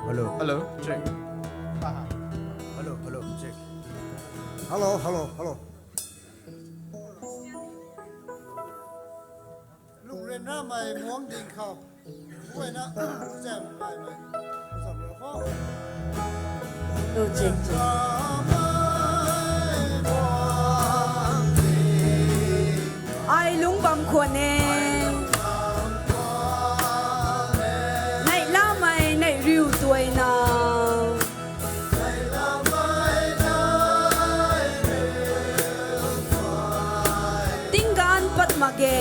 Hello, hello, check. Hello, hello. Hello, check. Hello, hello, hello. Lungrenramei muang ding khou, guayna zam gaymei. Ai lungc bam khwan e. Neihlamei neihriu tuaina. Tingganv pat mak ge.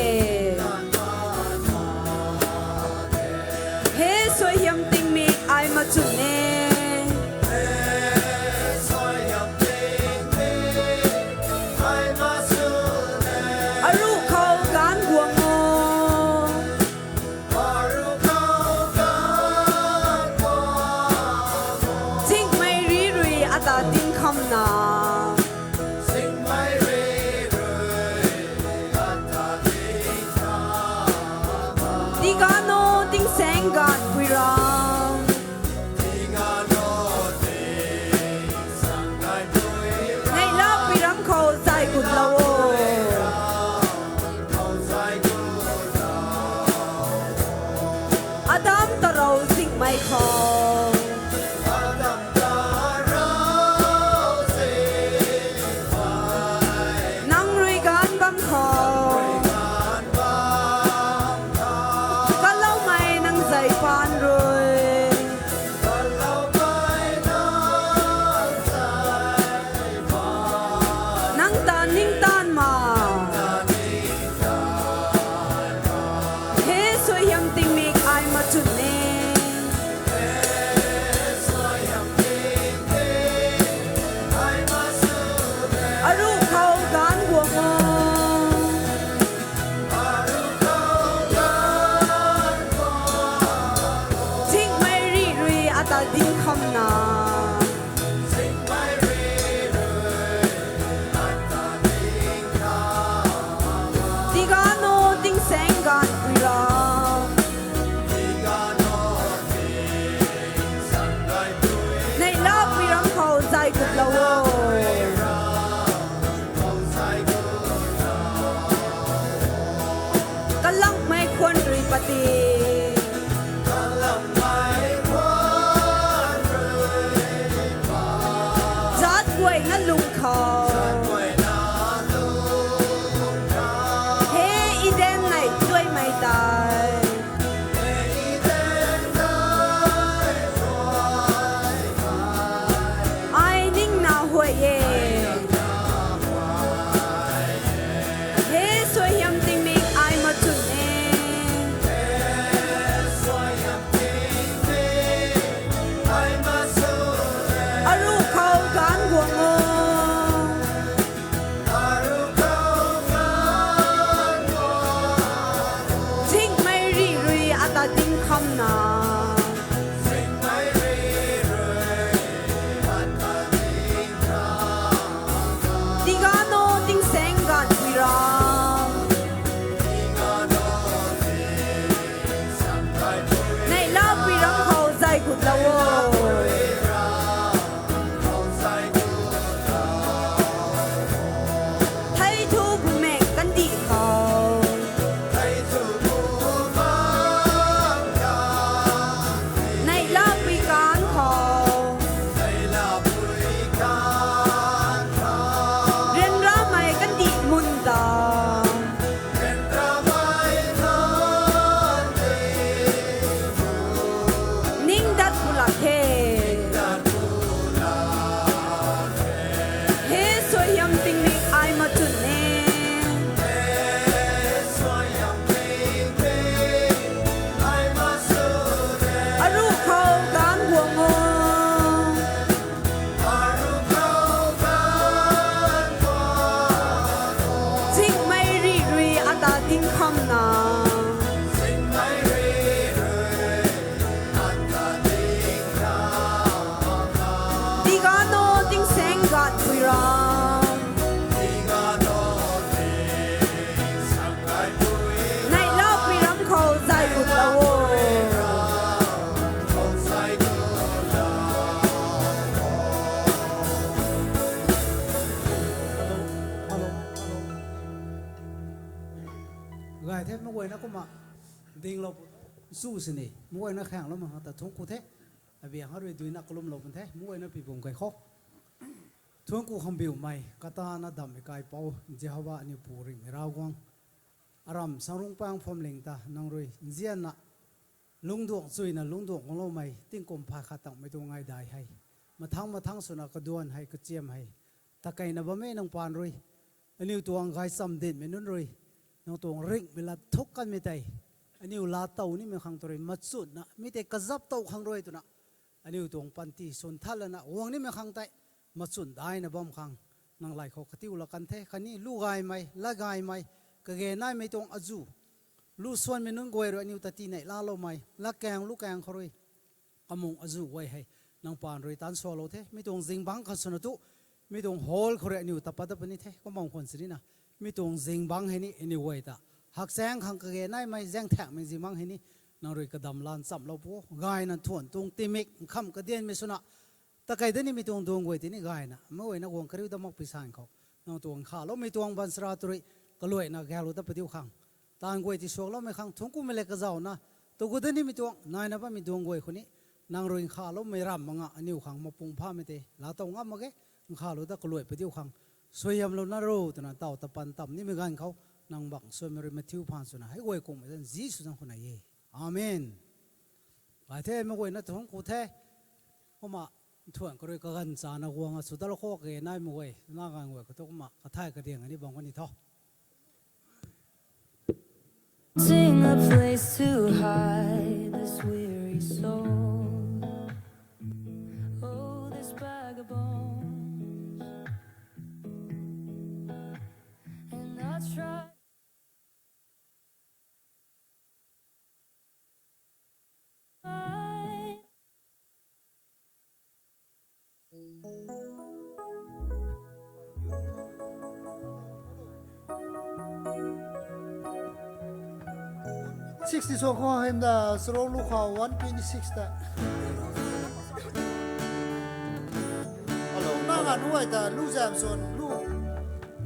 He suaihiam tingmik ai machun e. Aruh khou ganv guang o. Chingmei ri rui ata tingkhamna. Tingganv o, tingsaeng ganvpui ram. Neihla pui ram khou zay kutlou o. Adam tarou zingmei khou. Nang rui ganv bam khou. Kaloumei nang zay paan rui. Nang ta ningtaan ma. He suaihiam tingmik ai machun e. Aruh khou ganv guang o. Chingmei ri rui ata tingkhamna. Tingganv o, tingsaeng ganvpui ram. Neihla pui ram khou zay kutlou o. Kalangmei khwan rui pati. Dinglou pu the. Chu sini, muayna khaenglou ma ta thuanc ku the. Abiang ha rui duina kalumlou pun the, muayna pi bum kai khou. Thuanc ku khang biumei, katana dammei kaipouc, Jehova aniu pu ringmei Ravguangc. Aram sangrung pang phwamling ta, nang rui nzianna, lungcduang chuyna lungcduang guangloumei, tingkum phay khat tangmei tuang ngaidai hei. Mathang mathang swna kaduan hei, kachiam hei. Takeina bammei nang paan rui. Aniu tuang gaychamv dinmei nunc rui. Nang tuang ringhmei lat thuk kanmei tei. Aniu laa tow nimei khang tu rui machunna, mi tei kazap tow khang rui twna. Aniu tuang panty swn thatlana, guang nimei khang tei. Machun daina bam khang. Nang lay khou katiu la kan the, khatni lu gaymei, lat gaymei, kage naimei tuang azuh. Lu swanmei nunc guay rui aniu ta tinei laaloumei, latkaeng lukaeng khou rui. Kamung azuh guay hei, nang paan rui taanc sualou the, mi tuang zingbangc khat swna tu, mi tuang hall khou rui aniu ta pat dat puni the, kum bam khwan sinina, mi tuang zingbangc hei ni aniu guay ta. Hakchaeng khang kage naimei, zaeng thaekmei zingbangc hei ni, nang rui kadam lan chamlou pu, gayna thuan tuang timik, nkham kadianmei swna, takei dat nimei tuang duang guay tini gayna, meic guayna guang kariu dat mak pi san khou. Nang tuang nkhaloumei tuang baanchara tu rui, kaluaina galu dat padiu khang. Taanv guay tisuakloumei khang thuanc kumei le kazauna, tu gu dat nimei tuang, naina bammei duang guay khou ni, nang rui nkhaloumei ramv manga aniu khang mapung phamei tei, laa tow ngam mak ge, nkhalou dat kaluai padiu khang. Suaihiamlouna ro, twna taw ta pan tam nimei ganv khou, nang bang suaimei rui mathiu phaan swna, hei guay kummei zan Jisu zang khou nai e. Amen. Gay the, meic guayna thuanc ku the. Kumna, thuan khou rui kaganv chana guang a sw datlou khou kage naimei guay, na ganv guay khou tu kumna, kathay kadiang ni bam kani tho. Sing a place to hide this weary soul. Oh, this vagabond. And I try. Sixty song khou hymn ta, sarong lu khou one twenty six ta. Hello. Na nga nuai ta lu zam son lu.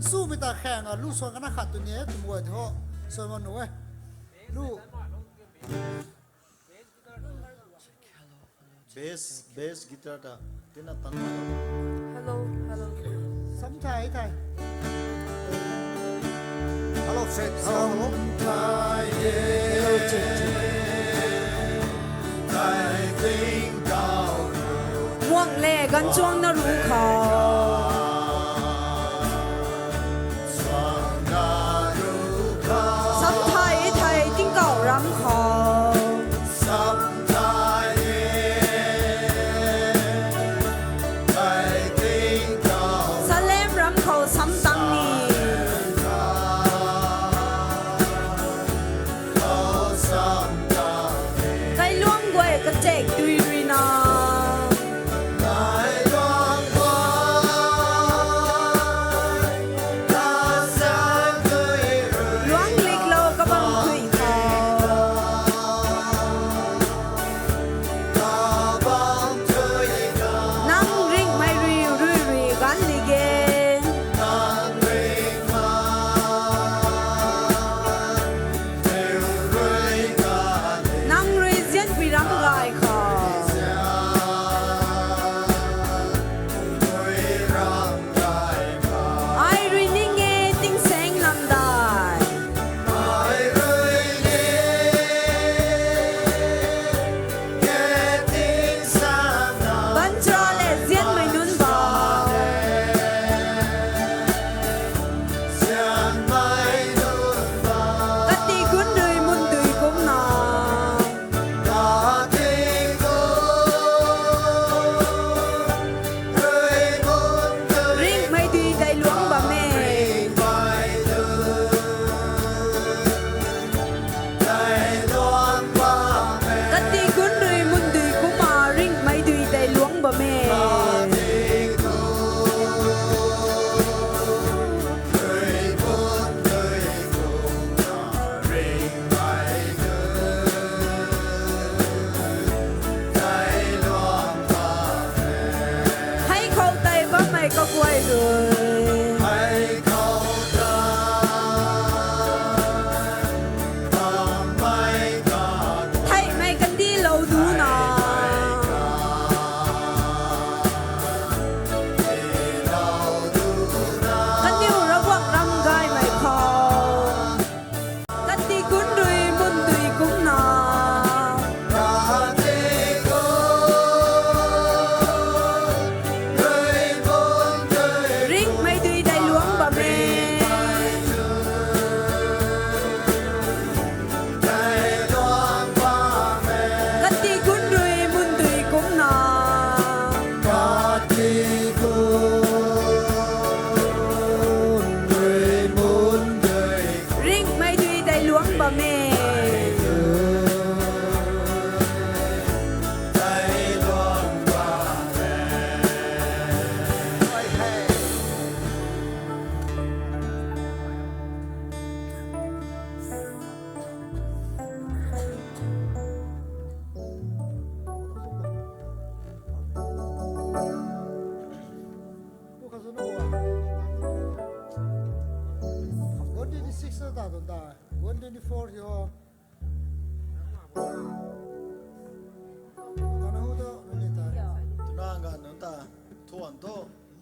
Sumei ta khaeng a lu son kana khat tu ni e, tu muai tho. Son ma nu e. Lu. Bass, bass guitar ta tina tan. Hello, hello. Sam thai thai. Hello, check. Hello, hello. Hello, check, check. Muang le ganchuang na ru khou. Sam thai thai tingkauh ram khou. Salem ram khou sam tang ni. Kailuang guay kachek dui rui na. Luang liklou kabam thui khou. Nang ringhmei rui rui rui gan li ge. Nang rui zianpui ram gay khou.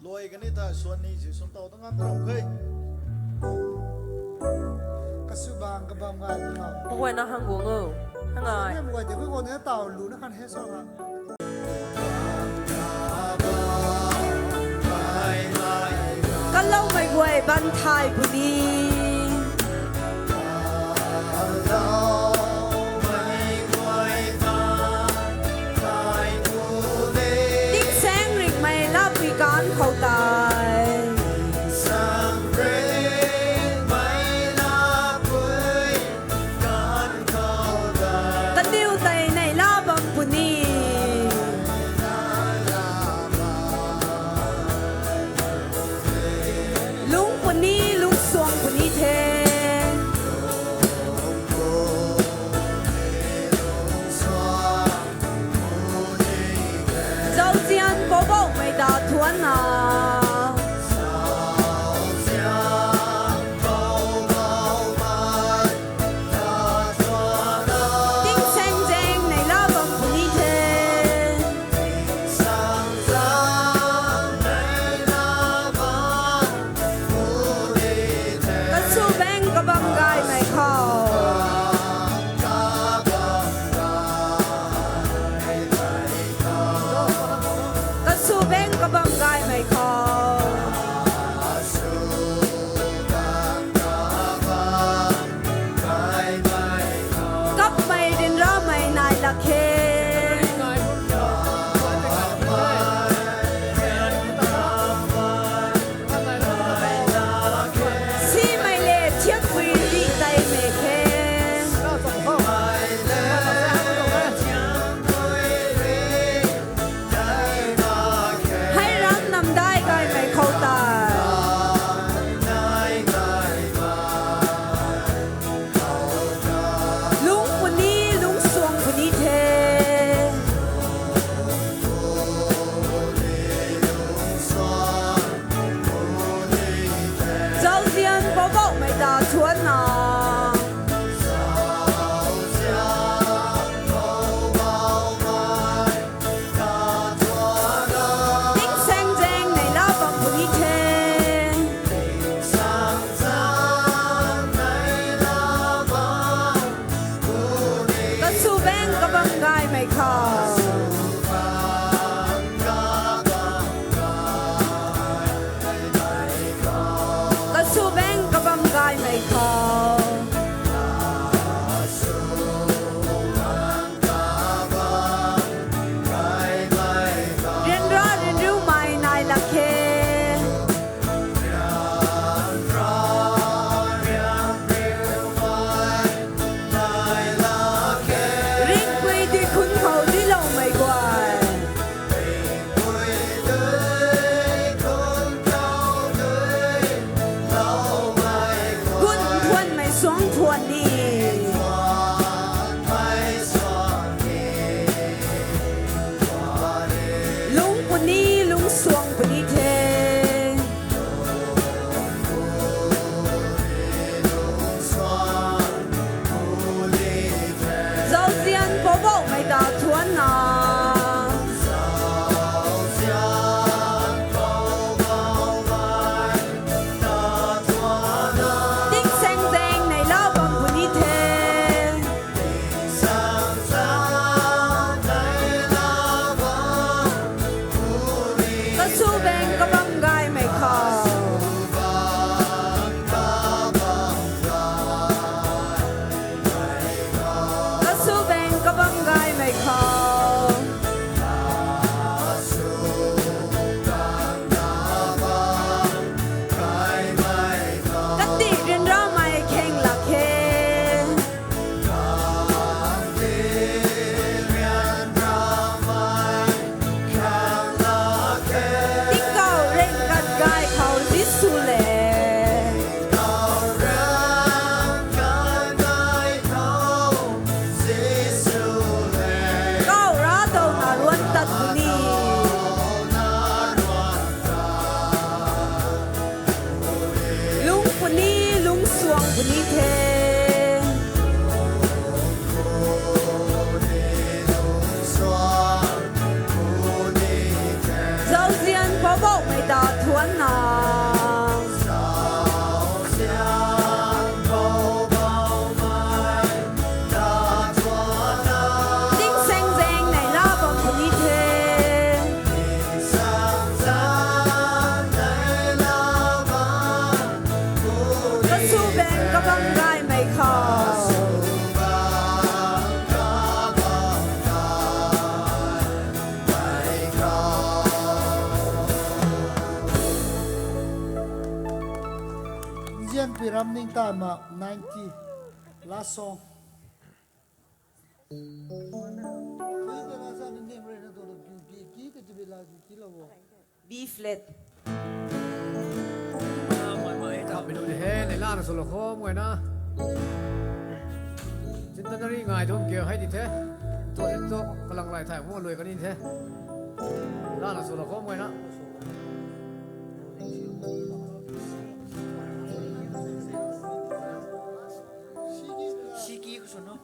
Luai kani ta suan ni si swn taw ta ngam ram khe. Kasubang kabam gay ta. Guayna hang guang o. Hang ai. Mei guay tei khui guang ni taw lu na kan he sa ha. Kaloumei guay ban thay puni. Tingsaeng ringhmei lapui kan khou tei. Kaniw tei neihla bam puni. Lungc puni, lungcsuang puni Ram ningtama ninety, last song. B flat. Mei nu de he, nei lana sw lou khou mei na. Centenary ngai dum kiu hei di the. Tu hei tu kalang lai thai mo lui kani the. Lana sw lou khou mei na. Siki ko sw no.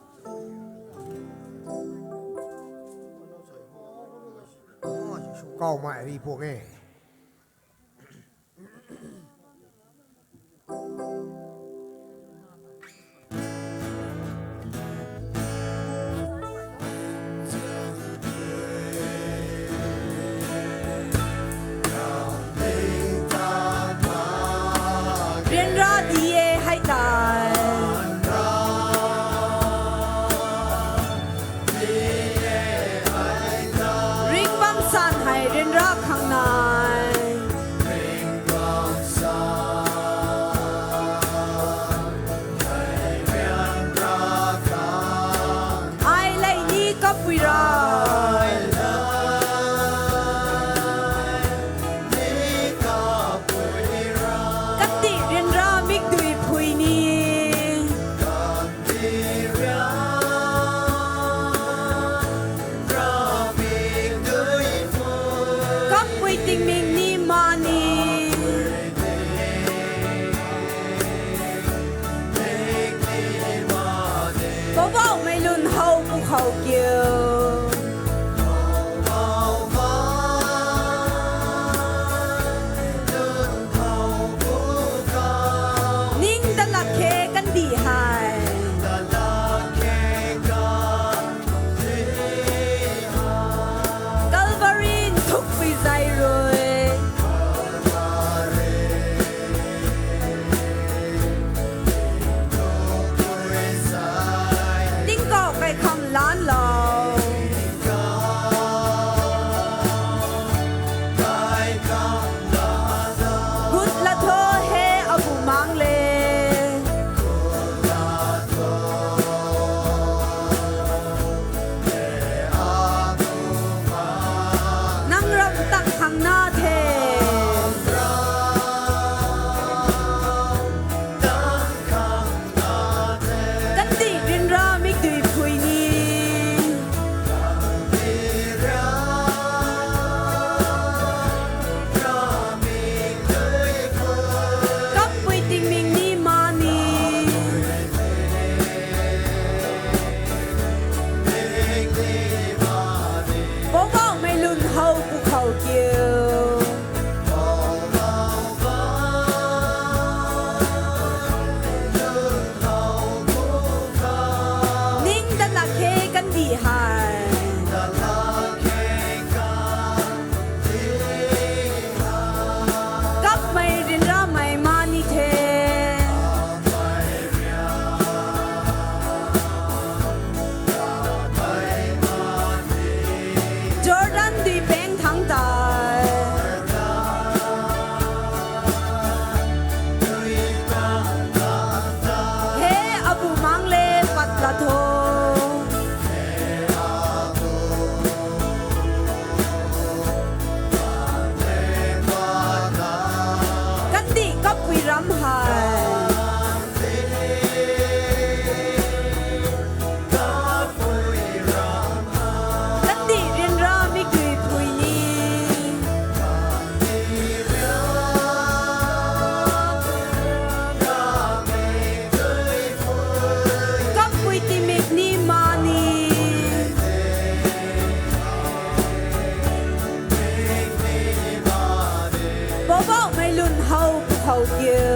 Kau mai ri pung e. Ryanra di e hei tei. Ringbam san hei ryanra khang nai. Ai lei ni kapui ra. Kandih ryanra mikdui phui ni. Kapui tingmik ni ma ni. Poubauhmei lun how pu khou kiu. Ning dat lak khe kandih hei. Calvary nthukpui zai rui. Tingkauh kai kham lan lou. Gut la tho he abumaengc le. Nang ram tang khang na the. Kandih ryanra mikdui phui ni. Kapui tingmik ni ma ni. Poubauhmei lun how pu khou kiu. Ning dat lak khe kandih hei. Kapmei ryanramei ma ni the. Jordan dui pang thangc tei. He abumaengc le pat la tho. Kandih kapui ram hei. Kandih ryanra mikdui phui ni. Kapui tingmik ni ma ni. Poubauhmei lun how pu khou kiu.